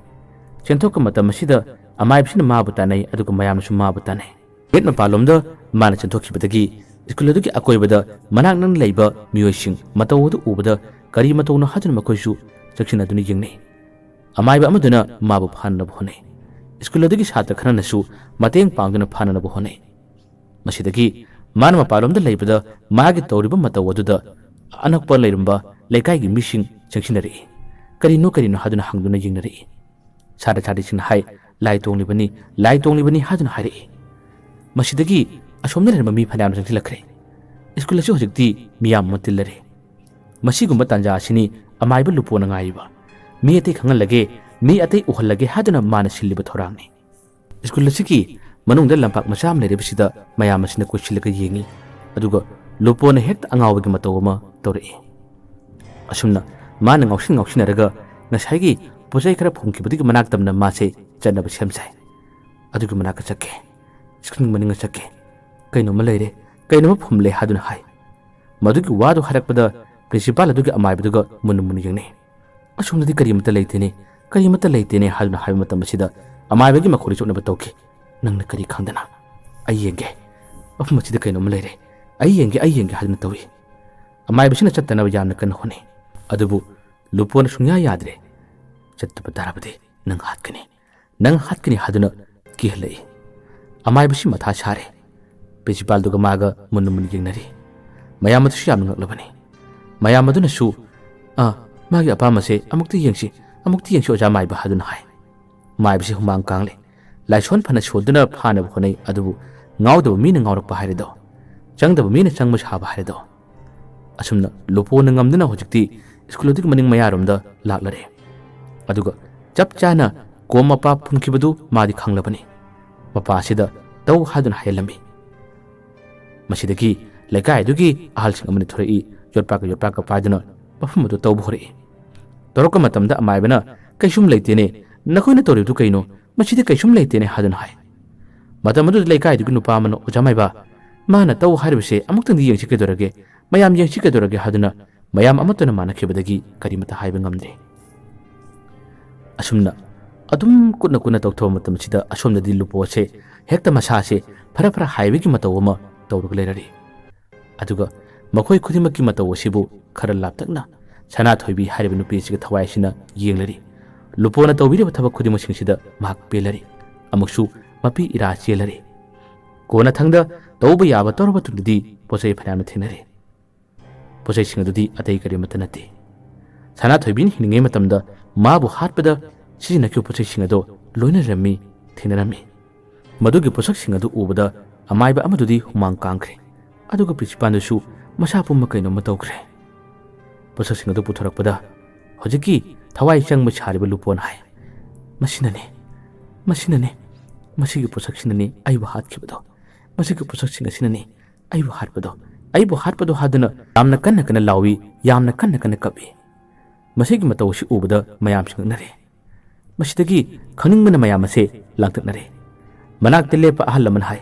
ꯆꯦꯟꯊꯣꯛꯄ ꯃꯇꯝ ꯑꯁꯤꯗ ꯑꯃꯥꯏꯕꯁꯤꯅ ꯃꯥꯕꯨ ꯇꯥꯟꯅꯩ, ꯑꯗꯨꯒ ꯃꯌꯥꯝꯅꯁꯨ ꯃꯥꯕꯨ ꯇꯥꯟꯅꯩ꯫ ꯒꯦꯠ ꯃꯄꯥꯟꯂꯣꯝꯗ ꯃꯥꯅ ꯆꯦꯟꯊꯣꯛꯈꯤꯕꯗꯒꯤ ꯁ꯭ꯀꯨꯜ ꯑꯗꯨꯒꯤ ꯑꯀꯣꯏꯕꯗ ꯃꯅꯥꯛ ꯅꯛꯅ ꯂꯩꯕ ꯃꯤꯑꯣꯏꯁꯤꯡ ꯃꯇꯧ ꯑꯗꯨ ꯎꯕꯗ ꯀꯔꯤ ꯃꯇꯧꯅꯣ ꯍꯥꯏꯗꯨꯅ ꯃꯈꯣꯏꯁꯨ ꯆꯪꯁꯤꯟꯅꯗꯨꯅ ꯌꯦꯡꯅꯩ꯫ ꯑꯃꯥꯏꯕ ꯑꯃꯗꯨꯅ ꯃꯥꯕꯨ ꯐꯥꯅꯅꯕ ꯍꯣꯠꯅꯩ꯫ ꯁ꯭ꯀꯨꯜ ꯑꯗꯨꯒꯤ ꯁꯥꯇ꯭ꯔ ꯈꯔꯅꯁꯨ ꯃꯇꯦꯡ ꯄꯥꯡꯗꯨꯅ ꯐꯥꯅꯅꯕ ꯍꯣꯠꯅꯩ꯫ ꯃꯁꯤꯗꯒꯤ ꯃꯥꯅ ꯃꯄꯥꯟꯂꯣꯝꯗ ꯂꯩꯕꯗ ꯃꯥꯒꯤ ꯇꯧꯔꯤꯕ ꯃꯇꯧ ꯑꯗꯨꯗ ꯑꯅꯛꯄ ꯂꯩꯔꯝꯕ ꯂꯩꯀꯥꯏꯒꯤ ꯃꯤꯁꯤꯡ ꯆꯪꯁꯤꯟꯅꯔꯛꯏ꯫ ꯀꯔꯤꯅꯣ ꯀꯔꯤꯅꯣ ꯍꯥꯏꯗꯨꯅ ꯍꯪꯗꯨꯅ ꯌꯦꯡꯅꯔꯛꯏ꯫ ꯁꯥꯇ꯭ꯔ ꯁꯥꯇ꯭ꯔꯤꯁꯤꯡꯅ ꯍꯥꯏ, "ꯂꯥꯏ ꯇꯣꯡꯂꯤꯕꯅꯤ, ꯂꯥꯏ ꯇꯣꯡꯂꯤꯕꯅꯤ" ꯍꯥꯏꯗꯨꯅ ꯍꯥꯏꯔꯛꯏ꯫ ꯃꯁꯤꯗꯒꯤ ꯑꯁꯣꯝꯗ ꯂꯩꯔꯝꯕ ꯃꯤ ꯐꯅꯌꯥꯝ ꯆꯪꯁꯤꯜꯂꯛꯈ꯭ꯔꯦ꯫ ꯁ꯭ꯀꯨꯜ ꯑꯁꯤ ꯍꯧꯖꯤꯛꯇꯤ ꯃꯤꯌꯥꯝ ꯑꯃ ꯇꯤꯜꯂꯔꯦ꯫ ꯃꯁꯤꯒꯨꯝꯕ ꯇꯥꯟꯖꯥ ꯑꯁꯤꯅꯤ ꯑꯃꯥꯏꯕ ꯂꯨꯄꯣꯅ ꯉꯥꯏꯔꯤꯕ꯫ ꯃꯤ ꯑꯇꯩ ꯈꯪꯍꯜꯂꯒꯦ, ꯃꯤ ꯑꯇꯩ ꯎꯍꯜꯂꯒꯦ ꯍꯥꯏꯗꯨꯅ ꯃꯥꯅ ꯁꯤꯜꯂꯤꯕ ꯊꯧꯔꯥꯡꯅꯤ꯫ ꯁ꯭ꯀꯨꯜ ꯑꯁꯤꯒꯤ ꯃꯅꯨꯡꯗ ꯂꯝꯄꯥꯛ ꯃꯆꯥ ꯑꯃ ꯂꯩꯔꯤꯕꯁꯤꯗ ꯃꯌꯥꯝ ꯑꯁꯤꯅ ꯀꯣꯏꯁꯤꯜꯂꯒ ꯌꯦꯡꯏ꯫ ꯑꯗꯨꯒ ꯂꯨꯄꯣꯅ ꯍꯦꯛꯇ ꯑꯉꯥꯎꯕꯒꯤ ꯃꯇꯧ ꯑꯃ ꯇꯧꯔꯛꯏ꯫ ꯑꯁꯨꯝꯅ ꯃꯥꯅ ꯉꯥꯎꯁꯤꯟ ꯉꯥꯎꯁꯤꯟꯅꯔꯒ ꯉꯁꯥꯏꯒꯤ ꯄꯣꯠ ꯆꯩ ꯈꯔ ꯐꯨꯝꯈꯤꯕꯗꯨꯒꯤ ꯃꯅꯥꯛ ꯇꯝꯅ ꯃꯥꯁꯦ ꯆꯠꯅꯕ ꯁꯦꯝ ꯁꯥꯏ꯫ ꯑꯗꯨꯒꯤ ꯃꯅꯥꯛꯇ ꯆꯠꯀꯦ, ꯁ꯭ꯀꯨꯜ ꯃꯅꯤꯡꯗ ꯆꯠꯀꯦ, ꯀꯩꯅꯣꯝꯃ ꯂꯩꯔꯦ, ꯀꯩꯅꯣꯝꯃ ꯐꯨꯝꯂꯦ ꯍꯥꯏꯗꯨꯅ ꯍꯥꯏ꯫ ꯃꯗꯨꯒꯤ ꯋꯥꯗꯨ ꯍꯥꯏꯔꯛꯄꯗ ꯄ꯭ꯔꯤꯟꯁꯤꯄꯥꯜ ꯑꯗꯨꯒꯤ ꯑꯃꯥꯏꯕꯗꯨꯒ ꯃꯨꯟꯅ ꯃꯨꯟꯅ ꯌꯦꯡꯅꯩ꯫ "ꯑꯁꯣꯝꯗꯗꯤ ꯀꯔꯤꯃꯠꯇ ꯂꯩꯇꯦꯅꯦ, ꯀꯔꯤꯃꯠꯇ ꯂꯩꯇꯦꯅꯦ" ꯍꯥꯏꯗꯨꯅ ꯍꯥꯏꯕ ꯃꯇꯝ ꯑꯁꯤꯗ ꯑꯃꯥꯏꯕꯒꯤ ꯃꯈꯣꯜꯗꯤ ꯆꯣꯠꯅꯕ ꯇꯧꯈꯤ꯫ "ꯅꯪꯅ ꯀꯔꯤ ꯈꯪꯗꯅ?" "ꯑꯩ ꯌꯦꯡꯒꯦ, ꯃꯐꯝ ꯑꯁꯤꯗ ꯀꯩꯅꯣꯝꯃ ꯂꯩꯔꯦ, ꯑꯩ ꯌꯦꯡꯒꯦ, ꯑꯩ ꯌꯦꯡꯒꯦ" ꯍꯥꯏꯗꯨꯅ ꯇꯧꯏ꯫ ꯑꯃꯥꯏꯕꯁꯤꯅ ꯆꯠꯇꯅꯕ ꯌꯥꯝꯅ ꯀꯟꯅ ꯍꯣꯠꯅꯩ꯫ ꯑꯗꯨꯕꯨ ꯂꯨꯄꯣꯅ ꯁꯨꯡꯌꯥ ꯌꯥꯗ꯭ꯔꯦ꯫ "ꯆꯠꯇꯕ ꯇꯥꯔꯕꯗꯤ ꯅꯪ ꯍꯥꯠꯀꯅꯤ, ꯅꯪ ꯍꯥꯠꯀꯅꯤ" ꯍꯥꯏꯗꯨꯅ ꯀꯤꯍꯜꯂꯛꯏ꯫ ꯑꯃꯥꯏꯕꯁꯤ ꯃꯊꯥ ꯁꯥꯔꯦ꯫ ꯄ꯭ꯔꯤꯟꯁꯤꯄꯥꯜꯗꯨꯒ ꯃꯥꯒ ꯃꯨꯟꯅ ꯃꯨꯟꯅ ꯌꯦꯡꯅꯔꯤ꯫ ꯃꯌꯥꯝ ꯑꯗꯨꯁꯨ ꯌꯥꯝꯅ ꯉꯛꯂꯕꯅꯤ꯫ ꯃꯌꯥꯝ ꯑꯗꯨꯅꯁꯨ, "ꯑꯥ, ꯃꯥꯒꯤ ꯑꯄꯥꯝꯕꯁꯦ ꯑꯃꯨꯛꯇ ꯌꯦꯡꯁꯤ, ꯑꯃꯨꯛꯇ ꯌꯦꯡꯁꯤ ꯑꯣꯖꯥ ꯃꯥꯏꯕ" ꯍꯥꯏꯗꯨꯅ ꯍꯥꯏ꯫ ꯃꯥꯏꯕꯁꯤ ꯍꯨꯃꯥꯡ ꯀꯥꯡꯂꯦ꯫ ꯂꯥꯏꯁꯣꯟ ꯐꯅ ꯁꯣꯟꯗꯨꯅ ꯐꯥꯅꯕ ꯍꯣꯠꯅꯩ, ꯑꯗꯨꯕꯨ ꯉꯥꯎꯗꯕ ꯃꯤꯅ ꯉꯥꯎꯔꯛꯄ ꯍꯥꯏꯔꯦꯗꯣ꯫ ꯆꯪꯗꯕ ꯃꯤꯅ ꯆꯪꯕ ꯁꯥꯕ ꯍꯥꯏꯔꯦꯗꯣ꯫ ꯑꯁꯨꯝꯅ ꯂꯨꯄꯣꯅ ꯉꯝꯗꯨꯅ ꯍꯧꯖꯤꯛꯇꯤ ꯁ꯭ꯀꯨꯜ ꯑꯗꯨꯒꯤ ꯃꯅꯤꯡ ꯃꯌꯥꯔꯣꯝꯗ ꯂꯥꯛꯂꯔꯦ꯫ ꯑꯗꯨꯒ ꯆꯞ ꯆꯥꯅ ꯀꯣꯝ ꯃꯄꯥ ꯐꯨꯝꯈꯤꯕꯗꯨ ꯃꯥꯗꯤ ꯈꯪꯂꯕꯅꯤ꯫ ꯃꯄꯥ ꯑꯁꯤꯗ ꯇꯧ ꯍꯥꯏꯗꯨꯅ ꯍꯥꯏꯍꯜꯂꯝꯃꯤ꯫ ꯃꯁꯤꯗꯒꯤ ꯂꯩꯀꯥꯏ ꯑꯗꯨꯒꯤ ꯑꯍꯜꯁꯤꯡ ꯑꯃꯅ ꯊꯣꯔꯛꯏ, ꯌꯣꯠꯄꯥꯛꯀ ꯌꯣꯠꯄꯥꯛꯀ ꯄꯥꯏꯗꯨꯅ ꯃꯐꯝ ꯑꯗꯨ ꯇꯧꯕ ꯍꯧꯔꯛꯏ꯫ ꯇꯧꯔꯛꯄ ꯃꯇꯝꯗ ꯑꯃꯥꯏꯕꯅ, "ꯀꯩꯁꯨꯝ ꯂꯩꯇꯦꯅꯦ, ꯅꯈꯣꯏꯅ ꯇꯧꯔꯤꯕꯗꯨ ꯀꯩꯅꯣ? ꯃꯁꯤꯗꯤ ꯀꯩꯁꯨꯝ ꯂꯩꯇꯦꯅꯦ" ꯍꯥꯏꯗꯨꯅ ꯍꯥꯏ꯫ ꯃꯇꯝ ꯑꯗꯨꯗ ꯂꯩꯀꯥꯏꯗꯨꯒꯤ ꯅꯨꯄꯥ ꯑꯃꯅ, "ꯑꯣꯖꯥ ꯃꯥꯏꯕ, ꯃꯥꯅ ꯇꯧ ꯍꯥꯏꯔꯤꯕꯁꯦ ꯑꯃꯨꯛꯇꯪꯗꯤ ꯌꯦꯡꯁꯤ ꯀꯩꯗꯧꯔꯒꯦ? ꯃꯌꯥꯝ ꯌꯦꯡꯁꯤ ꯀꯩꯗꯧꯔꯒꯦ?" ꯍꯥꯏꯗꯨꯅ ꯃꯌꯥꯝ ꯑꯃꯠꯇꯅ ꯃꯥꯟꯅꯈꯤꯕꯗꯒꯤ ꯀꯔꯤꯃꯠꯇ ꯍꯥꯏꯕ ꯉꯝꯗ꯭ꯔꯦ꯫ ꯑꯁꯨꯝꯅ ꯑꯗꯨꯝ ꯀꯨꯠꯅ ꯀꯨꯠꯅ ꯇꯧꯊꯣꯛꯑꯕ ꯃꯇꯝꯁꯤꯗ ꯑꯁꯣꯝꯗꯗꯤ ꯂꯨꯄꯣ ꯑꯁꯦ ꯍꯦꯛꯇ ꯃꯁꯥꯁꯦ ꯐꯔ ꯐꯔ ꯍꯥꯏꯕꯒꯤ ꯃꯇꯧ ꯑꯃ ꯇꯧꯔꯒ ꯂꯩꯔꯔꯤ꯫ ꯑꯗꯨꯒ ꯃꯈꯣꯏ ꯈꯨꯗꯤꯡꯃꯛꯀꯤ ꯃꯇꯧ ꯑꯁꯤꯕꯨ ꯈꯔ ꯂꯥꯞꯇꯛꯅ ꯁꯅꯥꯊꯣꯏꯕꯤ ꯍꯥꯏꯔꯤꯕ ꯅꯨꯄꯤ ꯑꯁꯤꯒ ꯊꯋꯥꯏꯁꯤꯅ ꯌꯦꯡꯂꯔꯤ꯫ ꯂꯨꯄꯣꯅ ꯇꯧꯕꯤꯔꯤꯕ ꯊꯕꯛ ꯈꯨꯗꯤꯡꯃꯛꯁꯤꯡꯁꯤꯗ ꯃꯍꯥꯛ ꯄꯦꯜꯂꯔꯤ꯫ ꯑꯃꯨꯛꯁꯨ ꯃꯄꯤ ꯏꯔꯥ ꯆꯦꯜꯂꯔꯤ꯫ ꯀꯣꯟꯅꯊꯪꯗ ꯇꯧꯕ ꯌꯥꯕ ꯇꯧꯔꯕ ꯃꯇꯨꯡꯗꯗꯤ ꯄꯣꯠ ꯆꯩ ꯐꯅꯌꯥꯝꯅ ꯊꯦꯡꯅꯔꯦ꯫ ꯄꯣꯠ ꯆꯩꯁꯤꯡ ꯑꯗꯨꯗꯤ ꯑꯇꯩ ꯀꯔꯤꯃꯠꯇ ꯅꯠꯇꯦ꯫ ꯁꯅꯥꯊꯣꯏꯕꯤꯅ ꯍꯤꯡꯂꯤꯉꯩ ꯃꯇꯝꯗ ꯃꯥꯕꯨ ꯍꯥꯠꯄꯗ ꯁꯤꯖꯤꯟꯅꯈꯤꯕ ꯄꯣꯠ ꯆꯩꯁꯤꯡ ꯑꯗꯨ ꯂꯣꯏꯅ ꯂꯩꯔꯝꯃꯤ, ꯊꯦꯡꯅꯔꯝꯃꯤ꯫ ꯃꯗꯨꯒꯤ ꯄꯣꯠꯁꯛꯁꯤꯡ ꯑꯗꯨ ꯎꯕꯗ ꯑꯃꯥꯏꯕ ꯑꯃꯗꯨꯗꯤ ꯍꯨꯃꯥꯡ ꯀꯥꯡꯈ꯭ꯔꯦ, ꯑꯗꯨꯒ ꯄ꯭ꯔꯤꯟꯁꯤꯄꯥꯜꯗꯨꯁꯨ ꯃꯁꯥ ꯄꯨꯝꯕ ꯀꯩꯅꯣꯝꯃ ꯇꯧꯈ꯭ꯔꯦ꯫ ꯄꯣꯠꯁꯛꯁꯤꯡ ꯑꯗꯨ ꯄꯨꯊꯣꯔꯛꯄꯗ ꯍꯧꯖꯤꯛꯀꯤ ꯊꯋꯥꯏ ꯆꯪꯕ ꯁꯥꯔꯤꯕ ꯂꯨꯄꯣꯅ ꯍꯥꯏ, "ꯃꯁꯤꯅꯅꯤ, ꯃꯁꯤꯅꯅꯤ, ꯃꯁꯤꯒꯤ ꯄꯣꯠꯁꯛꯁꯤꯅꯅꯤ ꯑꯩꯕꯨ ꯍꯥꯠꯈꯤꯕꯗꯣ, ꯃꯁꯤꯒꯤ ꯄꯣꯠꯁꯛꯁꯤꯡ ꯑꯁꯤꯅꯅꯤ ꯑꯩꯕꯨ ꯍꯥꯠꯄꯗꯣ, ꯑꯩꯕꯨ ꯍꯥꯠꯄꯗꯣ" ꯍꯥꯏꯗꯨꯅ ꯌꯥꯝꯅ ꯀꯟꯅ ꯀꯟꯅ ꯂꯥꯎꯏ, ꯌꯥꯝꯅ ꯀꯟꯅ ꯀꯟꯅ ꯀꯞꯏ꯫ ꯃꯁꯤꯒꯤ ꯃꯇꯧ ꯑꯁꯤ ꯎꯕꯗ ꯃꯌꯥꯝꯁꯨ ꯉꯛꯅꯔꯦ꯫ ꯃꯁꯤꯗꯒꯤ ꯈꯪꯅꯤꯡꯕꯅ ꯃꯌꯥꯝ ꯑꯁꯦ ꯂꯥꯡꯇꯛꯅꯔꯦ꯫ ꯃꯅꯥꯛꯇ ꯂꯦꯞꯄ ꯑꯍꯜ ꯑꯃꯅ ꯍꯥꯏ,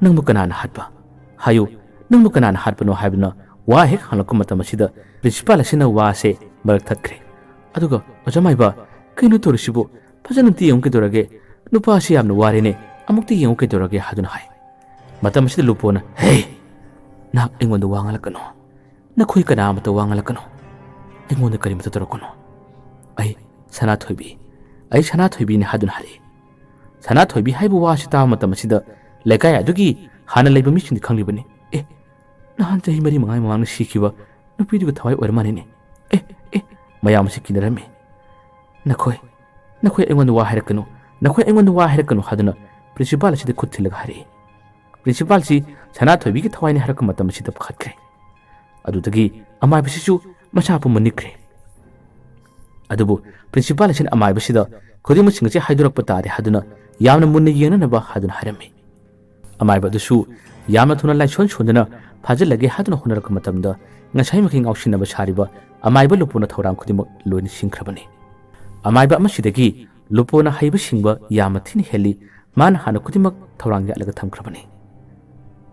"ꯅꯪꯕꯨ ꯀꯅꯥꯅ ꯍꯥꯠꯄ? ꯍꯥꯏꯌꯨ, ꯅꯪꯕꯨ ꯀꯅꯥꯅ ꯍꯥꯠꯄꯅꯣ?" ꯍꯥꯏꯗꯨꯅ ꯋꯥ ꯍꯦꯛ ꯍꯪꯂꯛꯄ ꯃꯇꯝ ꯑꯁꯤꯗ ꯄ꯭ꯔꯤꯟꯁꯤꯄꯥꯜ ꯑꯁꯤꯅ ꯋꯥ ꯑꯁꯦ ꯃꯔꯛ ꯊꯠꯈ꯭ꯔꯦ꯫ ꯑꯗꯨꯒ, "ꯑꯣꯖꯥ ꯃꯥꯏꯕ, ꯀꯩꯅꯣ ꯇꯧꯔꯤꯁꯤꯕꯨ? ꯐꯖꯅ ꯑꯝꯇ ꯌꯦꯡꯉꯨ ꯀꯩꯗꯧꯔꯒꯦ? ꯅꯨꯄꯥ ꯑꯁꯤ ꯌꯥꯝꯅ ꯋꯥꯔꯦꯅꯦ, ꯑꯃꯨꯛꯇ ꯌꯦꯡꯉꯨ ꯀꯩꯗꯧꯔꯒꯦ?" ꯍꯥꯏꯗꯨꯅ ꯍꯥꯏ꯫ ꯃꯇꯝ ꯑꯁꯤꯗ ꯂꯨꯄꯣꯅ, "ꯍꯦ! ꯅꯍꯥꯛ ꯑꯩꯉꯣꯟꯗ ꯋꯥ ꯉꯥꯡꯂꯛꯀꯅꯨ꯫ ꯅꯈꯣꯏ ꯀꯅꯥ ꯑꯃꯠꯇ ꯋꯥ ꯉꯥꯡꯂꯛꯀꯅꯨ꯫ ꯑꯩꯉꯣꯟꯗ ꯀꯔꯤꯃꯠꯇ ꯇꯧꯔꯛꯀꯅꯨ꯫ ꯑꯩ ꯁꯅꯥꯊꯣꯏꯕꯤ, ꯑꯩ ꯁꯅꯥꯊꯣꯏꯕꯤꯅꯤ" ꯍꯥꯏꯗꯨꯅ ꯍꯥꯏꯔꯛꯏ꯫ ꯁꯅꯥꯊꯣꯏꯕꯤ ꯍꯥꯏꯕ ꯋꯥ ꯑꯁꯤ ꯇꯥꯕ ꯃꯇꯝ ꯑꯁꯤꯗ ꯂꯩꯀꯥꯏ ꯑꯗꯨꯒꯤ ꯍꯥꯟꯅ ꯂꯩꯕ ꯃꯤꯁꯤꯡꯗꯤ ꯈꯪꯂꯤꯕꯅꯤ꯫ "ꯑꯦ, ꯅꯍꯥꯟ ꯆꯍꯤ ꯃꯔꯤ ꯃꯉꯥꯒꯤ ꯃꯃꯥꯡꯗ ꯁꯤꯈꯤꯕ ꯅꯨꯄꯤꯗꯨꯒꯤ ꯊꯋꯥꯏ ꯑꯣꯏꯔ ꯃꯥꯜꯂꯤꯅꯦ꯫ ꯑꯦ, ꯑꯦ," ꯃꯌꯥꯝ ꯑꯁꯤ ꯀꯤꯅꯔꯝꯃꯤ꯫ "ꯅꯈꯣꯏ, ꯅꯈꯣꯏ ꯑꯩꯉꯣꯟꯗ ꯋꯥ ꯍꯥꯏꯔꯛꯀꯅꯨ, ꯅꯈꯣꯏ ꯑꯩꯉꯣꯟꯗ ꯋꯥ ꯍꯥꯏꯔꯛꯀꯅꯨ," ꯍꯥꯏꯗꯨꯅ ꯄ꯭ꯔꯤꯟꯁꯤꯄꯥꯜ ꯑꯁꯤꯗ ꯈꯨꯠ ꯊꯤꯜꯂꯒ ꯍꯥꯏꯔꯛꯏ꯫ ꯄ꯭ꯔꯤꯟꯁꯤꯄꯥꯜꯁꯤ ꯁꯅꯥꯊꯣꯏꯕꯤꯒꯤ ꯊꯋꯥꯏꯅꯤ ꯍꯥꯏꯔꯛꯄ ꯃꯇꯝ ꯑꯁꯤꯗ ꯄꯥꯈꯠꯈ꯭ꯔꯦ꯫ ꯑꯗꯨꯗꯒꯤ ꯑꯃꯥꯏꯕꯁꯤꯁꯨ ꯃꯁꯥ ꯄꯨꯝꯕ ꯅꯤꯛꯈ꯭ꯔꯦ꯫ ꯑꯗꯨꯕꯨ ꯄ꯭ꯔꯤꯟꯁꯤꯄꯥꯜ ꯑꯁꯤꯅ ꯑꯃꯥꯏꯕꯁꯤꯗ ꯈꯨꯗꯤꯡꯃꯛꯁꯤꯡ ꯑꯁꯤ ꯍꯥꯏꯗꯣꯔꯛꯄ ꯇꯥꯔꯦ ꯍꯥꯏꯗꯨꯅ ꯌꯥꯝꯅ ꯃꯨꯟꯅ ꯌꯦꯡꯅꯅꯕ ꯍꯥꯏꯗꯨꯅ ꯍꯥꯏꯔꯝꯃꯤ꯫ ꯑꯃꯥꯏꯕ ꯑꯗꯨꯁꯨ ꯌꯥꯝꯅ ꯊꯨꯅ ꯂꯥꯏꯁꯣꯟ ꯁꯣꯟꯗꯨꯅ ꯐꯥꯖꯤꯜꯂꯒꯦ ꯍꯥꯏꯗꯨꯅ ꯍꯣꯠꯅꯔꯛꯄ ꯃꯇꯝꯗ ꯉꯁꯥꯏꯃꯛꯀꯤ ꯉꯥꯎꯁꯤꯟꯅꯕ ꯁꯥꯔꯤꯕ ꯑꯃꯥꯏꯕ ꯂꯨꯄꯣꯅ ꯊꯧꯔꯥꯡ ꯈꯨꯗꯤꯡꯃꯛ ꯂꯣꯏꯅ ꯁꯤꯟꯈ꯭ꯔꯕꯅꯤ꯫ ꯑꯃꯥꯏꯕ ꯑꯃꯁꯤꯗꯒꯤ ꯂꯨꯄꯣꯅ ꯍꯩꯕ ꯁꯤꯡꯕ ꯌꯥꯝꯅ ꯊꯤꯅ ꯍꯦꯜꯂꯤ꯫ ꯃꯥꯅ ꯍꯥꯟꯅ ꯈꯨꯗꯤꯡꯃꯛ ꯊꯧꯔꯥꯡ ꯌꯥꯠꯂꯒ ꯊꯝꯈ꯭ꯔꯕꯅꯤ꯫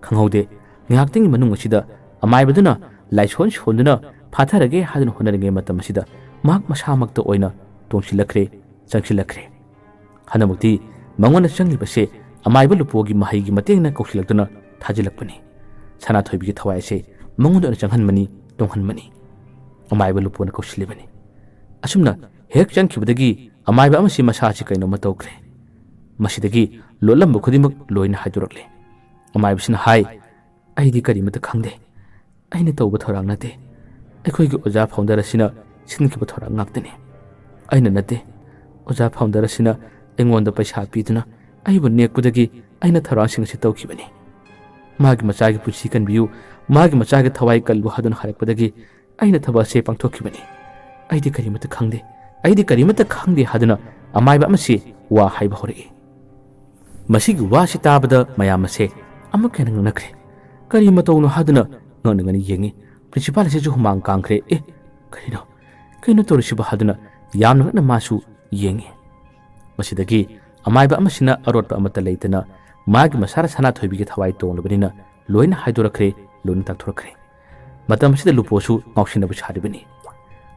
ꯈꯪꯍꯧꯗꯦ, ꯉꯥꯏꯍꯥꯛꯇꯪꯒꯤ ꯃꯅꯨꯡ ꯑꯁꯤꯗ ꯑꯃꯥꯏꯕꯗꯨꯅ ꯂꯥꯏꯁꯣꯟ ꯁꯣꯟꯗꯨꯅ ꯐꯥꯊꯔꯒꯦ ꯍꯥꯏꯗꯨꯅ ꯍꯣꯠꯅꯔꯤꯉꯩ ꯃꯇꯝ ꯑꯁꯤꯗ ꯃꯍꯥꯛ ꯃꯁꯥꯃꯛꯇ ꯑꯣꯏꯅ ꯇꯣꯡꯁꯤꯜꯂꯛꯈ꯭ꯔꯦ, ꯆꯪꯁꯤꯜꯂꯛꯈ꯭ꯔꯦ꯫ ꯍꯟꯗꯛꯃꯛꯇꯤ ꯃꯉꯣꯟꯗ ꯆꯪꯂꯤꯕꯁꯦ ꯑꯃꯥꯏꯕ ꯂꯨꯄꯣꯒꯤ ꯃꯍꯩꯒꯤ ꯃꯇꯦꯡꯅ ꯀꯧꯁꯤꯜꯂꯛꯇꯨꯅ ꯊꯥꯖꯤꯜꯂꯛꯄꯅꯤ꯫ ꯁꯅꯥꯊꯣꯏꯕꯤꯒꯤ ꯊꯋꯥꯏ ꯑꯁꯦ ꯃꯉꯣꯟꯗ ꯑꯣꯏꯅ ꯆꯪꯍꯟꯕꯅꯤ, ꯇꯣꯡꯍꯟꯕꯅꯤ꯫ ꯑꯃꯥꯏꯕ ꯂꯨꯄꯣꯅ ꯀꯧꯁꯤꯜꯂꯤꯕꯅꯤ꯫ ꯑꯁꯨꯝꯅ ꯍꯦꯛ ꯆꯪꯈꯤꯕꯗꯒꯤ ꯑꯃꯥꯏꯕ ꯑꯃꯁꯤ ꯃꯁꯥꯁꯤ ꯀꯩꯅꯣꯝꯃ ꯇꯧꯈ꯭ꯔꯦ꯫ ꯃꯁꯤꯗꯒꯤ ꯂꯣꯠꯂꯝꯕ ꯈꯨꯗꯤꯡꯃꯛ ꯂꯣꯏꯅ ꯍꯥꯏꯗꯣꯔꯛꯂꯦ꯫ ꯑꯃꯥꯏꯕꯁꯤꯅ ꯍꯥꯏ, "ꯑꯩꯗꯤ ꯀꯔꯤꯃꯠꯇ ꯈꯪꯗꯦ꯫ ꯑꯩꯅ ꯇꯧꯕ ꯊꯧꯔꯥꯡ ꯅꯠꯇꯦ꯫ ꯑꯩꯈꯣꯏꯒꯤ ꯑꯣꯖꯥ ꯐꯥꯎꯟꯗꯔ ꯑꯁꯤꯅ ꯁꯤꯟꯈꯤꯕ ꯊꯧꯔꯥꯡ ꯉꯥꯛꯇꯅꯤ꯫ ꯑꯩꯅ ꯅꯠꯇꯦ꯫ ꯑꯣꯖꯥ ꯐꯥꯎꯟꯗꯔ ꯑꯁꯤꯅ ꯑꯩꯉꯣꯟꯗ ꯄꯩꯁꯥ ꯄꯤꯗꯨꯅ ꯑꯩꯕꯨ ꯅꯦꯛꯄꯗꯒꯤ ꯑꯩꯅ ꯊꯧꯔꯥꯡꯁꯤꯡ ꯑꯁꯤ ꯇꯧꯈꯤꯕꯅꯤ꯫ ꯃꯥꯒꯤ ꯃꯆꯥꯒꯤ ꯄꯨꯟꯁꯤ ꯀꯟꯕꯤꯌꯨ, ꯃꯥꯒꯤ ꯃꯆꯥꯒꯤ ꯊꯋꯥꯏ ꯀꯜꯂꯨ ꯍꯥꯏꯗꯨꯅ ꯍꯥꯏꯔꯛꯄꯗꯒꯤ ꯑꯩꯅ ꯊꯕꯛ ꯑꯁꯤ ꯄꯥꯡꯊꯣꯛꯈꯤꯕꯅꯤ꯫ ꯑꯩꯗꯤ ꯀꯔꯤꯃꯠꯇ ꯈꯪꯗꯦ꯫ ꯑꯩꯗꯤ ꯀꯔꯤꯃꯠꯇ ꯈꯪꯗꯦ" ꯍꯥꯏꯗꯨꯅ ꯑꯃꯥꯏꯕ ꯑꯃꯁꯤ ꯋꯥ ꯍꯥꯏꯕ ꯍꯧꯔꯛꯏ꯫ ꯃꯁꯤꯒꯤ ꯋꯥꯁꯤ ꯇꯥꯕꯗ ꯃꯌꯥꯝ ꯑꯁꯦ ꯑꯃꯨꯛꯀ ꯍꯦꯟꯅ ꯉꯛꯅꯈ꯭ꯔꯦ꯫ ꯀꯔꯤ ꯃꯇꯧꯅꯣ ꯍꯥꯏꯗꯨꯅ ꯉꯛꯅ ꯉꯛꯅ ꯌꯦꯡꯉꯤ꯫ ꯄ꯭ꯔꯤꯟꯁꯤꯄꯥꯜ ꯑꯁꯤꯁꯨ ꯍꯨꯃꯥꯡ ꯀꯥꯡꯈ꯭ꯔꯦ꯫ "ꯑꯦ, ꯀꯔꯤꯅꯣ? ꯀꯩꯅꯣ ꯇꯧꯔꯤꯁꯤꯕꯣ?" ꯍꯥꯏꯗꯨꯅ ꯌꯥꯝꯅ ꯉꯛꯅ ꯃꯥꯁꯨ ꯌꯦꯡꯉꯤ꯫ ꯃꯁꯤꯗꯒꯤ ꯑꯃꯥꯏꯕ ꯑꯃꯁꯤꯅ ꯑꯔꯣꯠꯄ ꯑꯃꯠꯇ ꯂꯩꯇꯅ ꯃꯥꯒꯤ ꯃꯁꯥꯔ ꯁꯅꯥꯊꯣꯏꯕꯤꯒꯤ ꯊꯋꯥꯏ ꯇꯣꯡꯂꯕꯅꯤꯅ ꯂꯣꯏꯅ ꯍꯥꯏꯗꯣꯔꯛꯈ꯭ꯔꯦ, ꯂꯣꯏꯅ ꯇꯥꯛꯊꯣꯔꯛꯈ꯭ꯔꯦ꯫ ꯃꯇꯝ ꯑꯁꯤꯗ ꯂꯨꯄꯣꯁꯨ ꯉꯥꯎꯁꯤꯟꯅꯕ ꯁꯥꯔꯤꯕꯅꯤ꯫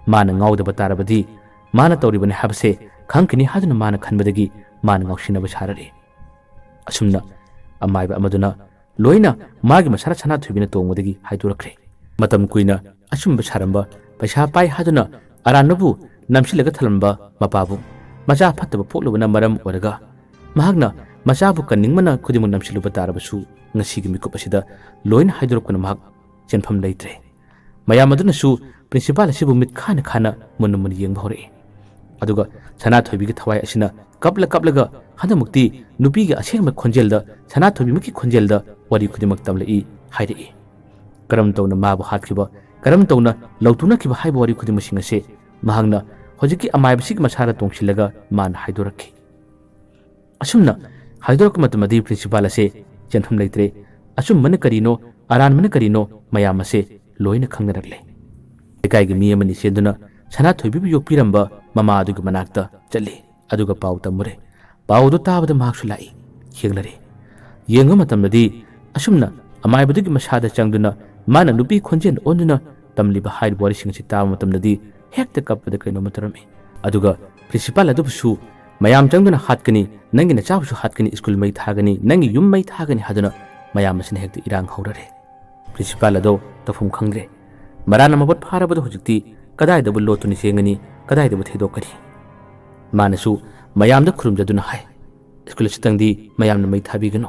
ꯃꯥꯅ ꯉꯥꯎꯗꯕ ꯇꯥꯔꯕꯗꯤ ꯃꯥꯅ ꯇꯧꯔꯤꯕꯅꯤ ꯍꯥꯏꯕꯁꯦ ꯈꯪꯈꯤꯅꯤ ꯍꯥꯏꯗꯨꯅ ꯃꯥꯅ ꯈꯟꯕꯗꯒꯤ ꯃꯥꯅ ꯉꯥꯎꯁꯤꯟꯅꯕ ꯁꯥꯔꯔꯦ꯫ ꯑꯁꯨꯝꯅ ꯑꯃꯥꯏꯕ ꯑꯃꯗꯨꯅ ꯂꯣꯏꯅ ꯃꯥꯒꯤ ꯃꯁꯥꯔ ꯁꯅꯥꯊꯣꯏꯕꯤꯅ ꯇꯣꯡꯕꯗꯒꯤ ꯍꯥꯏꯗꯣꯔꯛꯈ꯭ꯔꯦ꯫ ꯃꯇꯝ ꯀꯨꯏꯅ ꯑꯆꯨꯝꯕ ꯁꯥꯔꯝꯕ, ꯄꯩꯁꯥ ꯄꯥꯏ ꯍꯥꯏꯗꯨꯅ ꯑꯔꯥꯟꯕꯕꯨ ꯅꯝꯁꯤꯜꯂꯒ ꯊꯝꯂꯝꯕ ꯃꯄꯥꯕꯨ ꯃꯆꯥ ꯐꯠꯇꯕ ꯄꯣꯛꯂꯨꯕꯅ ꯃꯔꯝ ꯑꯣꯏꯔꯒ ꯃꯍꯥꯛꯅ ꯃꯆꯥꯕꯨ ꯀꯟꯅꯤꯡꯕꯅ ꯈꯨꯗꯤꯡꯃꯛ ꯅꯝꯁꯤꯜꯂꯨꯕ ꯇꯥꯔꯕꯁꯨ, ꯉꯁꯤꯒꯤ ꯃꯤꯀꯨꯞ ꯑꯁꯤꯗ ꯂꯣꯏꯅ ꯍꯥꯏꯗꯣꯔꯛꯄꯅ ꯃꯍꯥꯛ ꯆꯦꯟꯐꯝ ꯂꯩꯇ꯭ꯔꯦ꯫ ꯃꯌꯥꯝ ꯑꯗꯨꯅꯁꯨ ꯄ꯭ꯔꯤꯟꯁꯤꯄꯥꯜ ꯑꯁꯤꯕꯨ ꯃꯤꯠ ꯈꯥꯅ ꯈꯥꯅ ꯃꯨꯟꯅ ꯃꯨꯟꯅ ꯌꯦꯡꯕ ꯍꯧꯔꯛꯏ꯫ ꯑꯗꯨꯒ ꯁꯅꯥꯊꯣꯏꯕꯤꯒꯤ ꯊꯋꯥꯏ ꯑꯁꯤꯅ ꯀꯞꯂ ꯀꯞꯂꯒ ꯍꯟꯗꯛꯃꯛꯇꯤ ꯅꯨꯄꯤꯒꯤ ꯑꯁꯦꯡꯕ ꯈꯣꯟꯖꯦꯜꯗ, ꯁꯅꯥꯊꯣꯏꯕꯤꯃꯛꯀꯤ ꯈꯣꯟꯖꯦꯜꯗ ꯋꯥꯔꯤ ꯈꯨꯗꯤꯡꯃꯛ ꯇꯝꯂꯛꯏ, ꯍꯥꯏꯔꯛꯏ꯫ ꯀꯔꯝ ꯇꯧꯅ ꯃꯥꯕꯨ ꯍꯥꯠꯈꯤꯕ, ꯀꯔꯝ ꯇꯧꯅ ꯂꯧꯊꯣꯛꯅꯈꯤꯕ ꯍꯥꯏꯕ ꯋꯥꯔꯤ ꯈꯨꯗꯤꯡꯃꯛꯁꯤꯡ ꯑꯁꯦ ꯃꯍꯥꯛꯅ ꯍꯧꯖꯤꯛꯀꯤ ꯑꯃꯥꯏꯕꯁꯤꯒꯤ ꯃꯁꯥꯗ ꯇꯣꯡꯁꯤꯜꯂꯒ ꯃꯥꯅ ꯍꯥꯏꯗꯣꯔꯛꯈꯤ꯫ ꯑꯁꯨꯝꯅ ꯍꯥꯏꯗꯣꯔꯛꯄ ꯃꯇꯝꯗꯗꯤ ꯄ꯭ꯔꯤꯟꯁꯤꯄꯥꯜ ꯑꯁꯦ ꯆꯦꯟꯐꯝ ꯂꯩꯇ꯭ꯔꯦ꯫ ꯑꯆꯨꯝꯕꯅ ꯀꯔꯤꯅꯣ, ꯑꯔꯥꯟꯕꯅ ꯀꯔꯤꯅꯣ, ꯃꯌꯥꯝ ꯑꯁꯦ ꯂꯣꯏꯅ ꯈꯪꯅꯔꯛꯂꯦ꯫ ꯂꯩꯀꯥꯏꯒꯤ ꯃꯤ ꯑꯃꯅꯤ ꯆꯦꯟꯗꯨꯅ ꯁꯅꯥꯊꯣꯏꯕꯤꯕꯨ ꯌꯣꯛꯄꯤꯔꯝꯕ ꯃꯃꯥ ꯑꯗꯨꯒꯤ ꯃꯅꯥꯛꯇ ꯆꯠꯂꯤ꯫ ꯑꯗꯨꯒ ꯄꯥꯎ ꯇꯝꯃꯨꯔꯦ꯫ ꯄꯥꯎ ꯑꯗꯨ ꯇꯥꯕꯗ ꯃꯍꯥꯛꯁꯨ ꯂꯥꯛꯏ, ꯌꯦꯡꯂꯔꯦ꯫ ꯌꯦꯡꯕ ꯃꯇꯝꯗꯗꯤ ꯑꯁꯨꯝꯅ ꯑꯃꯥꯏꯕꯗꯨꯒꯤ ꯃꯁꯥꯗ ꯆꯪꯗꯨꯅ ꯃꯥꯅ ꯅꯨꯄꯤ ꯈꯣꯟꯖꯦꯜ ꯑꯣꯟꯗꯨꯅ ꯇꯝꯂꯤꯕ ꯍꯥꯏꯔꯤꯕ ꯋꯥꯔꯤꯁꯤꯡ ꯑꯁꯤ ꯇꯥꯕ ꯃꯇꯝꯗꯗꯤ ꯍꯦꯛꯇ ꯀꯞꯄꯗ ꯀꯩꯅꯣꯝꯃ ꯇꯧꯔꯝꯃꯤ꯫ ꯑꯗꯨꯒ ꯄ꯭ꯔꯤꯟꯁꯤꯄꯥꯜ ꯑꯗꯨꯕꯨꯁꯨ "ꯃꯌꯥꯝ ꯆꯪꯗꯨꯅ ꯍꯥꯠꯀꯅꯤ, ꯅꯪꯒꯤ ꯅꯆꯥꯕꯨꯁꯨ ꯍꯥꯠꯀꯅꯤ, ꯁ꯭ꯀꯨꯜ ꯃꯩ ꯊꯥꯒꯅꯤ, ꯅꯪꯒꯤ ꯌꯨꯝ ꯃꯩ ꯊꯥꯒꯅꯤ" ꯍꯥꯏꯗꯨꯅ ꯃꯌꯥꯝ ꯑꯁꯤꯅ ꯍꯦꯛꯇ ꯏꯔꯥꯡ ꯍꯧꯔꯔꯦ꯫ ꯄ꯭ꯔꯤꯟꯁꯤꯄꯥꯜ ꯑꯗꯣ ꯇꯧꯐꯝ ꯈꯪꯗ꯭ꯔꯦ꯫ ꯃꯔꯥꯟꯅ ꯃꯄꯣꯠ ꯐꯥꯔꯕꯗꯣ ꯍꯧꯖꯤꯛꯇꯤ ꯀꯗꯥꯏꯗꯕꯨ ꯂꯣꯠꯇꯨꯅ ꯆꯦꯟꯒꯅꯤ, ꯀꯗꯥꯏꯗꯕꯨ ꯊꯩꯗꯣꯛꯀꯅꯤ? ꯃꯥꯅꯁꯨ ꯃꯌꯥꯝꯗ ꯈꯨꯔꯨꯝꯖꯗꯨꯅ ꯍꯥꯏ, "ꯁ꯭ꯀꯨꯜ ꯑꯁꯤꯇꯪꯗꯤ ꯃꯌꯥꯝꯅ ꯃꯩ ꯊꯥꯕꯤꯒꯅꯨ꯫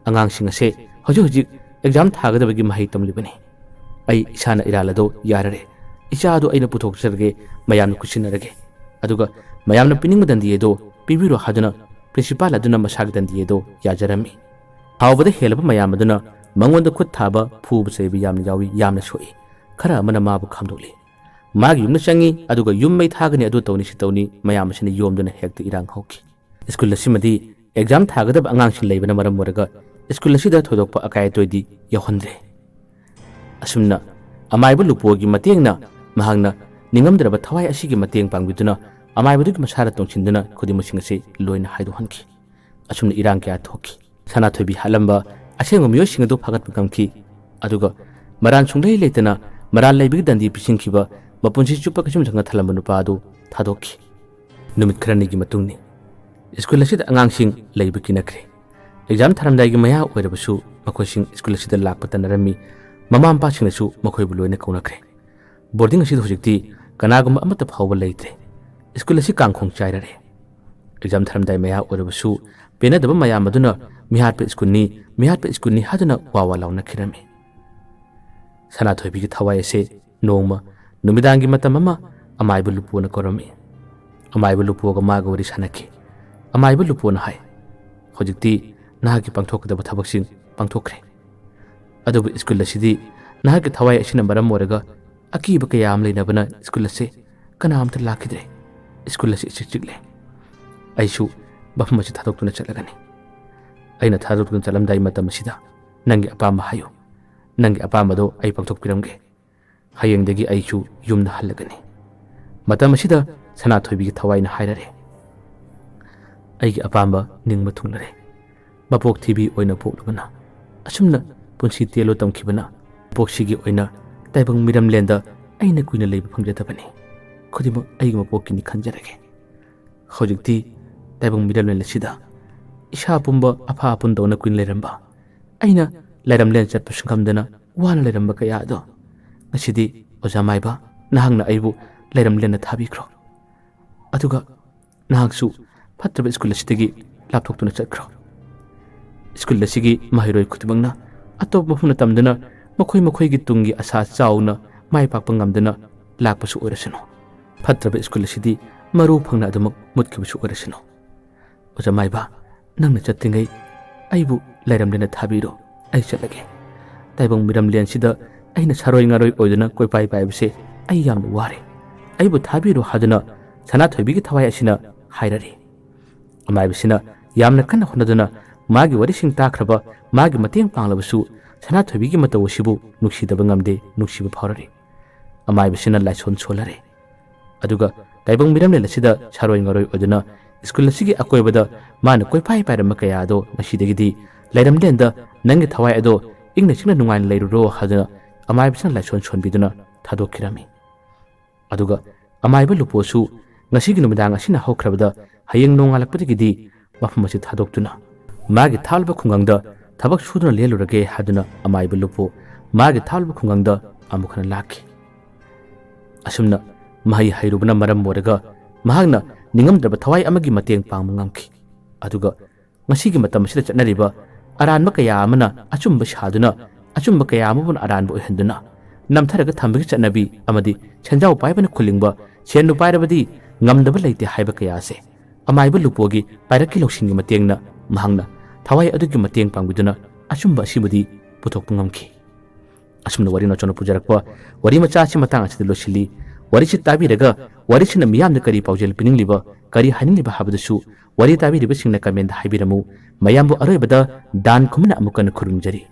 ꯑꯉꯥꯡꯁꯤꯡ ꯑꯁꯦ ꯍꯧꯖꯤꯛ ꯍꯧꯖꯤꯛ ꯑꯦꯛꯖꯥꯝ ꯊꯥꯒꯗꯕꯒꯤ ꯃꯍꯩ ꯇꯝꯂꯤꯕꯅꯤ꯫ ꯑꯩ ꯏꯁꯥꯅ ꯏꯔꯥꯜ ꯑꯗꯣ ꯌꯥꯔꯔꯦ꯫ ꯏꯆꯥ ꯑꯗꯨ ꯑꯩꯅ ꯄꯨꯊꯣꯛꯆꯔꯒꯦ, ꯃꯌꯥꯝꯅ ꯈꯨꯠꯁꯤꯟꯅꯔꯒꯦ꯫ ꯑꯗꯨꯒ ꯃꯌꯥꯝꯅ ꯄꯤꯅꯤꯡꯕ ꯗꯟꯗꯤ ꯑꯗꯣ ꯄꯤꯕꯤꯔꯣ" ꯍꯥꯏꯗꯨꯅ ꯄ꯭ꯔꯤꯟꯁꯤꯄꯥꯜ ꯑꯗꯨꯅ ꯃꯁꯥꯒꯤ ꯗꯟꯗꯤ ꯑꯗꯣ ꯌꯥꯖꯔꯝꯃꯤ꯫ ꯍꯥꯎꯕꯗ ꯍꯦꯜꯂꯕ ꯃꯌꯥꯝ ꯑꯗꯨꯅ ꯃꯉꯣꯟꯗ ꯈꯨꯠ ꯊꯥꯕ, ꯐꯨꯕ ꯆꯩꯕ ꯌꯥꯝꯅ ꯌꯥꯎꯏ, ꯌꯥꯝꯅ ꯁꯣꯛꯏ꯫ ꯈꯔ ꯑꯃꯅ ꯃꯥꯕꯨ ꯈꯥꯝꯗꯣꯛꯂꯤ꯫ ꯃꯥꯒꯤ ꯌꯨꯝꯗ ꯆꯪꯉꯤ, ꯑꯗꯨꯒ ꯌꯨꯝ ꯃꯩ ꯊꯥꯒꯅꯤ, ꯑꯗꯨ ꯇꯧꯅꯤ, ꯁꯤ ꯇꯧꯅꯤ, ꯃꯌꯥꯝ ꯑꯁꯤꯅ ꯌꯣꯝꯗꯨꯅ ꯍꯦꯛꯇ ꯏꯔꯥꯡ ꯍꯧꯈꯤ꯫ ꯁ꯭ꯀꯨꯜ ꯑꯁꯤꯃꯗꯤ ꯑꯦꯛꯖꯥꯝ ꯊꯥꯒꯗꯕ ꯑꯉꯥꯡꯁꯤꯡ ꯂꯩꯕꯅ ꯃꯔꯝ ꯑꯣꯏꯔꯒ ꯁ꯭ꯀꯨꯜ ꯑꯁꯤꯗ ꯊꯣꯏꯗꯣꯛꯄ ꯑꯀꯥꯏ ꯑꯇꯣꯏꯗꯤ ꯌꯥꯎꯍꯟꯗ꯭ꯔꯦ꯫ ꯑꯁꯨꯝꯅ ꯑꯃꯥꯏꯕ ꯂꯨꯄꯣꯒꯤ ꯃꯇꯦꯡꯅ ꯃꯍꯥꯛꯅ ꯅꯤꯡꯉꯝꯗ꯭ꯔꯕ ꯊꯋꯥꯏ ꯑꯁꯤꯒꯤ ꯃꯇꯦꯡ ꯄꯥꯡꯕꯤꯗꯨꯅ ꯑꯃꯥꯏꯕꯗꯨꯒꯤ ꯃꯁꯥꯗ ꯇꯣꯡꯁꯤꯟꯗꯨꯅ ꯈꯨꯗꯤꯡꯃꯛꯁꯤꯡ ꯑꯁꯤ ꯂꯣꯏꯅ ꯍꯥꯏꯗꯣꯛꯍꯟꯈꯤ꯫ ꯑꯁꯨꯝꯅ ꯏꯔꯥꯡ ꯀꯌꯥ ꯊꯣꯛꯈꯤ꯫ ꯁꯅꯥꯊꯣꯏꯕꯤ ꯍꯥꯠꯂꯝꯕ ꯑꯁꯦꯡꯕ ꯃꯤꯑꯣꯏꯁꯤꯡ ꯑꯗꯨ ꯐꯥꯒꯠꯄ ꯉꯝꯈꯤ꯫ ꯑꯗꯨꯒ ꯃꯔꯥꯜ ꯁꯨꯡꯂꯩ ꯂꯩꯇꯅ ꯃꯔꯥꯜ ꯂꯩꯕꯒꯤ ꯗꯟꯗꯤ ꯄꯤꯁꯤꯟꯈꯤꯕ, ꯃꯄꯨꯟꯁꯤ ꯆꯨꯞꯄ ꯀꯩꯁꯨꯝ ꯁꯪꯅ ꯊꯜꯂꯝꯕ ꯅꯨꯄꯥ ꯑꯗꯨ ꯊꯥꯗꯣꯛꯈꯤ꯫ ꯅꯨꯃꯤꯠ ꯈꯔꯅꯤꯒꯤ ꯃꯇꯨꯡꯅꯤ꯫ ꯁ꯭ꯀꯨꯜ ꯑꯁꯤꯗ ꯑꯉꯥꯡꯁꯤꯡ ꯂꯩꯕ ꯀꯤꯅꯈ꯭ꯔꯦ꯫ ꯑꯦꯛꯖꯥꯝ ꯊꯥꯔꯝꯗꯥꯏꯒꯤ ꯃꯌꯥ ꯑꯣꯏꯔꯕꯁꯨ ꯃꯈꯣꯏꯁꯤꯡ ꯁ꯭ꯀꯨꯜ ꯑꯁꯤꯗ ꯂꯥꯛꯄ ꯇꯟꯅꯔꯝꯃꯤ꯫ ꯃꯃꯥ ꯃꯄꯥꯁꯤꯡꯅꯁꯨ ꯃꯈꯣꯏꯕꯨ ꯂꯣꯏꯅ ꯀꯧꯅꯈ꯭ꯔꯦ꯫ ꯕꯣꯔꯗꯤꯡ ꯑꯁꯤꯗ ꯍꯧꯖꯤꯛꯇꯤ ꯀꯅꯥꯒꯨꯝꯕ ꯑꯃꯠꯇ ꯐꯥꯎꯕ ꯂꯩꯇ꯭ꯔꯦ꯫ ꯁ꯭ꯀꯨꯜ ꯑꯁꯤ ꯀꯥꯡꯈꯣꯡ ꯆꯥꯏꯔꯔꯦ꯫ ꯑꯦꯛꯖꯥꯝ ꯊꯥꯔꯝꯗꯥꯏ ꯃꯌꯥ ꯑꯣꯏꯔꯕꯁꯨ ꯄꯦꯟꯅꯗꯕ ꯃꯌꯥꯝ ꯑꯗꯨꯅ ꯃꯤꯍꯥꯠꯄ ꯁ꯭ꯀꯨꯜꯅꯤ, ꯃꯤꯍꯥꯠꯄ ꯁ꯭ꯀꯨꯜꯅꯤ ꯍꯥꯏꯗꯨꯅ ꯋꯥ ꯋꯥ ꯂꯥꯎꯅꯈꯤꯔꯝꯃꯤ꯫ ꯁꯅꯥꯊꯣꯏꯕꯤꯒꯤ ꯊꯋꯥꯏ ꯑꯁꯦ ꯅꯣꯡꯃ ꯅꯨꯃꯤꯗꯥꯡꯒꯤ ꯃꯇꯝ ꯑꯃ ꯑꯃꯥꯏꯕ ꯂꯨꯄꯣꯅ ꯀꯧꯔꯝꯃꯤ꯫ ꯑꯃꯥꯏꯕ ꯂꯨꯄꯣꯒ ꯃꯥꯒ ꯋꯥꯔꯤ ꯁꯥꯟꯅꯈꯤ꯫ ꯑꯃꯥꯏꯕ ꯂꯨꯄꯣꯅ ꯍꯥꯏ, "ꯍꯧꯖꯤꯛꯇꯤ ꯅꯍꯥꯛꯀꯤ ꯄꯥꯡꯊꯣꯛꯀꯗꯕ ꯊꯕꯛꯁꯤꯡ ꯄꯥꯡꯊꯣꯛꯈ꯭ꯔꯦ꯫ ꯑꯗꯨꯕꯨ ꯁ꯭ꯀꯨꯜ ꯑꯁꯤꯗꯤ ꯅꯍꯥꯛꯀꯤ ꯊꯋꯥꯏ ꯑꯁꯤꯅ ꯃꯔꯝ ꯑꯣꯏꯔꯒ ꯑꯀꯤꯕ ꯀꯌꯥ ꯑꯃ ꯂꯩꯅꯕꯅ ꯁ꯭ꯀꯨꯜ ꯑꯁꯦ ꯀꯅꯥꯝꯇ ꯂꯥꯛꯈꯤꯗ꯭ꯔꯦ꯫ ꯁ꯭ꯀꯨꯜ ꯑꯁꯤ ꯏꯆꯤꯛ ꯆꯤꯛꯂꯦ꯫ ꯑꯩꯁꯨ ꯃꯐꯝ ꯑꯁꯤ ꯊꯥꯗꯣꯛꯇꯨꯅ ꯆꯠꯂꯒꯅꯤ꯫ ꯑꯩꯅ ꯊꯥꯗꯣꯛꯇꯨꯅ ꯆꯠꯂꯝꯗꯥꯏ ꯃꯇꯝ ꯑꯁꯤꯗ ꯅꯪꯒꯤ ꯑꯄꯥꯝꯕ ꯍꯥꯏꯌꯨ꯫ ꯅꯪꯒꯤ ꯑꯄꯥꯝꯕꯗꯣ ꯑꯩ ꯄꯥꯡꯊꯣꯛꯄꯤꯔꯝꯒꯦ꯫ ꯍꯌꯦꯡꯗꯒꯤ ꯑꯩꯁꯨ ꯌꯨꯝꯗ ꯍꯜꯂꯒꯅꯤ꯫" ꯃꯇꯝ ꯑꯁꯤꯗ ꯁꯅꯥꯊꯣꯏꯕꯤꯒꯤ ꯊꯋꯥꯏꯅ ꯍꯥꯏꯔꯔꯦ, "ꯑꯩꯒꯤ ꯑꯄꯥꯝꯕ ꯅꯤꯡꯕ ꯊꯨꯡꯂꯔꯦ꯫ ꯃꯄꯣꯛ ꯊꯤꯕꯤ ꯑꯣꯏꯅ ꯄꯣꯛꯂꯨꯕꯅ ꯑꯁꯨꯝꯅ ꯄꯨꯟꯁꯤ ꯇꯦꯜꯂꯨ ꯇꯝꯈꯤꯕꯅ ꯃꯄꯣꯛꯁꯤꯒꯤ ꯑꯣꯏꯅ ꯇꯥꯏꯕꯪ ꯃꯤꯔꯝꯂꯦꯟꯗ ꯑꯩꯅ ꯀꯨꯏꯅ ꯂꯩꯕ ꯐꯪꯖꯗꯕꯅꯤ꯫ ꯈꯨꯗꯤꯡꯃꯛ ꯑꯩꯒꯤ ꯃꯄꯣꯛꯀꯤꯅꯤ ꯈꯟꯖꯔꯒꯦ꯫ ꯍꯧꯖꯤꯛꯇꯤ ꯇꯥꯏꯕꯪ ꯃꯤꯔꯝꯂꯦꯟ ꯑꯁꯤꯗ ꯏꯁꯥ ꯄꯨꯝꯕ ꯑꯐꯥ ꯑꯄꯨꯟꯗꯧꯅ ꯀꯨꯏꯅ ꯂꯩꯔꯝꯕ, ꯑꯩꯅ ꯂꯩꯔꯝꯂꯦꯟ ꯆꯠꯄꯁꯨ ꯉꯝꯗꯅ ꯋꯥꯅ ꯂꯩꯔꯝꯕ ꯀꯌꯥ ꯑꯗꯣ ꯉꯁꯤꯗꯤ ꯑꯣꯖꯥ ꯃꯥꯏꯕ, ꯅꯍꯥꯛꯅ ꯑꯩꯕꯨ ꯂꯩꯔꯝꯂꯦꯟꯅ ꯊꯥꯕꯤꯈ꯭ꯔꯣ꯫ ꯑꯗꯨꯒ ꯅꯍꯥꯛꯁꯨ ꯐꯠꯇ꯭ꯔꯕ ꯁ꯭ꯀꯨꯜ ꯑꯁꯤꯗꯒꯤ ꯂꯥꯞꯊꯣꯛꯇꯨꯅ ꯆꯠꯈ꯭ꯔꯣ꯫ ꯁ꯭ꯀꯨꯜ ꯑꯁꯤꯒꯤ ꯃꯍꯩꯔꯣꯏ ꯈꯨꯗꯤꯡꯃꯛꯅ ꯑꯇꯣꯞꯄ ꯃꯐꯝꯗ ꯇꯝꯗꯨꯅ ꯃꯈꯣꯏ ꯃꯈꯣꯏꯒꯤ ꯇꯨꯡꯒꯤ ꯑꯁꯥ ꯆꯥꯎꯅ ꯃꯥꯏ ꯄꯥꯛꯄ ꯉꯝꯗꯨꯅ ꯂꯥꯛꯄꯁꯨ ꯑꯣꯏꯔꯁꯅꯨ꯫ ꯐꯠꯇ꯭ꯔꯕ ꯁ꯭ꯀꯨꯜ ꯑꯁꯤꯗꯤ ꯃꯔꯨ ꯐꯪꯅ ꯑꯗꯨꯃꯛ ꯃꯨꯠꯈꯤꯕꯁꯨ ꯑꯣꯏꯔꯁꯅꯨ꯫ ꯑꯣꯖꯥ ꯃꯥꯏꯕ, ꯅꯪꯅ ꯆꯠꯇ꯭ꯔꯤꯉꯩ ꯑꯩꯕꯨ ꯂꯩꯔꯝꯂꯦꯟꯅ ꯊꯥꯕꯤꯔꯣ꯫ ꯑꯩ ꯆꯠꯂꯒꯦ꯫ ꯇꯥꯏꯕꯪ ꯃꯤꯔꯝꯂꯦꯟꯁꯤꯗ ꯑꯩꯅ ꯁꯥꯔꯣꯏ ꯉꯥꯔꯣꯏ ꯑꯣꯏꯗꯨꯅ ꯀꯣꯏꯄꯥꯏ ꯄꯥꯏꯕꯁꯦ ꯑꯩ ꯌꯥꯝꯅ ꯋꯥꯔꯦ꯫ ꯑꯩꯕꯨ ꯊꯥꯕꯤꯔꯣ" ꯍꯥꯏꯗꯨꯅ ꯁꯅꯥꯊꯣꯏꯕꯤꯒꯤ ꯊꯋꯥꯏ ꯑꯁꯤꯅ ꯍꯥꯏꯔꯔꯦ꯫ ꯑꯃꯥꯏꯕꯁꯤꯅ ꯌꯥꯝꯅ ꯀꯟꯅ ꯍꯣꯠꯅꯗꯨꯅ ꯃꯥꯒꯤ ꯋꯥꯔꯤꯁꯤꯡ ꯇꯥꯈ꯭ꯔꯕ, ꯃꯥꯒꯤ ꯃꯇꯦꯡ ꯄꯥꯡꯂꯕꯁꯨ ꯁꯅꯥꯊꯣꯏꯕꯤꯒꯤ ꯃꯇꯧ ꯑꯁꯤꯕꯨ ꯅꯨꯡꯁꯤꯗꯕ ꯉꯝꯗꯦ, ꯅꯨꯡꯁꯤꯕ ꯐꯥꯎꯔꯔꯦ꯫ ꯑꯃꯥꯏꯕꯁꯤꯅ ꯂꯥꯏꯁꯣꯟ ꯁꯣꯜꯂꯔꯦ꯫ ꯑꯗꯨꯒ ꯇꯥꯏꯕꯪ ꯃꯤꯔꯝꯂꯦꯟ ꯑꯁꯤꯗ ꯁꯥꯔꯣꯏ ꯉꯥꯔꯣꯏ ꯑꯣꯏꯗꯨꯅ ꯁ꯭ꯀꯨꯜ ꯑꯁꯤꯒꯤ ꯑꯀꯣꯏꯕꯗ ꯃꯥꯅ ꯀꯣꯏꯄꯥꯏ ꯄꯥꯏꯔꯝꯕ ꯀꯌꯥ ꯑꯗꯣ ꯉꯁꯤꯗꯒꯤꯗꯤ ꯂꯩꯔꯝꯂꯦꯟꯗ ꯅꯪꯒꯤ ꯊꯋꯥꯏ ꯑꯗꯣ ꯏꯪꯅ ꯆꯤꯛꯅ ꯅꯨꯡꯉꯥꯏꯅ ꯂꯩꯔꯨꯔꯣ ꯍꯥꯏꯗꯨꯅ ꯑꯃꯥꯏꯕꯁꯤꯅ ꯂꯥꯏꯁꯣꯟ ꯁꯣꯟꯕꯤꯗꯨꯅ ꯊꯥꯗꯣꯛꯈꯤꯔꯝꯃꯤ꯫ ꯑꯗꯨꯒ ꯑꯃꯥꯏꯕ ꯂꯨꯄꯣꯁꯨ ꯉꯁꯤꯒꯤ ꯅꯨꯃꯤꯗꯥꯡ ꯑꯁꯤꯅ ꯍꯧꯈ꯭ꯔꯕꯗ ꯍꯌꯦꯡ ꯅꯣꯡꯉꯥꯜꯂꯛꯄꯗꯒꯤꯗꯤ ꯃꯐꯝ ꯑꯁꯤ ꯊꯥꯗꯣꯛꯇꯨꯅ ꯃꯥꯒꯤ ꯊꯥꯂꯨꯕ ꯈꯨꯡꯒꯪꯗ ꯊꯕꯛ ꯁꯨꯗꯨꯅ ꯂꯦꯜꯂꯨꯔꯒꯦ ꯍꯥꯏꯗꯨꯅ ꯑꯃꯥꯏꯕ ꯂꯨꯄꯣ ꯃꯥꯒꯤ ꯊꯥꯂꯨꯕ ꯈꯨꯡꯒꯪꯗ ꯑꯃꯨꯛ ꯍꯟꯅ ꯂꯥꯛꯈꯤ꯫ ꯑꯁꯨꯝꯅ ꯃꯍꯩ ꯍꯩꯔꯨꯕꯅ ꯃꯔꯝ ꯑꯣꯏꯔꯒ ꯃꯍꯥꯛꯅ ꯅꯤꯡꯉꯝꯗ꯭ꯔꯕ ꯊꯋꯥꯏ ꯑꯃꯒꯤ ꯃꯇꯦꯡ ꯄꯥꯡꯕ ꯉꯝꯈꯤ꯫ ꯑꯗꯨꯒ ꯉꯁꯤꯒꯤ ꯃꯇꯝ ꯑꯁꯤꯗ ꯆꯠꯅꯔꯤꯕ ꯑꯔꯥꯟꯕ ꯀꯌꯥ ꯑꯃꯅ ꯑꯆꯨꯝꯕ ꯁꯥꯗꯨꯅ, ꯑꯆꯨꯝꯕ ꯀꯌꯥ ꯑꯃꯕꯨꯅ ꯑꯔꯥꯟꯕ ꯑꯣꯏꯍꯟꯗꯨꯅ, ꯅꯝꯊꯔꯒ ꯊꯝꯕꯒꯤ ꯆꯠꯅꯕꯤ ꯑꯃꯗꯤ ꯁꯦꯟꯖꯥꯎ ꯄꯥꯏꯕꯅ ꯈꯨꯜꯂꯤꯡꯕ, ꯁꯦꯟꯕꯨ ꯄꯥꯏꯔꯕꯗꯤ ꯉꯝꯗꯕ ꯂꯩꯇꯦ ꯍꯥꯏꯕ ꯀꯌꯥ ꯑꯁꯦ ꯑꯃꯥꯏꯕ ꯂꯨꯄꯣꯒꯤ ꯄꯥꯏꯔꯛꯀꯤ ꯂꯧꯁꯤꯡꯒꯤ ꯃꯇꯦꯡꯅ ꯃꯍꯥꯛꯅ ꯊꯋꯥꯏ ꯑꯗꯨꯒꯤ ꯃꯇꯦꯡ ꯄꯥꯡꯕꯤꯗꯨꯅ ꯑꯆꯨꯝꯕ ꯑꯁꯤꯕꯨꯗꯤ ꯄꯨꯊꯣꯛꯄ ꯉꯝꯈꯤ꯫ ꯑꯁꯨꯝꯅ ꯋꯥꯔꯤ ꯅꯆꯣꯟꯅ ꯄꯨꯖꯔꯛꯄ ꯋꯥꯔꯤ ꯃꯆꯥ ꯑꯁꯤ ꯃꯇꯥꯡ ꯑꯁꯤꯗ ꯂꯣꯏꯁꯤꯜꯂꯤ꯫ ꯋꯥꯔꯤꯁꯤ ꯇꯥꯕꯤꯔꯒ ꯋꯥꯔꯤꯁꯤꯅ ꯃꯤꯌꯥꯝꯗ ꯀꯔꯤ ꯄꯥꯎꯖꯦꯜ ꯄꯤꯅꯤꯡꯂꯤꯕ, ꯀꯔꯤ ꯍꯥꯏꯅꯤꯡꯂꯤꯕ ꯍꯥꯏꯕꯗꯨꯁꯨ ꯋꯥꯔꯤ ꯇꯥꯕꯤꯔꯤꯕꯁꯤꯡꯅ comment ꯍꯥꯏꯕꯤꯔꯝꯃꯨ꯫ ꯃꯌꯥꯝꯕꯨ ꯑꯔꯣꯏꯕꯗ ꯗꯥꯟ ꯈꯨꯃꯟꯅ ꯑꯃꯨꯛ ꯍꯟꯅ ꯈꯨꯔꯨꯝꯖꯔꯤ꯫